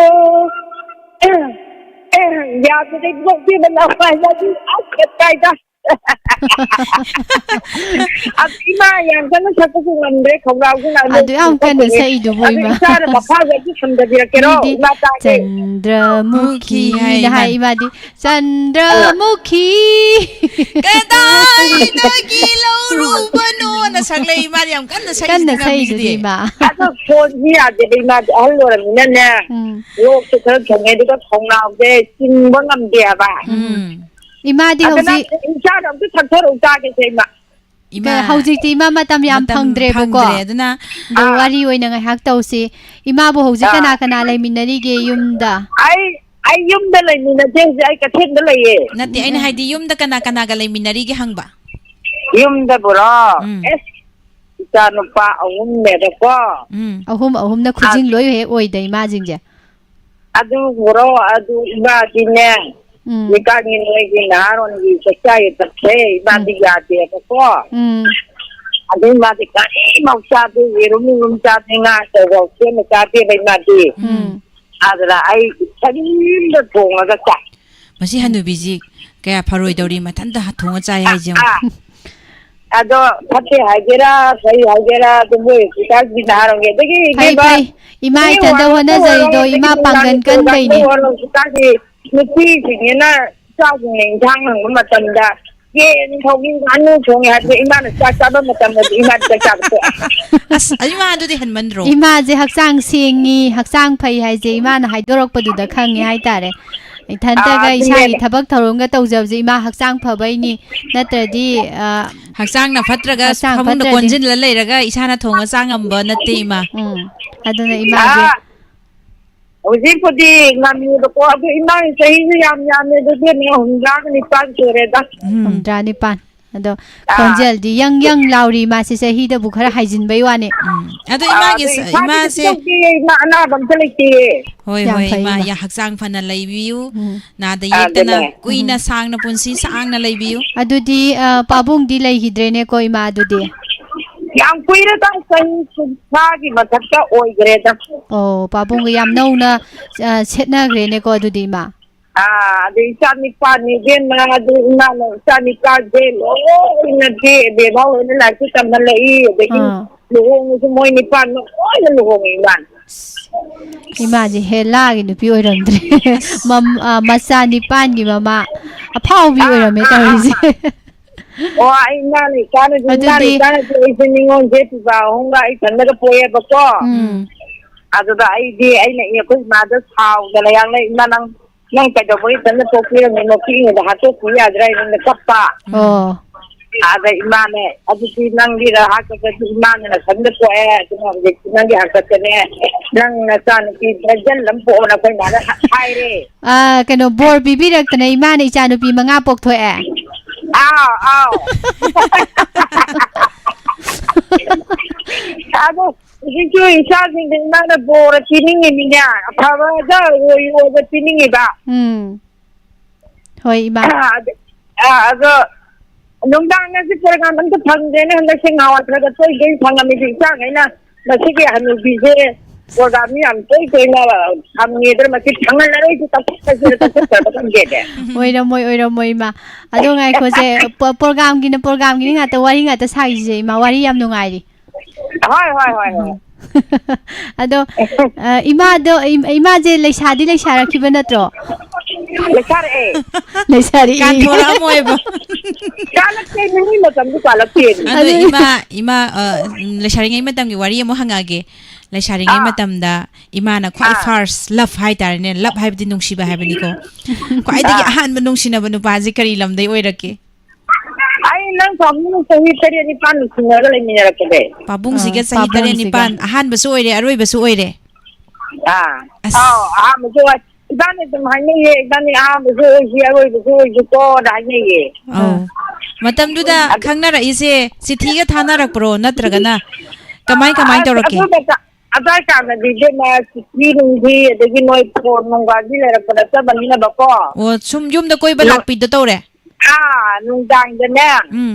ꯌꯥꯗ꯭ꯔꯦ, ꯏꯕꯣꯛ, ꯏꯕꯦꯝꯃ, ꯂꯋꯥꯏ ꯃꯆꯨ ꯑꯁ ꯀꯥꯏꯗ꯫ ꯑꯁ, ꯏꯃꯥ, ꯌꯥꯝ ꯀꯟꯅ ꯁꯛꯄꯁꯨ ꯉꯝꯗ꯭ꯔꯦ, ꯈꯧꯔꯥꯎꯁꯤꯅ ꯑꯃꯨꯛ ꯑꯗꯨ ꯌꯥꯝ ꯀꯟꯅ ꯊꯣꯛꯄꯅꯦ꯫ ꯁꯛꯏꯗꯨꯕꯨ, ꯑꯗꯨ ꯏꯃꯥ꯫ ꯏꯆꯥꯅ ꯃꯈꯥꯗꯒꯤ ꯁꯝꯗꯕꯤꯔꯛꯀꯦꯔꯣ? ꯃꯤꯗꯤ ꯏꯃꯥ ꯇꯥꯒꯦ꯫ ꯆꯟꯗ꯭ꯔꯃꯨꯈꯤ ꯃꯨꯈꯤ ꯍꯥꯏ ꯍꯥꯏꯅ ꯍꯥꯏ ꯏꯃꯥꯅ꯫ ꯏꯃꯥꯗꯤ꯫ ꯑ꯫ ꯆꯟꯗ꯭ꯔꯃꯨꯈꯤ꯫ ꯀꯗꯥꯏꯗꯒꯤ ꯂꯧꯔꯨꯕꯅꯣꯅ ꯁꯛꯂꯛꯏ ꯏꯃꯥꯗꯤ, ꯌꯥꯝ ꯀꯟꯅ ꯁꯛꯏꯁꯤꯗꯤ ꯀꯟꯅ ꯉꯝꯃꯤꯁꯤꯗꯤ꯫ ꯁꯛꯏꯗꯨꯗꯤ ꯏꯃꯥ꯫ ꯑꯗꯣ ꯐꯣꯟꯁꯤ ꯌꯥꯗꯦꯕ, ꯏꯃꯥꯗꯤ ꯑꯍꯜ ꯑꯣꯏꯔꯕꯅꯤꯅꯅꯦ, ꯎꯝ꯫ ꯂꯣꯛꯁꯨ ꯈꯔ ꯊꯨꯡꯉꯦ, ꯑꯗꯨꯒ ꯈꯧꯅꯥꯎꯁꯦ ꯆꯤꯡꯕ ꯉꯝꯗꯦ ꯍꯥꯏꯕ꯫ ꯎꯝ꯫ ꯏꯃꯥꯗꯤ ꯑꯗꯨꯅ ꯍꯧꯖꯤꯛ ꯏꯆꯥꯗ ꯑꯝꯇ ꯁꯛꯊꯔꯛꯎ ꯇꯥꯒꯦꯁꯦ, ꯏꯃꯥ꯫ ꯏꯃꯥ, ꯀ-, ꯍꯧꯖꯤꯛꯇꯤ ꯏꯃꯥ ꯃꯇꯝ ꯌꯥꯝ ꯃꯇꯝ ꯐꯪꯗ꯭ꯔꯦꯕꯀꯣ꯫ ꯐꯪꯗ꯭ꯔꯦ, ꯑꯗꯨꯅ ꯑꯗꯣ ꯑꯥ꯫ ꯋꯥꯔꯤ ꯑꯣꯏꯅ ꯉꯥꯏꯍꯥꯛ ꯇꯧꯁꯤ꯫ ꯏꯃꯥꯕꯨ ꯍꯧꯖꯤꯛ ꯑꯥ꯫ ꯀꯅꯥ ꯀꯅꯥ ꯂꯩꯃꯤꯟꯅꯔꯤꯒꯦ ꯌꯨꯝꯗ? ꯑꯩ, ꯑꯩ ꯌꯨꯝꯗ ꯂꯩꯃꯤꯟꯅꯗꯦ ꯍꯧꯖꯤꯛ, ꯑꯩ ꯀꯩꯊꯦꯜꯗ ꯂꯩꯌꯦ꯫ ꯅꯠꯇꯦ, ꯑꯩꯅ ꯎꯝ꯫ ꯍꯥꯏꯗꯤ ꯌꯨꯝꯗ ꯀꯅꯥ ꯀꯅꯥꯒ ꯂꯩꯃꯤꯟꯅꯔꯤꯒꯦ ꯍꯪꯕ꯫ ꯌꯨꯝꯗꯕꯨꯔꯣ? ꯎꯝ꯫ ꯑꯦꯁ, ꯏꯆꯥ ꯅꯨꯄꯥ ꯑꯍꯨꯝꯅꯦꯕꯀꯣ꯫ ꯎꯝ꯫ ꯑꯍꯨꯝ ꯑꯍꯨꯝꯅ ꯈꯨꯖꯤꯡ ꯑ-, ꯂꯣꯏ ꯍꯦꯛ ꯑꯣꯏꯗ ꯏꯃꯥꯁꯤꯡꯁꯦ꯫ ꯑꯗꯨꯕꯨꯔꯣ, ꯑꯗꯨ ꯏꯃꯥꯗꯤꯅꯦ, ꯎꯝ꯫ ꯂꯩꯀꯥꯏꯒꯤ ꯅꯣꯏꯒꯤ ꯅꯍꯥꯔꯣꯟꯒꯤ ꯆꯥꯛꯆꯥ ꯌꯨꯊꯛꯁꯦ ꯏꯃꯥꯗꯤ ꯎꯝ꯫ ꯌꯥꯗꯦꯕꯀꯣ꯫ ꯎꯝ꯫ ꯑꯗꯨ ꯏꯃꯥꯗꯤ ꯀꯔꯤꯃꯧ ꯆꯥꯗꯦ, ꯌꯦꯔꯨꯝ, ꯌꯦꯔꯨꯝ ꯆꯥꯗꯦ, ꯉꯥ ꯑꯆꯧꯕ ꯁꯦꯝꯃ ꯆꯥꯗꯦꯕ ꯏꯃꯥꯗꯤ꯫ ꯎꯝ꯫ ꯑꯗꯨꯅ ꯑꯩ ꯏꯊꯟꯗ ꯊꯣꯡꯉꯒ ꯆꯥꯏ꯫ ꯃꯁꯤ ꯍꯅꯨꯕꯤꯁꯤ ꯀꯌꯥ ꯐꯔꯣꯏꯗꯧꯔꯤ, ꯃꯊꯟꯇ ꯊꯣꯡꯉ ꯆꯥꯏ ꯍꯥꯏꯁꯦ ꯌꯦꯡꯉꯨ꯫ ꯑꯥ, ꯑꯥ꯫ ꯑꯗꯣ ꯐꯠꯇꯦ ꯍꯥꯏꯒꯦꯔꯥ, ꯐꯩ ꯍꯥꯏꯒꯦꯔꯥ, ꯑꯗꯨ ꯃꯣꯏ ꯍꯧꯖꯤꯛꯀꯥꯟꯒꯤ ꯅꯍꯥꯔꯣꯟꯒꯤ꯫ ꯑꯗꯒꯤ ꯐꯩ, ꯏꯕꯦꯝꯃ, ꯐꯩ꯫ ꯏꯃꯥ ꯃꯤ ꯏꯊꯟꯗ ꯋꯥꯔꯣꯏ, ꯍꯣꯠꯅꯖꯔꯤꯗꯣ ꯋꯥꯔꯣꯏ, ꯏꯃꯥ ꯄꯥꯡꯒꯟ ꯅꯨꯡꯗꯥꯡꯒꯤ ꯄ꯭ꯔꯣꯒ꯭ꯔꯥꯝꯗ ꯀꯟꯕꯩꯅꯦ꯫ ꯋꯥꯔꯣꯏ, ꯍꯧꯖꯤꯛꯀꯥꯟꯒꯤ ꯅꯨꯄꯤꯁꯤꯡꯁꯤꯅ ꯏꯆꯥꯁꯤꯡꯅ ꯏꯟꯁꯥꯡ ꯍꯪꯕ ꯃꯇꯝꯗ ꯌꯦꯟ ꯊꯣꯡꯉꯤ, ꯉꯥꯅꯨ ꯊꯣꯡꯉꯤ ꯍꯥꯏꯕꯗꯣ ꯏꯃꯥꯅ ꯆꯥꯛ ꯆꯥꯕ ꯃꯇꯝꯗꯗꯤ ꯏꯃꯥꯅ ꯆꯥꯛ ꯆꯥꯕ ꯇꯣꯛꯑꯦ꯫ ꯑꯁ, ꯏꯃꯥ, ꯑꯗꯨꯗꯤ ꯍꯦꯟꯃꯟꯗ꯭ꯔꯣ? ꯏꯃꯥꯁꯦ ꯍꯛꯆꯥꯡ ꯁꯦꯡꯉꯤ, ꯍꯛꯆꯥꯡ ꯐꯩ ꯍꯥꯏꯁꯦ ꯏꯃꯥꯅ ꯍꯥꯏꯗꯣꯔꯛꯄꯗꯨꯗ ꯈꯪꯉꯦ ꯍꯥꯏꯇꯥꯔꯦ꯫ ꯑꯥ, ꯏꯊꯟꯇꯒ ꯑꯗꯨꯅꯦ꯫ ꯏꯁꯥꯒꯤ ꯊꯕꯛ ꯊꯧꯔꯝꯒ ꯇꯧꯖꯕꯁꯦ ꯏꯃꯥ ꯍꯛꯆꯥꯡ ꯐꯕꯩꯅꯤ, ꯅꯠꯇ꯭ꯔꯗꯤ, ꯑ, ꯍꯛꯆꯥꯡꯅ ꯐꯠꯇ꯭ꯔꯒ ꯍꯛꯆꯥꯡ ꯐꯃꯨꯡꯗ ꯐꯠꯇ꯭ꯔꯗꯤ꯫ ꯀꯣꯟꯁꯤꯜꯂ ꯂꯩꯔꯒ ꯏꯁꯥꯅ ꯊꯣꯡꯉ ꯆꯥ ꯉꯝꯕ ꯅꯠꯇꯦ, ꯏꯃꯥ꯫ ꯎꯝ, ꯑꯗꯨꯅ ꯏꯃꯥꯁꯦ ꯑꯥ, ꯍꯧꯖꯤꯛꯄꯨꯗꯤ ꯉꯝꯃꯤꯕꯀꯣ, ꯑꯗꯨ ꯏꯃꯥꯒꯤ ꯆꯍꯤꯁꯨ ꯌꯥꯝ ꯌꯥꯝꯃꯦ, ꯑꯗꯨꯗꯤ ꯍꯨꯝꯗ꯭ꯔꯥꯒ ꯅꯤꯄꯥꯟ ꯁꯨꯔꯦꯗ꯫ ꯎꯝ꯫ ꯍꯨꯝꯗ꯭ꯔꯥ ꯅꯤꯄꯥꯟ꯫ ꯑꯗꯣ ꯑꯥ꯫ ꯈꯣꯟꯖꯦꯜꯗꯤ ꯌꯪ ꯌꯪ ꯂꯥꯎꯔꯤ, ꯏꯃꯥꯁꯦ ꯆꯍꯤꯗꯕꯨ ꯈꯔ ꯍꯥꯏꯖꯤꯟꯕꯩ ꯋꯥꯅꯤ꯫ ꯎꯝ꯫ ꯑꯗꯣ ꯑꯥ, ꯏꯃꯥꯒꯤ ꯑꯗꯨ ꯁ-, ꯏꯁꯥꯗꯤ ꯀꯩꯁꯨ ꯏꯃꯥꯁꯦ ꯇꯧꯗꯦ, ꯏꯃꯥ ꯑꯅꯥꯕ ꯑꯝꯇ ꯂꯩꯇꯦ꯫ ꯍꯣꯏ, ꯌꯥꯝ ꯍꯣꯏ, ꯐꯩ, ꯏꯃꯥ, ꯏꯃꯥ꯫ ꯌꯥ-, ꯍꯛꯆꯥꯡ ꯐꯅ ꯂꯩꯕꯤꯌꯨ, ꯎꯝ꯫ ꯅꯥꯗ ꯌꯦꯛꯇꯅ ꯑꯗꯨꯅꯦ꯫ ꯀꯨꯏꯅ ꯎꯝ꯫ ꯁꯥꯡꯅ ꯄꯨꯟꯁꯤ ꯁꯥꯡꯅ ꯂꯩꯕꯤꯌꯨ꯫ ꯑꯗꯨꯗꯤ, ꯑ, ꯄꯥꯕꯨꯡꯗꯤ ꯂꯩꯈꯤꯗ꯭ꯔꯦꯅꯦꯀꯣ, ꯏꯃꯥ, ꯑꯗꯨꯗꯤ? ꯌꯥꯝ ꯀꯨꯏꯔꯦꯗ, ꯆꯍꯤ ꯀꯨꯟꯊ꯭ꯔꯥꯒꯤ ꯃꯊꯛꯇ ꯑꯣꯏꯈ꯭ꯔꯦꯗ꯫ ꯑꯣ, ꯄꯥꯕꯨꯡꯒ ꯌꯥꯝ ꯅꯧꯅ, ꯑ, ꯁꯦꯠꯅꯈ꯭ꯔꯦꯅꯦꯀꯣ, ꯑꯗꯨꯗꯤ, ꯏꯃꯥ? ꯑꯥ, ꯑꯗꯩ ꯏꯆꯥ ꯅꯤꯄꯥꯅꯤ ꯏꯕꯦꯝꯃ, ꯑꯗꯨ ꯏꯃꯥꯅ ꯏꯆꯥ ꯅꯤꯄꯥꯁꯦ ꯂꯣꯏꯅ ꯕꯦ-, ꯕꯦꯕꯥ ꯂꯣꯏꯅ ꯂꯥꯏꯔꯤꯛꯁꯨ ꯇꯝꯍꯜꯂꯛꯏ, ꯑꯗꯒꯤ ꯑꯥ꯫ ꯂꯨꯍꯣꯡꯕꯁꯨ ꯃꯣꯏ ꯅꯤꯄꯥꯃꯛ ꯂꯣꯏꯅ ꯂꯨꯍꯣꯡꯉꯦ ꯏꯃꯥꯅ꯫ ꯏꯃꯥꯁꯦ ꯍꯦꯂꯥꯒꯤ ꯅꯨꯄꯤ ꯑꯣꯏꯔꯝꯗ꯭ꯔꯦ꯫ ꯑꯁ꯫ ꯃꯝ-, ꯑ, ꯃꯆꯥ ꯅꯤꯄꯥꯟꯒꯤ ꯃꯃꯥ ꯑꯐꯥꯎꯕꯤ ꯑꯥ, ꯑꯣꯏꯔꯝꯃꯦ ꯑꯥ, ꯑꯥ, ꯇꯧꯔꯤꯁꯦ꯫ ꯑꯥ꯫ ꯑꯣ, ꯑꯩ ꯏꯃꯥꯅ ꯏꯆꯥꯅꯁꯨ, ꯏꯃꯥꯅ ꯑꯗꯨꯗꯤ ꯏꯆꯥꯅꯁꯨ ꯑꯩꯁꯦ ꯅꯤꯉꯣꯜꯁꯦ ꯄꯤꯕ ꯑꯍꯨꯝꯒ ꯑꯩ ꯊꯟꯗꯒ ꯄꯣꯛꯑꯦꯕꯀꯣ꯫ ꯎꯝ꯫ ꯑꯗꯨꯗ ꯑꯩꯗꯤ, ꯑꯩꯅ ꯑꯩꯈꯣꯏ ꯏꯃꯥꯗ ꯁꯥꯎꯗꯅ, "ꯌꯥꯝꯅ ꯏꯃꯥ ꯅꯪ, ꯅꯪ ꯀꯩꯗꯧꯕꯒꯤ ꯏꯊꯟꯗ ꯄꯣꯛꯄꯤꯔꯝꯃꯤꯅꯣ? ꯄꯤꯛꯏꯉꯩꯗ ꯍꯥꯠꯇꯣꯛꯄꯤ ꯌꯥꯗ꯭ꯔꯥ?" ꯑꯩꯉꯣꯟꯗ ꯀꯞꯄ꯫ ꯑꯣ꯫ ꯑꯗ ꯏꯃꯥꯅꯦ, "ꯑꯗꯨꯗꯤ ꯅꯪꯒꯤ ꯍꯥꯛꯇꯛꯇꯗꯤ ꯏꯃꯥꯅ ꯅꯊꯟꯗ ꯄꯣꯛꯑꯦ, ꯑꯗꯨꯅ ꯍꯧꯖꯤꯛꯇꯤ ꯅꯪꯒꯤ ꯍꯥꯛꯇꯛꯇꯅꯦ, ꯅꯪ ꯅꯆꯥꯅꯨꯄꯤ ꯗꯔꯖꯟ ꯑꯃ ꯄꯣꯛꯑꯣꯅ" ꯑꯩꯈꯣꯏ ꯃꯥꯗ ꯍꯥꯏꯔꯦ꯫ ꯑ, ꯀꯩꯅꯣ, ꯕꯣꯔ ꯄꯤꯕꯤꯔꯛꯇꯅ ꯏꯃꯥꯅ ꯏꯆꯥꯅꯨꯄꯤ ꯃꯉꯥ ꯄꯣꯛꯊꯣꯛꯑꯦ꯫ ꯑꯥꯎ, ꯑꯥꯎ꯫ ꯑꯗꯣ ꯍꯧꯖꯤꯛꯁꯨ ꯏꯆꯥꯁꯤꯡꯗ ꯏꯃꯥꯅ ꯕꯣꯔ ꯄꯤꯅꯤꯡꯉꯤꯅꯤꯅꯦ, ꯑꯐꯕꯗ ꯑꯣꯏꯌꯣꯗ ꯄꯤꯅꯤꯡꯉꯤꯕ꯫ ꯎꯝ꯫ ꯍꯣꯏ, ꯏꯃꯥ꯫ ꯑꯗ-, ꯑ, ꯑꯗꯣ ꯅꯨꯡꯗꯥꯡꯗꯁꯨ ꯄ꯭ꯔꯣꯒ꯭ꯔꯥꯝ ꯑꯝꯇ ꯐꯪꯗꯦꯅꯦ ꯍꯟꯗꯛꯁꯦ, ꯉꯍꯥꯟꯋꯥꯏ ꯈꯔ ꯈꯔ ꯇꯣꯏ ꯇꯣꯏ ꯐꯪꯉꯝꯃꯤꯁꯦ, ꯏꯆꯥꯈꯩꯅ ꯃꯁꯤꯒꯤ ꯍꯅꯨꯕꯤꯁꯦ ꯄ꯭ꯔꯣꯒ꯭ꯔꯥꯝ ꯌꯥꯝ ꯇꯣꯏ ꯇꯣꯏꯅ ꯐꯪꯉꯦꯗꯅ ꯃꯁꯤ ꯐꯪꯍꯜꯂꯔꯣꯏꯁꯤ, ꯀꯛꯊꯠꯈ꯭ꯔꯁꯤꯔ ꯀꯛꯊꯠꯈ꯭ꯔꯕ ꯈꯪꯗꯦꯅꯦ꯫ ꯑꯣꯏꯔꯝꯃꯣꯏ, ꯑꯣꯏꯔꯝꯃꯣꯏ, ꯏꯃꯥ꯫ ꯑꯗꯣ ꯉꯥꯏꯈꯣꯁꯦ, ꯄ-, ꯄ꯭ꯔꯣꯒ꯭ꯔꯥꯝꯒꯤꯅ ꯄ꯭ꯔꯣꯒ꯭ꯔꯥꯝꯒꯤꯅꯤ ꯉꯥꯛꯇ, ꯋꯥꯔꯤ ꯉꯥꯛꯇ ꯁꯥꯈꯤꯁꯦ, ꯏꯃꯥ, ꯋꯥꯔꯤ ꯌꯥꯝ ꯅꯨꯡꯉꯥꯏꯔꯤ꯫ ꯍꯣꯏ, ꯍꯣꯏ, ꯍꯣꯏ, ꯍꯣꯏ꯫ ꯎꯝ꯫ ꯑꯗꯣ, ꯑ, ꯏꯃꯥꯗꯣ, ꯏꯝ-, ꯏꯃꯥꯁꯦ ꯂꯩꯁꯥꯗꯤ ꯂꯩꯁꯥꯔꯛꯈꯤꯕ ꯅꯠꯇ꯭ꯔꯣ? ꯂꯩꯁꯥꯔꯛꯑꯦ꯫ ꯂꯩꯁꯥꯔꯛꯏ꯫ ꯀꯥꯟꯊꯣꯔꯛꯑꯝꯃꯣꯏꯕ꯫ ꯀꯥꯜꯂꯛꯇꯦ, ꯅꯨꯃꯤꯠ ꯃꯇꯝꯗꯨ ꯀꯥꯜꯂꯛꯇꯦ꯫ ꯑꯗꯣ ꯑꯗꯨ ꯏꯃꯥ, ꯏꯃꯥ, ꯑ, ꯂꯩꯁꯥꯔꯤꯉꯩ ꯃꯇꯝꯒꯤ ꯋꯥꯔꯤ ꯑꯃꯨꯛ ꯍꯪꯉꯛꯑꯒꯦ꯫ ꯂꯩꯁꯥꯔꯤꯉꯩ ꯑꯥ꯫ ꯃꯇꯝꯗ ꯏꯃꯥꯅ ꯈ꯭ꯋꯥꯏ ꯑꯥ꯫ First love ꯍꯥꯏꯇꯥꯔꯦꯅꯦ, love ꯍꯥꯏꯕꯗꯤ ꯅꯨꯡꯁꯤꯕ ꯍꯥꯏꯕꯅꯤꯀꯣ꯫ ꯈ꯭ꯋꯥꯏꯗꯒꯤ ꯑꯥ꯫ ꯑꯍꯥꯟꯕ ꯅꯨꯡꯁꯤꯅꯕ ꯅꯨꯄꯥꯁꯦ ꯀꯔꯤ ꯂꯝꯗꯩ ꯑꯣꯏꯔꯛꯀꯦ? ꯑꯩ ꯅꯪ ꯄꯥꯕꯨꯡ ꯆꯍꯤ ꯇꯔꯦꯠ ꯅꯤꯄꯥꯟ ꯅꯨꯡꯁꯤꯅꯔꯒ ꯂꯩꯃꯤꯟꯅꯔꯛꯄꯅꯦ꯫ ꯄꯥꯕꯨꯡꯁꯤꯒ ꯑꯥ, ꯆꯍꯤ ꯇꯔꯦꯠ ꯄꯥꯕꯨꯡꯁꯤꯒ꯫ ꯅꯤꯄꯥꯟ, ꯑꯍꯥꯟꯕꯁꯨ ꯑꯣꯏꯔꯦ, ꯑꯔꯣꯏꯕꯁꯨ ꯑꯣꯏꯔꯦ꯫ ꯑꯥ꯫ ꯑꯁ꯫ ꯑꯥꯎ, ꯑꯍꯥꯟꯕꯁꯨ ꯑꯣꯏ꯫ ꯏꯕꯥꯅꯤ ꯑꯗꯨꯝ ꯍꯥꯏꯅꯩꯌꯦ, ꯏꯕꯥꯅꯤ ꯑꯍꯥꯟꯕꯁꯨ ꯑꯣꯏꯁꯤ, ꯑꯔꯣꯏꯕꯁꯨ ꯑꯣꯏꯁꯤꯀꯣꯅ ꯍꯥꯏꯅꯩꯌꯦ꯫ ꯑꯧ꯫ ꯑꯥ꯫ ꯃꯇꯝꯗꯨꯗ ꯑꯗꯨ ꯈꯪꯅꯔꯛꯏꯁꯦ ꯆꯤꯊꯤꯒ ꯊꯥꯅꯔꯛꯄ꯭ꯔꯣ? ꯅꯠꯇ꯭ꯔꯒꯅ ꯀꯃꯥꯏ, ꯀꯃꯥꯏ ꯑꯁ, ꯇꯧꯔꯛꯀꯦ? ꯑꯗꯨ ꯃꯇ-, ꯑꯗꯥꯏ ꯀꯥꯟꯗꯗꯤ ꯏꯕꯦꯝꯃ ꯆꯤꯊꯤ ꯅꯨꯡꯊꯤ ꯑꯗꯒꯤ ꯅꯣꯏ ꯐꯣꯟ ꯅꯨꯡꯒꯥꯗꯤ ꯂꯩꯔꯛꯄ ꯅꯠꯇꯕꯅꯤꯅꯕꯀꯣ꯫ ꯑꯣ, ꯁꯨꯝ ꯌꯨꯝꯗ ꯀꯣꯏꯕ ꯅꯨ-, ꯂꯥꯛꯄꯤꯗꯣ ꯇꯧꯔꯦ? ꯑꯥ, ꯅꯨꯡꯗꯥꯡꯗꯅꯦ꯫ ꯎꯝ꯫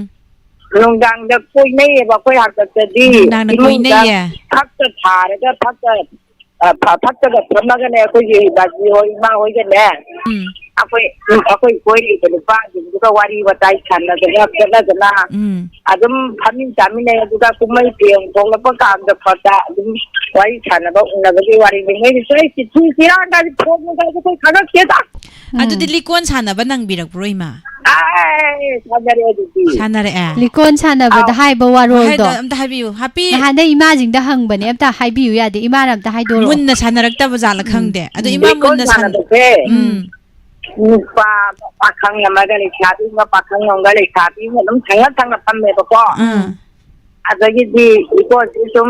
ꯅꯨꯡꯗꯥꯡꯗ ꯀꯣꯏꯅꯩꯌꯦꯕ ꯑꯩꯈꯣꯏ ꯍꯥꯛꯇꯛꯇꯗꯤ꯫ ꯅꯨꯡꯗꯥꯡꯗ ꯏꯃꯨꯡꯗ ꯀꯣꯏꯅꯩꯌꯦ? ꯐꯛꯇ ꯊꯥꯔꯒ ꯐꯛꯇ, ꯑ, ꯐ-, ꯐꯛꯇꯒ ꯐꯝꯃꯒꯅꯦ ꯑꯩꯈꯣꯏꯒꯤ ꯕꯥꯖꯤ ꯍꯣꯏ ꯏꯃꯥ ꯍꯣꯏꯒꯅꯦ꯫ ꯎꯝ꯫ ꯑꯩꯈꯣꯏ, ꯑꯩꯈꯣꯏ ꯀꯣꯏꯔꯤꯕ ꯅꯨꯄꯥꯁꯤꯡꯗꯨꯒ ꯋꯥꯔꯤ ꯋꯥꯇꯥꯏ ꯁꯥꯟꯅꯗꯅ ꯈꯣꯠꯅꯗꯅ ꯎꯝ꯫ ꯑꯗꯨꯝ ꯐꯝꯃꯤꯟ ꯆꯥꯃꯤꯟꯅꯩ꯫ ꯑꯗꯨꯒ ꯀꯨꯝꯍꯩ ꯐꯤꯌꯦꯡ ꯊꯣꯛꯂꯛꯄ ꯀꯥꯟꯗ ꯈꯣꯠꯇ ꯑꯗꯨꯝ ꯋꯥꯔꯤ ꯁꯥꯟꯅꯕ ꯎꯅꯕꯒꯤ ꯋꯥꯔꯤꯅꯤ꯫ ꯃꯣꯏꯒꯤꯁꯨ ꯑꯩ ꯆꯤꯊꯤ ꯆꯤꯔꯥꯡꯒꯥꯁꯦ ꯐꯣꯟ ꯅꯨꯡꯒꯥꯁꯦ ꯑꯩꯈꯣꯏ ꯈꯪꯉꯛꯇꯦꯗ꯫ ꯎꯝ꯫ ꯑꯗꯨꯗꯤ ꯂꯤꯀꯣꯟ ꯁꯥꯟꯅꯕ ꯅꯪꯕꯤꯔꯛꯄ꯭ꯔꯣ, ꯏꯃꯥ? ꯑꯥꯏ, ꯁꯥꯟꯅꯔꯦ ꯑꯗꯨꯗꯤ꯫ ꯁꯥꯟꯅꯔꯛꯑꯦ? ꯂꯤꯀꯣꯟ ꯁꯥꯟꯅꯕꯗ ꯑꯥꯎ꯫ ꯍꯥꯏꯕ ꯋꯥꯔꯣꯜꯗꯣ꯫ ꯍꯥꯏꯗꯣ ꯑꯝꯇ ꯍꯥꯏꯕꯤꯌꯨ, ꯍꯥꯄꯤ꯫ ꯅꯍꯥꯟꯗꯩ ꯏꯃꯥꯁꯤꯡꯗ ꯍꯪꯕꯅꯦ, ꯑꯝꯇ ꯍꯥꯏꯕꯤꯌꯨ ꯌꯥꯗꯦ, ꯏꯃꯥꯅ ꯑꯝꯇ ꯍꯥꯏꯗꯣꯔꯛꯑꯣ꯫ ꯃꯨꯟꯅ ꯁꯥꯟꯅꯔꯛꯇꯕ ꯖꯥꯠꯂ ꯎꯝ꯫ ꯈꯪꯗꯦ꯫ ꯑꯗꯣ ꯏꯃꯥ ꯂꯤꯀꯣꯟ ꯃꯨꯟꯅ ꯁꯥꯟ-, ꯁꯥꯟꯅꯕꯁꯦ ꯎꯝ꯫ ꯅꯨꯄꯥ ꯄꯥꯈꯪ ꯑꯃꯒ ꯂꯩꯁꯥꯕꯤ ꯑꯃꯒ, ꯄꯥꯈꯪ ꯑꯃꯒ ꯂꯩꯁꯥꯕꯤ ꯑꯃꯒ ꯑꯗꯨꯝ ꯊꯪꯅ ꯊꯪꯅ ꯐꯝꯃꯦꯕꯀꯣ꯫ ꯎꯝ꯫ ꯑꯗꯒꯤꯗꯤ ꯏꯀꯣꯟꯁꯤ ꯁꯨꯝ,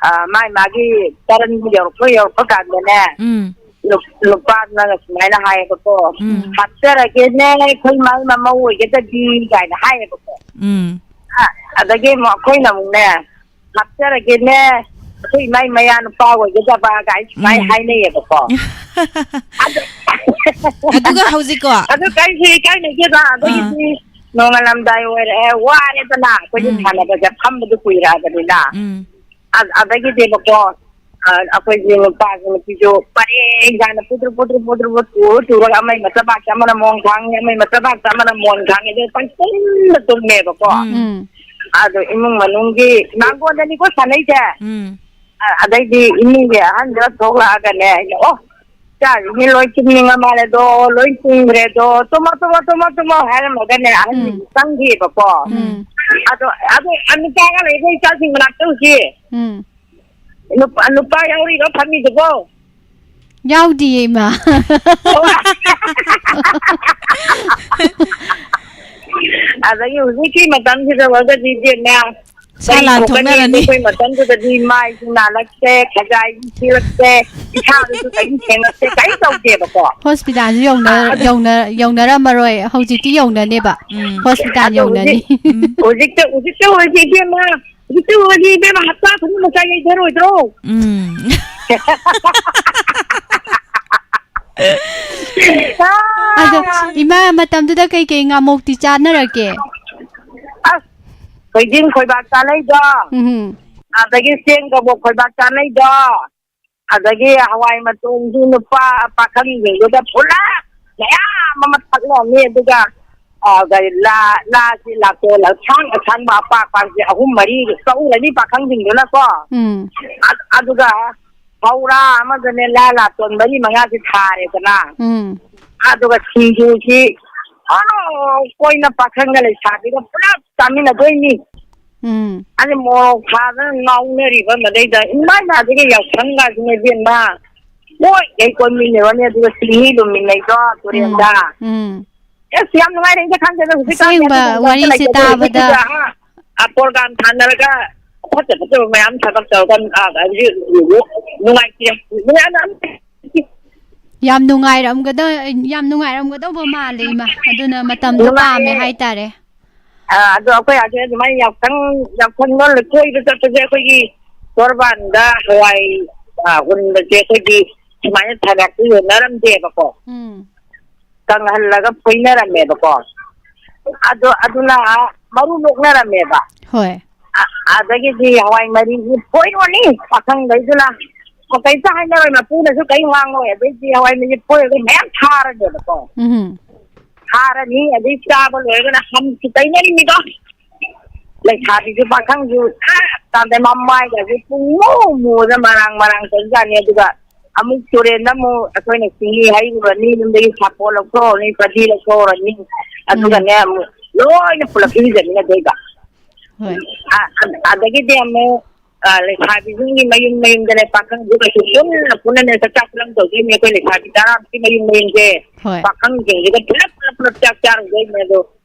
ꯑ, ꯃꯥꯏ ꯃꯥꯒꯤ ꯇꯔꯟ ꯌꯧꯔꯛꯄ, ꯌꯧꯔꯛꯄ ꯀꯥꯟꯗꯅꯦ, ꯎꯝ꯫ ꯅꯨ-, ꯅꯨꯄꯥꯗꯨꯅꯒ ꯁꯨꯃꯥꯏꯅ ꯍꯥꯏꯌꯦꯕꯀꯣ, ꯎꯝ꯫ "ꯍꯥꯞꯆꯔꯒꯦꯅꯦ, ꯑꯩꯈꯣꯏ ꯃꯥꯏ ꯃꯃꯧ ꯑꯣꯏꯒꯗꯕꯤ" ꯀꯥꯏꯅ ꯍꯥꯏꯌꯦꯕꯀꯣ꯫ ꯎꯝ꯫ ꯑ, ꯑꯗꯒꯤ ꯑꯃꯨꯛ ꯑꯩꯈꯣꯏꯅ ꯑꯃꯨꯛꯅꯦ, "ꯍꯥꯞꯆꯔꯒꯦꯅꯦ, ꯑꯩꯈꯣꯏ ꯏꯃꯥꯏ ꯃꯌꯥ ꯅꯨꯄꯥ ꯑꯣꯏꯒꯗꯕ" ꯀꯥꯏ ꯁꯨꯃꯥꯏꯅ ꯎꯝ꯫ ꯍꯥꯏꯅꯩꯌꯦꯕꯀꯣ꯫ ꯑꯗꯨ-, ꯑꯗꯨꯒ ꯍꯧꯖꯤꯛꯀꯣ꯫ ꯑꯗꯨ ꯀꯩꯁꯨ ꯏꯀꯥꯏꯅꯗꯦꯗ, ꯑꯥ꯫ ꯑꯗꯒꯤꯗꯤ ꯅꯣꯡꯉꯥꯜꯂꯝꯗꯥꯏ ꯑꯣꯏꯔꯛꯑꯦ, ꯋꯥꯔꯦꯗꯅ, ꯑꯩꯈꯣꯏꯗꯤ ꯎꯝ꯫ ꯁꯥꯟꯅꯕꯁꯦ ꯐꯝꯕꯗ ꯀꯨꯏꯔꯛꯑꯕꯅꯤꯅ꯫ ꯎꯝ꯫ ꯑ-, ꯑꯗꯒꯤꯗꯤꯕꯀꯣ, ꯑ, ꯑꯩꯈꯣꯏꯒꯤ ꯅꯨꯄꯥꯁꯨ ꯅꯨꯄꯤꯁꯨ ꯄꯔꯦꯡ ꯁꯥꯅ ꯄꯨꯗ꯭ꯔꯨ ꯄꯨꯗ꯭ꯔꯨ ꯄꯨꯗ꯭ꯔꯨ ꯄꯨꯗ꯭ꯔꯨ ꯇꯨꯔ ꯇꯨꯔꯒ ꯑꯃꯩ ꯃꯆꯥꯕꯥꯛꯇ ꯑꯃꯅ ꯃꯣꯟ ꯈꯥꯡꯉꯤ, ꯑꯃꯩ ꯃꯆꯥꯕꯥꯛꯇ ꯑꯃꯅ ꯃꯣꯟ ꯈꯥꯡꯉꯤ, ꯑꯗꯨ ꯄꯪꯇꯨꯝꯗ ꯇꯨꯝꯃꯦꯕꯀꯣ꯫ ꯎꯝ꯫ ꯎꯝ꯫ ꯑꯗꯣ ꯏꯃꯨꯡ ꯃꯅꯨꯡꯒꯤ ꯃꯥꯡꯒꯣꯟꯗꯅꯤꯀꯣ ꯁꯥꯟꯅꯩꯁꯦ꯫ ꯎꯝ꯫ ꯑ-, ꯑꯗꯩꯗꯤ ꯏꯃꯨꯡꯒꯤ ꯑꯍꯟꯗꯨꯅ ꯊꯣꯛꯂꯛꯑꯒꯅꯦ, ꯑꯩꯅ, "ꯑꯣ, ꯏꯆꯥꯁꯤꯡꯁꯦ ꯂꯣꯏ ꯇꯨꯝꯅꯤꯡꯉ ꯃꯥꯜꯂꯦꯗꯣ, ꯂꯣꯏ ꯇꯨꯝꯈ꯭ꯔꯦꯗꯣ, "ꯇꯨꯝꯃꯣ, ꯇꯨꯝꯃꯣ, ꯇꯨꯝꯃꯣ, ꯇꯨꯝꯃꯣ" ꯍꯥꯏꯔꯝꯃꯒꯅꯦ, ꯑꯍꯟꯁꯤꯡꯁꯦ ꯎꯝ꯫ ꯆꯪꯈꯤꯑꯕꯀꯣ꯫ ꯎꯝ꯫ ꯑꯗꯣ, ꯑꯗꯣ ꯅꯨꯄꯥꯒ ꯂꯩꯕ ꯏꯆꯥꯁꯤꯡ ꯃꯅꯥꯛꯇ ꯍꯧꯖꯤꯛ ꯎꯝ꯫ ꯅꯨꯄꯥ, ꯅꯨꯄꯥ ꯌꯥꯎꯔꯤꯔꯣ ꯐꯝꯃꯤꯗꯨꯕꯣ? ꯌꯥꯎꯗꯤꯌꯦ, ꯏꯃꯥ꯫ ꯑꯗꯒꯤ ꯍꯧꯖꯤꯛꯀꯤ ꯃꯇꯝꯁꯤꯗ ꯑꯣꯏꯔꯒꯗꯤ, ꯏꯕꯦꯝꯃ, ꯁꯥ ꯀꯔꯤ ꯂꯥꯟ ꯊꯣꯛꯀꯅꯤ? ꯊꯣꯛꯅꯔꯅꯤ꯫ ꯑꯩꯈꯣꯏ ꯃꯇꯝꯗꯨꯗꯗꯤ ꯃꯥꯏꯁꯨ ꯅꯥꯜꯂꯛꯇꯦ, ꯈꯖꯥꯏꯁꯨ ꯁꯤꯔꯛꯇꯦ, ꯏꯁꯥꯗꯁꯨ ꯀꯔꯤꯝ ꯊꯦꯡꯉꯛꯇꯦ, ꯀꯔꯤꯝ ꯇꯧꯗꯦꯕꯀꯣ꯫ ꯍꯣꯁꯄꯤꯇꯥꯜꯁꯨ ꯌꯧꯅ-, ꯑꯗꯨ ꯌꯧꯅ-, ꯌꯧꯅꯔꯝꯃꯔꯣꯏ, ꯍꯧꯖꯤꯛꯇꯤ ꯌꯧꯅꯅꯦꯕ꯫ ꯎꯝ꯫ ꯍꯣꯁꯄꯤꯇꯥꯜ ꯑꯗꯣ ꯌꯧꯅꯅꯤ꯫ ꯍꯧꯖꯤꯛ, ꯎꯝ꯫ ꯍꯧꯖꯤꯛꯇ, ꯍꯧꯖꯤꯛꯇ ꯑꯣꯏꯔꯗꯤ ꯏꯕꯦꯝꯃ, ꯍꯧꯖꯤꯛꯇ ꯑꯣꯏꯔꯗꯤ ꯏꯕꯦꯝꯃ, ꯍꯞꯇꯥ ꯈꯨꯗꯤꯡ ꯃꯆꯥ ꯌꯩꯊꯔꯣꯏꯗ꯭ꯔꯣ? ꯎꯝ꯫ ꯑꯗꯣ, ꯏꯃꯥ, ꯃꯇꯝꯗꯨꯗ ꯀꯩꯀꯩ ꯉꯥꯃꯣꯛꯇꯤ ꯆꯥꯅꯔꯛꯀꯦ? ꯑꯁ, ꯊꯣꯏꯗꯤꯡ ꯈꯣꯏꯕꯥꯛ ꯆꯥꯅꯩꯗꯣ꯫ ꯎꯝ꯫ ꯑꯗꯒꯤ ꯆꯦꯡ ꯀꯕꯣꯛ ꯈꯣꯏꯕꯥꯛ ꯆꯥꯅꯩꯗꯣ꯫ ꯑꯗꯒꯤ ꯍꯋꯥꯏ ꯃꯇꯣꯟꯁꯨ ꯅꯨꯄꯥ ꯄꯥꯈꯪꯁꯤꯡꯗꯨꯗ ꯄꯨꯂꯞ ꯃꯌꯥꯝ ꯑꯃ ꯊꯛꯅꯔꯅꯤ꯫ ꯑꯗꯨꯒ, ꯑ, ꯀꯔꯤ, ꯂꯥ, ꯂꯥꯁꯤ ꯂꯥꯇꯣꯟ ꯑꯁꯥꯡ ꯑꯁꯥꯡꯕ ꯑꯄꯥꯛꯄꯁꯦ ꯑꯍꯨꯝ ꯃꯔꯤ ꯀꯛꯎꯔꯅꯤ ꯄꯥꯈꯪꯁꯤꯡꯗꯨꯅꯀꯣ꯫ ꯎꯝ꯫ ꯑ-, ꯑꯗꯨꯒ ꯍꯧꯔꯥ ꯑꯃꯗꯅꯦ ꯂꯥ ꯂꯥꯇꯣꯟ ꯃꯔꯤ ꯃꯉꯥꯁꯤ ꯊꯥꯔꯦꯗꯅ꯫ ꯎꯝ꯫ ꯑꯗꯨꯒ ꯁꯤꯡꯖꯨꯁꯤ, ꯑ, ꯀꯣꯏꯅ ꯄꯥꯈꯪꯒ ꯂꯩꯁꯥꯕꯤꯒ ꯄꯨꯂꯞ ꯆꯥꯃꯤꯟꯅꯗꯣꯏꯅꯤ꯫ ꯎꯝ꯫ ꯑꯗ ꯃꯣꯔꯣꯛ ꯁꯥꯗꯅ ꯉꯥꯎꯅꯔꯤꯕ ꯃꯗꯩꯗ ꯏꯃꯥ ꯏꯃꯥꯗꯒꯤ ꯌꯥꯎꯁꯪꯒꯁꯤꯅ ꯏꯕꯦꯝꯃ ꯂꯣꯏ ꯂꯩꯀꯣꯟ ꯃꯤꯟꯅꯔꯅꯤ, ꯑꯗꯨꯒ ꯆꯤꯡꯍꯤ ꯂꯨꯝꯃꯤꯟꯅꯩꯗꯣ ꯎꯝ꯫ ꯇꯨꯔꯦꯜꯗ꯫ ꯎꯝ꯫ ꯑꯁ, ꯌꯥꯝ ꯅꯨꯡꯉꯥꯏꯔꯦ, ꯈꯪꯗꯦꯗ ꯍꯧꯖꯤꯛꯀꯥꯟꯁꯦ ꯑꯁꯦꯡꯕ ꯑꯗꯨꯒꯨꯝꯕ ꯑꯝꯇ ꯋꯥꯔꯤꯁꯦ ꯂꯩꯇ꯭ꯔꯦ꯫ ꯇꯥꯕꯗ ꯍꯧꯖꯤꯛꯀꯤꯗ, ꯑ, ꯑ, program ꯊꯥꯅꯔꯒ ꯐꯠꯇ ꯐꯠꯇꯕ ꯃꯌꯥꯝ ꯊꯕꯛ ꯇꯧꯔꯒ, ꯑ, ꯍꯧꯖꯤꯛ ꯅꯨꯡꯉꯥꯏꯇꯦ꯫ ꯅꯨꯡꯉꯥꯏ-, ꯌꯥꯝ ꯅꯨꯡꯉꯥꯏꯔꯝꯒꯗ-, ꯌꯥꯝ ꯅꯨꯡꯉꯥꯏꯔꯝꯒꯗꯧꯕ ꯃꯥꯜꯂꯦ, ꯏꯃꯥ꯫ ꯑꯗꯨꯅ ꯃꯇꯝꯗꯣ ꯄꯥꯝꯃꯦ ꯅꯨꯡꯉꯥꯏꯌꯦ꯫ ꯍꯥꯏꯇꯥꯔꯦ꯫ ꯑ, ꯑꯗꯣ ꯑꯩꯈꯣꯏ ꯑꯥꯗ ꯑꯗꯨꯃꯥꯏꯅ ꯌꯥꯎꯁꯪ, ꯌꯥꯎꯁꯪꯗ ꯀꯣꯏꯕ ꯆꯠꯄꯁꯦ ꯑꯩꯈꯣꯏꯒꯤ ꯇꯣꯔꯕꯥꯟꯗ ꯍꯋꯥꯏ, ꯑ, ꯍꯨꯟꯕꯁꯦ ꯑꯩꯈꯣꯏꯒꯤ ꯁꯨꯃꯥꯏꯅ ꯊꯥꯕꯥꯛꯇ ꯌꯣꯟꯅꯔꯝꯗꯦꯕꯀꯣ꯫ ꯎꯝ꯫ ꯀꯪꯍꯜꯂꯒ ꯐꯣꯏꯅꯔꯝꯃꯦꯕꯀꯣ꯫ ꯑꯗꯣ ꯑꯗꯨꯅ ꯃꯔꯨ ꯂꯣꯛꯅꯔꯝꯃꯦꯕ꯫ ꯍꯣꯏ꯫ ꯑ-, ꯑꯗꯒꯤꯗꯤ ꯍꯋꯥꯏ ꯃꯔꯤꯁꯤ ꯐꯣꯏꯔꯨꯔꯅꯤ ꯄꯥꯈꯪꯈꯩꯗꯨꯅ꯫ ꯀꯩꯝꯇ ꯍꯥꯏꯅꯔꯣꯏ, ꯃꯄꯨꯅꯁꯨ ꯀꯔꯤꯝ ꯉꯥꯡꯉꯣꯏ꯫ ꯑꯗꯩꯗꯤ ꯍꯋꯥꯏ ꯃꯔꯤ ꯐꯣꯏꯔꯒ ꯃꯌꯥꯝ ꯊꯥꯔꯅꯦꯕꯀꯣ꯫ ꯎꯝ꯫ ꯊꯥꯔꯅꯤ, ꯑꯗꯩ ꯆꯥꯕ ꯂꯣꯏꯔꯒꯅ ꯍꯝ ꯇꯩꯅꯔꯤꯅꯤꯗꯣ꯫ ꯂꯩꯁꯥꯕꯤꯁꯨ ꯄꯥꯈꯪꯁꯨ, ꯑ, ꯇꯥꯟꯗꯩ ꯃꯃꯥꯏꯒꯁꯦ ꯄꯨꯡꯃꯨ ꯃꯨꯗ ꯃꯔꯥꯡ ꯃꯔꯥꯡ ꯇꯧꯖꯥꯠꯅꯤ꯫ ꯑꯗꯨꯒ ꯑꯃꯨꯛ ꯇꯨꯔꯦꯟꯗ ꯑꯃꯨꯛ ꯑꯩꯈꯣꯏꯅ ꯆꯤꯡꯍꯤ ꯍꯩꯔꯨꯔꯅꯤ, ꯌꯨꯝꯗꯒꯤ ꯁꯥꯄꯣꯟ ꯂꯧꯊꯣꯛꯎꯔꯅꯤ, ꯄꯗꯤ ꯂꯧꯊꯣꯛꯎꯔꯅꯤ, ꯑꯗꯨꯒꯅꯦ ꯑꯃꯨꯛ ꯂꯣꯏꯅ ꯄꯨꯂꯞ ꯏꯔꯨꯖꯃꯤꯟꯅꯗꯣꯏꯕ꯫ ꯍꯣꯏ꯫ ꯑ-, ꯑ-, ꯑꯗꯒꯤꯗꯤ ꯑꯃꯨꯛ, ꯑ, ꯂꯩꯁꯥꯕꯤꯁꯤꯡꯒꯤ ꯃꯌꯨꯝ ꯃꯌꯨꯝꯗꯅꯦ, ꯄꯥꯈꯪꯁꯨ ꯀꯩꯁꯨ ꯄꯨꯟꯅ ꯄꯨꯟꯅꯅꯦ ꯆꯥꯛ ꯆꯥ ꯄꯨꯟꯅ ꯇꯧꯗꯣꯏꯅꯦ꯫ ꯑꯩꯈꯣꯏ ꯂꯩꯁꯥꯕꯤ ꯇꯔꯥꯃꯨꯛꯀꯤ ꯃꯌꯨꯝ ꯃꯌꯨꯝꯁꯦ ꯍꯣꯏ꯫ ꯄꯥꯈꯪꯁꯤꯡꯁꯤꯒ ꯄꯨꯂꯞ ꯄꯨꯂꯞ ꯄꯨꯂꯞ ꯆꯥꯛ ꯆꯥꯔꯨꯗꯣꯏꯅꯦ꯫ ꯑꯗꯣ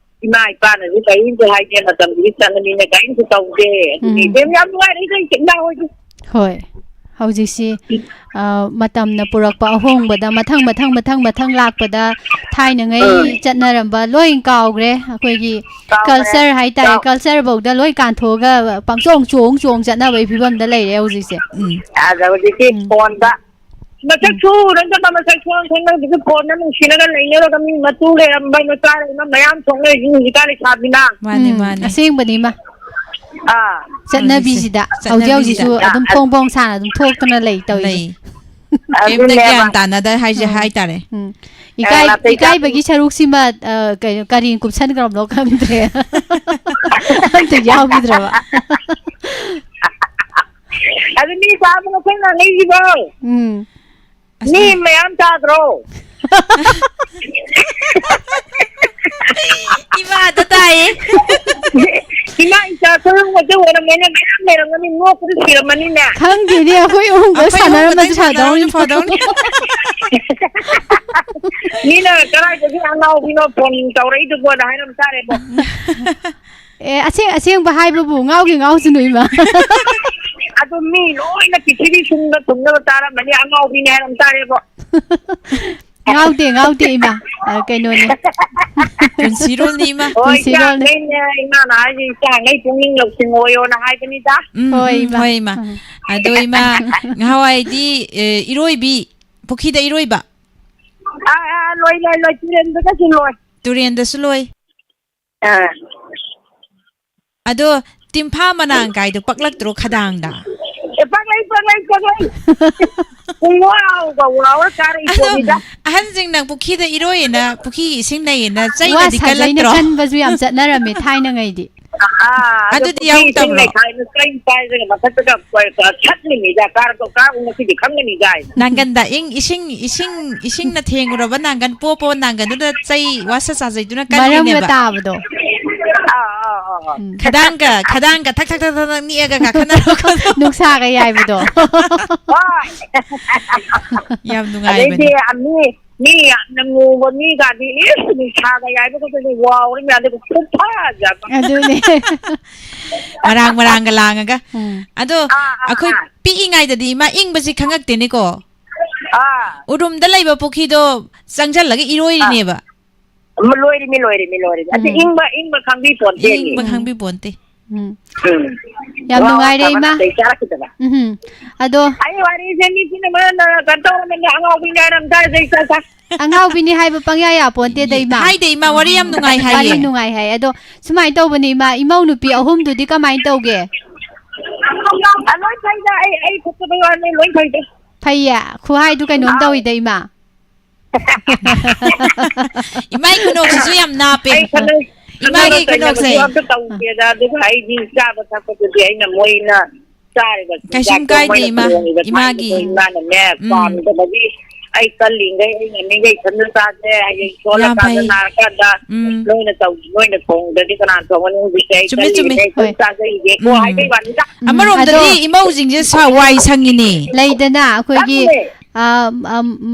ꯏꯃꯥ ꯏꯄꯥꯅꯁꯨ ꯀꯔꯤꯝꯇ ꯍꯥꯏꯗꯦ, ꯃꯇꯝꯗꯨꯒꯤ ꯆꯠꯅꯕꯤꯅ ꯀꯔꯤꯝꯇ ꯇꯧꯗꯦ꯫ ꯑꯗꯨꯅꯤ ꯎꯝ꯫ ꯏꯕꯦꯝ, ꯌꯥꯝ ꯅꯨꯡꯉꯥꯏꯔꯦ ꯑꯩꯈꯣꯏ ꯏꯆꯤꯟ ꯏꯅꯥꯎ ꯍꯣꯏꯗꯤ꯫ ꯍꯣꯏ꯫ ꯍꯧꯖꯤꯛꯁꯤ, ꯑ, ꯃꯇꯝꯅ ꯄꯨꯔꯛꯄ ꯑꯍꯣꯡꯕꯗ ꯃꯊꯪ, ꯃꯊꯪ, ꯃꯊꯪ, ꯃꯊꯪ ꯂꯥꯛꯄꯗ ꯊꯥꯏꯅꯉꯩ ꯎꯝ꯫ ꯆꯠꯅꯔꯝꯕ ꯂꯣꯏ ꯀꯥꯎꯈ꯭ꯔꯦ꯫ ꯑꯩꯈꯣꯏꯒꯤ ꯀꯥꯎꯈ꯭ꯔꯦ꯫ ꯀꯜꯆꯔ ꯍꯥꯏꯇꯥꯔꯦ, ꯀꯥꯎ- ꯀꯜꯆꯔꯐꯧꯗ ꯂꯣꯏ ꯀꯥꯟꯊꯣꯛꯑꯒ ꯄꯪꯆꯣꯡ ꯆꯣꯡ ꯆꯣꯡ ꯆꯠꯅꯕꯒꯤ ꯐꯤꯕꯝꯗ ꯂꯩꯔꯦ ꯍꯧꯖꯤꯛꯁꯦ꯫ ꯎꯝ꯫ ꯑꯗ ꯍꯧꯖꯤꯛꯇꯤ ꯎꯝ꯫ ꯐꯣꯟꯗ ꯃꯁꯛ ꯎꯝ꯫ ꯁꯨꯔꯗꯅ ꯃꯁꯛ ꯁꯨꯑ ꯈꯪꯅꯕꯗꯨꯁꯨ ꯐꯣꯟꯗ ꯅꯨꯡꯁꯤꯅꯒ ꯂꯩꯅꯔꯒ ꯃꯤ ꯃꯇꯨ ꯂꯩꯔꯝꯕ ꯃꯆꯥ ꯂꯩꯔꯝꯕ ꯃꯌꯥꯝ ꯊꯣꯛꯅꯔꯤꯁꯤꯡ ꯍꯧꯖꯤꯛꯀꯥꯟ ꯂꯩꯁꯥꯕꯤꯅ꯫ ꯃꯥꯅꯦ, ꯎꯝ, ꯃꯥꯅꯦ꯫ ꯑꯁꯦꯡꯕꯅꯤ ꯏꯃꯥ꯫ ꯑꯥ꯫ ꯆꯠꯅꯕꯤꯁꯤꯗ ꯍꯧꯖꯤꯛꯁꯦ, ꯍꯧꯖꯤꯛ ꯆꯠꯅꯕꯤꯁꯤꯗ꯫ ꯍꯧꯖꯤꯛꯁꯨ ꯑꯗꯨꯝ ꯐꯣꯡ ꯐꯣꯡ ꯁꯥꯅ ꯑꯗꯨꯝ ꯊꯣꯛꯇꯅ ꯂꯩ ꯇꯧꯔꯤꯁꯦ꯫ ꯂꯩ꯫ ꯀꯩꯝꯇ ꯑꯗꯨꯅꯦꯕ꯫ ꯒ꯭ꯌꯥꯟ ꯇꯥꯅꯗ ꯍꯥꯏꯁꯦ ꯎꯝ꯫ ꯍꯥꯏꯇꯥꯔꯦ꯫ ꯎꯝ꯫ ꯑ, ꯏꯀꯥꯏ-, ꯅꯥꯇꯩ ꯆꯥ- ꯏꯀꯥꯏꯕꯒꯤ ꯁꯔꯨꯛꯁꯤꯃ, ꯑ, ꯀꯩꯅꯣ, ꯀꯔꯤ ꯀꯨꯞꯁꯟꯈ꯭ꯔꯕꯅꯣ ꯈꯪꯗ꯭ꯔꯦ꯫ ꯑꯝꯇ ꯌꯥꯎꯈꯤꯗ꯭ꯔꯕ꯫ ꯑꯗꯨ ꯃꯤ ꯆꯥꯕ ꯃꯈꯣꯏ ꯉꯥꯡꯅꯩꯁꯤꯕꯣ꯫ ꯎꯝ꯫ ꯑꯁ, ꯃꯤ ꯃꯌꯥꯝ ꯇꯥꯗ꯭ꯔꯣ? ꯏꯃꯥꯗ ꯇꯥꯏꯌꯦ꯫ ꯏꯃꯥ, ꯏꯆꯥ ꯈꯨꯔꯨꯝꯕꯁꯦ ꯑꯣꯏꯔꯝꯃꯣꯏꯅꯦ, ꯃꯌꯥꯝ ꯂꯩꯔꯝꯒꯅꯤ, ꯅꯣꯛꯄꯗ ꯁꯤꯔꯝꯃꯅꯤꯅꯦ꯫ ꯈꯪꯗꯦꯅꯦ, ꯑꯩꯈꯣꯏ ꯑꯍꯨꯝ ꯈꯛ ꯑꯩꯈꯣꯏ ꯑꯍꯨꯝ ꯁꯥꯟꯅꯔꯝꯃꯁꯨ ꯈꯛꯇꯪ ꯁꯥꯟꯅꯔꯝꯃꯁꯨ ꯐꯗꯧꯅꯤ꯫ ꯐꯗꯧꯅꯤ꯫ ꯃꯤꯅ ꯀꯗꯥꯏꯗꯒꯤ ꯑꯉꯥꯎꯕꯤꯅꯣ ꯐꯣꯟ ꯇꯧꯔꯛꯏꯗꯨꯕꯣꯅ ꯍꯥꯏꯔꯝ ꯇꯥꯔꯦꯕꯣ꯫ ꯑꯦ, ꯑꯁꯦꯡ ꯑꯁꯦꯡꯕ ꯍꯥꯏꯕꯕꯨ ꯉꯥꯎꯒꯤ ꯉꯥꯎꯁꯅꯨ, ꯏꯃꯥ꯫ ꯑꯗꯨ ꯃꯤ ꯂꯣꯏꯅ ꯄ꯭ꯔꯤꯊꯤꯕꯤ ꯁꯤꯟꯕ ꯊꯨꯡꯅꯕ ꯆꯥꯔꯝꯃꯅꯤ, ꯑꯉꯥꯎꯕꯤꯅꯦ ꯍꯥꯏꯔꯝ ꯇꯥꯔꯦꯕꯣ꯫ ꯉꯥꯎꯗꯦ, ꯉꯥꯎꯗꯦ, ꯏꯃꯥ꯫ ꯑ, ꯀꯩꯅꯣꯅꯦ꯫ ꯄꯨꯟꯁꯤꯔꯣꯜꯅꯤ, ꯏꯃꯥ꯫ ꯍꯣꯏ, ꯄꯨꯟꯁꯤꯔꯣꯜꯅꯤ꯫ ꯏꯆꯥꯈꯩꯅꯦ, ꯏꯃꯥꯅ ꯍꯥꯏꯁꯦ, ꯏꯆꯥꯈꯩ ꯄꯨꯛꯅꯤꯡ ꯂꯧꯁꯤꯡ ꯑꯣꯏꯌꯣꯅ ꯍꯥꯏꯕꯅꯤꯗ꯫ ꯎꯝ, ꯍꯣꯏ, ꯎꯝ, ꯏꯃꯥ꯫ ꯍꯣꯏ, ꯏꯃꯥ꯫ ꯎꯝ꯫ ꯑꯗꯣ, ꯏꯃꯥ, ꯉꯍꯥꯟꯋꯥꯏꯗꯤ, ꯑꯦ, ꯏꯔꯣꯏꯕꯤ, ꯄꯨꯈ꯭ꯔꯤꯗ ꯏꯔꯣꯏꯕ? ꯑꯥ, ꯑꯥ, ꯂꯣꯏ, ꯂꯣꯏ, ꯂꯣꯏ, ꯇꯨꯔꯦꯟꯗꯒꯁꯨ ꯂꯣꯏ꯫ ꯇꯨꯔꯦꯟꯗꯁꯨ ꯂꯣꯏ꯫ ꯑꯥ꯫ ꯑꯗꯣ ꯇꯤꯝꯐꯥ ꯃꯅꯥꯡ ꯀꯥꯏꯗꯣ ꯄꯛꯂꯛꯇ꯭ꯔꯣ ꯈꯗꯥꯡꯗ? ꯑꯦ, ꯄꯛꯂꯩ, ꯄꯛꯂꯩ, ꯄꯛꯂꯩ꯫ ꯄꯨꯡꯋꯥꯎꯒ ꯋꯥꯎꯔ ꯀꯥꯔꯛꯏ ꯑꯗꯣ ꯄꯣꯠꯅꯤꯗ꯫ ꯑꯍꯟꯁꯤꯡꯅ ꯄꯨꯈ꯭ꯔꯤꯗ ꯏꯔꯣꯏꯌꯦꯅ, ꯄꯨꯈ꯭ꯔꯤꯒꯤ ꯏꯁꯤꯡ ꯅꯩꯌꯦꯅ ꯋꯥ ꯆꯩꯅꯗꯤ ꯁꯥꯖꯩꯅ ꯀꯜꯂꯛꯇ꯭ꯔꯣ? ꯀꯟꯕꯁꯨ ꯌꯥꯝ ꯆꯠꯅꯔꯝꯃꯦ ꯊꯥꯏꯅꯉꯩꯗꯤ꯫ ꯑꯥ, ꯑꯗꯨ ꯑꯗꯨꯗꯤ ꯄꯨꯈ꯭ꯔꯤ ꯏꯁꯤꯡ ꯌꯥꯎꯗꯕ꯭ꯔꯣ? ꯂꯩꯈꯥꯏꯅ ꯆꯩ ꯄꯥꯏꯗꯅ ꯃꯊꯛꯇꯒ ꯀꯣꯏ-, ꯀꯣꯏ-, ꯁꯠꯂꯤꯃꯤꯗ, ꯀꯥꯔꯛꯇꯣ ꯀꯥꯔꯛꯎ ꯉꯁꯤꯗꯤ ꯈꯪꯒꯅꯤꯗ ꯍꯥꯏꯅ꯫ ꯅꯥꯡꯒꯟꯗ ꯏꯪ, ꯏꯁꯤꯡ, ꯏꯁꯤꯡ, ꯏꯁꯤꯡꯅ ꯊꯦꯡꯉꯨꯔꯕ ꯅꯥꯡꯒꯟ, ꯄꯣ ꯄꯣ ꯅꯥꯡꯒꯟꯗꯨꯗ ꯆꯩ ꯋꯥꯁ ꯆꯥꯖꯩꯗꯨꯅ ꯃꯔꯝꯒ ꯀꯜꯂꯤꯅꯦꯕ꯫ ꯇꯥꯕꯗꯣ꯫ ꯑꯥ, ꯑꯥ, ꯑꯥ, ꯑꯥ꯫ ꯎꯝ꯫ ꯈꯗꯥꯡꯒ, ꯈꯗꯥꯡꯒ ꯊꯛ ꯊꯛ ꯊꯛ ꯊꯛ ꯊꯛ ꯅꯤꯛꯑꯒ ꯀꯥꯈꯠꯅꯔꯛꯄꯗꯣ꯫ ꯅꯨꯡꯁꯥꯒ ꯌꯥꯏꯕꯗꯣ꯫ ꯍꯣꯏ꯫ ꯌꯥꯝ ꯅꯨꯡꯉꯥꯏꯕꯅꯦ꯫ ꯑꯗꯩꯗꯤ ꯃꯤ ꯃꯤ ꯌꯥꯝꯅ ꯃꯨꯕ ꯃꯤꯒꯗꯤ, ꯏꯁ, ꯅꯨꯡꯁꯥꯒ ꯌꯥꯏꯕꯒꯗꯤ ꯋꯥꯎꯔꯤ ꯃꯌꯥꯝꯗꯨ ꯈꯨꯐꯖ ꯑꯃ꯫ ꯑꯗꯨꯅꯦ꯫ ꯃꯔꯥꯡ ꯃꯔꯥꯡꯒ ꯂꯥꯡꯉꯒ꯫ ꯎꯝ꯫ ꯑꯗꯣ ꯑꯥ, ꯑꯥ, ꯑꯩꯈꯣꯏ ꯑꯥ꯫ ꯄꯤꯛꯏꯉꯩꯗꯗꯤ ꯏꯃꯥ ꯏꯪꯕꯁꯤ ꯈꯪꯉꯛꯇꯦꯅꯦꯀꯣ꯫ ꯑꯥ꯫ ꯎꯔꯨꯝꯗ ꯂꯩꯕ ꯄꯨꯈ꯭ꯔꯤꯗꯣ ꯆꯪꯁꯤꯜꯂꯒ ꯑꯥ꯫ ꯏꯔꯣꯏꯔꯤꯅꯦꯕ꯫ ꯂꯣꯏꯔꯤꯃꯤ, ꯂꯣꯏꯔꯤꯃꯤ, ꯂꯣꯏꯔꯤꯃꯤ꯫ ꯑꯗꯨ ꯎꯝ꯫ ꯏꯪꯕ, ꯏꯪꯕ ꯈꯪꯕꯤ ꯄꯣꯟꯇꯦ꯫ ꯏꯪꯕ ꯎꯝ꯫ ꯈꯪꯕꯤ ꯄꯣꯟꯇꯦ꯫ ꯎꯝ꯫ ꯎꯝ꯫ ꯌꯥꯝ ꯋꯥ ꯅꯨꯡꯉꯥꯏꯔꯦ, ꯐꯕ ꯏꯃꯥ꯫ ꯅꯥꯇꯩ ꯆꯥꯔꯛꯈꯤꯗꯕ꯫ ꯎꯝ꯫ ꯑꯗꯣ ꯑꯩ ꯋꯥꯔꯤꯁꯦ ꯃꯤꯁꯤꯅ ꯃꯔꯝ ꯀꯩꯅꯣ ꯇꯧꯔꯝꯃꯦ, ꯑꯉꯥꯎꯕꯤ ꯉꯥꯏꯔꯝꯗꯥꯏꯗ ꯑꯩ ꯆꯠ-, ꯆꯠ-, ꯑꯉꯥꯎꯕꯤꯅꯤ ꯍꯥꯏꯕ ꯄꯪꯌꯥ ꯌꯥꯄꯣꯟꯇꯦꯗ, ꯏꯃꯥ꯫ ꯍꯥꯏꯗꯦ, ꯏꯃꯥ, ꯋꯥꯔꯤ ꯌꯥꯝ ꯅꯨꯡꯉꯥꯏ ꯍꯥꯏꯌꯦ꯫ ꯋꯥꯔꯤ ꯅꯨꯡꯉꯥꯏ ꯍꯥꯏ꯫ ꯑꯗꯣ ꯁꯨꯃꯥꯏꯅ ꯇꯧꯕꯅꯤ, ꯏꯃꯥ, ꯏꯃꯧ ꯅꯨꯄꯤ ꯑꯍꯨꯝꯗꯨꯗꯤ ꯀꯃꯥꯏꯅ ꯇꯧꯒꯦ? ꯑ, ꯂꯣꯏ ꯐꯩꯗ, ꯑꯩ, ꯑꯩ ꯐꯠꯇꯕꯩ ꯋꯥꯅꯤ, ꯂꯣꯏ ꯐꯩꯗ꯫ ꯐꯩꯌꯦ? ꯈꯨꯍꯥꯏꯗꯨ ꯀꯩꯅꯣꯝ ꯑꯥꯎ꯫ ꯇꯧꯋꯤꯗ, ꯏꯃꯥ꯫ ꯏꯃꯥꯒꯤ ꯈꯨꯅꯣꯛꯁꯤꯁꯨ ꯌꯥꯝ ꯅꯥꯞꯄꯦ꯫ ꯑꯩ ꯈꯟꯅ-, ꯏꯃꯥꯒꯤ ꯈꯟꯅꯕ ꯈꯨꯅꯣꯛꯁꯦ꯫ ꯆꯩꯅꯕꯁꯨ ꯑꯝꯇ ꯇꯧꯗꯦꯗ, ꯑꯗꯨꯒ ꯑꯩꯗꯤ ꯆꯥꯕ ꯊꯛꯄꯗꯨꯗꯤ ꯑꯩꯅ ꯃꯣꯏꯅ ꯆꯥꯔꯤꯕ ꯀꯩꯁꯨꯝ ꯆꯤꯟꯖꯥꯛꯇꯣ, ꯀꯥꯏꯗꯦ, ꯃꯣꯏꯅ ꯏꯃꯥ꯫ ꯊꯣꯡꯉꯤꯕ ꯏꯃꯥꯒꯤ꯫ ꯊꯥꯛꯏꯕꯗꯣ ꯏꯃꯥꯅꯅꯦ, ꯎꯝ꯫ ꯄꯥꯝꯗꯕꯒꯤ ꯑꯩ ꯀꯜꯂꯤꯉꯩ ꯑꯩꯅ ꯅꯤꯡꯒꯩ ꯏꯊꯟꯗ ꯆꯥꯁꯦ, ꯍꯌꯦꯡ ꯌꯥꯝ ꯁꯣꯜꯂꯀꯥꯟꯗ ꯐꯩ꯫ ꯅꯥꯔꯀꯥꯟꯗ ꯎꯝ꯫ ꯅꯣꯏꯅ ꯇꯧ-, ꯅꯣꯏꯅ ꯊꯣꯡꯗ꯭ꯔꯗꯤ ꯀꯅꯥꯅ ꯊꯣꯡꯒꯅꯤ? ꯍꯧꯖꯤꯛꯇꯤ ꯑꯩ ꯆꯨꯝꯃꯦ, ꯆꯨꯝꯃꯦ꯫ ꯀꯜꯂꯤꯉꯩ ꯍꯣꯏ꯫ ꯏꯊꯟ ꯆꯥꯖꯩꯒꯦꯀꯣ ꯎꯝ꯫ ꯍꯥꯏꯕꯩ ꯋꯥꯅꯤꯗ꯫ ꯎꯝ, ꯑꯃꯔꯣꯝꯗꯗꯤ ꯑꯗꯣ ꯏꯃꯧꯁꯤꯡꯁꯦ ꯁꯥ-, ꯋꯥꯏ ꯁꯪꯉꯤꯅꯦ꯫ ꯂꯩꯗꯅ ꯑꯩꯈꯣꯏꯒꯤ, ꯈꯪꯉꯦ꯫ ꯑ,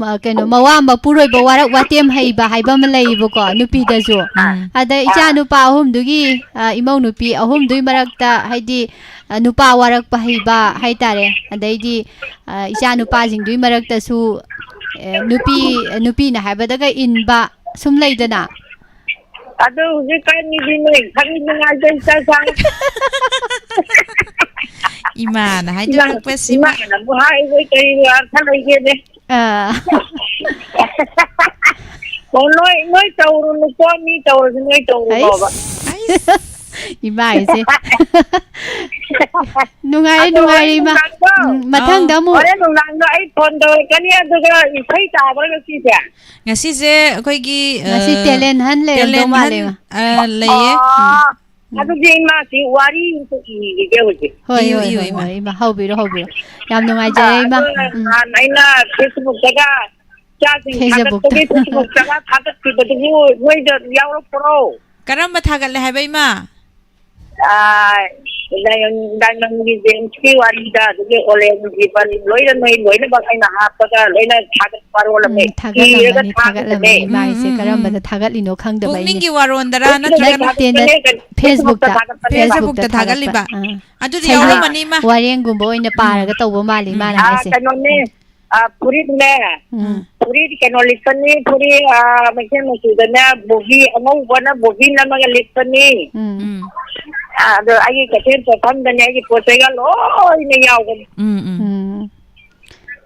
ꯑ, ꯀꯩꯅꯣ, ꯃꯋꯥ ꯃꯄꯨꯔꯣꯏꯕ ꯋꯥꯔꯛ ꯋꯥꯇꯦꯝ ꯍꯩꯕ ꯍꯥꯏꯕ ꯑꯃ ꯂꯩꯌꯦꯕꯀꯣ, ꯅꯨꯄꯤꯗꯁꯨ꯫ ꯎꯝ꯫ ꯑꯗ ꯏꯆꯥ ꯑꯥ꯫ ꯅꯨꯄꯥ ꯑꯍꯨꯝꯗꯨꯒꯤ, ꯑ, ꯏꯃꯧ ꯅꯨꯄꯤ ꯑꯍꯨꯝꯗꯨꯒꯤ ꯃꯔꯛꯇ, ꯍꯥꯏꯗꯤ, ꯑ, ꯅꯨꯄꯥ ꯋꯥꯔꯛꯄ ꯍꯩꯕ ꯍꯥꯏꯇꯥꯔꯦ, ꯑꯗꯩꯗꯤ, ꯑ, ꯏꯆꯥ ꯅꯨꯄꯥꯁꯤꯡꯗꯨꯒꯤ ꯃꯔꯛꯇꯁꯨ, ꯑ, ꯅꯨꯄꯤ, ꯅꯨꯄꯤꯅ ꯍꯥꯏꯕꯗꯒ ꯏꯟꯕ, ꯁꯨꯝ ꯂꯩꯗꯅ꯫ ꯑꯗꯣ ꯍꯧꯖꯤꯛꯀꯥꯟꯒꯤꯗꯤ ꯅꯣꯏ ꯈꯪꯉꯤꯗꯅ, ꯑꯩꯈꯣꯏ ꯏꯆꯥ ꯏꯆꯥ ꯏꯃꯥꯅ ꯍꯥꯏꯗꯣꯔꯛꯄꯁꯤꯃ꯫ ꯏꯃꯥꯅꯕꯨ ꯍꯥꯏꯕ ꯀꯔꯤ ꯑꯔꯊ ꯂꯩꯒꯦꯅꯦ? ꯑꯥ꯫ ꯑꯣ, ꯅꯣꯏ, ꯅꯣꯏ ꯇꯧꯔꯨꯅꯨꯀꯣ, ꯃꯤ ꯇꯧꯔꯁꯨ ꯅꯣꯏ ꯇꯧꯔꯨꯅꯣꯕ꯫ ꯑꯩꯁ, ꯑꯩꯁ, ꯏꯃꯥ ꯍꯥꯏꯁꯦ꯫ ꯅꯨꯡꯉꯥꯏꯔꯦ, ꯑꯗꯣ ꯅꯨꯡꯉꯥꯏꯔꯦ, ꯍꯣꯔꯦꯟ ꯏꯃꯥ꯫ ꯅꯨꯡꯗꯥꯡꯗꯣ, ꯎꯝ, ꯃꯊꯪꯗ ꯑꯥ꯫ ꯑꯃꯨꯛ꯫ ꯍꯣꯔꯦꯟ ꯅꯨꯡꯗꯥꯡꯗꯣ ꯑꯩ ꯐꯣꯟ ꯇꯧꯔꯛꯀꯅꯤ, ꯑꯗꯨꯒ ꯏꯁꯩ ꯇꯥꯕ꯭ꯔꯥ ꯉꯁꯤꯁꯦ? ꯉꯁꯤꯁꯦ ꯑꯩꯈꯣꯏꯒꯤ, ꯉꯁꯤ ꯑ, talent hunt ꯂꯩꯔꯝꯗꯧ talent ꯃꯥꯜꯂꯦ, hunt, ꯏꯃꯥ꯫ ꯑ, ꯂꯩꯌꯦ꯫ ꯑꯣ꯫ ꯑꯗꯨꯗꯤ ꯏꯃꯥꯁꯤ ꯋꯥꯔꯤ ꯑꯝꯇ ꯏꯒꯦ ꯍꯧꯖꯤꯛ꯫ ꯍꯣꯏ, ꯏꯌꯨ, ꯍꯣꯏ, ꯏꯌꯨ, ꯍꯣꯏ, ꯏꯃꯥ꯫ ꯍꯣꯏ, ꯏꯃꯥ, ꯍꯧꯕꯤꯔꯣ, ꯍꯧꯕꯤꯔꯣ꯫ ꯌꯥꯝ ꯅꯨꯡꯉꯥꯏꯖꯔꯦ, ꯏꯃꯥ꯫ ꯑꯗꯨ ꯎꯝ꯫ ꯅꯍꯥꯟ ꯑꯩꯅ Facebookꯇꯒ ꯏꯆꯥꯁꯤꯡ Facebookꯇ꯫ ꯊꯥꯒꯠꯄꯒꯤ Facebookꯇꯒ ꯊꯥꯒꯠꯈꯤꯕꯗꯨꯕꯨ ꯅꯣꯏꯗ ꯌꯥꯎꯔꯛꯄ꯭ꯔꯣ? ꯀꯔꯝꯕ ꯊꯥꯒꯠꯂꯦ ꯍꯥꯏꯕ, ꯏꯃꯥ? ꯑꯥ, ꯗꯥꯏꯃꯟ-, ꯗꯥꯏꯃꯟꯒꯤ ꯖꯦꯝꯁꯀꯤ ꯋꯥꯔꯤꯗ, ꯑꯗꯒꯤ ꯑꯣꯂꯦꯟꯒꯤ ꯄꯔꯤꯡ, ꯂꯣꯏꯅ ꯅꯣꯏ ꯂꯣꯏꯅꯃꯛ ꯑꯩꯅ ꯍꯥꯞꯄꯒ ꯂꯣꯏꯅ ꯊꯥꯒꯠ-, ꯋꯥꯔꯣꯜ ꯑꯃ ꯎꯝ, ꯏꯔꯒ ꯊꯥꯒꯠꯂꯝꯃꯅꯤ, ꯊꯥꯒꯠꯂꯝꯃꯅꯤ, ꯊꯥꯈꯤꯕꯅꯦ꯫ ꯏꯃꯥꯒꯤꯁꯦ ꯎꯝ, ꯎꯝ, ꯀꯔꯝꯕꯗ ꯎꯝ꯫ ꯊꯥꯒꯠꯂꯤꯅꯣ ꯈꯪꯗꯕꯩꯅꯦ꯫ ꯄꯨꯛꯅꯤꯡꯒꯤ ꯋꯥꯔꯣꯟꯗꯔꯥ ꯅꯠꯇ꯭ꯔꯒꯅ ꯅꯠꯇꯦ, ꯅꯠꯇꯦ, Facebookꯇ, Facebookꯇ ꯊꯥꯒꯠꯄꯅꯦꯕ꯫ Facebookꯇ ꯊꯥꯒꯠꯄ꯫ ꯊꯥꯒꯠꯂꯤꯕ꯫ ꯑꯥ꯫ ꯑꯗꯨꯗꯤ ꯉꯁꯥꯏꯒꯤ ꯌꯥꯎꯔꯝꯃꯅꯤ, ꯏꯃꯥ꯫ ꯋꯥꯔꯦꯡꯒꯨꯝꯕ ꯑꯣꯏꯅ ꯎꯝ꯫ ꯄꯥꯔꯒ ꯇꯧꯕ ꯃꯥꯜꯂꯤ, ꯎꯝ꯫ ꯏꯃꯥꯅ ꯑꯥ, ꯍꯥꯏꯁꯦ꯫ ꯀꯩꯅꯣꯅꯦ, ꯎꯝ꯫ ꯑꯥ, ꯐꯨꯔꯤꯠꯅꯦ꯫ ꯎꯝ꯫ ꯐꯨꯔꯤꯠ ꯀꯩꯅꯣ ꯂꯤꯠꯄꯅꯤ, ꯐꯨꯔꯤꯠ, ꯑꯥ, ꯃꯩꯇꯩ ꯃꯆꯨꯗꯅꯦ, ꯕꯣꯕꯤ ꯑꯉꯧꯕꯅ ꯕꯣꯕꯤ ꯅꯝꯃꯒ ꯂꯤꯠꯄꯅꯤ꯫ ꯎꯝ꯫ ꯎꯝ꯫ ꯑꯥ, ꯑꯗꯣ ꯑꯩꯒꯤ ꯀꯩꯊꯦꯜ ꯆꯠꯐꯝꯗꯅꯦ, ꯑꯩꯒꯤ ꯄꯣꯠ ꯆꯩꯒ ꯂꯣꯏꯅ ꯌꯥꯎꯕꯅꯤ꯫ ꯎꯝ, ꯎꯝ꯫ ꯎꯝ꯫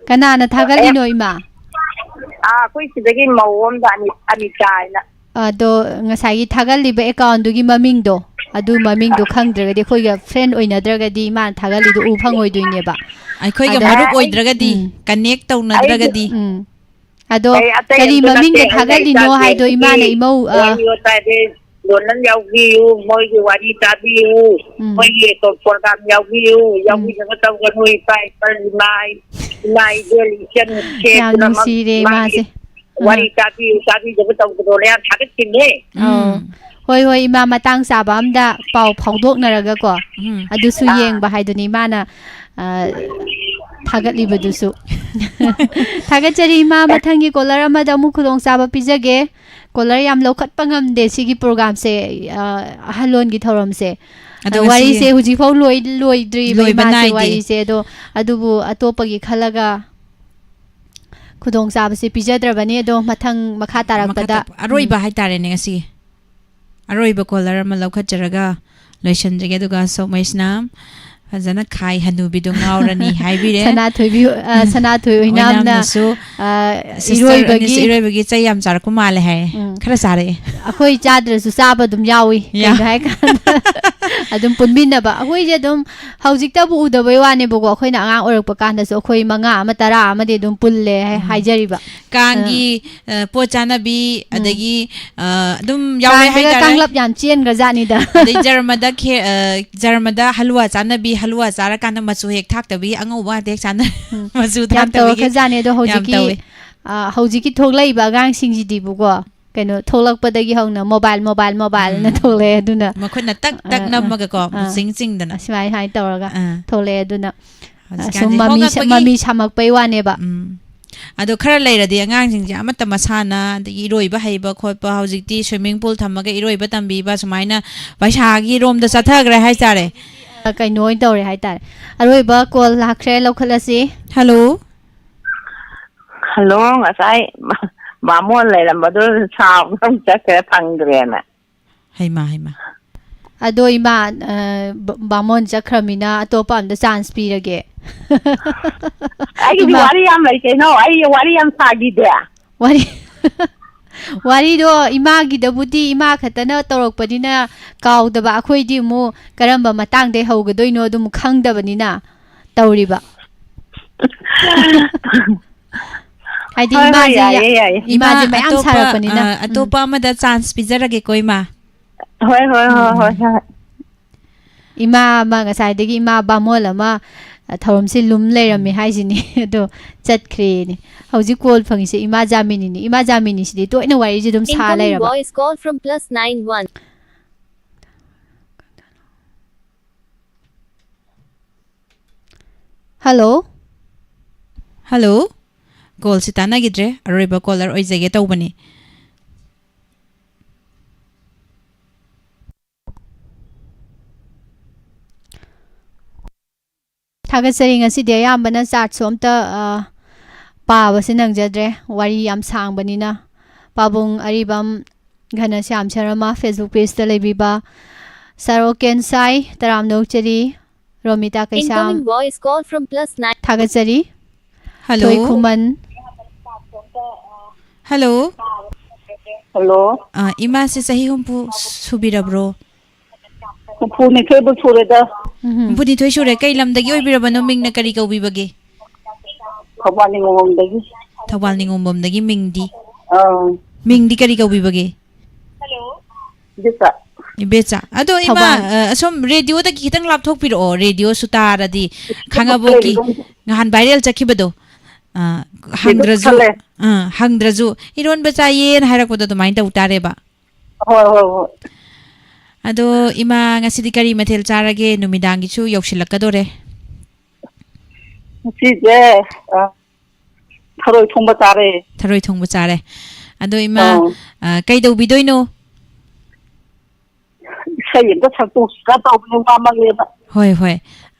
ꯀꯅꯥꯅ ꯑꯦ꯫ ꯊꯥꯒꯠꯂꯤꯅꯣ, ꯏꯃꯥ? ꯑꯥ, ꯑꯩꯈꯣꯏ ꯁꯤꯗꯒꯤ ꯃꯧ ꯑꯝꯗ ꯑꯅꯤ-, ꯑꯅꯤꯇꯥ ꯍꯥꯏꯅ꯫ ꯑꯗꯣ ꯉꯁꯥꯏꯒꯤ ꯊꯥꯒꯠꯂꯤꯕ accountꯗꯨꯒꯤ ꯃꯃꯤꯡꯗꯣ, ꯑꯗꯨ ꯃꯃꯤꯡꯗꯣ ꯈꯪꯗ꯭ꯔꯒꯗꯤ, ꯑꯩꯈꯣꯏꯒ friend ꯑꯣꯏꯅꯗ꯭ꯔꯒꯗꯤ ꯃꯥꯅ ꯊꯥꯒꯠꯂꯤꯗꯣ ꯎ ꯐꯪꯉꯣꯏꯗꯣꯏꯅꯦꯕ꯫ ꯑꯩꯈꯣꯏꯒ ꯑꯗꯣ ꯃꯔꯨꯞ ꯑꯩ, ꯑꯣꯏꯗ꯭ꯔꯒꯗꯤ, ꯎꯝ꯫ Connect ꯑꯩꯗꯤ, ꯇꯧꯅꯗ꯭ꯔꯒꯗꯤ꯫ ꯎꯝ꯫ ꯑꯗꯣ ꯑꯩ ꯑꯇꯩ ꯀꯔꯤ ꯑꯝꯇ ꯅꯠꯇꯦ, ꯃꯃꯤꯡꯗ ꯑꯩꯅ ꯊꯥꯒꯠꯂꯤꯅꯣ ꯏꯆꯥꯁꯤꯡꯒꯤ ꯍꯥꯏꯗꯣ ꯏꯃꯥꯅ ꯏꯃꯧ, ꯑ, ꯋꯥꯔꯤ ꯋꯥꯇꯥꯏꯗꯤ ꯂꯣꯟꯅ ꯌꯥꯎꯕꯤꯌꯨ, ꯃꯣꯏꯒꯤ ꯋꯥꯔꯤ ꯇꯥꯕꯤꯌꯨ, ꯎꯝ꯫ ꯃꯣꯏꯒꯤ program ꯌꯥꯎꯕꯤꯌꯨ, ꯎꯝ꯫ ꯌꯥꯎꯕꯤꯅꯕ ꯇꯧꯒꯅꯨ, ꯏꯄꯥ ꯏꯄꯥ ꯏꯃꯥ, ꯏꯃꯥ ꯏꯕꯦꯜ ꯏꯆꯟ ꯏꯆꯦ ꯌꯥꯝ ꯄꯨꯝꯅꯃꯛ ꯅꯨꯡꯁꯤꯔꯦ ꯃꯥꯒꯤ ꯏꯃꯥꯁꯦ꯫ ꯋꯥꯔꯤ ꯑꯥ꯫ ꯇꯥꯕꯤꯌꯨ, ꯇꯥꯕꯤꯗꯕ ꯇꯧꯒꯅꯣꯅ ꯌꯥꯝ ꯊꯥꯒꯠꯈꯤꯕꯅꯦ꯫ ꯑꯧ꯫ ꯎꯝ꯫ ꯍꯣꯏ, ꯍꯣꯏ, ꯏꯃꯥ, ꯃꯇꯥꯡ ꯆꯥꯕ ꯑꯝꯗ ꯄꯥꯎ ꯐꯥꯎꯗꯣꯛꯅꯔꯒꯀꯣ, ꯎꯝ꯫ ꯑꯗꯨꯁꯨ ꯑꯥ꯫ ꯌꯦꯡꯕ ꯍꯥꯏꯗꯨꯅꯤ ꯏꯃꯥꯅ, ꯑ, ꯊꯥꯒꯠꯂꯤꯕꯗꯨꯁꯨ꯫ ꯊꯥꯒꯠꯆꯔꯤ, ꯏꯃꯥ꯫ ꯃꯊꯪꯒꯤ caller ꯑꯃꯗ ꯑꯃꯨꯛ ꯈꯨꯗꯣꯡꯆꯥꯕ ꯄꯤꯖꯒꯦ꯫ Caller ꯌꯥꯝ ꯂꯧꯈꯠꯄ ꯉꯝꯗꯦ ꯁꯤꯒꯤ programꯁꯦ, ꯑ, ꯑꯍꯜꯂꯣꯟꯒꯤ ꯊꯧꯔꯝꯁꯦ꯫ ꯑꯗꯣ ꯑ, ꯉꯁꯤ ꯋꯥꯔꯤꯁꯦ ꯍꯧꯖꯤꯛꯐꯥꯎ ꯂꯣꯏ-, ꯂꯣꯏꯗ꯭ꯔꯤꯕ ꯂꯣꯏꯕ ꯏꯃꯥꯁꯦ ꯅꯥꯏꯗꯦ꯫ ꯋꯥꯔꯤꯁꯦ꯫ ꯑꯗꯣ, ꯑꯗꯨꯕꯨ ꯑꯇꯣꯞꯄꯒꯤ ꯈꯜꯂꯒ ꯈꯨꯗꯣꯡꯆꯥꯕꯁꯦ ꯄꯤꯖꯗ꯭ꯔꯕꯅꯤ꯫ ꯑꯗꯣ ꯃꯊꯪ ꯃꯈꯥ ꯃꯈꯥ ꯇꯥꯔꯛꯄꯗ, ꯇꯥꯔꯛꯄ, ꯑꯔꯣꯏꯕ ꯎꯝ꯫ ꯍꯥꯏꯇꯥꯔꯦꯅꯦ ꯉꯁꯤꯒꯤ꯫ ꯑꯔꯣꯏꯕ caller ꯑꯃ ꯂꯧꯈꯠꯆꯔꯒ ꯂꯣꯏꯁꯤꯟꯖꯒꯦ꯫ ꯑꯗꯨꯒ ꯁꯣꯛꯃꯩꯁꯤꯅ ꯐꯖꯅ ꯈꯥꯏ ꯍꯅꯨꯕꯤꯗꯣ ꯉꯥꯎꯔꯅꯤ ꯍꯥꯏꯕꯤꯔꯦ꯫ ꯁꯅꯥꯊꯣꯏꯕꯤ, ꯑ, ꯁꯅꯥꯊꯣꯏ ꯑꯣꯏꯅꯥꯝꯅ, ꯑꯣꯏꯅꯥꯝꯅꯁꯨ ꯑ, sister ꯏꯔꯣꯏꯕꯒꯤ, ꯑꯅꯤꯁꯨ ꯏꯔꯣꯏꯕꯒꯤ ꯆꯩ ꯌꯥꯝ ꯆꯥꯔꯛꯄ ꯃꯥꯜꯂꯦ ꯍꯥꯏ꯫ ꯎꯝ꯫ ꯈꯔ ꯆꯥꯔꯛꯑꯦ꯫ ꯑꯩꯈꯣꯏ ꯆꯥꯗ꯭ꯔꯁꯨ ꯆꯥꯕ ꯑꯗꯨꯝ ꯌꯥꯎꯏ꯫ ꯌꯥ-, ꯀꯩꯅꯣ ꯍꯥꯏꯀꯥꯟꯗ, ꯑꯗꯨꯝ ꯄꯨꯟꯃꯤꯟꯅꯕ꯫ ꯑꯩꯈꯣꯏꯁꯦ ꯑꯗꯨꯝ ꯍꯧꯖꯤꯛꯇꯕꯨ ꯎꯗꯕꯩ ꯋꯥꯅꯦꯕꯀꯣ, ꯑꯩꯈꯣꯏꯅ ꯑꯉꯥꯡ ꯑꯣꯏꯔꯛꯄ ꯀꯥꯟꯗꯁꯨ ꯑꯩꯈꯣꯏ ꯃꯉꯥ ꯑꯃ, ꯇꯔꯥ ꯑꯃꯗꯤ ꯑꯗꯨꯝ ꯄꯨꯜꯂꯦ ꯍꯥꯏ-, ꯎꯝ꯫ ꯍꯥꯏꯖꯔꯤꯕ꯫ ꯀꯥꯡꯒꯤ, ꯑ, ꯄꯣꯠ ꯆꯥꯅꯕꯤ, ꯎꯝ꯫ ꯑꯗꯒꯤ, ꯑ, ꯑꯗꯨꯝ ꯌꯥꯎꯔꯦ ꯀꯥꯡꯗꯒ ꯍꯥꯏꯇꯥꯔꯦ꯫ ꯀꯥꯡꯂꯞ ꯌꯥꯝ ꯆꯦꯟꯈ꯭ꯔꯖꯥꯠꯅꯤꯗ꯫ ꯑꯗꯩ ꯖꯔꯃꯗ ꯈꯦ-, ꯑ, ꯖꯔꯃꯗ ꯍꯜꯂꯨꯋꯥ ꯆꯥꯅꯕꯤ, ꯍꯜꯂꯨꯋꯥ ꯆꯥꯔꯀꯥꯟꯗ ꯃꯆꯨ ꯍꯦꯛ ꯊꯥꯛꯇꯕꯤ, ꯑꯉꯧꯕ ꯉꯥꯛꯇ ꯍꯦꯛ ꯆꯥꯅ-, ꯎꯝ꯫ ꯃꯆꯨ ꯌꯥꯝ ꯊꯥꯛꯇꯕꯤꯒꯤ ꯇꯧꯔꯛꯈ꯭ꯔꯖꯥꯠꯅꯤ꯫ ꯑꯗꯣ ꯌꯥꯝ ꯍꯧꯖꯤꯛꯀꯤ, ꯇꯧꯋꯦ꯫ ꯑ, ꯍꯧꯖꯤꯛꯀꯤ ꯊꯣꯛꯂꯛꯏꯕ ꯑꯉꯥꯡꯁꯤꯡꯁꯤꯗꯤꯕꯀꯣ, ꯀꯩꯅꯣ ꯊꯣꯛꯂꯛꯄꯗꯒꯤ ꯍꯧꯅ ꯃꯣꯕꯥꯏꯜ, ꯃꯣꯕꯥꯏꯜ, ꯃꯣꯕꯥꯏꯜꯅ ꯎꯝ꯫ ꯊꯣꯛꯂꯛꯑꯦ꯫ ꯑꯗꯨꯅ ꯃꯈꯨꯠꯅ ꯇꯛ ꯇꯛ ꯑ, ꯑ, ꯅꯝꯃꯒꯀꯣ, ꯑ, ꯆꯤꯡ ꯆꯤꯡꯗꯅ꯫ ꯑꯁꯨꯃꯥꯏ, ꯁꯨꯃꯥꯏꯅ ꯇꯧꯔꯒ ꯑꯥ꯫ ꯊꯣꯛꯂꯛꯑꯦ꯫ ꯑꯗꯨꯅ, ꯑ, ꯍꯧꯖꯤꯛꯀꯥꯟꯗꯤ ꯁꯨꯝ ꯃꯃꯤ ꯁ-, ꯍꯣꯡꯉꯛꯄꯒꯤ ꯃꯃꯤ ꯁꯥꯝꯃꯛꯄꯩ ꯋꯥꯅꯦꯕ꯫ ꯎꯝ꯫ ꯑꯗꯣ ꯈꯔ ꯂꯩꯔꯗꯤ ꯑꯉꯥꯡꯁꯤꯡꯁꯦ ꯑꯃꯠꯇ ꯃꯁꯥꯟꯅ, ꯑꯗꯒꯤ ꯏꯔꯣꯏꯕ ꯍꯩꯕ ꯈꯣꯠꯄ, ꯍꯧꯖꯤꯛꯇꯤ swimming pool ꯊꯝꯃꯒ ꯏꯔꯣꯏꯕ ꯇꯝꯕꯤꯕ, ꯁꯨꯃꯥꯏꯅ ꯄꯩꯁꯥꯒꯤ ꯔꯣꯝꯗ ꯆꯠꯊꯈ꯭ꯔꯦ ꯍꯥꯏꯇꯥꯔꯦ꯫ ꯑ, ꯀꯩꯅꯣ ꯑꯣꯏꯅ ꯇꯧꯔꯦ ꯍꯥꯏꯇꯥꯔꯦ꯫ ꯑꯔꯣꯏꯕ call ꯂꯥꯛꯈ꯭ꯔꯦ, ꯂꯧꯈꯠꯂꯁꯤ꯫ ꯍꯜꯂꯣ꯫ ꯍꯜꯂꯣ, ꯉꯁꯥꯏ ꯕꯥꯃꯣꯟ ꯂꯩꯔꯝꯕꯗꯣ ꯁꯥꯎꯗꯅ ꯆꯠꯈ꯭ꯔꯦ, ꯐꯪꯗ꯭ꯔꯦꯅ꯫ ꯍꯩꯃꯥ, ꯍꯩꯃꯥ꯫ ꯑꯗꯣ ꯏꯃꯥ, ꯑ, ꯕ-, ꯕꯥꯃꯣꯟ ꯆꯠꯈ꯭ꯔꯃꯤꯅ ꯑꯇꯣꯞꯄ ꯑꯝꯗ chance ꯄꯤꯔꯒꯦ꯫ ꯑꯩꯒꯤꯗꯤ ꯏꯃꯥ꯫ ꯋꯥꯔꯤ ꯌꯥꯝ ꯂꯩ ꯀꯩꯅꯣ, ꯑꯩ ꯋꯥꯔꯤ ꯌꯥꯝ ꯁꯥꯈꯤꯗꯦ꯫ ꯋꯥꯔꯤ, ꯋꯥꯔꯤꯗꯣ ꯏꯃꯥꯒꯤꯗꯕꯨꯗꯤ ꯏꯃꯥ ꯈꯛꯇꯅ ꯇꯧꯔꯛꯄꯅꯤꯅ ꯀꯥꯎꯗꯕ, ꯑꯩꯈꯣꯏꯗꯤ ꯑꯃꯨꯛ ꯀꯔꯝꯕ ꯃꯇꯥꯡꯗꯩ ꯍꯧꯒꯗꯣꯏꯅꯣ ꯑꯗꯨꯝ ꯈꯪꯗꯕꯅꯤꯅ ꯇꯧꯔꯤꯕ꯫ ꯍꯥꯏꯗꯤ ꯍꯣꯏ, ꯍꯣꯏ, ꯏꯃꯥꯁꯦ ꯌꯥ-, ꯌꯥꯏꯌꯦ, ꯌꯥꯏꯌꯦ꯫ ꯏꯃꯥꯁꯦ ꯏꯃꯥ, ꯃꯌꯥꯝ ꯑꯇꯣꯞꯄ, ꯁꯥꯔꯛꯄꯅꯤꯅ꯫ ꯑ, ꯎꯝ꯫ ꯑꯇꯣꯞꯄ ꯑꯃꯗ chance ꯄꯤꯖꯔꯒꯦꯀꯣ, ꯏꯃꯥ꯫ ꯍꯣꯏ, ꯍꯣꯏ, ꯎꯝ, ꯍꯣꯏ, ꯍꯣꯏ, ꯎꯝ꯫ ꯍꯣꯏ꯫ ꯏꯃꯥ ꯑꯃ, ꯉꯁꯥꯏꯗꯒꯤ ꯏꯃꯥ ꯕꯥꯃꯣꯟ ꯑꯃ, ꯑ, ꯊꯧꯔꯝꯁꯤ ꯂꯨꯝ ꯂꯩꯔꯝꯃꯦ ꯎꯝ꯫ ꯍꯥꯏꯁꯤꯅꯤ꯫ ꯑꯗꯣ ꯆꯠꯈ꯭ꯔꯦꯅꯦ꯫ ꯍꯧꯖꯤꯛ call ꯐꯪꯉꯤꯁꯦ ꯏꯃꯥ ꯖꯥꯃꯤꯅꯤꯅꯤ꯫ ꯏꯃꯥ ꯖꯥꯃꯤꯅꯤꯁꯤꯗꯤ ꯇꯣꯏꯅ ꯋꯥꯔꯤꯁꯦ ꯑꯗꯨꯝ ꯁꯥ Incoming ꯂꯩꯔꯕ꯫ Voice call from plus nine one. Hello? Hello? Callꯁꯤ ꯇꯥꯟꯅꯈꯤꯗ꯭ꯔꯦ꯫ ꯑꯔꯣꯏꯕ caller ꯑꯣꯏꯖꯒꯦ ꯇꯧꯕꯅꯤ꯫ ꯊꯥꯒꯠꯆꯔꯤ꯫ ꯉꯁꯤꯗꯤ ꯑꯌꯥꯝꯕꯅ chatꯁꯨ ꯑꯝꯇ, ꯑ, ꯄꯥꯕꯁꯦ ꯅꯪꯖꯗ꯭ꯔꯦ, ꯋꯥꯔꯤ ꯌꯥꯝ ꯁꯥꯡꯕꯅꯤꯅ꯫ ꯄꯥꯕꯨꯡ ꯑꯔꯤꯕꯝ ꯘꯅꯁ꯭ꯌꯥꯝ ꯁꯔꯃ Facebook pageꯇ ꯂꯩꯕꯤꯕ, ꯁꯔꯣ ꯀꯦꯟꯁꯥꯏ, ꯇꯔꯥꯝꯅ ꯑꯣꯛꯆꯔꯤ꯫ Romita Keisham. Incoming voice call from plus nine. ꯊꯥꯒꯠꯆꯔꯤ꯫ ꯍꯜꯂꯣ꯫ ꯊꯣꯏꯈꯨꯃꯟ꯫ ꯍꯜꯂꯣ꯫ ꯍꯜꯂꯣ꯫ ꯑ, ꯏꯃꯥꯁꯦ ꯆꯍꯤ ꯍꯨꯝꯐꯨ ꯁꯨꯕꯤꯔꯕ꯭ꯔꯣ? ꯍꯨꯝꯐꯨꯅꯤꯊꯣꯏꯕꯨ ꯁꯨꯔꯦꯗ꯫ ꯎꯝ꯫ ꯍꯨꯝꯐꯨꯅꯤꯊꯣꯏ ꯁꯨꯔꯦ꯫ ꯀꯩ ꯂꯝꯗꯒꯤ ꯑꯣꯏꯕꯤꯔꯕꯅꯣ? ꯃꯤꯡꯅ ꯀꯔꯤ ꯀꯧꯕꯤꯕꯒꯦ? ꯊꯧꯕꯥꯜ ꯅꯤꯉꯣꯝꯕꯝꯗꯒꯤ꯫ ꯊꯧꯕꯥꯜ ꯅꯤꯉꯣꯝꯕꯝꯗꯒꯤ ꯃꯤꯡꯗꯤ? ꯑꯥ꯫ ꯃꯤꯡꯗꯤ ꯀꯔꯤ ꯀꯧꯕꯤꯕꯒꯦ? ꯏꯕꯦꯆꯥ꯫ ꯏꯕꯦꯆꯥ꯫ ꯑꯗꯣ ꯏꯃꯥ, ꯊꯧꯕꯥꯜ꯫ ꯑ, ꯑꯁꯣꯝ ꯔꯦꯗꯤꯑꯣꯗꯒꯤ ꯈꯤꯇꯪ ꯂꯥꯞꯊꯣꯛꯄꯤꯔꯛꯑꯣ꯫ ꯔꯦꯗꯤꯑꯣꯁꯨ ꯇꯥꯔꯗꯤ ꯈꯪꯉꯕꯣꯛꯀꯤ ꯂꯩꯔꯤꯕ꯫ ꯅꯍꯥꯟ ꯚꯥꯏꯔꯦꯜ ꯆꯠꯈꯤꯕꯗꯣ, ꯑ, ꯍꯪꯗ꯭ꯔꯁꯨ, ꯈꯜꯂꯦ꯫ ꯑ, ꯍꯪꯗ꯭ꯔꯁꯨ "ꯏꯔꯣꯟꯕ ꯆꯥꯏꯌꯦꯅ" ꯍꯥꯏꯔꯛꯄꯗꯣ ꯑꯗꯨꯃꯥꯏꯅ ꯇꯧ ꯇꯥꯔꯦꯕ꯫ ꯍꯣꯏ, ꯍꯣꯏ, ꯍꯣꯏ꯫ ꯑꯗꯣ ꯏꯃꯥ, ꯉꯁꯤꯗꯤ ꯀꯔꯤ ꯃꯊꯦꯜ ꯆꯥꯔꯒꯦ? ꯅꯨꯃꯤꯗꯥꯡꯒꯤꯁꯨ ꯌꯧꯁꯤꯜꯂꯛꯀꯗꯣꯔꯦ꯫ ꯉꯁꯤꯁꯦ, ꯑ, ꯊꯔꯣꯏ ꯊꯣꯡꯕ ꯆꯥꯔꯦ꯫ ꯊꯔꯣꯏ ꯊꯣꯡꯕ ꯆꯥꯔꯦ꯫ ꯑꯗꯣ ꯏꯃꯥ, ꯑꯥ꯫ ꯑ, ꯀꯩꯗꯧꯕꯤꯗꯣꯏꯅꯣ? ꯏꯁꯩ ꯑꯝꯇ ꯁꯛꯇꯣꯛꯁꯤꯔ ꯇꯧꯕꯅꯦ, ꯋꯥꯃꯜꯂꯦꯅ꯫ ꯍꯣꯏ, ꯍꯣꯏ꯫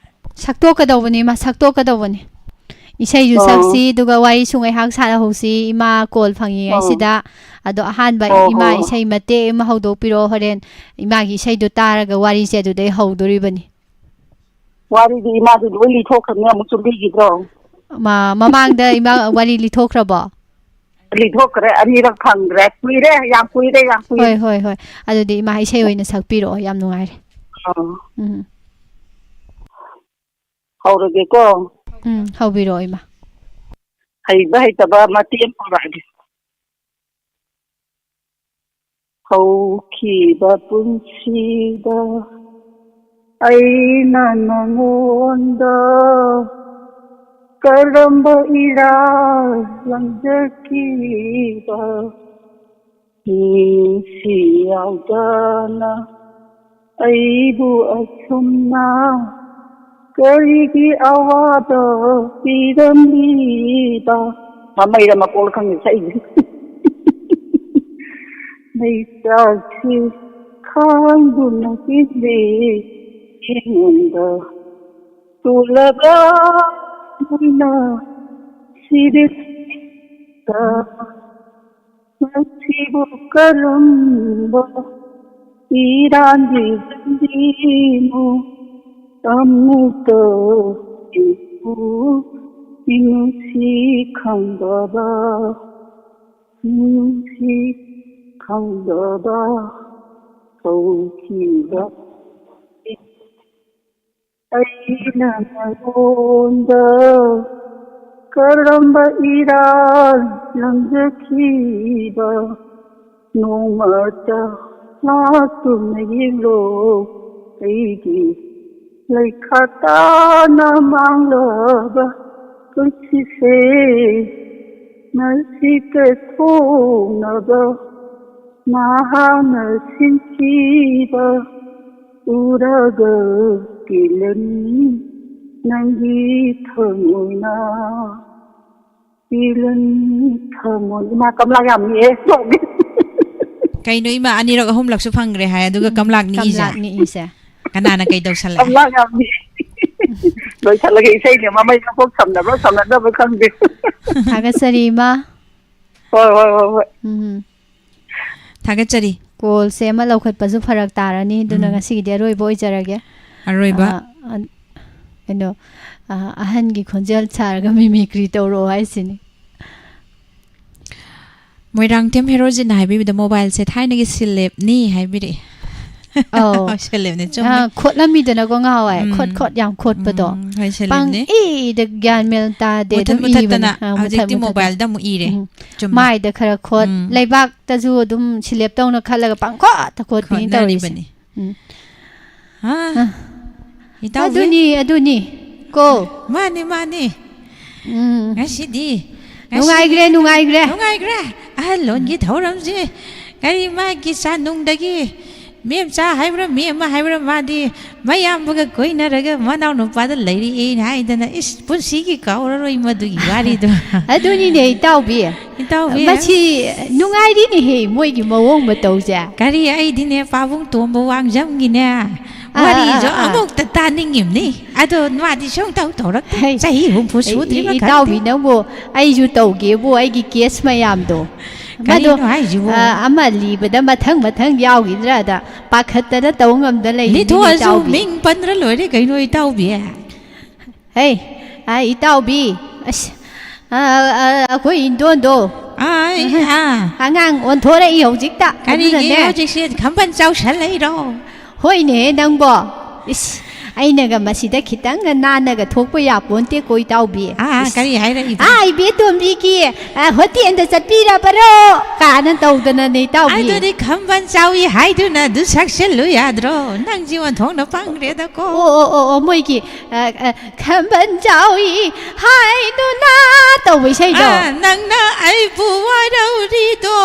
ꯁꯛꯇꯣꯛꯀꯗꯧꯕꯅꯤ ꯏꯃꯥ, ꯁꯛꯇꯣꯛꯀꯗꯧꯕꯅꯤ꯫ ꯏꯁꯩꯁꯨ ꯑꯥ꯫ ꯁꯛꯁꯤ, ꯑꯗꯨꯒ ꯋꯥꯔꯤꯁꯨ ꯉꯥꯏꯍꯥꯛ ꯁꯥꯟꯅꯍꯧꯁꯤ ꯏꯃꯥ, ꯀꯣꯜ ꯑꯥ꯫ ꯐꯪꯉꯤꯉꯩꯁꯤꯗ꯫ ꯑꯗꯣ ꯑꯍꯥꯟꯕ ꯍꯣꯏ, ꯏꯃꯥ ꯍꯣꯏ꯫ ꯏꯁꯩ ꯃꯇꯦꯛ ꯑꯃ ꯍꯧꯗꯣꯛꯄꯤꯔꯛꯑꯣ, ꯍꯣꯔꯦꯟ ꯏꯃꯥꯒꯤ ꯏꯁꯩꯗꯣ ꯇꯥꯔꯒ ꯋꯥꯔꯤꯁꯦ ꯑꯗꯨꯗꯩ ꯍꯧꯗꯣꯔꯤꯕꯅꯤ꯫ ꯋꯥꯔꯤꯗꯤ ꯏꯃꯥꯗꯤ ꯂꯣꯏ ꯂꯤꯊꯣꯛꯈ꯭ꯔꯕꯅꯤ, ꯑꯃꯨꯛꯁꯨ ꯂꯤꯈꯤꯗ꯭ꯔꯣ? ꯃ-, ꯃꯃꯥꯡꯗ ꯏꯃꯥ ꯋꯥꯔꯤ ꯂꯤꯊꯣꯛꯈ꯭ꯔꯕꯣ? ꯂꯤꯊꯣꯛꯈ꯭ꯔꯦ, ꯑꯅꯤꯔꯛ ꯐꯪꯈ꯭ꯔꯦ꯫ ꯀꯨꯏꯔꯦ, ꯌꯥꯝ ꯀꯨꯏꯔꯦ, ꯌꯥꯝ ꯀꯨꯏꯔꯦ꯫ ꯍꯣꯏ, ꯍꯣꯏ, ꯍꯣꯏ꯫ ꯑꯗꯨꯗꯤ ꯏꯃꯥ ꯏꯁꯩ ꯑꯣꯏꯅ ꯁꯛꯄꯤꯔꯛꯑꯣ, ꯌꯥꯝ ꯅꯨꯡꯉꯥꯏꯔꯦ꯫ ꯑꯥ꯫ ꯎꯝ꯫ ꯍꯧꯔꯒꯦꯀꯣ꯫ ꯎꯝ, ꯍꯧꯕꯤꯔꯛꯑꯣ ꯏꯃꯥ꯫ ꯍꯩꯕ ꯍꯩꯇꯕ ꯃꯇꯦꯛ ꯑꯃ ꯄꯥꯔꯛꯑꯒꯦ꯫ ꯍꯧꯈꯤꯕ ꯄꯨꯟꯁꯤꯗ ꯑꯩꯅ ꯅꯉꯣꯟꯗ ꯀꯔꯝꯕ ꯏꯔꯥꯜ ꯂꯪꯖꯈꯤꯕ? ꯃꯤꯁꯤ ꯌꯥꯎꯗꯅ ꯑꯩꯕꯨ ꯑꯁꯨꯝꯅ ꯀꯔꯤꯒꯤ ꯑꯋꯥꯕ ꯄꯤꯔꯝꯂꯤꯕ? ꯃꯃꯩꯔ ꯃꯀꯣꯛꯂ ꯈꯪꯗꯦ ꯁꯛꯏꯁꯦ꯫ ꯃꯩꯆꯥꯛꯁꯤ ꯈꯥꯡꯗꯨꯅ ꯄꯤꯔꯤ ꯑꯩꯉꯣꯟꯗ꯫ ꯇꯨꯂꯕ ꯃꯩꯅ ꯁꯤꯔꯤꯁꯤꯗ ꯃꯁꯤꯕꯨ ꯀꯔꯝꯕ ꯏꯔꯥꯟꯒꯤ ꯂꯝꯕꯤꯅꯣ? ꯑꯃꯨꯛꯇ ꯌꯦꯡꯉꯨ, ꯃꯤꯅꯨꯡꯁꯤ ꯈꯪꯗꯕ, ꯃꯤꯅꯨꯡꯁꯤ ꯈꯪꯗꯕ ꯍꯧꯈꯤꯕ ꯑꯩꯅ ꯅꯉꯣꯟꯗ ꯀꯔꯝꯕ ꯏꯔꯥꯜ ꯂꯪꯖꯈꯤꯕ? ꯅꯣꯡꯃꯇ ꯂꯥꯛꯇꯨꯅ ꯌꯦꯡꯂꯣ ꯑꯩꯒꯤ ꯂꯩꯈꯥ ꯇꯥꯅ ꯃꯥꯡꯂꯕ ꯄꯨꯟꯁꯤꯁꯦ꯫ ꯃꯁꯤꯗ ꯊꯣꯡꯅꯕ ꯃꯍꯥꯛꯅ ꯁꯤꯟꯈꯤꯕ ꯎꯔꯒ ꯄꯦꯜꯂꯅꯤ ꯅꯪꯒꯤ ꯊꯃꯣꯏꯅ꯫ ꯄꯦꯜꯂꯅꯤ ꯊꯃꯣꯏ꯫ ꯏꯃꯥ, ꯀꯝꯂꯥ ꯌꯥꯝ ꯅꯤꯛꯑꯦ꯫ ꯀꯩꯅꯣ ꯏꯃꯥ, ꯑꯅꯤꯔꯛ ꯑꯍꯨꯝꯂꯛꯁꯨ ꯐꯪꯈ꯭ꯔꯦ ꯍꯥꯏ, ꯑꯗꯨꯒ ꯀꯝꯂꯥꯛ ꯅꯤꯛꯏꯁꯦ? ꯀꯝꯂꯥꯛ ꯅꯤꯛꯏꯁꯦ꯫ ꯀꯅꯥꯅ ꯀꯩ ꯇꯧꯁꯜꯂꯛꯑꯦ? ꯀꯝꯂꯥ ꯌꯥꯝ ꯅꯤꯛꯑꯦ꯫ ꯂꯣꯏꯁꯜꯂꯒꯦ ꯏꯁꯩꯁꯦ, ꯃꯃꯩ ꯃꯀꯣꯛ ꯁꯝꯅꯕ꯭ꯔꯥ ꯁꯝꯅꯗꯕ꯭ꯔꯥ ꯈꯪꯗꯦ꯫ ꯊꯥꯒꯠꯆꯔꯤ ꯏꯃꯥ꯫ ꯍꯣꯏ, ꯍꯣꯏ, ꯍꯣꯏ, ꯍꯣꯏ꯫ ꯎꯝ꯫ ꯊꯥꯒꯠꯆꯔꯤ꯫ ꯀꯣꯜꯁꯦ ꯑꯃ ꯂꯧꯈꯠꯄꯁꯨ ꯐꯔꯛ ꯇꯥꯔꯅꯤ, ꯑꯗꯨꯅ ꯎꯝ꯫ ꯉꯁꯤꯒꯤꯗꯤ ꯑꯔꯣꯏꯕ ꯑꯣꯏꯖꯔꯒꯦ꯫ ꯑꯔꯣꯏꯕ꯫ ꯑ, ꯑ, ꯀꯩꯅꯣ, ꯑ, ꯑꯍꯟꯒꯤ ꯈꯣꯟꯖꯦꯜ ꯁꯥꯔꯒ ꯃꯤꯃꯤꯀ꯭ꯔꯤ ꯇꯧꯔꯛꯑꯣ ꯍꯥꯏꯁꯤꯅꯤ꯫ ꯃꯣꯏꯔꯥꯡꯊꯦꯝ ꯍꯦꯔꯣꯖꯤꯠꯅ ꯍꯥꯏꯕꯤꯕꯗ, ꯃꯣꯕꯥꯏꯜꯁꯦ ꯊꯥꯏꯅꯒꯤ ꯁꯤꯜꯂꯦꯞꯅꯤ ꯍꯥꯏꯕꯤꯔꯛꯑꯦ꯫ ꯑꯧ꯫ ꯁꯤꯜꯂꯦꯞꯅꯤ, ꯆꯨꯝꯃꯦ꯫ ꯑꯥ, ꯈꯣꯠꯂꯝꯃꯤꯗꯅꯀꯣ ꯉꯍꯥꯟꯋꯥꯏ, ꯎꯝ꯫ ꯈꯣꯠ ꯈꯣꯠ ꯌꯥꯝ ꯈꯣꯠꯄꯗꯣ꯫ ꯎꯝ, ꯍꯣꯏ, ꯁꯤꯜꯂꯦꯞꯅꯤ꯫ ꯄꯪꯏꯗ ꯒ꯭ꯌꯥꯟ ꯃꯦꯟ ꯇꯥꯗꯦ, ꯃꯨꯊꯠ ꯑꯗꯨꯝ ꯃꯨꯊꯠꯇꯅ ꯏꯕꯅꯦ꯫ ꯑꯥ, ꯃꯨꯊꯠ ꯍꯧꯖꯤꯛꯇꯤ ꯃꯨꯊꯠꯇꯅ꯫ ꯃꯣꯕꯥꯏꯜꯗ ꯑꯃꯨꯛ ꯏꯔꯦ꯫ ꯎꯝ꯫ ꯆꯨꯝꯃꯦ꯫ ꯃꯥꯏꯗ ꯈꯔ ꯈꯣꯠ, ꯎꯝ꯫ ꯂꯩꯕꯥꯛꯇꯁꯨ ꯑꯗꯨꯝ ꯁꯤꯜꯂꯦꯞ ꯇꯧꯅ ꯈꯜꯂꯒ ꯄꯪꯈꯣꯠꯇ ꯈꯣꯠꯄꯤꯅꯤ ꯇꯧꯔꯤꯁꯦ꯫ ꯈꯣꯠꯅꯔꯤꯕꯅꯤ꯫ ꯎꯝ꯫ ꯍꯥ? ꯑ, ꯏꯇꯥꯎꯕꯤ? ꯑꯗꯨꯅꯤ, ꯑꯗꯨꯅꯤ꯫ ꯀꯣ꯫ ꯃꯥꯅꯤ, ꯃꯥꯅꯤ꯫ ꯎꯝ꯫ ꯉꯁꯤꯗꯤ, ꯅꯨꯡꯉꯥꯏꯈ꯭ꯔꯦ, ꯉꯁꯤꯗꯤ ꯅꯨꯡꯉꯥꯏꯈ꯭ꯔꯦ꯫ ꯅꯨꯡꯉꯥꯏꯈ꯭ꯔꯦ꯫ ꯑꯍꯜ ꯂꯣꯟꯒꯤ ꯊꯧꯔꯝꯁꯦ ꯀꯔꯤ ꯃꯥꯒꯤ ꯆꯥꯅꯨꯡꯗꯒꯤ ꯃꯦꯝꯆꯥ ꯍꯥꯏꯕ꯭ꯔꯥ, ꯃꯦꯝꯃ ꯍꯥꯏꯕ꯭ꯔꯥ, ꯃꯥꯗꯤ ꯃꯌꯥꯝꯕꯒ ꯀꯣꯏꯅꯔꯒ ꯃꯅꯥꯎ ꯅꯨꯄꯥꯗ ꯂꯩꯔꯛꯑꯦꯅ ꯍꯥꯏꯗꯅ, ꯏꯁ, ꯄꯨꯟꯁꯤꯒꯤ ꯀꯥꯎꯔꯔꯣꯏ ꯃꯗꯨꯒꯤ ꯋꯥꯔꯤꯗꯣ꯫ ꯑꯗꯨꯅꯤꯅꯦ, ꯏꯇꯥꯎꯕꯤ꯫ ꯏꯇꯥꯎꯕꯤ꯫ ꯃꯁꯤ ꯅꯨꯡꯉꯥꯏꯔꯤꯅꯦꯍꯦ, ꯃꯣꯏꯒꯤ ꯃꯑꯣꯡ ꯃꯇꯧꯁꯦ꯫ ꯀꯔꯤ, ꯑꯩꯗꯤꯅꯦ, ꯄꯥꯕꯨꯡ ꯇꯣꯝꯕ ꯋꯥꯡꯖꯝꯒꯤꯅꯦ, ꯑꯥ, ꯋꯥꯔꯤꯁꯨ ꯑꯥ, ꯑꯥ꯫ ꯑꯃꯨꯛꯇ ꯇꯥꯅꯤꯡꯉꯤꯕꯅꯤ꯫ ꯑꯗꯣ ꯃꯥꯗꯤ ꯁꯨꯡꯇꯧ ꯇꯧꯔꯛꯇꯦ꯫ ꯍꯩ, ꯆꯍꯤ ꯍꯨꯝꯐꯨ ꯑꯩ, ꯁꯨꯗ꯭ꯔꯤꯕ ꯏꯇꯥꯎꯕꯤ, ꯈꯪꯗꯦ꯫ ꯅꯪꯕꯨ ꯑꯩꯁꯨ ꯇꯧꯒꯦꯕꯨ, ꯑꯩꯒꯤ ꯀꯦꯁ ꯃꯌꯥꯝꯗꯣ꯫ ꯀꯔꯤꯅꯣ ꯃꯗꯣ, ꯍꯥꯏꯁꯤꯕꯣ? ꯑ, ꯑꯃ ꯂꯤꯕꯗ ꯃꯊꯪ ꯃꯊꯪ ꯌꯥꯎꯈꯤꯗ꯭ꯔꯥꯗ ꯄꯥꯈꯠꯇꯅ ꯇꯧ ꯉꯝꯗ ꯂꯩꯔꯤꯅꯤꯅꯦ, ꯂꯤꯊꯣꯛꯑꯁꯨ ꯏꯇꯥꯎꯕꯤ꯫ ꯃꯤꯡ ꯄꯟꯗ꯭ꯔ ꯂꯣꯏꯔꯦ ꯀꯩꯅꯣ, ꯏꯇꯥꯎꯕꯤ꯫ ꯍꯦ, ꯑ, ꯏꯇꯥꯎꯕꯤ, ꯑꯁ, ꯑ, ꯑ, ꯑꯩꯈꯣꯏ ꯏꯟꯗꯣꯟꯗꯣ ꯑꯥ, ꯑꯥ꯫ ꯑꯉꯥꯡ ꯑꯣꯟꯊꯣꯔꯛꯏ ꯍꯧꯖꯤꯛꯇ꯫ ꯀꯔꯤꯒꯤ ꯑꯗꯨꯅꯅꯦ꯫ ꯍꯧꯖꯤꯛꯁꯦ ꯈꯝꯕꯟ ꯆꯥꯎꯁꯜꯂꯛꯏꯔꯣ? ꯍꯣꯏꯅꯦ, ꯅꯪꯕꯣ꯫ ꯏꯁ, ꯑꯩꯅꯒ ꯃꯁꯤꯗ ꯈꯤꯇꯪꯒ ꯅꯥꯟꯅꯒ ꯊꯣꯛꯄ ꯌꯥꯄꯣꯟꯇꯦꯀꯣ, ꯏꯇꯥꯎꯕꯤ꯫ ꯑꯥ, ꯏꯁ꯫ ꯀꯔꯤ ꯍꯥꯏꯔꯛꯏꯕ? "ꯑꯥ, ꯏꯕꯦꯇꯣꯝꯕꯤꯒꯤ, ꯑ, ꯍꯣꯇꯦꯜꯗ ꯆꯠꯄꯤꯔꯕꯔꯣ?" ꯀꯥꯏꯅ ꯇꯧꯗꯅꯅꯦ, ꯏꯇꯥꯎꯕꯤ꯫ ꯑꯗꯨꯗꯤ ꯈꯝꯕꯟ ꯆꯥꯎꯏ ꯍꯥꯏꯗꯨꯅ ꯑꯗꯨ ꯁꯛꯆꯜꯂꯨ ꯌꯥꯗ꯭ꯔꯣ? ꯅꯪꯁꯤ ꯑꯣꯟꯊꯣꯛꯅ ꯄꯪꯒ꯭ꯔꯦꯗꯀꯣ꯫ ꯑꯣ, ꯑꯣ, ꯑꯣ, ꯑꯣ, ꯃꯣꯏꯒꯤ, ꯑ, ꯑ, "ꯈꯝꯕꯟ ꯆꯥꯎꯏ ꯍꯥꯏꯗꯨꯅ" ꯇꯧꯕ ꯏꯁꯩꯗꯣ꯫ ꯑꯥ, "ꯅꯪꯅ ꯑꯩꯕꯨ ꯋꯥꯔꯧꯔꯤꯗꯣ"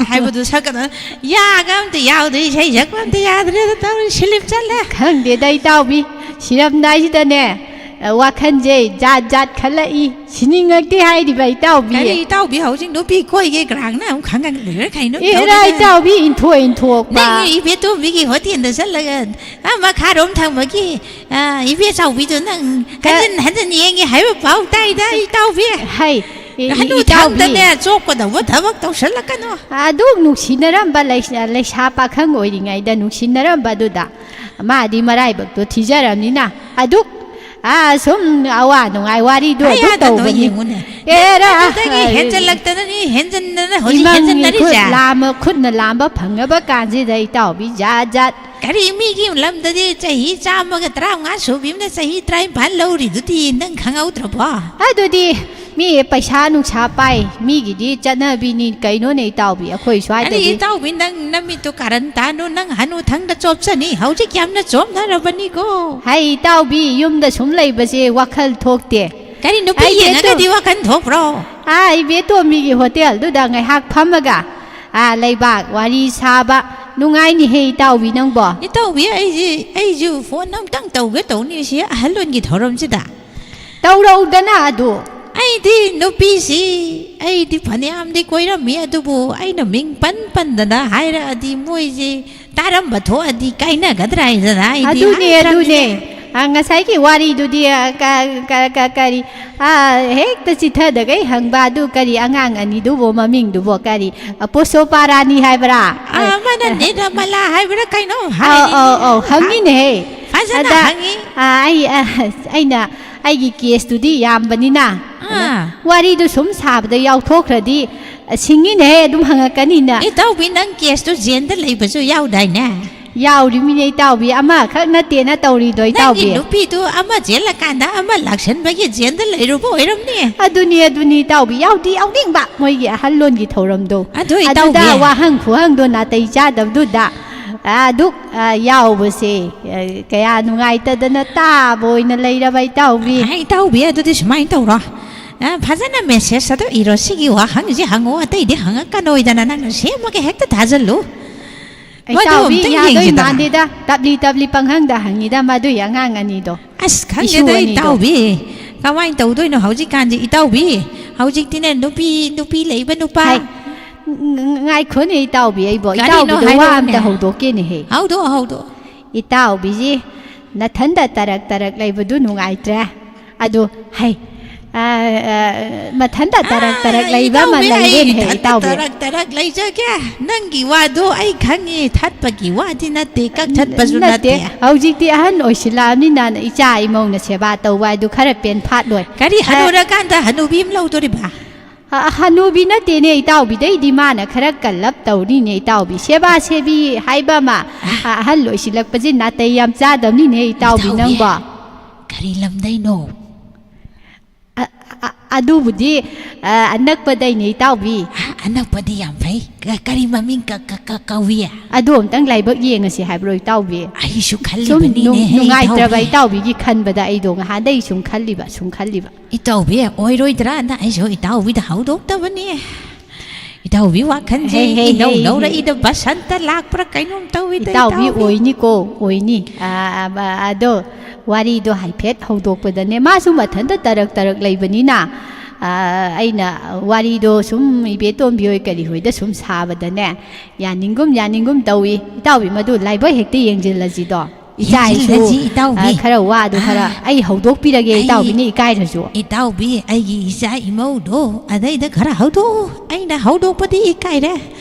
ꯍꯥꯏꯕꯗꯨ ꯁꯛꯀꯗ ꯌꯥꯒ ꯑꯝꯇ ꯌꯥꯎꯗ꯭ꯔꯦ, ꯏꯁꯩ ꯁꯛꯄ ꯑꯝꯇ ꯌꯥꯗ꯭ꯔꯦꯗ ꯇꯧꯔꯤ, ꯁꯤꯂꯤꯞ ꯆꯠꯂꯦ꯫ ꯈꯪꯗꯦꯗ, ꯏꯇꯥꯎꯕꯤ, ꯁꯤꯔꯝꯗꯥꯏꯁꯤꯗꯅꯦ, ꯑ, ꯋꯥꯈꯜꯁꯦ ꯖꯥꯠ ꯖꯥꯠ ꯈꯜꯂꯛꯏ, ꯁꯤꯅꯤꯡꯉꯛꯇꯦ ꯍꯥꯏꯔꯤꯕ, ꯏꯇꯥꯎꯕꯤ꯫ ꯀꯔꯤ ꯏꯇꯥꯎꯕꯤ, ꯍꯧꯖꯤꯛ ꯅꯨꯄꯤ ꯀꯣꯏꯒꯦ ꯒ꯭ꯔꯥꯡꯅ ꯑꯃꯨꯛ ꯈꯪꯉꯛꯂꯤꯔ ꯀꯩꯅꯣ ꯑꯦꯔꯥ, ꯇꯧꯔꯤꯗ? ꯏꯇꯥꯎꯕꯤ, ꯏꯟꯊꯣꯛ ꯏꯟꯊꯣꯛꯄ꯫ ꯅꯪ ꯏꯕꯦꯇꯣꯝꯕꯤꯒꯤ ꯍꯣꯇꯦꯜꯗ ꯆꯠꯂꯒ, ꯑꯥ, ꯃꯈꯥꯔꯣꯝ ꯊꯪꯕꯒꯤ, ꯑꯥ, ꯏꯕꯦ ꯆꯥꯎꯕꯤꯗꯣ ꯅꯪ ꯀ- ꯍꯟꯖꯤꯟ ꯍꯟꯖꯤꯟ ꯌꯦꯡꯉꯦ ꯍꯥꯏꯕ ꯄꯥꯎ ꯇꯥꯏꯗ, ꯏꯇꯥꯎꯕꯤ꯫ ꯍꯩ, ꯏ-, ꯏ-, ꯍꯅꯨ ꯏꯇꯥꯎꯕꯤ꯫ ꯊꯪꯗꯅꯦ ꯆꯣꯞꯀꯗꯧꯕ ꯊꯕꯛ ꯇꯧꯁꯜꯂꯛꯀꯅꯨ꯫ ꯑꯗꯨꯛ ꯅꯨꯡꯁꯤꯅꯔꯝꯕ ꯂꯩꯁꯥ-, ꯂꯩꯁꯥ ꯄꯥꯈꯪ ꯑꯣꯏꯔꯤꯉꯩꯗ ꯅꯨꯡꯁꯤꯅꯔꯝꯕꯗꯨꯗ ꯃꯥꯗꯤ ꯃꯔꯥꯏꯕꯛꯇꯣ ꯊꯤꯖꯔꯝꯅꯤꯅ ꯑꯗꯨꯛ, ꯑꯥ, ꯁꯨꯝ ꯑꯋꯥ ꯅꯨꯡꯉꯥꯏ ꯋꯥꯔꯤꯗꯣ ꯑꯗꯨꯛ ꯀꯌꯥꯗꯅꯣ ꯇꯧꯕꯅꯤ꯫ ꯌꯦꯡꯉꯨꯅꯦ꯫ ꯑꯦꯔꯥ, ꯑꯗꯨꯗꯒꯤ ꯍꯦꯟꯖꯜꯂꯛꯇꯅꯅꯤ, ꯍꯦꯟꯖꯟꯗꯅ ꯍꯧꯖꯤꯛ ꯏꯃꯪꯒꯤ ꯍꯦꯟꯖꯟꯅꯔꯤꯁꯦ꯫ ꯈꯨꯠ ꯂꯥꯝꯕ, ꯈꯨꯠꯅ ꯂꯥꯝꯕ ꯐꯪꯉꯕ ꯀꯥꯟꯁꯤꯗ ꯏꯇꯥꯎꯕꯤ ꯖꯥꯠ ꯖꯥꯠ꯫ ꯀꯔꯤ ꯃꯤꯒꯤ ꯂꯝꯗꯗꯤ ꯆꯍꯤ ꯆꯥꯝꯃꯒ ꯇꯔꯥꯃꯉꯥ ꯁꯨꯕꯤ ꯑꯃꯅ ꯆꯍꯤ ꯇꯔꯥꯅꯤꯄꯥꯟ ꯂꯧꯔꯤꯗꯨꯗꯤ ꯅꯪ ꯈꯪꯍꯧꯗ꯭ꯔꯕꯣ? ꯑꯗꯨꯗꯤ ꯃꯤ ꯄꯩꯁꯥ ꯅꯨꯡꯁꯥ ꯄꯥꯏ, ꯃꯤꯒꯤꯗꯤ ꯆꯠꯅꯕꯤꯅꯤ ꯀꯩꯅꯣꯅꯦ ꯏꯇꯥꯎꯕꯤ, ꯑꯩꯈꯣꯏ ꯑꯔꯦ ꯁ꯭ꯋꯥꯏꯗꯗꯤ꯫ ꯏꯇꯥꯎꯕꯤ, ꯅꯪ ꯅꯃꯤꯠꯇꯣ ꯀꯥꯔꯟ ꯇꯥꯅꯨ, ꯅꯪ ꯍꯅꯨ ꯊꯪꯗ ꯆꯣꯞꯆꯅꯤ, ꯍꯧꯖꯤꯛ ꯌꯥꯝꯅ ꯆꯣꯞꯅꯔꯕꯅꯤꯀꯣ꯫ ꯍꯩ ꯏꯇꯥꯎꯕꯤ, ꯌꯨꯝꯗ ꯁꯨꯝ ꯂꯩꯕꯁꯦ ꯋꯥꯈꯜ ꯊꯣꯛꯇꯦ꯫ ꯀꯔꯤ ꯅꯨꯄꯤ ꯑꯩꯗꯤ ꯌꯦꯡꯉꯒꯗꯤ ꯑꯗꯨ- ꯋꯥꯈꯜ ꯊꯣꯛꯄ꯭ꯔꯣ? ꯑꯥ, ꯏꯕꯦꯇꯣꯝꯕꯤꯒꯤ ꯍꯣꯇꯦꯜꯗꯨꯗ ꯉꯥꯏꯍꯥꯛ ꯐꯝꯃꯒ, ꯑꯥ, ꯂꯩꯕꯥꯛ ꯋꯥꯔꯤ ꯁꯥꯕ ꯅꯨꯡꯉꯥꯏꯅꯤꯍꯦ ꯏꯇꯥꯎꯕꯤ ꯅꯪꯕꯣ꯫ ꯏꯇꯥꯎꯕꯤ, ꯑꯩꯁꯤ, ꯑꯩꯁꯨ ꯐꯣꯟ ꯑꯝꯇꯪ ꯇꯧꯒꯦ ꯇꯧꯅꯤ ꯁꯤ ꯑꯍꯜꯂꯣꯟꯒꯤ ꯊꯧꯔꯝꯁꯤꯗ꯫ ꯇꯧꯔꯧꯗꯅ ꯑꯗꯨ꯫ ꯑꯩꯗꯤ ꯅꯨꯄꯤꯁꯤ, ꯑꯩꯗꯤ ꯐꯅꯌꯥꯝꯗꯤ ꯀꯣꯏꯔꯝꯃꯤ, ꯑꯗꯨꯕꯨ ꯑꯩꯅ ꯃꯤꯡ ꯄꯟ ꯄꯟꯗꯅ ꯍꯥꯏꯔꯛꯑꯗꯤ ꯃꯣꯏꯁꯤ ꯇꯥꯔꯝꯕ ꯊꯣꯛꯑꯗꯤ ꯀꯥꯏꯅꯒꯗ꯭ꯔꯥ ꯍꯥꯏꯗꯅ ꯑꯩꯗꯤ ꯑꯗꯨꯅꯦ, ꯍꯥꯏꯗ꯭ꯔꯕꯅꯤꯅ꯫ ꯑꯗꯨꯅꯦ꯫ ꯑ, ꯉꯁꯥꯏꯒꯤ ꯋꯥꯔꯤꯗꯨꯗꯤ, ꯑ, ꯀ-, ꯀ-, ꯀ-, ꯀꯔꯤ, ꯑ, ꯍꯦꯛꯇ ꯆꯤꯊꯗꯒꯩ ꯍꯪꯕ ꯑꯗꯨ ꯀꯔꯤ ꯑꯉꯥꯡ ꯑꯅꯤꯗꯨꯕꯨ ꯃꯃꯤꯡꯗꯨꯕꯨ ꯀꯔꯤ, ꯑ, ꯄꯣꯁꯣꯄꯥ ꯔꯥꯅꯤ ꯍꯥꯏꯕ꯭ꯔꯥ? ꯑ, ꯑꯃꯅ ꯅꯤꯔꯃꯂꯥ ꯍꯥꯏꯕ꯭ꯔꯥ ꯀꯩꯅꯣ ꯑꯧ, ꯍꯥꯏꯔꯤꯅꯤ꯫ ꯑꯧ, ꯑꯧ, ꯍꯪꯉꯤꯅꯦꯍꯦ꯫ ꯐꯖꯅ ꯑꯗ, ꯍꯪꯉꯤ꯫ ꯑ, ꯑꯩ, ꯑ, ꯑꯩꯅ, ꯑꯩꯒꯤ ꯀꯦꯁꯇꯨꯗꯤ ꯌꯥꯝꯕꯅꯤꯅ, ꯑꯥ꯫ ꯋꯥꯔꯤꯗꯨ ꯁꯨꯝ ꯁꯥꯕꯗ ꯌꯥꯎꯊꯣꯛꯈ꯭ꯔꯗꯤ, ꯑ, ꯁꯤꯡꯉꯤꯅꯦꯍꯦ, ꯑꯗꯨꯝ ꯍꯪꯉꯛꯀꯅꯤꯅ꯫ ꯏꯇꯥꯎꯕꯤ, ꯅꯪ ꯀꯦꯁꯇꯨ ꯖꯦꯟꯗ ꯂꯩꯕꯁꯨ ꯌꯥꯎꯗꯥꯏꯅꯦ? ꯌꯥꯎꯔꯤꯃꯤꯅꯦ ꯏꯇꯥꯎꯕꯤ, ꯑꯃꯈꯛ ꯅꯠꯇꯦꯅ ꯇꯧꯔꯤꯗꯣ ꯅꯪꯒꯤ ꯏꯇꯥꯎꯕꯤ꯫ ꯅꯨꯄꯤꯗꯨ ꯑꯃ ꯆꯦꯜꯂꯀꯥꯟꯗ ꯑꯃ ꯂꯥꯛꯁꯟꯕꯒꯤ ꯖꯦꯜꯗ ꯂꯩꯔꯨꯕ ꯑꯣꯏꯔꯝꯅꯤ꯫ ꯑꯗꯨꯅꯤ, ꯑꯗꯨꯅꯤ ꯏꯇꯥꯎꯕꯤ, ꯌꯥꯎꯗꯤ ꯌꯥꯎꯅꯤꯡꯕ ꯃꯣꯏꯒꯤ ꯑꯍꯜꯂꯣꯟꯒꯤ ꯊꯧꯔꯝꯗꯣ꯫ ꯑꯗꯨ ꯑꯗꯨꯗ ꯏꯇꯥꯎꯕꯤ꯫ ꯋꯥꯍꯪ ꯈꯨꯍꯪꯗꯣ ꯅꯥꯇꯩ ꯆꯥꯗꯕꯗꯨꯗ ꯑꯗꯨꯛ, ꯑ, ꯌꯥꯎꯕꯁꯦ, ꯑ, ꯀꯌꯥ ꯅꯨꯡꯉꯥꯏꯇꯗꯅ ꯇꯥꯕ ꯑꯣꯏꯅ ꯂꯩꯔꯕ ꯏꯇꯥꯎꯕꯤ꯫ ꯑ, ꯏꯇꯥꯎꯕꯤ, ꯑꯗꯨꯗꯤ ꯁꯨꯃꯥꯏꯅ ꯇꯧꯔꯣ꯫ ꯑ, ꯐꯖꯅ ꯃꯦꯁꯦꯖ ꯑꯗꯨ ꯏꯔꯣ꯫ ꯁꯤꯒꯤ ꯋꯥꯍꯪꯁꯤ ꯍꯪꯉꯣ, ꯑꯇꯩꯗꯤ ꯍꯪꯉꯛꯀꯅꯣꯏꯗꯅ ꯅꯪꯅ ꯁꯦꯝꯃꯒ ꯍꯦꯛꯇ ꯊꯥꯖꯜꯂꯨ꯫ ꯃꯗꯨ ꯏꯇꯥꯎꯕꯤ, ꯑꯝꯇꯪ ꯌꯥꯗꯣꯏ ꯌꯦꯡꯁꯤꯗꯅ꯫ ꯃꯥꯟꯗꯦꯗ, ꯇꯞꯂꯤ ꯇꯞꯂꯤ ꯄꯪꯍꯪꯗ ꯍꯪꯉꯤꯗ ꯃꯗꯨꯏ ꯑꯉꯥꯡ ꯑꯅꯤꯗꯣ꯫ ꯑꯁ, ꯏꯁꯨ ꯈꯪꯗꯦꯗ ꯑꯅꯤꯗꯣ꯫ ꯏꯇꯥꯎꯕꯤ, ꯀꯃꯥꯏꯅ ꯇꯧꯗꯣꯏꯅꯣ ꯍꯧꯖꯤꯛꯀꯥꯟꯁꯦ ꯏꯇꯥꯎꯕꯤ? ꯍꯧꯖꯤꯛꯇꯤꯅꯦ, ꯅꯨꯄꯤ, ꯅꯨꯄꯤ ꯂꯩꯕ ꯅꯨꯄꯥ꯫ ꯍꯥꯏ, ꯉ-, ꯉ-, ꯉꯥꯏꯈꯣꯅꯦ ꯏꯇꯥꯎꯕꯤ, ꯑꯩꯕꯣ꯫ ꯀꯔꯤꯅꯣ ꯏꯇꯥꯎꯕꯤꯗ ꯋꯥ ꯍꯥꯏꯔꯛꯎꯅꯦ? ꯑꯝꯇ ꯍꯧꯗꯣꯛꯀꯦꯅꯦꯍꯦ꯫ ꯍꯧꯗꯣꯛꯑꯣ, ꯍꯧꯗꯣꯛꯑꯣ꯫ ꯏꯇꯥꯎꯕꯤꯁꯤ ꯅꯊꯟꯗ ꯇꯔꯛ ꯇꯔꯛ ꯂꯩꯕꯗꯨ ꯅꯨꯡꯉꯥꯏꯇ꯭ꯔꯦ꯫ ꯑꯗꯨ, ꯍꯩ, ꯑ, ꯑ, ꯃꯊꯟꯇ ꯇꯔꯛ ꯇꯔꯛ ꯑꯥ, ꯂꯩꯕ ꯑꯃ ꯏꯇꯥꯎꯕꯤ, ꯑꯩ ꯂꯩꯔꯦꯅꯦꯍꯦ, ꯏꯊꯟꯇ ꯏꯇꯥꯎꯕꯤ꯫ ꯇꯔꯛ ꯇꯔꯛ ꯂꯩꯖꯒꯦ꯫ ꯅꯪꯒꯤ ꯋꯥꯗꯣ ꯑꯩ ꯈꯪꯉꯤ, ꯊꯠꯄꯒꯤ ꯋꯥꯗꯤ ꯅꯠꯇꯦ, ꯀꯛꯊꯠꯄꯁꯨ ꯅꯠꯇꯦ, ꯅꯠꯇꯦ꯫ ꯍꯧꯖꯤꯛꯇꯤ ꯑꯍꯟ ꯑꯣꯏꯁꯤꯜꯂꯛꯑꯕꯅꯤꯅ ꯏꯆꯥ ꯏꯃꯧꯅ ꯁꯦꯕꯥ ꯇꯧꯕ ꯍꯥꯏꯗꯨ ꯈꯔ ꯄꯦꯟꯐꯥꯠꯂꯣꯏ꯫ ꯀꯔꯤ ꯑ, ꯍꯅꯨꯔꯀꯥꯟꯗ ꯍꯅꯨꯕꯤ ꯑꯃ ꯂꯧꯗꯣꯔꯤꯕ? ꯑ, ꯍꯅꯨꯕꯤ ꯅꯠꯇꯦꯅꯦ ꯏꯇꯥꯎꯕꯤꯗꯩꯗꯤ ꯃꯥꯅ ꯈꯔ ꯀꯜꯂꯞ ꯇꯧꯔꯤꯅꯦ ꯏꯇꯥꯎꯕꯤ꯫ ꯁꯦꯕꯥ ꯁꯦꯕꯤ ꯍꯥꯏꯕ ꯑꯃ, ꯑ, ꯑꯍꯜ ꯑꯣꯏꯁꯤꯜꯂꯛꯄꯁꯤ ꯅꯥꯇꯩ ꯌꯥꯝ ꯆꯥꯗꯕꯅꯤꯅꯦ ꯏꯇꯥꯎꯕꯤ ꯏꯇꯥꯎꯕꯤ, ꯅꯪꯕꯣ꯫ ꯀꯔꯤ ꯂꯝꯗꯩꯅꯣ? ꯑ, ꯑ, ꯑꯗꯨꯕꯨꯗꯤ, ꯑ, ꯑꯅꯛꯄꯗꯩꯅꯦ ꯏꯇꯥꯎꯕꯤ꯫ ꯑ, ꯑꯅꯛꯄꯗꯤ ꯌꯥꯝ ꯐꯩ꯫ ꯀ-, ꯀꯔꯤ ꯃꯃꯤꯡ ꯀ-, ꯀ-, ꯀ-, ꯀꯧꯏ? ꯑꯗꯨ ꯑꯝꯇꯪ ꯂꯥꯏꯕꯛ ꯌꯦꯡꯉꯁꯤ ꯍꯥꯏꯕ꯭ꯔꯣ ꯏꯇꯥꯎꯕꯤ? ꯑꯩꯁꯨ ꯁꯨꯝ ꯈꯜꯂꯤꯕꯅꯤꯅꯦ, ꯅꯨꯡ-, ꯅꯨꯡꯉꯥꯏꯇ꯭ꯔꯕ ꯏꯇꯥꯎꯕꯤ꯫ ꯏꯇꯥꯎꯕꯤꯒꯤ ꯈꯟꯕꯗ ꯑꯩꯗꯣ ꯉꯍꯥꯟꯗꯩ ꯁꯨꯝ ꯈꯜꯂꯤꯕ, ꯁꯨꯝ ꯈꯜꯂꯤꯕ꯫ ꯏꯇꯥꯎꯕꯤ, ꯑꯣꯏꯔꯣꯏꯗ꯭ꯔꯥꯅ ꯑꯩꯁꯨ ꯏꯇꯥꯎꯕꯤꯗ ꯍꯧꯗꯣꯛꯇꯕꯅꯤ꯫ ꯏꯇꯥꯎꯕꯤ ꯋꯥꯈꯜꯁꯦ ꯍꯦ, ꯍꯦ, ꯏꯅꯧ ꯍꯦ, ꯍꯦ꯫ ꯅꯧꯔꯛꯏꯗ ꯕꯁꯟꯇ ꯂꯥꯛꯄ꯭ꯔꯥ ꯀꯩꯅꯣꯝ ꯇꯧꯏꯗ ꯏꯇꯥꯎꯕꯤ ꯏꯇꯥꯎꯕꯤ꯫ ꯑꯣꯏꯅꯤꯀꯣ, ꯑꯣꯏꯅꯤ꯫ ꯑ, ꯑ, ꯑꯗꯣ ꯋꯥꯔꯤꯗꯣ ꯍꯥꯏꯐꯦꯠ ꯍꯧꯗꯣꯛꯄꯗꯅꯦ, ꯃꯥꯁꯨ ꯃꯊꯟꯇ ꯇꯔꯛ ꯇꯔꯛ ꯂꯩꯕꯅꯤꯅ, ꯑ, ꯑꯩꯅ ꯋꯥꯔꯤꯗꯣ ꯁꯨꯝ ꯏꯕꯦꯇꯣꯝꯕꯤ ꯍꯣꯏ ꯀꯔꯤ ꯍꯣꯏꯗ ꯁꯨꯝ ꯁꯥꯕꯗꯅꯦ, ꯌꯥꯅꯤꯡꯒꯨꯝ ꯌꯥꯅꯤꯡꯒꯨꯝ ꯇꯧꯏ꯫ ꯏꯇꯥꯎꯕꯤ, ꯃꯗꯨ ꯂꯥꯏꯕꯛ ꯍꯦꯛꯇ ꯌꯦꯡꯁꯤꯜꯂꯁꯤꯗꯣ꯫ ꯏꯆꯥ ꯏꯁꯨ, ꯌꯦꯡꯁꯤꯜꯂꯁꯤ, ꯏꯇꯥꯎꯕꯤ꯫ ꯑ, ꯈꯔ ꯋꯥꯗꯨ ꯈꯔ ꯑꯥ, ꯑꯩ ꯍꯧꯗꯣꯛꯄꯤꯔꯒꯦ, ꯑꯩ, ꯏꯇꯥꯎꯕꯤꯅ ꯏꯀꯥꯏꯗ꯭ꯔꯁꯨ꯫ ꯏꯇꯥꯎꯕꯤ, ꯑꯩꯒꯤ ꯏꯆꯥ ꯏꯃꯧꯗꯣ ꯑꯗꯩꯗ ꯈꯔ ꯍꯧꯗꯣꯛꯎ꯫ ꯑꯩꯅ ꯍꯧꯗꯣꯛꯄꯗꯤ ꯏꯀꯥꯏꯔꯦ꯫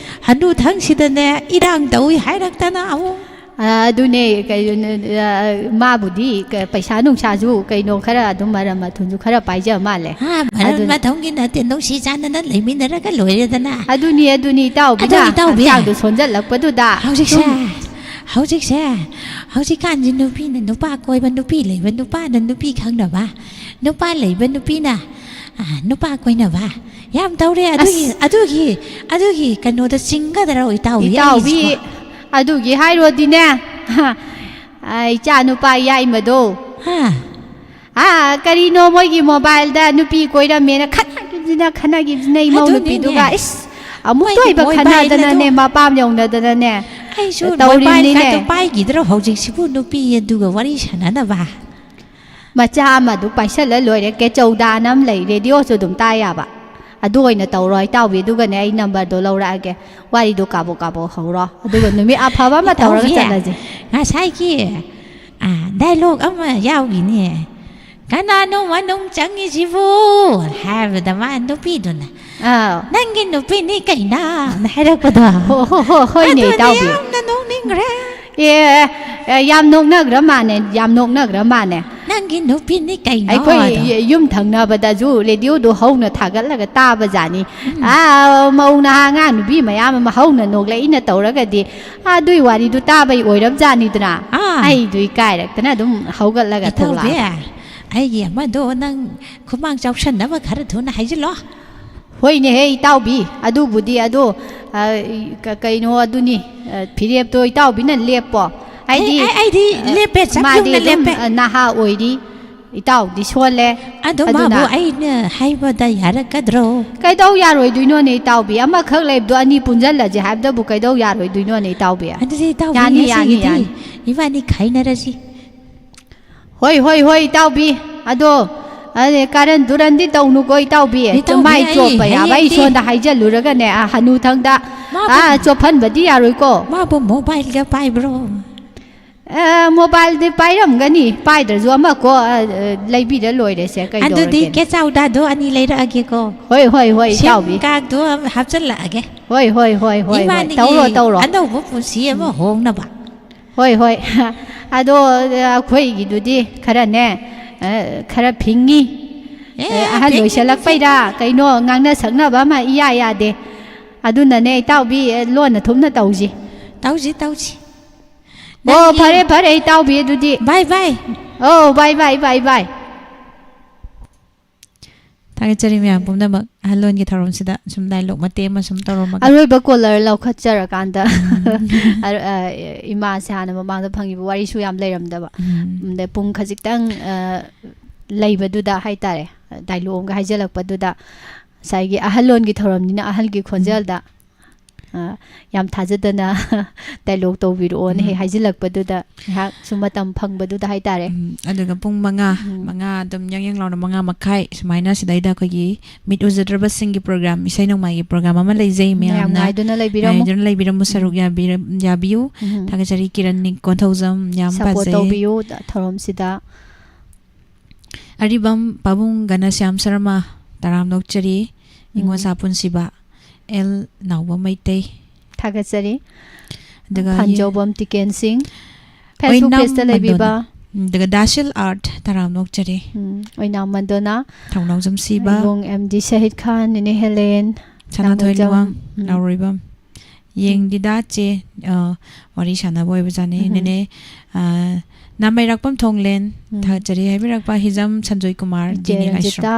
ꯍꯅꯨꯊꯪꯁꯤꯗꯅꯦ, ꯏꯔꯥꯡ ꯇꯧꯏ ꯍꯥꯏꯔꯛꯇꯅ ꯑꯃꯨꯛ꯫ ꯑ, ꯑꯗꯨꯅꯦ, ꯀꯩꯅꯣ, ꯑ, ꯃꯥꯕꯨꯗꯤ ꯀ-, ꯄꯩꯁꯥ ꯅꯨꯡꯁꯥꯁꯨ ꯀꯩꯅꯣ ꯈꯔ ꯑꯗꯨꯝ ꯃꯔꯝ ꯃꯊꯨꯝꯁꯨ ꯈꯔ ꯄꯥꯏꯖ ꯃꯥꯜꯂꯦ꯫ ꯑꯥ, ꯃꯔꯝ ꯑꯗꯨꯅ ꯃꯊꯨꯝꯒꯤ ꯅꯠꯇꯦ, ꯅꯨꯡꯁꯤ ꯆꯥꯟꯅꯅ ꯂꯩꯃꯤꯟꯅꯔꯒ ꯂꯣꯏꯔꯦꯗꯅ꯫ ꯑꯗꯨꯅꯤ, ꯑꯗꯨꯅꯤ, ꯏꯇꯥꯎꯕꯤꯅ ꯑꯗꯣ ꯏꯇꯥꯎꯕꯤ, ꯍꯛꯆꯥꯡꯗꯣ ꯁꯣꯟꯖꯜꯂꯛꯄꯗꯨꯗ ꯍꯧꯖꯤꯛꯁꯦ ꯁꯨꯝ ꯍꯧꯖꯤꯛꯁꯦ, ꯍꯧꯖꯤꯛꯀꯥꯟꯁꯤ ꯅꯨꯄꯤꯅ ꯅꯨꯄꯥ ꯀꯣꯏꯕ, ꯅꯨꯄꯤ ꯂꯩꯕ ꯅꯨꯄꯥꯅ ꯅꯨꯄꯤ ꯈꯪꯅꯕ, ꯅꯨꯄꯥ ꯂꯩꯕ ꯅꯨꯄꯤꯅ, ꯑ, ꯅꯨꯄꯥ ꯀꯣꯏꯅꯕ ꯌꯥꯝ ꯇꯧꯔꯦ꯫ ꯑꯗꯨꯒꯤ, ꯑꯁ! ꯑꯗꯨꯒꯤ, ꯑꯗꯨꯒꯤ ꯀꯩꯅꯣꯗ ꯆꯤꯡꯒꯗ꯭ꯔꯣ, ꯏꯇꯥꯎꯕꯤ? ꯏꯇꯥꯎꯕꯤ, ꯑꯩꯁꯤꯕꯣ? ꯑꯗꯨꯒꯤ ꯍꯥꯏꯔꯣꯗꯤꯅꯦ, ꯑ, ꯏꯆꯥ ꯅꯨꯄꯥ ꯌꯥꯏꯃꯗꯣ, ꯍꯥ? ꯑꯥ, ꯀꯔꯤꯅꯣ ꯃꯣꯏꯒꯤ mobileꯗ ꯅꯨꯄꯤ ꯀꯣꯏꯔꯝꯃꯦꯅ ꯈꯠꯅꯈꯤꯕꯁꯤꯅ, ꯈꯠꯅꯈꯤꯕꯁꯤꯅ ꯏꯃꯧ ꯑꯗꯨꯅꯤꯅꯦ꯫ ꯅꯨꯄꯤꯗꯨꯒ, ꯏꯁ, ꯑꯃꯨꯛ ꯃꯣꯏꯒꯤ ꯇꯣꯏꯕ mobileꯗ ꯈꯠꯅꯗꯅꯅꯦ, ꯑꯗꯨ ꯃꯄꯥꯝ ꯌꯧꯅꯗꯅꯅꯦ ꯃꯣꯕꯥꯏꯜ ꯇꯧꯔꯤꯕꯅꯤꯅꯦ꯫ ꯀꯥꯗꯣ ꯄꯥꯏꯈꯤꯗ꯭ꯔꯣ ꯍꯧꯖꯤꯛꯁꯤꯕꯨ ꯅꯨꯄꯤ ꯑꯗꯨꯒ ꯋꯥꯔꯤ ꯁꯥꯟꯅꯅꯕ? ꯃꯆꯥ ꯑꯃ ꯑꯗꯨ ꯄꯥꯏꯁꯜꯂ ꯂꯣꯏꯔꯦ, ꯀꯦꯆꯧꯗꯥꯅ ꯑꯃ ꯂꯩ, radioꯁꯨ ꯑꯗꯨꯝ ꯇꯥ ꯌꯥꯕ꯫ ꯑꯗꯨ ꯑꯣꯏꯅ ꯇꯧꯔꯣ ꯏꯇꯥꯎꯕꯤ, ꯑꯗꯨꯒꯅꯦ ꯑꯩ numberꯗꯣ ꯂꯧꯔꯛꯑꯒꯦ, ꯋꯥꯔꯤꯗꯣ ꯀꯥꯕꯣꯛ ꯀꯥꯕꯣꯛ ꯍꯧꯔꯣ, ꯑꯗꯨꯒ ꯅꯨꯃꯤꯠ ꯑꯐꯕ ꯑꯃ ꯇꯧꯔꯒ ꯏꯇꯥꯎꯕꯤ, ꯆꯠꯂꯁꯦ꯫ ꯉꯁꯥꯏꯒꯤ, ꯑ, dialogue ꯑꯃ ꯌꯥꯎꯈꯤꯅꯦ, "ꯀꯅꯥꯅꯣ ꯃꯅꯨꯡ ꯆꯪꯉꯤꯁꯤꯕꯨ?" ꯍꯥꯏꯕꯗ ꯃꯥ ꯅꯨꯄꯤꯗꯨꯅ, ꯑꯥꯎ꯫ "ꯅꯪꯒꯤ ꯅꯨꯄꯤꯅꯤ ꯀꯩꯅꯣ?" ꯍꯥꯏꯔꯛꯄꯗꯣ꯫ ꯍꯣ, ꯍꯣ, ꯍꯣ, ꯍꯣꯏꯅꯦ, ꯑꯗꯨꯗꯤ ꯏꯇꯥꯎꯕꯤ꯫ ꯌꯥꯝꯅ ꯅꯣꯛꯅꯤꯡꯈ꯭ꯔꯦ꯫ ꯑꯦ, ꯑꯦ, ꯌꯥꯝ ꯅꯣꯛꯅꯈ꯭ꯔ ꯃꯥꯅꯦ, ꯌꯥꯝ ꯅꯣꯛꯅꯈ꯭ꯔ ꯃꯥꯅꯦ꯫ "ꯅꯪꯒꯤ ꯅꯨꯄꯤꯅꯤ ꯀꯩꯅꯣ?" ꯑꯩꯈꯣꯏ ꯑꯗꯣ꯫ ꯌꯨꯝ ꯊꯪꯅꯕꯗꯁꯨ radioꯗꯣ ꯍꯧꯅ ꯊꯥꯒꯠꯂꯒ ꯇꯥꯕꯖꯥꯠꯅꯤ꯫ ꯎꯝ꯫ ꯑꯥ, ꯃꯧ ꯅꯍꯥ ꯑꯉꯥꯡ ꯅꯨꯄꯤ ꯃꯌꯥꯝ ꯑꯃ ꯍꯧꯅ ꯅꯣꯛꯂꯛꯏꯅ ꯇꯧꯔꯒꯗꯤ, ꯑꯥ, ꯑꯗꯨꯏ ꯋꯥꯔꯤꯗꯨ ꯇꯥꯕꯩ ꯑꯣꯏꯔꯝꯖꯥꯠꯅꯤꯗꯅ꯫ ꯑꯥ꯫ ꯑꯩꯗꯨ ꯏꯀꯥꯏꯔꯛꯇꯅ ꯑꯗꯨꯝ ꯍꯧꯒꯠꯂꯒ ꯏꯇꯥꯎꯕꯤ, ꯊꯣꯛꯂꯛꯑꯕ꯫ ꯑꯩꯒꯤ ꯑꯃꯗꯣ ꯅꯪ ꯈꯨꯃꯥꯡ ꯆꯥꯎꯁꯟꯅꯕ ꯈꯔ ꯊꯨꯅ ꯍꯥꯏꯖꯤꯜꯂꯣ꯫ ꯍꯣꯏꯅꯦꯍꯦ, ꯏꯇꯥꯎꯕꯤ, ꯑꯗꯨꯕꯨꯗꯤ, ꯑꯗꯣ, ꯑ, ꯀ-, ꯀꯩꯅꯣ, ꯑꯗꯨꯅꯤ, ꯑ, ꯐꯤꯔꯦꯞꯇꯣ ꯏꯇꯥꯎꯕꯤꯅ ꯂꯦꯞꯄꯣ꯫ ꯑꯩꯗꯤ, ꯑꯩ, ꯑꯩ, ꯑꯩꯗꯤ ꯑ, ꯂꯦꯞꯄꯦ, ꯆꯞ ꯃꯥꯗꯤ ꯌꯨꯡꯅ ꯑꯗꯨꯝ, ꯂꯦꯞꯄꯦ꯫ ꯑ, ꯅꯍꯥ ꯑꯣꯏꯔꯤ, ꯏꯇꯥꯎꯗꯤ ꯁꯣꯜꯂꯦ꯫ ꯑꯗꯣ ꯑꯗꯨꯅ ꯃꯥꯕꯨ ꯑꯩꯅ ꯍꯥꯏꯕꯗ ꯌꯥꯔꯛꯀꯗ꯭ꯔꯣ? ꯀꯩꯗꯧ ꯌꯥꯔꯣꯏꯗꯣꯏꯅꯣꯅꯦ, ꯏꯇꯥꯎꯕꯤ? ꯑꯃꯈꯛ ꯂꯩꯕꯗꯣ ꯑꯅꯤ ꯄꯨꯟꯁꯤꯜꯂꯁꯦ ꯍꯥꯏꯕꯗꯕꯨ ꯀꯩꯗꯧ ꯌꯥꯔꯣꯏꯗꯣꯏꯅꯣꯅꯦ, ꯏꯇꯥꯎꯕꯤ? ꯑꯗꯨꯗꯤ ꯏꯇꯥꯎꯕꯤ, ꯌꯥꯅꯤ, ꯌꯥꯅꯤ, ꯉꯁꯤꯒꯤꯗꯤ ꯌꯥꯅꯤ꯫ ꯏꯕꯥꯅꯤ ꯈꯥꯏꯅꯔꯁꯤ꯫ ꯍꯣꯏ, ꯍꯣꯏ, ꯍꯣꯏ, ꯏꯇꯥꯎꯕꯤ꯫ ꯑꯗꯣ, ꯑꯗꯦ, ꯀꯥꯔꯟ ꯇꯨꯔꯟꯗꯤ ꯇꯧꯅꯨꯀꯣ, ꯏꯇꯥꯎꯕꯤ꯫ ꯏꯇꯥꯎꯕꯤ, ꯃꯥꯏ ꯑꯩ ꯆꯣꯞꯄ ꯌꯥꯕ, ꯑꯩ ꯍꯌꯦꯡꯗꯤ ꯁꯣꯟꯗ ꯍꯥꯏꯖꯜꯂꯨꯔꯒꯅꯦ, ꯑ, ꯍꯅꯨꯊꯪꯗ, ꯃꯥꯕꯨ, ꯑ, ꯆꯣꯞꯍꯟꯕꯗꯤ ꯌꯥꯔꯣꯏꯀꯣ꯫ ꯃꯥꯕꯨ mobileꯒ ꯄꯥꯏꯕ꯭ꯔꯣ? ꯑ, mobileꯗꯤ ꯄꯥꯏꯔꯝꯒꯅꯤ, ꯄꯥꯏꯗ꯭ꯔꯁꯨ ꯑꯃ ꯀꯣ, ꯑ, ꯑ, ꯂꯩꯕꯤꯔ ꯂꯣꯏꯔꯦꯁꯦ, ꯑꯗꯨꯗꯤ ꯀꯩꯗꯧꯔꯒꯦ? ꯀꯦꯆꯥꯎꯗꯥꯗꯣ ꯑꯅꯤ ꯂꯩꯔꯛꯑꯒꯦꯀꯣ꯫ ꯍꯣꯏ, ꯍꯣꯏ, ꯍꯣꯏ, ꯁꯤꯝ ꯏꯇꯥꯎꯕꯤ꯫ Cardꯗꯣ ꯍꯥꯞꯆꯜꯂꯛꯑꯒꯦ꯫ ꯍꯣꯏ, ꯍꯣꯏ, ꯍꯣꯏ, ꯍꯣꯏ, ꯍꯣꯏ, ꯏꯕꯥꯅꯤꯒꯤ ꯇꯧꯔꯣ, ꯇꯧꯔꯣ꯫ ꯑꯅꯧꯕ ꯄꯨꯟꯁꯤ ꯑꯃ ꯍꯣꯡꯅꯕ꯫ ꯍꯣꯏ, ꯍꯣꯏ꯫ ꯑꯗꯣ, ꯑꯩꯈꯣꯏꯒꯤꯗꯨꯗꯤ ꯈꯔꯅꯦ, ꯑ, ꯈꯔ ꯐꯤꯡꯉꯤ꯫ ꯑꯦ, ꯑ, ꯑꯍꯜ ꯐꯤꯡꯉꯤꯅꯤ, ꯑꯣꯏꯁꯜꯂꯛꯄꯩꯔꯥ ꯐꯤꯡꯉꯤꯅꯤ꯫ ꯀꯩꯅꯣ, ꯉꯥꯡꯅ ꯁꯛꯅꯕ ꯑꯃ ꯏꯌꯥ ꯌꯥꯗꯦ꯫ ꯑꯗꯨꯅꯅꯦ, ꯏꯇꯥꯎꯕꯤ, ꯑ, ꯂꯣꯟꯅ ꯊꯨꯞꯅ ꯇꯧꯁꯤ꯫ ꯇꯧꯁꯤ, ꯇꯧꯁꯤ꯫ ꯑꯣ, ꯅꯪꯒꯤ ꯐꯔꯦ, ꯐꯔꯦ, ꯏꯇꯥꯎꯕꯤ, ꯑꯗꯨꯗꯤ꯫ ꯕꯥꯏ ꯕꯥꯏ꯫ ꯑꯣ, ꯕꯥꯏ, ꯕꯥꯏ, ꯕꯥꯏ, ꯕꯥꯏ꯫ ꯊꯥꯒꯠꯆꯔꯤ ꯃꯌꯥꯝ ꯄꯨꯝꯅꯃꯛ꯫ ꯑꯍꯜꯂꯣꯟꯒꯤ ꯊꯧꯔꯝꯁꯤꯗ ꯁꯨꯝ ꯗꯥꯏꯂꯣꯛ ꯃꯇꯦꯛ ꯑꯃ ꯁꯨꯝ ꯇꯧꯔꯝꯃꯒ꯫ ꯑꯔꯣꯏꯕ ꯀꯣꯂꯔ ꯂꯧꯈꯠꯆꯔꯀꯥꯟꯗ, ꯑꯔ-, ꯑ, ꯏꯃꯥꯁꯦ ꯍꯥꯟꯅ ꯃꯃꯥꯡꯗ ꯐꯪꯈꯤꯕ ꯋꯥꯔꯤꯁꯨ ꯌꯥꯝ ꯂꯩꯔꯝꯗꯕ꯫ ꯎꯝ꯫ ꯑꯗꯩ ꯄꯨꯡ ꯈꯖꯤꯛꯇꯪ, ꯑ, ꯂꯩꯕꯗꯨꯗ ꯍꯥꯏꯇꯥꯔꯦ, ꯗꯥꯏꯂꯣꯛ ꯑꯃꯒ ꯍꯥꯏꯖꯜꯂꯛꯄꯗꯨꯗ, ꯉꯁꯥꯏꯒꯤ ꯑꯍꯜꯂꯣꯟꯒꯤ ꯊꯧꯔꯝꯅꯤꯅ ꯑꯍꯜꯒꯤ ꯈꯣꯟꯖꯦꯜꯗ, ꯑ, ꯌꯥꯝ ꯊꯥꯖꯗꯅ ꯗꯥꯏꯂꯣꯛ ꯇꯧꯕꯤꯔꯛꯑꯣꯅ ꯍꯦꯛ ꯎꯝ꯫ ꯍꯥꯏꯖꯤꯜꯂꯛꯄꯗꯨꯗ, ꯉꯥꯏꯍꯥꯛ ꯁꯨꯝ ꯃꯇꯝ ꯐꯪꯕꯗꯨꯗ ꯍꯥꯏꯇꯥꯔꯦ꯫ ꯎꯝ, ꯑꯗꯨꯒ ꯄꯨꯡ ꯃꯉꯥ, ꯎꯝ꯫ ꯃꯉꯥ ꯑꯗꯨꯝ ꯌꯥꯡ ꯌꯥꯡ ꯂꯥꯎꯅ, ꯃꯉꯥ ꯃꯈꯥꯏ ꯁꯨꯃꯥꯏꯅ ꯁꯤꯗꯩꯗ ꯑꯩꯈꯣꯏꯒꯤ ꯃꯤꯠ ꯎꯖꯗ꯭ꯔꯕꯁꯤꯡꯒꯤ ꯄ꯭ꯔꯣꯒ꯭ꯔꯥꯝ, ꯏꯁꯩ ꯅꯣꯡꯃꯥꯏꯒꯤ ꯄ꯭ꯔꯣꯒ꯭ꯔꯥꯝ ꯑꯃ ꯂꯩꯖꯩ꯫ ꯃꯌꯥꯝ ꯃꯌꯥꯝꯅ ꯉꯥꯏꯗꯨꯅ ꯂꯩꯕꯤꯔꯝꯃꯨ꯫ ꯉꯥꯏꯗꯨꯅ ꯂꯩꯕꯤꯔꯝꯃꯨ, ꯁꯔꯨꯛ ꯎꯝ꯫ ꯌꯥꯕꯤꯔꯝ-, ꯌꯥꯕꯤꯌꯨ꯫ ꯎꯝ꯫ ꯊꯥꯒꯠꯆꯔꯤ꯫ ꯀꯤꯔꯟ ꯅꯤꯡꯀꯣꯟꯊꯧꯖꯝ, ꯌꯥꯝ ꯁꯄꯣꯔꯠ ꯐꯖꯩ꯫ ꯇꯧꯕꯤꯌꯨ ꯊꯧꯔꯝꯁꯤꯗ꯫ ꯑꯔꯤꯕꯝ ꯄꯥꯕꯨꯡ ꯘꯅꯁ꯭ꯌꯥꯝ ꯁꯔꯃ, ꯇꯔꯥꯝꯅ ꯑꯣꯛꯆꯔꯤ꯫ ꯅꯤꯉꯣꯜ ꯎꯝ꯫ ꯁꯥꯄꯨꯟꯁꯤꯕ ꯑꯦꯜ ꯅꯥꯎꯕꯝ ꯃꯩꯇꯩ꯫ ꯊꯥꯒꯠꯆꯔꯤ꯫ ꯑꯗꯨꯒ ꯌꯦ-, ꯐꯟꯖꯧꯕꯝ ꯇꯤꯀꯦꯟ ꯁꯤꯡ꯫ Facebook ꯑꯣꯏꯅꯥꯝ page ꯇ ꯂꯩꯕꯤꯕ꯫ ꯃꯟꯗꯣꯅꯥ꯫ ꯎꯝ, ꯑꯗꯨꯒ ꯗꯥꯁꯤꯜ ꯑꯥꯔꯠ, ꯇꯔꯥꯝꯅ ꯑꯣꯛꯆꯔꯤ꯫ ꯎꯝ, ꯑꯣꯏꯅꯥꯝ ꯃꯟꯗꯣꯅꯥ꯫ ꯊꯧꯅꯥꯎꯖꯝ ꯁꯤꯕ꯫ ꯏꯕꯨꯡ ꯑꯦꯝ ꯗꯤ ꯁꯍꯤꯗ ꯈꯥꯟ, ꯅꯦꯅꯦ ꯍꯦꯂꯦꯟ꯫ ꯁꯅꯥꯊꯣꯏ ꯅꯥꯎꯕꯣꯏꯖꯝ꯫ ꯂꯨꯋꯥꯡ, ꯎꯝ꯫ ꯅꯥꯎꯔꯣꯏꯕꯝ꯫ ꯌꯦꯡꯗꯤꯗꯥ ꯆꯦ, ꯑ, ꯋꯥꯔꯤ ꯁꯥꯟꯅꯕ ꯑꯣꯏꯕꯖꯥꯠꯅꯤ꯫ ꯎꯝ꯫ ꯅꯦꯅꯦ, ꯑ, ꯅꯥꯃꯩꯔꯥꯛꯄꯝ ꯊꯣꯡꯂꯦꯟ, ꯎꯝ꯫ ꯊꯥꯒꯠꯆꯔꯤ ꯍꯥꯏꯕꯤꯔꯛꯄ ꯍꯤꯖꯝ ꯁꯟꯖꯣꯏ ꯀꯨꯃꯥꯔ, ꯏꯆꯦ ꯗꯤꯅꯤꯡ ꯑꯥꯏꯁ꯭ꯔꯝ꯫ ꯔꯟꯖꯤꯇꯥ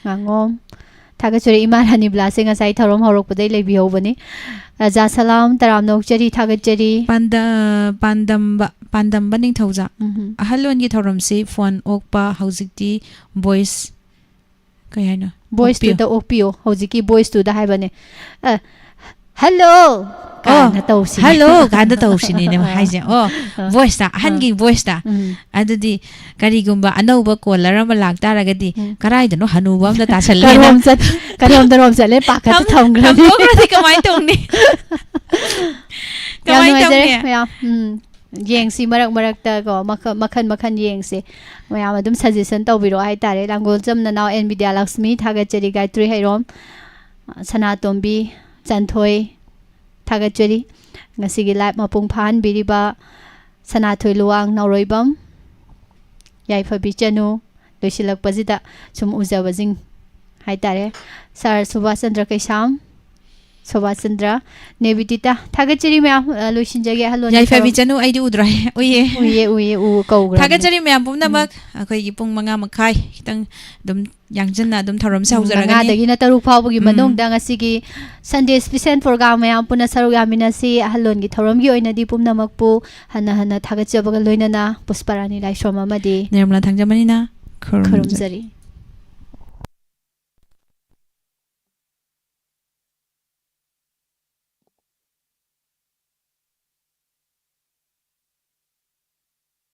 ꯉꯥꯉꯣꯝ꯫ ꯊꯥꯒꯠꯆꯔꯤ꯫ ꯏꯃꯥ ꯔꯥꯅꯤ ꯕꯤꯂꯥꯁꯁꯦ ꯉꯁꯥꯏ ꯊꯧꯔꯝ ꯍꯧꯔꯛꯄꯗꯩ ꯂꯩꯕꯤꯍꯧꯕꯅꯤ꯫ ꯔꯖꯥ ꯁꯂꯥꯝ, ꯇꯔꯥꯝꯅ ꯑꯣꯛꯆꯔꯤ, ꯊꯥꯒꯠꯆꯔꯤ꯫ ꯄꯥꯟꯗ-, ꯄꯥꯟꯗꯝꯕ, ꯄꯥꯟꯗꯝꯕ ꯅꯤꯡꯊꯧꯖꯥ꯫ ꯎꯝ꯫ ꯑꯍꯜꯂꯣꯟꯒꯤ ꯊꯧꯔꯝꯁꯤ ꯐꯣꯟ ꯑꯣꯛꯄ, ꯍꯧꯖꯤꯛꯇꯤ ꯚꯣꯏꯁ, ꯀꯩ ꯍꯥꯏꯅꯣ? ꯚꯣꯏꯁꯇꯨꯗ ꯑꯣꯛꯄꯤꯌꯣ, ꯍꯧꯖꯤꯛꯀꯤ ꯚꯣꯏꯁꯇꯨꯗ ꯍꯥꯏꯕꯅꯦ꯫ ꯑ, "ꯍꯜꯂꯣ!" ꯀꯥꯏꯅ ꯑꯣ, ꯇꯧꯁꯤꯅꯦ꯫ "ꯍꯜꯂꯣ!" ꯀꯥꯏꯅ ꯇꯧꯁꯤꯅꯦꯅꯦ ꯑꯥ꯫ ꯍꯥꯏꯁꯦ꯫ ꯑꯣ, ꯑꯥ꯫ ꯚꯣꯏꯁꯇ, ꯑꯍꯟꯒꯤ ꯚꯣꯏꯁꯇ꯫ ꯎꯝ꯫ ꯑꯗꯨꯗꯤ ꯀꯔꯤꯒꯨꯝꯕ ꯑꯅꯧꯕ ꯀꯣꯂꯔ ꯑꯃ ꯂꯥꯛꯇꯥꯔꯒꯗꯤ, ꯎꯝ꯫ "ꯀꯔꯥꯏꯗꯅꯣ ꯍꯅꯨꯕ ꯑꯝꯗ ꯇꯥꯁꯜꯂꯦꯅ?" ꯀꯔꯣꯝ ꯆꯠ-, ꯀꯔꯣꯝꯗꯔꯣꯝ ꯆꯠꯂꯦ ꯄꯥꯈꯠꯇ ꯊꯝ-, ꯊꯝꯈ꯭ꯔꯅꯤ꯫ ꯊꯝꯗꯣꯛꯈ꯭ꯔꯗꯤ ꯀꯃꯥꯏꯅ ꯇꯧꯅꯤ? ꯌꯥꯝ ꯀꯃꯥꯏꯅ ꯅꯨꯡꯉꯥꯏꯖꯔꯦ ꯇꯧꯅꯤ? ꯃꯌꯥꯝ꯫ ꯎꯝ꯫ ꯌꯦꯡꯁꯤ ꯃꯔꯛ ꯃꯔꯛꯇ ꯀꯣ, ꯃꯈ-, ꯃꯈꯟ ꯃꯈꯟ ꯌꯦꯡꯁꯤ꯫ ꯃꯌꯥꯝ ꯑꯗꯨꯝ suggestion ꯇꯧꯕꯤꯔꯛꯑꯣ ꯍꯥꯏꯇꯥꯔꯦ꯫ ꯂꯥꯡꯒꯣꯜꯖꯝ ꯅꯅꯥꯎ ꯑꯦꯟ ꯕꯤꯗ꯭ꯌꯥꯂꯛꯁꯃꯤ, ꯊꯥꯒꯠꯆꯔꯤ꯫ ꯒꯥꯌꯇ꯭ꯔꯤ ꯍꯩꯔꯣꯝ, ꯁꯅꯥꯇꯣꯝꯕꯤ ꯆꯟꯊꯣꯏ, ꯊꯥꯒꯠꯆꯔꯤ꯫ ꯉꯁꯤꯒꯤ live ꯃꯄꯨꯡ ꯐꯥꯍꯟꯕꯤꯔꯤꯕ ꯁꯅꯥꯊꯣꯏ ꯂꯨꯋꯥꯡ ꯅꯥꯎꯔꯣꯏꯕꯝ, ꯌꯥꯏꯐꯕꯤ ꯆꯅꯨ, ꯂꯣꯏꯁꯤꯜꯂꯛꯄꯁꯤꯗ ꯁꯨꯝ ꯎꯖꯕꯁꯤꯡ ꯍꯥꯏꯇꯥꯔꯦ꯫ ꯁꯥꯔ ꯁꯨꯕꯥꯁ ꯆꯟꯗ꯭ꯔ ꯀꯩꯁꯥꯝ, ꯁꯣꯚꯥ ꯆꯟꯗ꯭ꯔ, ꯅꯦꯕꯤꯗꯤꯇꯥ, ꯊꯥꯒꯠꯆꯔꯤ ꯃꯌꯥꯝ꯫ ꯑ, ꯂꯣꯏꯁꯤꯟꯖꯒꯦ, ꯑꯍꯜꯂꯣꯟꯒꯤ ꯌꯥꯏꯐꯕꯤ ꯊꯧꯔꯝ- ꯆꯅꯨ, ꯑꯩꯗꯤ ꯎꯗ꯭ꯔꯦ꯫ ꯎꯏꯌꯦ꯫ ꯎꯏꯌꯦ, ꯎꯏꯌꯦ, ꯎ ꯀꯧꯈ꯭ꯔꯕꯅꯦ꯫ ꯊꯥꯒꯠꯆꯔꯤ ꯃꯌꯥꯝ ꯄꯨꯝꯅꯃꯛ꯫ ꯑꯩꯈꯣꯏꯒꯤ ꯄꯨꯡ ꯃꯉꯥ ꯃꯈꯥꯏ ꯈꯤꯇꯪ ꯑꯗꯨꯝ ꯌꯥꯡꯖꯟꯅ ꯑꯗꯨꯝ ꯊꯧꯔꯝꯁꯦ ꯎꯝ, ꯍꯧꯖꯔꯒꯅꯤ꯫ ꯃꯉꯥꯗꯒꯤꯅ ꯇꯔꯨꯛ ꯐꯥꯎꯕꯒꯤ ꯎꯝ꯫ ꯃꯅꯨꯡꯗ ꯉꯁꯤꯒꯤ Sunday special program ꯃꯌꯥꯝ ꯄꯨꯟꯅ ꯁꯔꯨꯛ ꯌꯥꯃꯤꯟꯅꯁꯤ꯫ ꯑꯍꯜꯂꯣꯟꯒꯤ ꯊꯧꯔꯝꯒꯤ ꯑꯣꯏꯅꯗꯤ ꯄꯨꯝꯅꯃꯛꯄꯨ ꯍꯟꯅ ꯍꯟꯅ ꯊꯥꯒꯠꯆꯕꯒ ꯂꯣꯏꯅꯅ ꯄꯨꯁꯄꯔꯥꯅꯤ ꯂꯥꯏꯁ꯭ꯔꯝ ꯑꯃꯗꯤ ꯅꯤꯔꯃꯂꯥ ꯊꯥꯡꯖꯃꯅꯤꯅ ꯈꯨꯔꯨꯝꯖꯔꯤ꯫ ꯈꯨꯔꯨꯝꯖꯔꯤ꯫